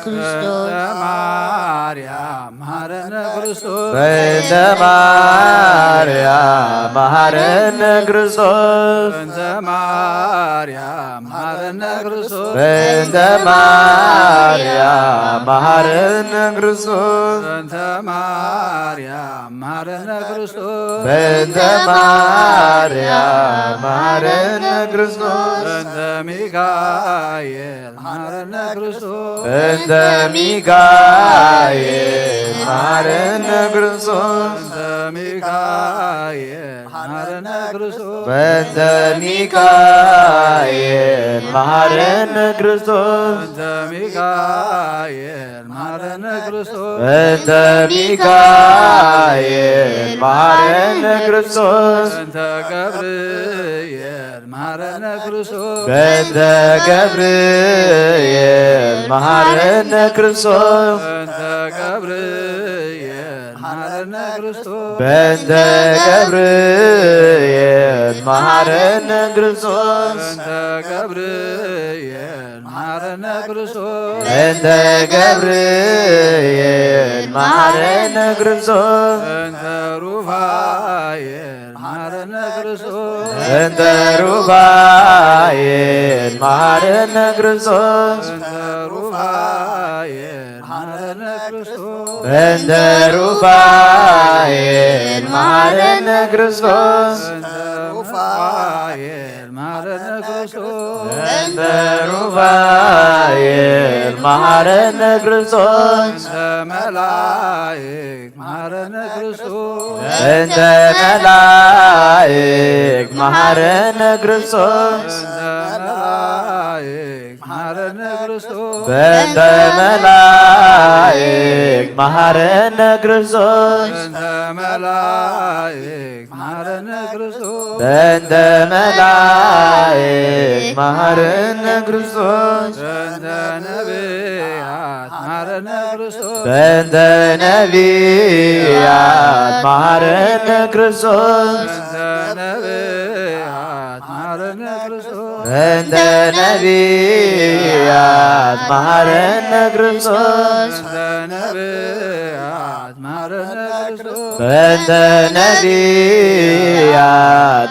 ክርስቶስ። ማርያም መሐረነ ክርስቶስ። በእንተ ማርያም መሐረነ ክርስቶስ። በእንተ ማርያም መሐረነ ክርስቶስ። በእንተ ማርያም መሐረነ ክርስቶስ። በእንተ ማርያም መሐረነ ክርስቶስ። በእንተ ማርያም መሐረነ ክርስቶስ። በእንተ ሚካኤል መሐረነ ክርስቶስ። በእንተ ሚካኤል መሐረነ ክርስቶስ። በእንተ ሚካኤል መሐረነ ክርስቶስ። በእንተ ሚካኤል መሐረነ ክርስቶስ። በእንተ ሚካኤል መሐረነ ክርስቶስ። በእንተ ሚካኤል መሐረነ ክርስቶስ። በእንተ ገብርኤል መሐረነ ክርስቶስ። በእንተ ገብርኤል መሐረነ ክርስቶስ። በእንተ ገብርኤል መሐረነ ክርስቶስ። በእንተ ገብርኤል መሐረነ ክርስቶስ። በእንተ ገብርኤል መሐረነ ክርስቶስ። በእንተ ገብርኤል መሐረነ ክርስቶስ። በእንተ ሩፋኤል መሐረነ ክርስቶስ። በእንተ ሩፋኤል መሐረነ ክርስቶስ። በእንተ ሩፋኤል መሐረነ ክርስቶስ። በእንተ ሩፋኤል መሐረነ ክርስቶስ። በእንተ ሩፋኤል መሐረነ ክርስቶስ። በእንተ ሩፋኤል መሐረነ ክርስቶስ። በእንተ መላእክት መሐረነ ክርስቶስ። በእንተ መላእክት መሐረነ ክርስቶስ። በእንተ መላእክት መሐረነ ክርስቶስ። በእንተ መላእክት መሐረነ ክርስቶስ። በእንተ መላእክት መሐረነ ክርስቶስ። በእንተ መላእክት መሐረነ ክርስቶስ። በእንተ ነቢያት መሐረነ ክርስቶስ። በእንተ ነቢያት መሐረነ ክርስቶስ። በእንተ ነቢያት መሐረነ ክርስቶስ። በእንተ ነቢያት መሐረነ ክርስቶስ። በእንተ ነቢያት መሐረነ ክርስቶስ። በእንተ ነቢያት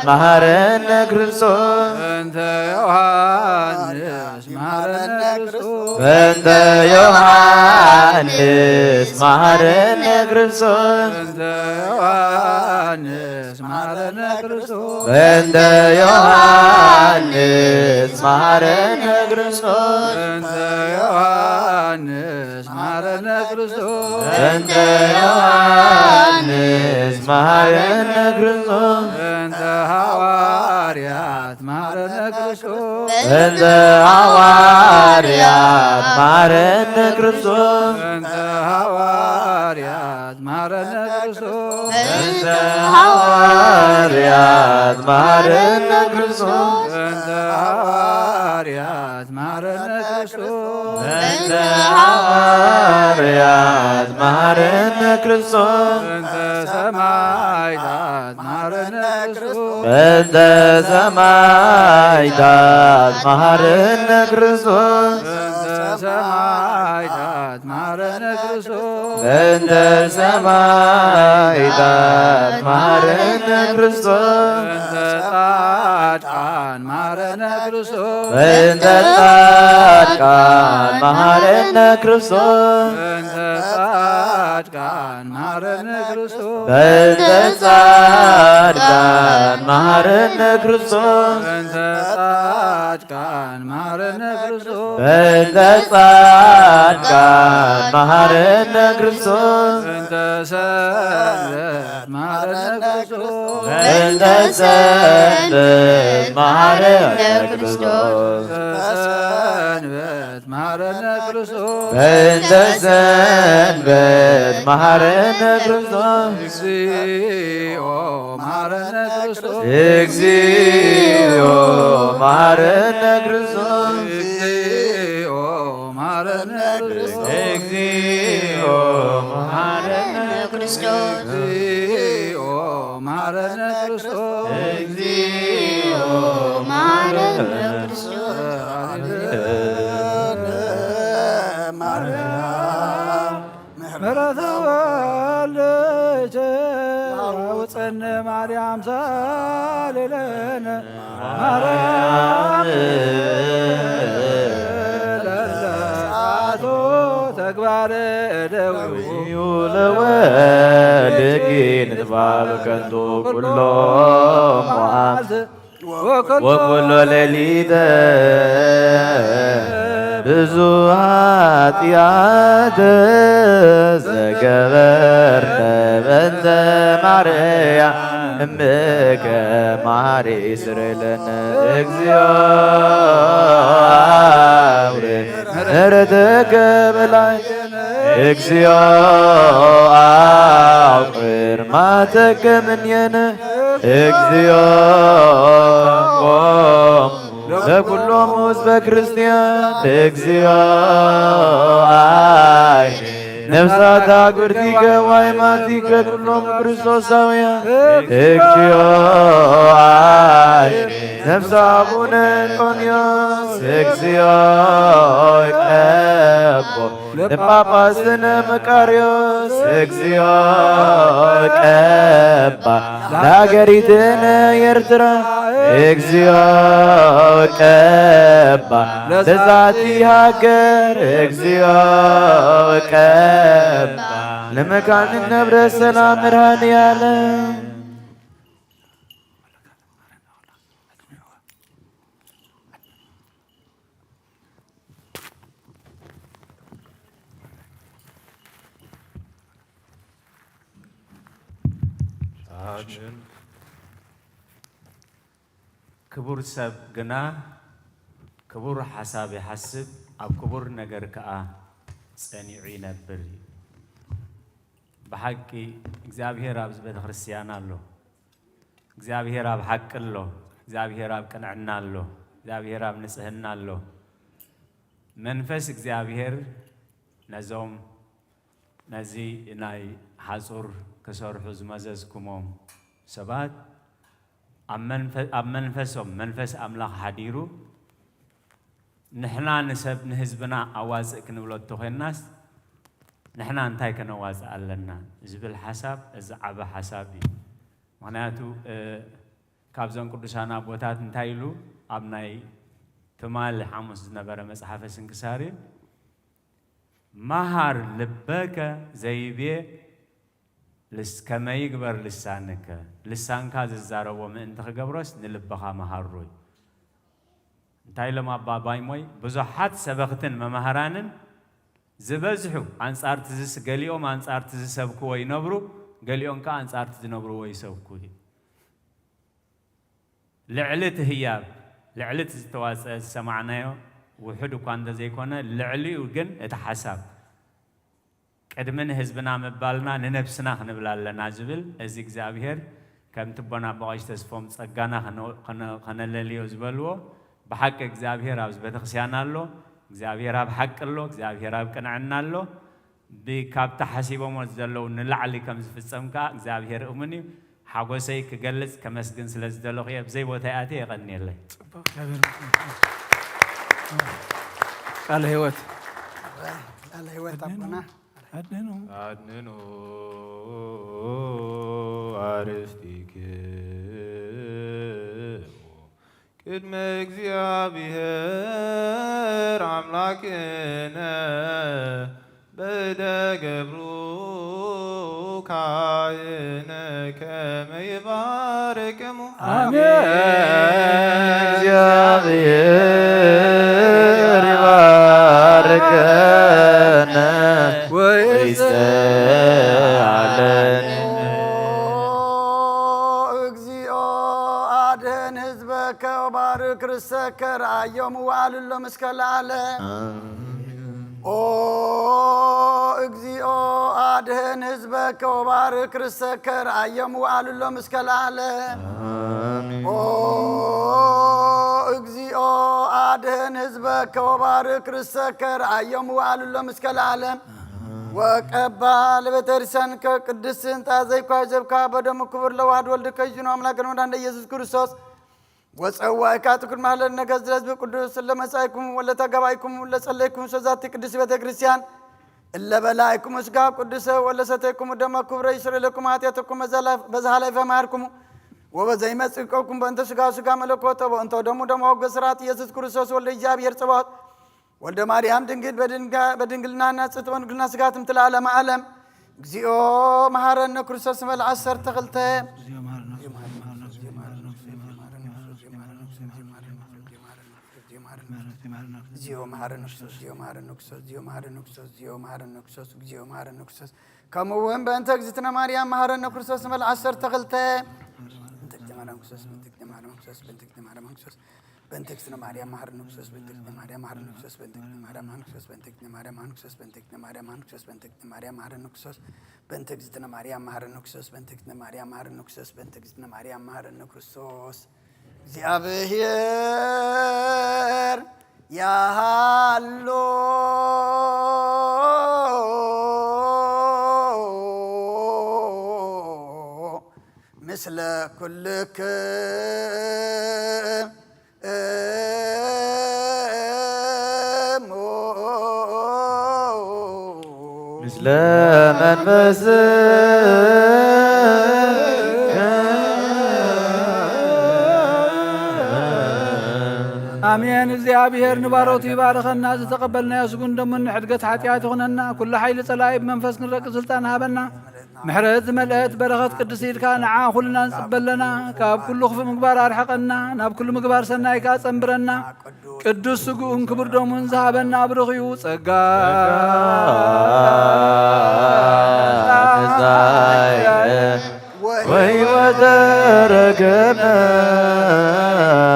መሐረነ ክርስቶስ። በእንተ ዮሐንስ መሐረነ ክርስቶስ። በእንተ ዮሐንስ መሐረነ ክርስቶስ። በእንተ ዮሐንስ መሐረነ ክርስቶስ። በእንተ ዮሐንስ መሐረነ ክርስቶስ። በእንተ ዮሐንስ መሐረነ ክርስቶስ። በእንተ ዮሐንስ መሐረነ ክርስቶስ። በእንተ ሐዋርያት መሐረነ ክርስቶስ። በእንተ ሐዋርያት መሐረነ ክርስቶስ። በእንተ ሐዋርያት መሐረነ ክርስቶስ። በእንተ ሐዋርያት መሐረነ ክርስቶስ። በእንተ ሐዋርያት መሐረነ ክርስቶስ። በእንተ ሐዋርያት መሐረነ ክርስቶስ። በእንተ ሰማዕታት መሐረነ ክርስቶስ። በእንተ ሰማዕታት መሐረነ ክርስቶስ። በእንተ ሰማዕታት መሐረነ ክርስቶስ። በእንተ ሰማዕታት መሐረነ ክርስቶስ። በእንተ ጻድቃን መሐረነ ክርስቶስ። በእንተ ጻድቃን መሐረነ ክርስቶስ። በእንተ ጻድቃን መሐረነ ክርስቶስ። በእንተ ጻድቃን መሐረነ ክርስቶስ። በእንተ ጻድቃን መሐረነ ክርስቶስ። በእንተ ጻድቃን መሐረነ ክርስቶስ። በእንተ ሰንበት መሐረነ ክርስቶስ። በእንተ ሰንበት መሐረነ ክርስቶስ። በእንተ ሰንበት መሐረነ ክርስቶስ። በእንተ ሰንበት መሐረነ ክርስቶስ። እግዚኦ መሐረነ ክርስቶስ። እግዚኦ መሐረነ ክርስቶስ። እግዚኦ መሐረነ ክርስቶስ። እግዚኦ መሐረነ ክርስቶስ። እግዚኦ መሐረነ ክርስቶስ። እግዚኦ መሐረነ ክርስቶስ። ማርያም ምሕረተ ወልድኪ አውፀነ ማርያም ሳሌለነ ማርያም ለለአቶ ተግባረ እደዊሁ ለወልድኪ ንጥፋ በከንቱ ኩሎ መዓልት ወኩሎ ሌሊተ ብዙ ኃጢአት ዘገበርነ በእንተ ማርያም እምከ ማሪ ስሬለነ እግዚኦ አውሬ ምሕረትከ በላይ እግዚኦ አውቅር ማተከ ምንየነ እግዚኦ ቆም ለኩሎም ህዝበ ክርስቲያን እግዚኦ አይ ነፍሳት አግብርቲከ ዋይማቲከ ኩሎም ክርስቶሳውያን እግዚኦ አይ ነፍሰ አቡነ እንጦንዮስ እግዚኦ ቀቦ ለጳጳስነ መቃርዮስ እግዚኦ ቀባ ለሀገሪትነ ኤርትራ እግዚኦ ቀባ ለዛቲ ሃገር እግዚኦ ቀባ ለመካነ ነብረ ሰላም መድኃኔዓለም። ክቡር ሰብ ግና ክቡር ሓሳብ ይሓስብ፣ ኣብ ክቡር ነገር ከኣ ጸኒዑ ይነብር እዩ። ብሓቂ እግዚኣብሔር ኣብዚ ቤተ ክርስቲያን ኣሎ። እግዚኣብሔር ኣብ ሓቂ ኣሎ። እግዚኣብሔር ኣብ ቅንዕና ኣሎ። እግዚኣብሔር ኣብ ንጽህና ኣሎ። መንፈስ እግዚኣብሔር ነዞም ነዚ ናይ ሓጹር ክሰርሑ ዝመዘዝኩሞም ሰባት ኣብ መንፈ-፣ ኣብ መንፈሶም መንፈስ ኣምላኽ ሓዲሩ ንሕና ንሰብ ንህዝብና ኣዋጽእ ክንብሎ እንተኾይንናስ ንሕና እንታይ ከነዋጽእ ኣለና ዝብል ሓሳብ እዚ ዓቢ ሓሳብ እዩ። ምኽንያቱ፣ እ፣ ካብዞም ቅዱሳን ኣቦታት እንታይ ኢሉ ኣብ ናይ ትማሊ ሓሙስ ዝነበረ መጽሓፈ ስንክሳር እዩ። መሃር ልበከ ዘይቤ ልስ-፣ ከመ ይግበር ልሳንከ፣ ልሳንካ ዝዛረቦ ምእንቲ ክገብሮስ ንልብኻ መሃሩ እዩ። እንታይ ኢሎም ኣባ ባይሞይ? ብዙሓት ሰበኽትን መማህራንን ዝበዝሑ ኣንጻርቲ ዝስ-፣ ገሊኦም ኣንጻርቲ ዝሰብክዎ ይነብሩ፣ ገሊኦም ከኣ ኣንጻርቲ ዝነብርዎ ይሰብኩ እዩ። ልዕሊ እቲ ህያብ፣ ልዕሊ እቲ ዝተዋጽአ ዝሰማዕናዮ ውሑድ እኳ እንተዘይኮነ፣ ልዕሊኡ ግን እቲ ሓሳብ ቅድሚ ንህዝብና ምባልና ንነብስና ክንብል ኣለና ዝብል፣ እዚ እግዚኣብሔር ከምቲ ኣቦና ኣባ ቀሺ ተስፎም ጸጋና ከነ-፣ ከነ-፣ ከነለልዮ ዝበልዎ፣ ብሓቂ እግዚኣብሔር ኣብዚ ቤተክርስቲያን ኣሎ፣ እግዚኣብሔር ኣብ ሓቂ ኣሎ፣ እግዚኣብሔር ኣብ ቅንዕና ኣሎ። ብ-፣ ካብቲ ሓሲቦሞ ዘለዉ ንላዕሊ ከም ዝፍጸም ከኣ እግዚኣብሔር እሙን እዩ። ሓጎሰይ ክገልጽ ከመስግን ስለ ዝደለኹ እየ። ብዘይ ቦታይ ኣትየ የቐንየለይ። ጽቡቕ፣ እግዚኣብሔር ይመስገን። ቃለ ህይወት። ቃለ ህይወት ኣቦና። ኣድንኑ። ኣድንኑ ኣርእስቲክሙ ቅድመ እግዚኣብሔር ኣምላክነ በእደ ገብሩ ካህነ ከመ ይባርክሙ። ኣሜን። እግዚኣብሔር ይባርከነ ወይስዓለነ። ኦ እግዚኦ፣ ኣድህን ህዝበከ ወባርክ ርሰከ፣ ረኣዮም ወኣልሎም እስከ ለዓለም። ኦ እግዚኦ፣ ኣድህን ህዝበከ ወባርክ ርሰከ፣ ረኣዮም ወኣልሎም እስከ ለዓለም። ኦ እግዚኦ፣ ኣድህን ህዝበከ ወባርክ ርሰከ፣ ረኣዮም ወኣልሎም እስከ ለዓለም። ወቀባ ለቤተክርስቲያንከ ቅድስት እንተ ዘይኳ ዘብካ በደሙ ክቡር ለዋህድ ወልድከ ይዝኑ ኣምላክ መድኃኒነ ኢየሱስ ክርስቶስ ወጸዋዕካ ትኩን ማህለል ነገስ ለህዝብ ቅዱስ ለመጻእኩም ወለተጋባይኩም ለጸለይኩም ሰዛቲ ቅድስት ቤተክርስቲያን እለ በላይኩም ስጋ ቅዱሰ ወለሰተይኩም ደመ ክቡረ ይስረ ለኩም ኃጢአተኩም በዛ ላይፍ-፣ በዛ ላይፈ መሃርኩሙ ወበዘይመጽእ ይቀብኩም በእንተ ስጋ ስጋ መለኮት ወበእንተ ደሙ ደመ ወገስራት ኢየሱስ ክርስቶስ ወልደ እግዚኣብሔር ጽባኦት ወልደ ማርያም ድንግል በድንጋ-፣ በድንግልና ናጽት ወንግልና ስጋትም ትለዓለመ ዓለም። እግዚኦ መሐረነ ክርስቶስ ንበል ዓሰርተ ክልተ። እግዚኦ መሐረነ ክርስቶስ፣ እግዚኦ መሐረነ ክርስቶስ፣ እግዚኦ መሐረነ ክርስቶስ፣ እግዚኦ መሐረነ ክርስቶስ፣ እግዚኦ መሐረነ ክርስቶስ፣ እግዚኦ መሐረነ ክርስቶስ። ከምኡ እውን በእንተ እግዝእትነ ማርያም መሐረነ ክርስቶስ ንበል ዓሰርተ ክልተ። በእንተ እግዝእትነ ማርያም ክርስቶስ፣ በእንተ እግዝእትነ ማርያም ክርስቶስ፣ በእንተ እግዝእትነ ማርያም መሐረነ ክርስቶስ፣ በእንተ እግዝእትነ ማርያም መሐረነ ክርስቶስ፣ በእንተ እግዝእትነ ማርያም መሐረነ ክርስቶስ፣ በእንተ እግዝእትነ ማርያም መሐረነ ክርስቶስ፣ በእንተ እግዝእትነ ማርያም መሐረነ ክርስቶስ፣ በእንተ እግዝእትነ ማርያም መሐረነ ክርስቶስ፣ በእንተ እግዝእትነ ማርያም መሐረነ ክርስቶስ፣ በእንተ እግዝእትነ ማርያም መሐረነ ክርስቶስ። እግዚኣብሔር ያሃሎ ምስለ ኩልክሙ። ምስለ መንፈስ ኣሜን። እግዚኣብሔር ንባሮቱ ይባርኸና። ዝተቐበልናዮ ስጉን ደሙን ንሕድገት ሓጢኣት ይኹነና። ኩሉ ሓይሊ ጸላኢ ብመንፈስ ክንረቂ ስልጣን ሃበና። ምሕረት ዝመልአት በረኸት ቅድስቲ ኢድካ ንዓ ኩልና ንጽበ ኣለና። ካብ ኩሉ ክፉእ ምግባር ኣርሕቐና፣ ናብ ኩሉ ምግባር ሰናይ ከኣ ጸንብረና። ቅዱስ ስግኡን ክቡር ደሙን ዝሃበና ብርኽዩ ጸጋ ተሳይነ ወሕይወተ ረከብነ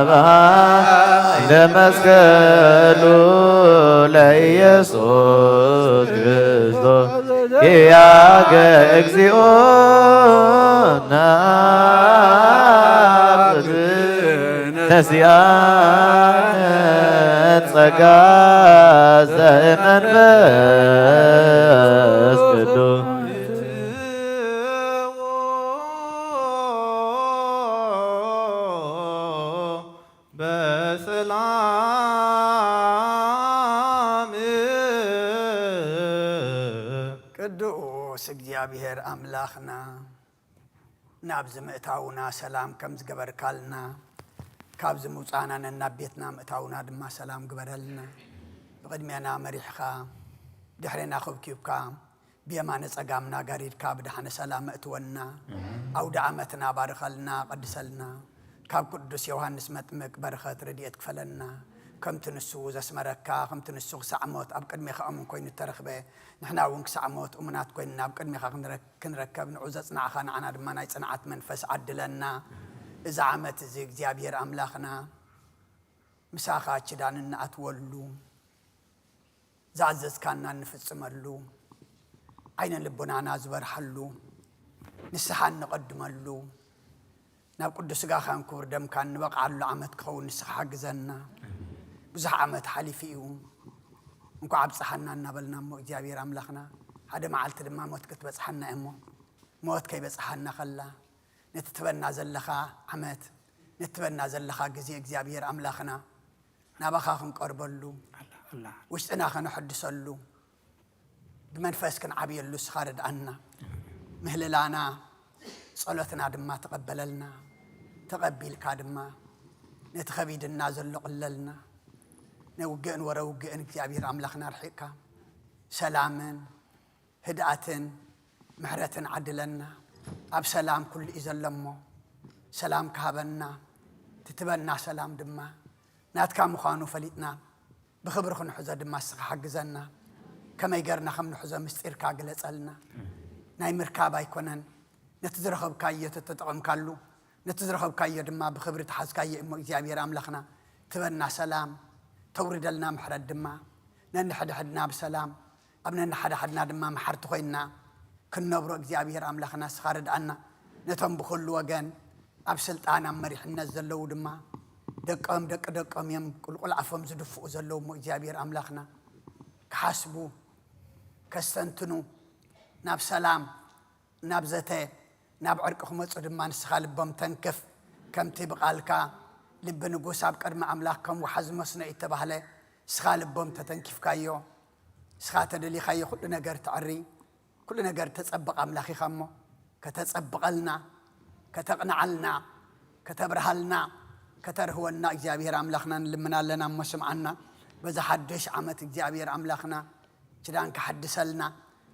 በኃይለ መስቀሉ ለኢየሱስ ክርስቶስ ኪያከ እግዚኦ ናብዝነ ነሲኣነ ጸጋ ዘመንፈስ ቅዱስ። በሰላም ቅዱስ እግዚኣብሔር ኣምላኽና ናብዚ ምእታውና ሰላም ከም ዝገበርካልና፣ ካብዚ ምውጻእና ነናብ ቤትና ምእታውና ድማ ሰላም ግበረልና። ብቕድሜና መሪሕኻ ድሕሬና ኹብኪብካ ብየማነ ጸጋምና ጋሪድካ ብድሓነ ሰላም እትወና፣ ኣውደ ዓመትና ባርኸልና፣ ቀድሰልና። ካብ ቅዱስ ዮሃንስ መጥምቅ በረኸት ረድኤት ክፈለና። ከምቲ ንሱ ዘስመረካ፣ ከምቲ ንሱ ክሳዕ ሞት ኣብ ቅድሜኻ እሙን ኮይኑ እተረኽበ፣ ንሕና እውን ክሳዕ ሞት እሙናት ኮይንና ኣብ ቅድሜኻ ክንረ-፣ ክንረከብ፣ ንዑ ዘጽናዕኻ ንዓና ድማ ናይ ጽንዓት መንፈስ ዓድለና። እዚ ዓመት እዚ እግዚኣብሔር ኣምላኽና ምሳኻ ኪዳን እንኣትወሉ፣ ዝኣዘዝካና እንፍጽመሉ፣ ዓይነ ልቦናና ዝበርሃሉ፣ ንስሓ እንቐድመሉ፣ ናብ ቅዱስ ስጋኻን ክቡር ደምካን እንበቕዓሉ ዓመት ክኸውን ንስኻ ሓግዘና። ብዙሕ ዓመት ሓሊፉ እዩ። እንኳዕ ኣብጽሓና እናበልና እሞ እግዚኣብሔር ኣምላኽና፣ ሓደ መዓልቲ ድማ ሞት ክትበጽሓና እያ እሞ፣ ሞት ከይበጽሓና ከላ፣ ነቲ ትበና ዘለኻ ዓመት፣ ነቲ ትበና ዘለኻ ግዜ እግዚኣብሔር ኣምላኽና፣ ናባኻ ክንቀርበሉ፣ ኣላ፣ ኣላ። ውሽጥና ከነሐድሰሉ፣ ብመንፈስ ክንዓብየሉ እስኻ ርድኣና። ምህልላና፣ ጸሎትና ድማ ተቐበለልና። ተቐቢልካ ድማ ነቲ ከቢድና ዘሎ ቅለልና። ናይ ውግእን ወረ ውግእን እግዚኣብሔር ኣምላኽና ኣርሒቕካ፣ ሰላምን ህድኣትን ምሕረትን ዓድለና። ኣብ ሰላም ኩሉ እዩ ዘሎ እሞ፣ ሰላም ክሃበና፣ ትትበና ሰላም ድማ ናትካ ምዃኑ ፈሊጥና፣ ብኽብሪ ክንሕዞ ድማ እስኻ ሓግዘና። ከመይ ገርና ከም ንሕዞ ምስጢርካ ግለጸልና። ናይ ምርካብ ኣይኮነን፣ ነቲ ዝረኸብካዮ ተተጠቐምካሉ፣ ነቲ ዝረኸብካዮ ድማ ብኽብሪ ተሓዝካዮ እሞ እግዚኣብሔር ኣምላኽና፣ ትበና ሰላም፣ ተውርደልና ምሕረት ድማ፣ ነንሕድሕድና ብሰላም፣ ኣብ ነንሓድሓድና ድማ መሓርቲ ኮይንና ክንነብሮ እግዚኣብሔር ኣምላኽና እስኻ ርድኣና። ነቶም ብኹሉ ወገን ኣብ ስልጣን ኣብ መሪሕነት ዘለዉ ድማ ደቆም ደቂ ደቆም እዮም ቁልቁል ኣፎም ዝድፍኡ ዘለዉ እሞ እግዚኣብሔር ኣምላኽና ክሓስቡ፣ ከስተንትኑ፣ ናብ ሰላም፣ ናብ ዘተ፣ ናብ ዕርቂ ክመጹ ድማ ንስኻ ልቦም ተንክፍ። ከምቲ ብቓልካ ልቢ ንጉስ ኣብ ቅድሚ ኣምላኽ ከም ወሓዚ መስኖ እዩ እተባህለ፣ ንስኻ ልቦም ተተንኪፍካዮ፣ ንስኻ ተደሊኻዮ ኩሉ ነገር ተዕሪ፣ ኩሉ ነገር ተጸብቕ ኣምላኽ ኢኻ እሞ፣ ከተጸብቐልና፣ ከተቕንዓልና፣ ከተብርሃልና፣ ከተርህወና እግዚኣብሔር ኣምላኽና ንልምን ኣለና እሞ ስምዓና። በዛ ሓድሽ ዓመት እግዚኣብሔር ኣምላኽና ኪዳን ክሓድሰልና፣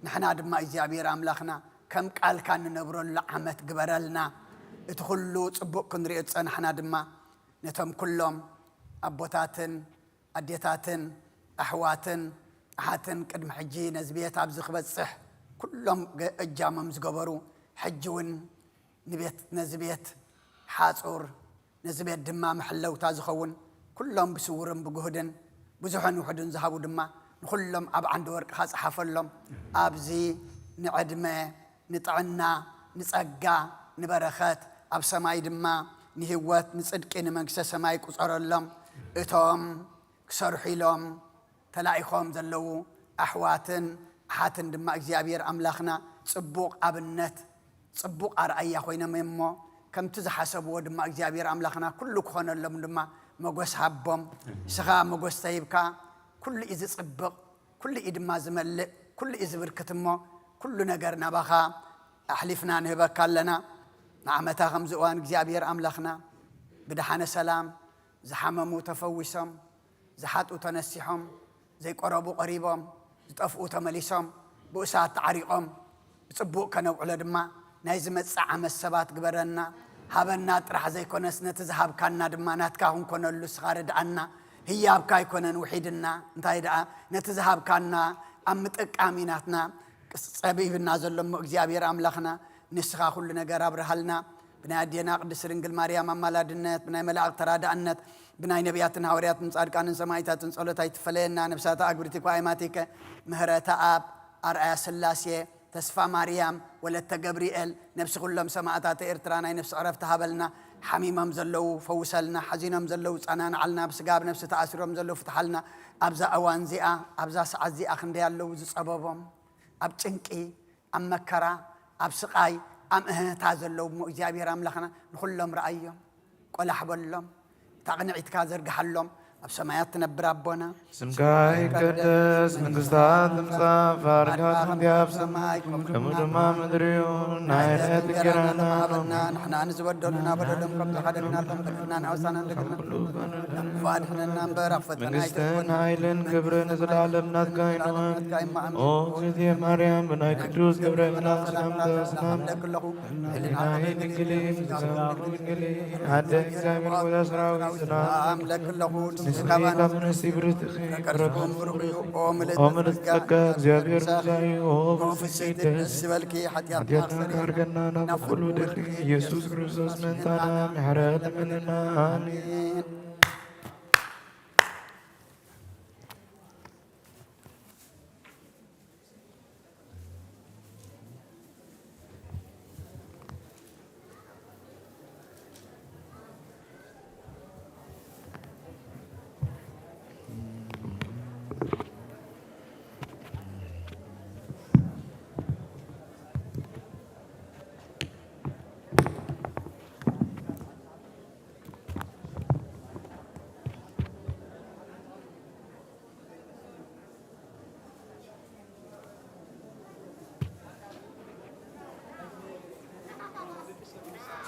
ንሕና ድማ እግዚኣብሔር ኣምላኽና ከም ቃልካ ንነብረሉ ዓመት ግበረልና። እቲ ኩሉ ጽቡቕ ክንሪኦ ዝጸናሕና ድማ ነቶም ኩሎም ኣቦታትን ኣዴታትን ኣሕዋትን ኣሓትን ቅድሚ ሕጂ ነዚ ቤት ኣብዚ ክበጽሕ ኩሎም ገ-፣ እጃሞም ዝገበሩ፣ ሕጂ እውን ንቤት፣ ነዚ ቤት ሓጹር፣ ነዚ ቤት ድማ መሐለውታ ዝኸውን፣ ኩሎም ብስውርን ብግሁድን ብዙሕን ውሑድን ዝሃቡ ድማ ንኹሎም ኣብ ዓንዲ ወርቅኻ ጸሓፈሎም። ኣብዚ ንዕድመ፣ ንጥዕና፣ ንጸጋ፣ ንበረኸት፣ ኣብ ሰማይ ድማ ንህይወት፣ ንጽድቂ፣ ንመንግስተ ሰማይ ቁጸረሎም። እቶም ክሰርሑ ኢሎም ተላኢኾም ዘለዉ ኣሕዋትን ኣሓትን ድማ እግዚኣብሔር ኣምላኽና ጽቡቕ ኣብነት፣ ጽቡቕ ኣርኣያ ኮይኖም እዮም እሞ፣ ከምቲ ዝሓሰብዎ ድማ እግዚኣብሔር ኣምላኽና ኩሉ ክኾነሎም ድማ መጎስ ሃቦም። ንስኻ መጎስ ተሂብካ፣ ኩሉ እዩ ዝጽብቕ፣ ኩሉ እዩ ድማ ዝመልእ፣ ኩሉ እዩ ዝብርክት እሞ፣ ኩሉ ነገር ናባኻ ኣሕሊፍና ንህበካ ኣለና። ንዓመታ ከምዚ እዋን እግዚኣብሔር ኣምላኽና ብደሓነ ሰላም ዝሓመሙ ተፈዊሶም፣ ዝሓጡ ተነሲሖም፣ ዘይቆረቡ ቆሪቦም፣ ዝጠፍኡ ተመሊሶም፣ ብኡሳት ተዓሪቖም፣ ብጽቡቕ ከነውዕሎ ድማ ናይ ዝመጽእ ዓመት ሰባት ግበረና። ሃበና ጥራሕ ዘይኮነስ ነቲ ዝሃብካና ድማ ናትካ ክንኮነሉ እስኻ ርድኣና። ህያብካ ኣይኮነን ውሒድና፣ እንታይ ደኣ ነቲ ዝሃብካና ኣብ ምጥቃም እዩ ናትና ጸቢብና ዘሎ እሞ እግዚኣብሔር ኣምላኽና ንስኻ ኩሉ ነገር ኣብርሃልና። ብናይ ኣዴና ቅድስት ድንግል ማርያም ኣማላድነት፣ ብናይ መላእክት ተራዳእነት፣ ብናይ ነቢያትን ሃዋርያትን ጻድቃንን ሰማዕታትን ጸሎት ኣይትፈለየና። ነብሳተ ኣግብርቲ እኮ ኣይማቲከ፣ ምህረተ ኣብ፣ ኣርኣያ ስላሴ፣ ተስፋ ማርያም፣ ወለተ ገብርኤል፣ ነብሲ ኩሎም ሰማእታተ ኤርትራ ናይ ነብሲ ዕረፍቲ ሃበልና። ሓሚሞም ዘለዉ ፈውሰልና፣ ሓዚኖም ዘለዉ ጸናንዓልና፣ ብስጋ ብነብሲ ተኣሲሮም ዘለዉ ፍትሓልና። ኣብዛ እዋን እዚኣ፣ ኣብዛ ሰዓት እዚኣ ክንደይ ኣለዉ ዝጸበቦም፣ ኣብ ጭንቂ፣ ኣብ መከራ፣ ኣብ ስቓይ፣ ኣብ እህህታ ዘለዉ እሞ እግዚኣብሔር ኣምላኽና ንኹሎም ረኣዮም፣ ቆላሕ በሎም፣ እታ ቅንዒትካ ዘርግሓሎም፣ ኣብ ሰማያት ትነብር ኣቦና፣ ስምካ ይቀደስ፣ መንግስታ ትምጻእ፣ ፈቃድካ ከምቲ ኣብ ሰማይ ከምኡ ድማ ምድሪ ይኹን። ናይ ዕለት እንጀራና ሃበና፣ ንሕና ንዝበደሉና በደሎም ከም ዝሓደግናሎም በደልና ንኣውሳና፣ እንደገና ካብ ክፉእ ኣድሕነና እምበር ኣብ ፈተና መንግስትን ኣይተግበና። ሓይልን ክብርን ንዘለኣለም ናትካ ይኹን። ኦ እግዝእትየ ማርያም፣ ብናይ ቅዱስ ገብርኤል መልኣክ ሰላምታ ሰላም እብለኪ ኣለኹ። ሕሊናኺ ድንግል እዩ፣ ስጋኺ ድንግል እዩ። ኣደ እግዚኣብሔር ወደ ሰራዊት ሰላም እብለኪ ኣለኹ። ንስኺ ካብ ኣንስቲ ብርትኺ ፍረ ከርስኺ ብሩኽ እዩ። ኦ ምልእቲ ጸጋ፣ እግዚኣብሔር ምሳኺ እዩ። ኦ ፍስሕቲ ደስ ይበልኪ። ሓጢኣትና ካርገና ናብ ኩሉ ደቂ ኢየሱስ ክርስቶስ ምእንታና ምሕረት ለምንና። ኣሜን።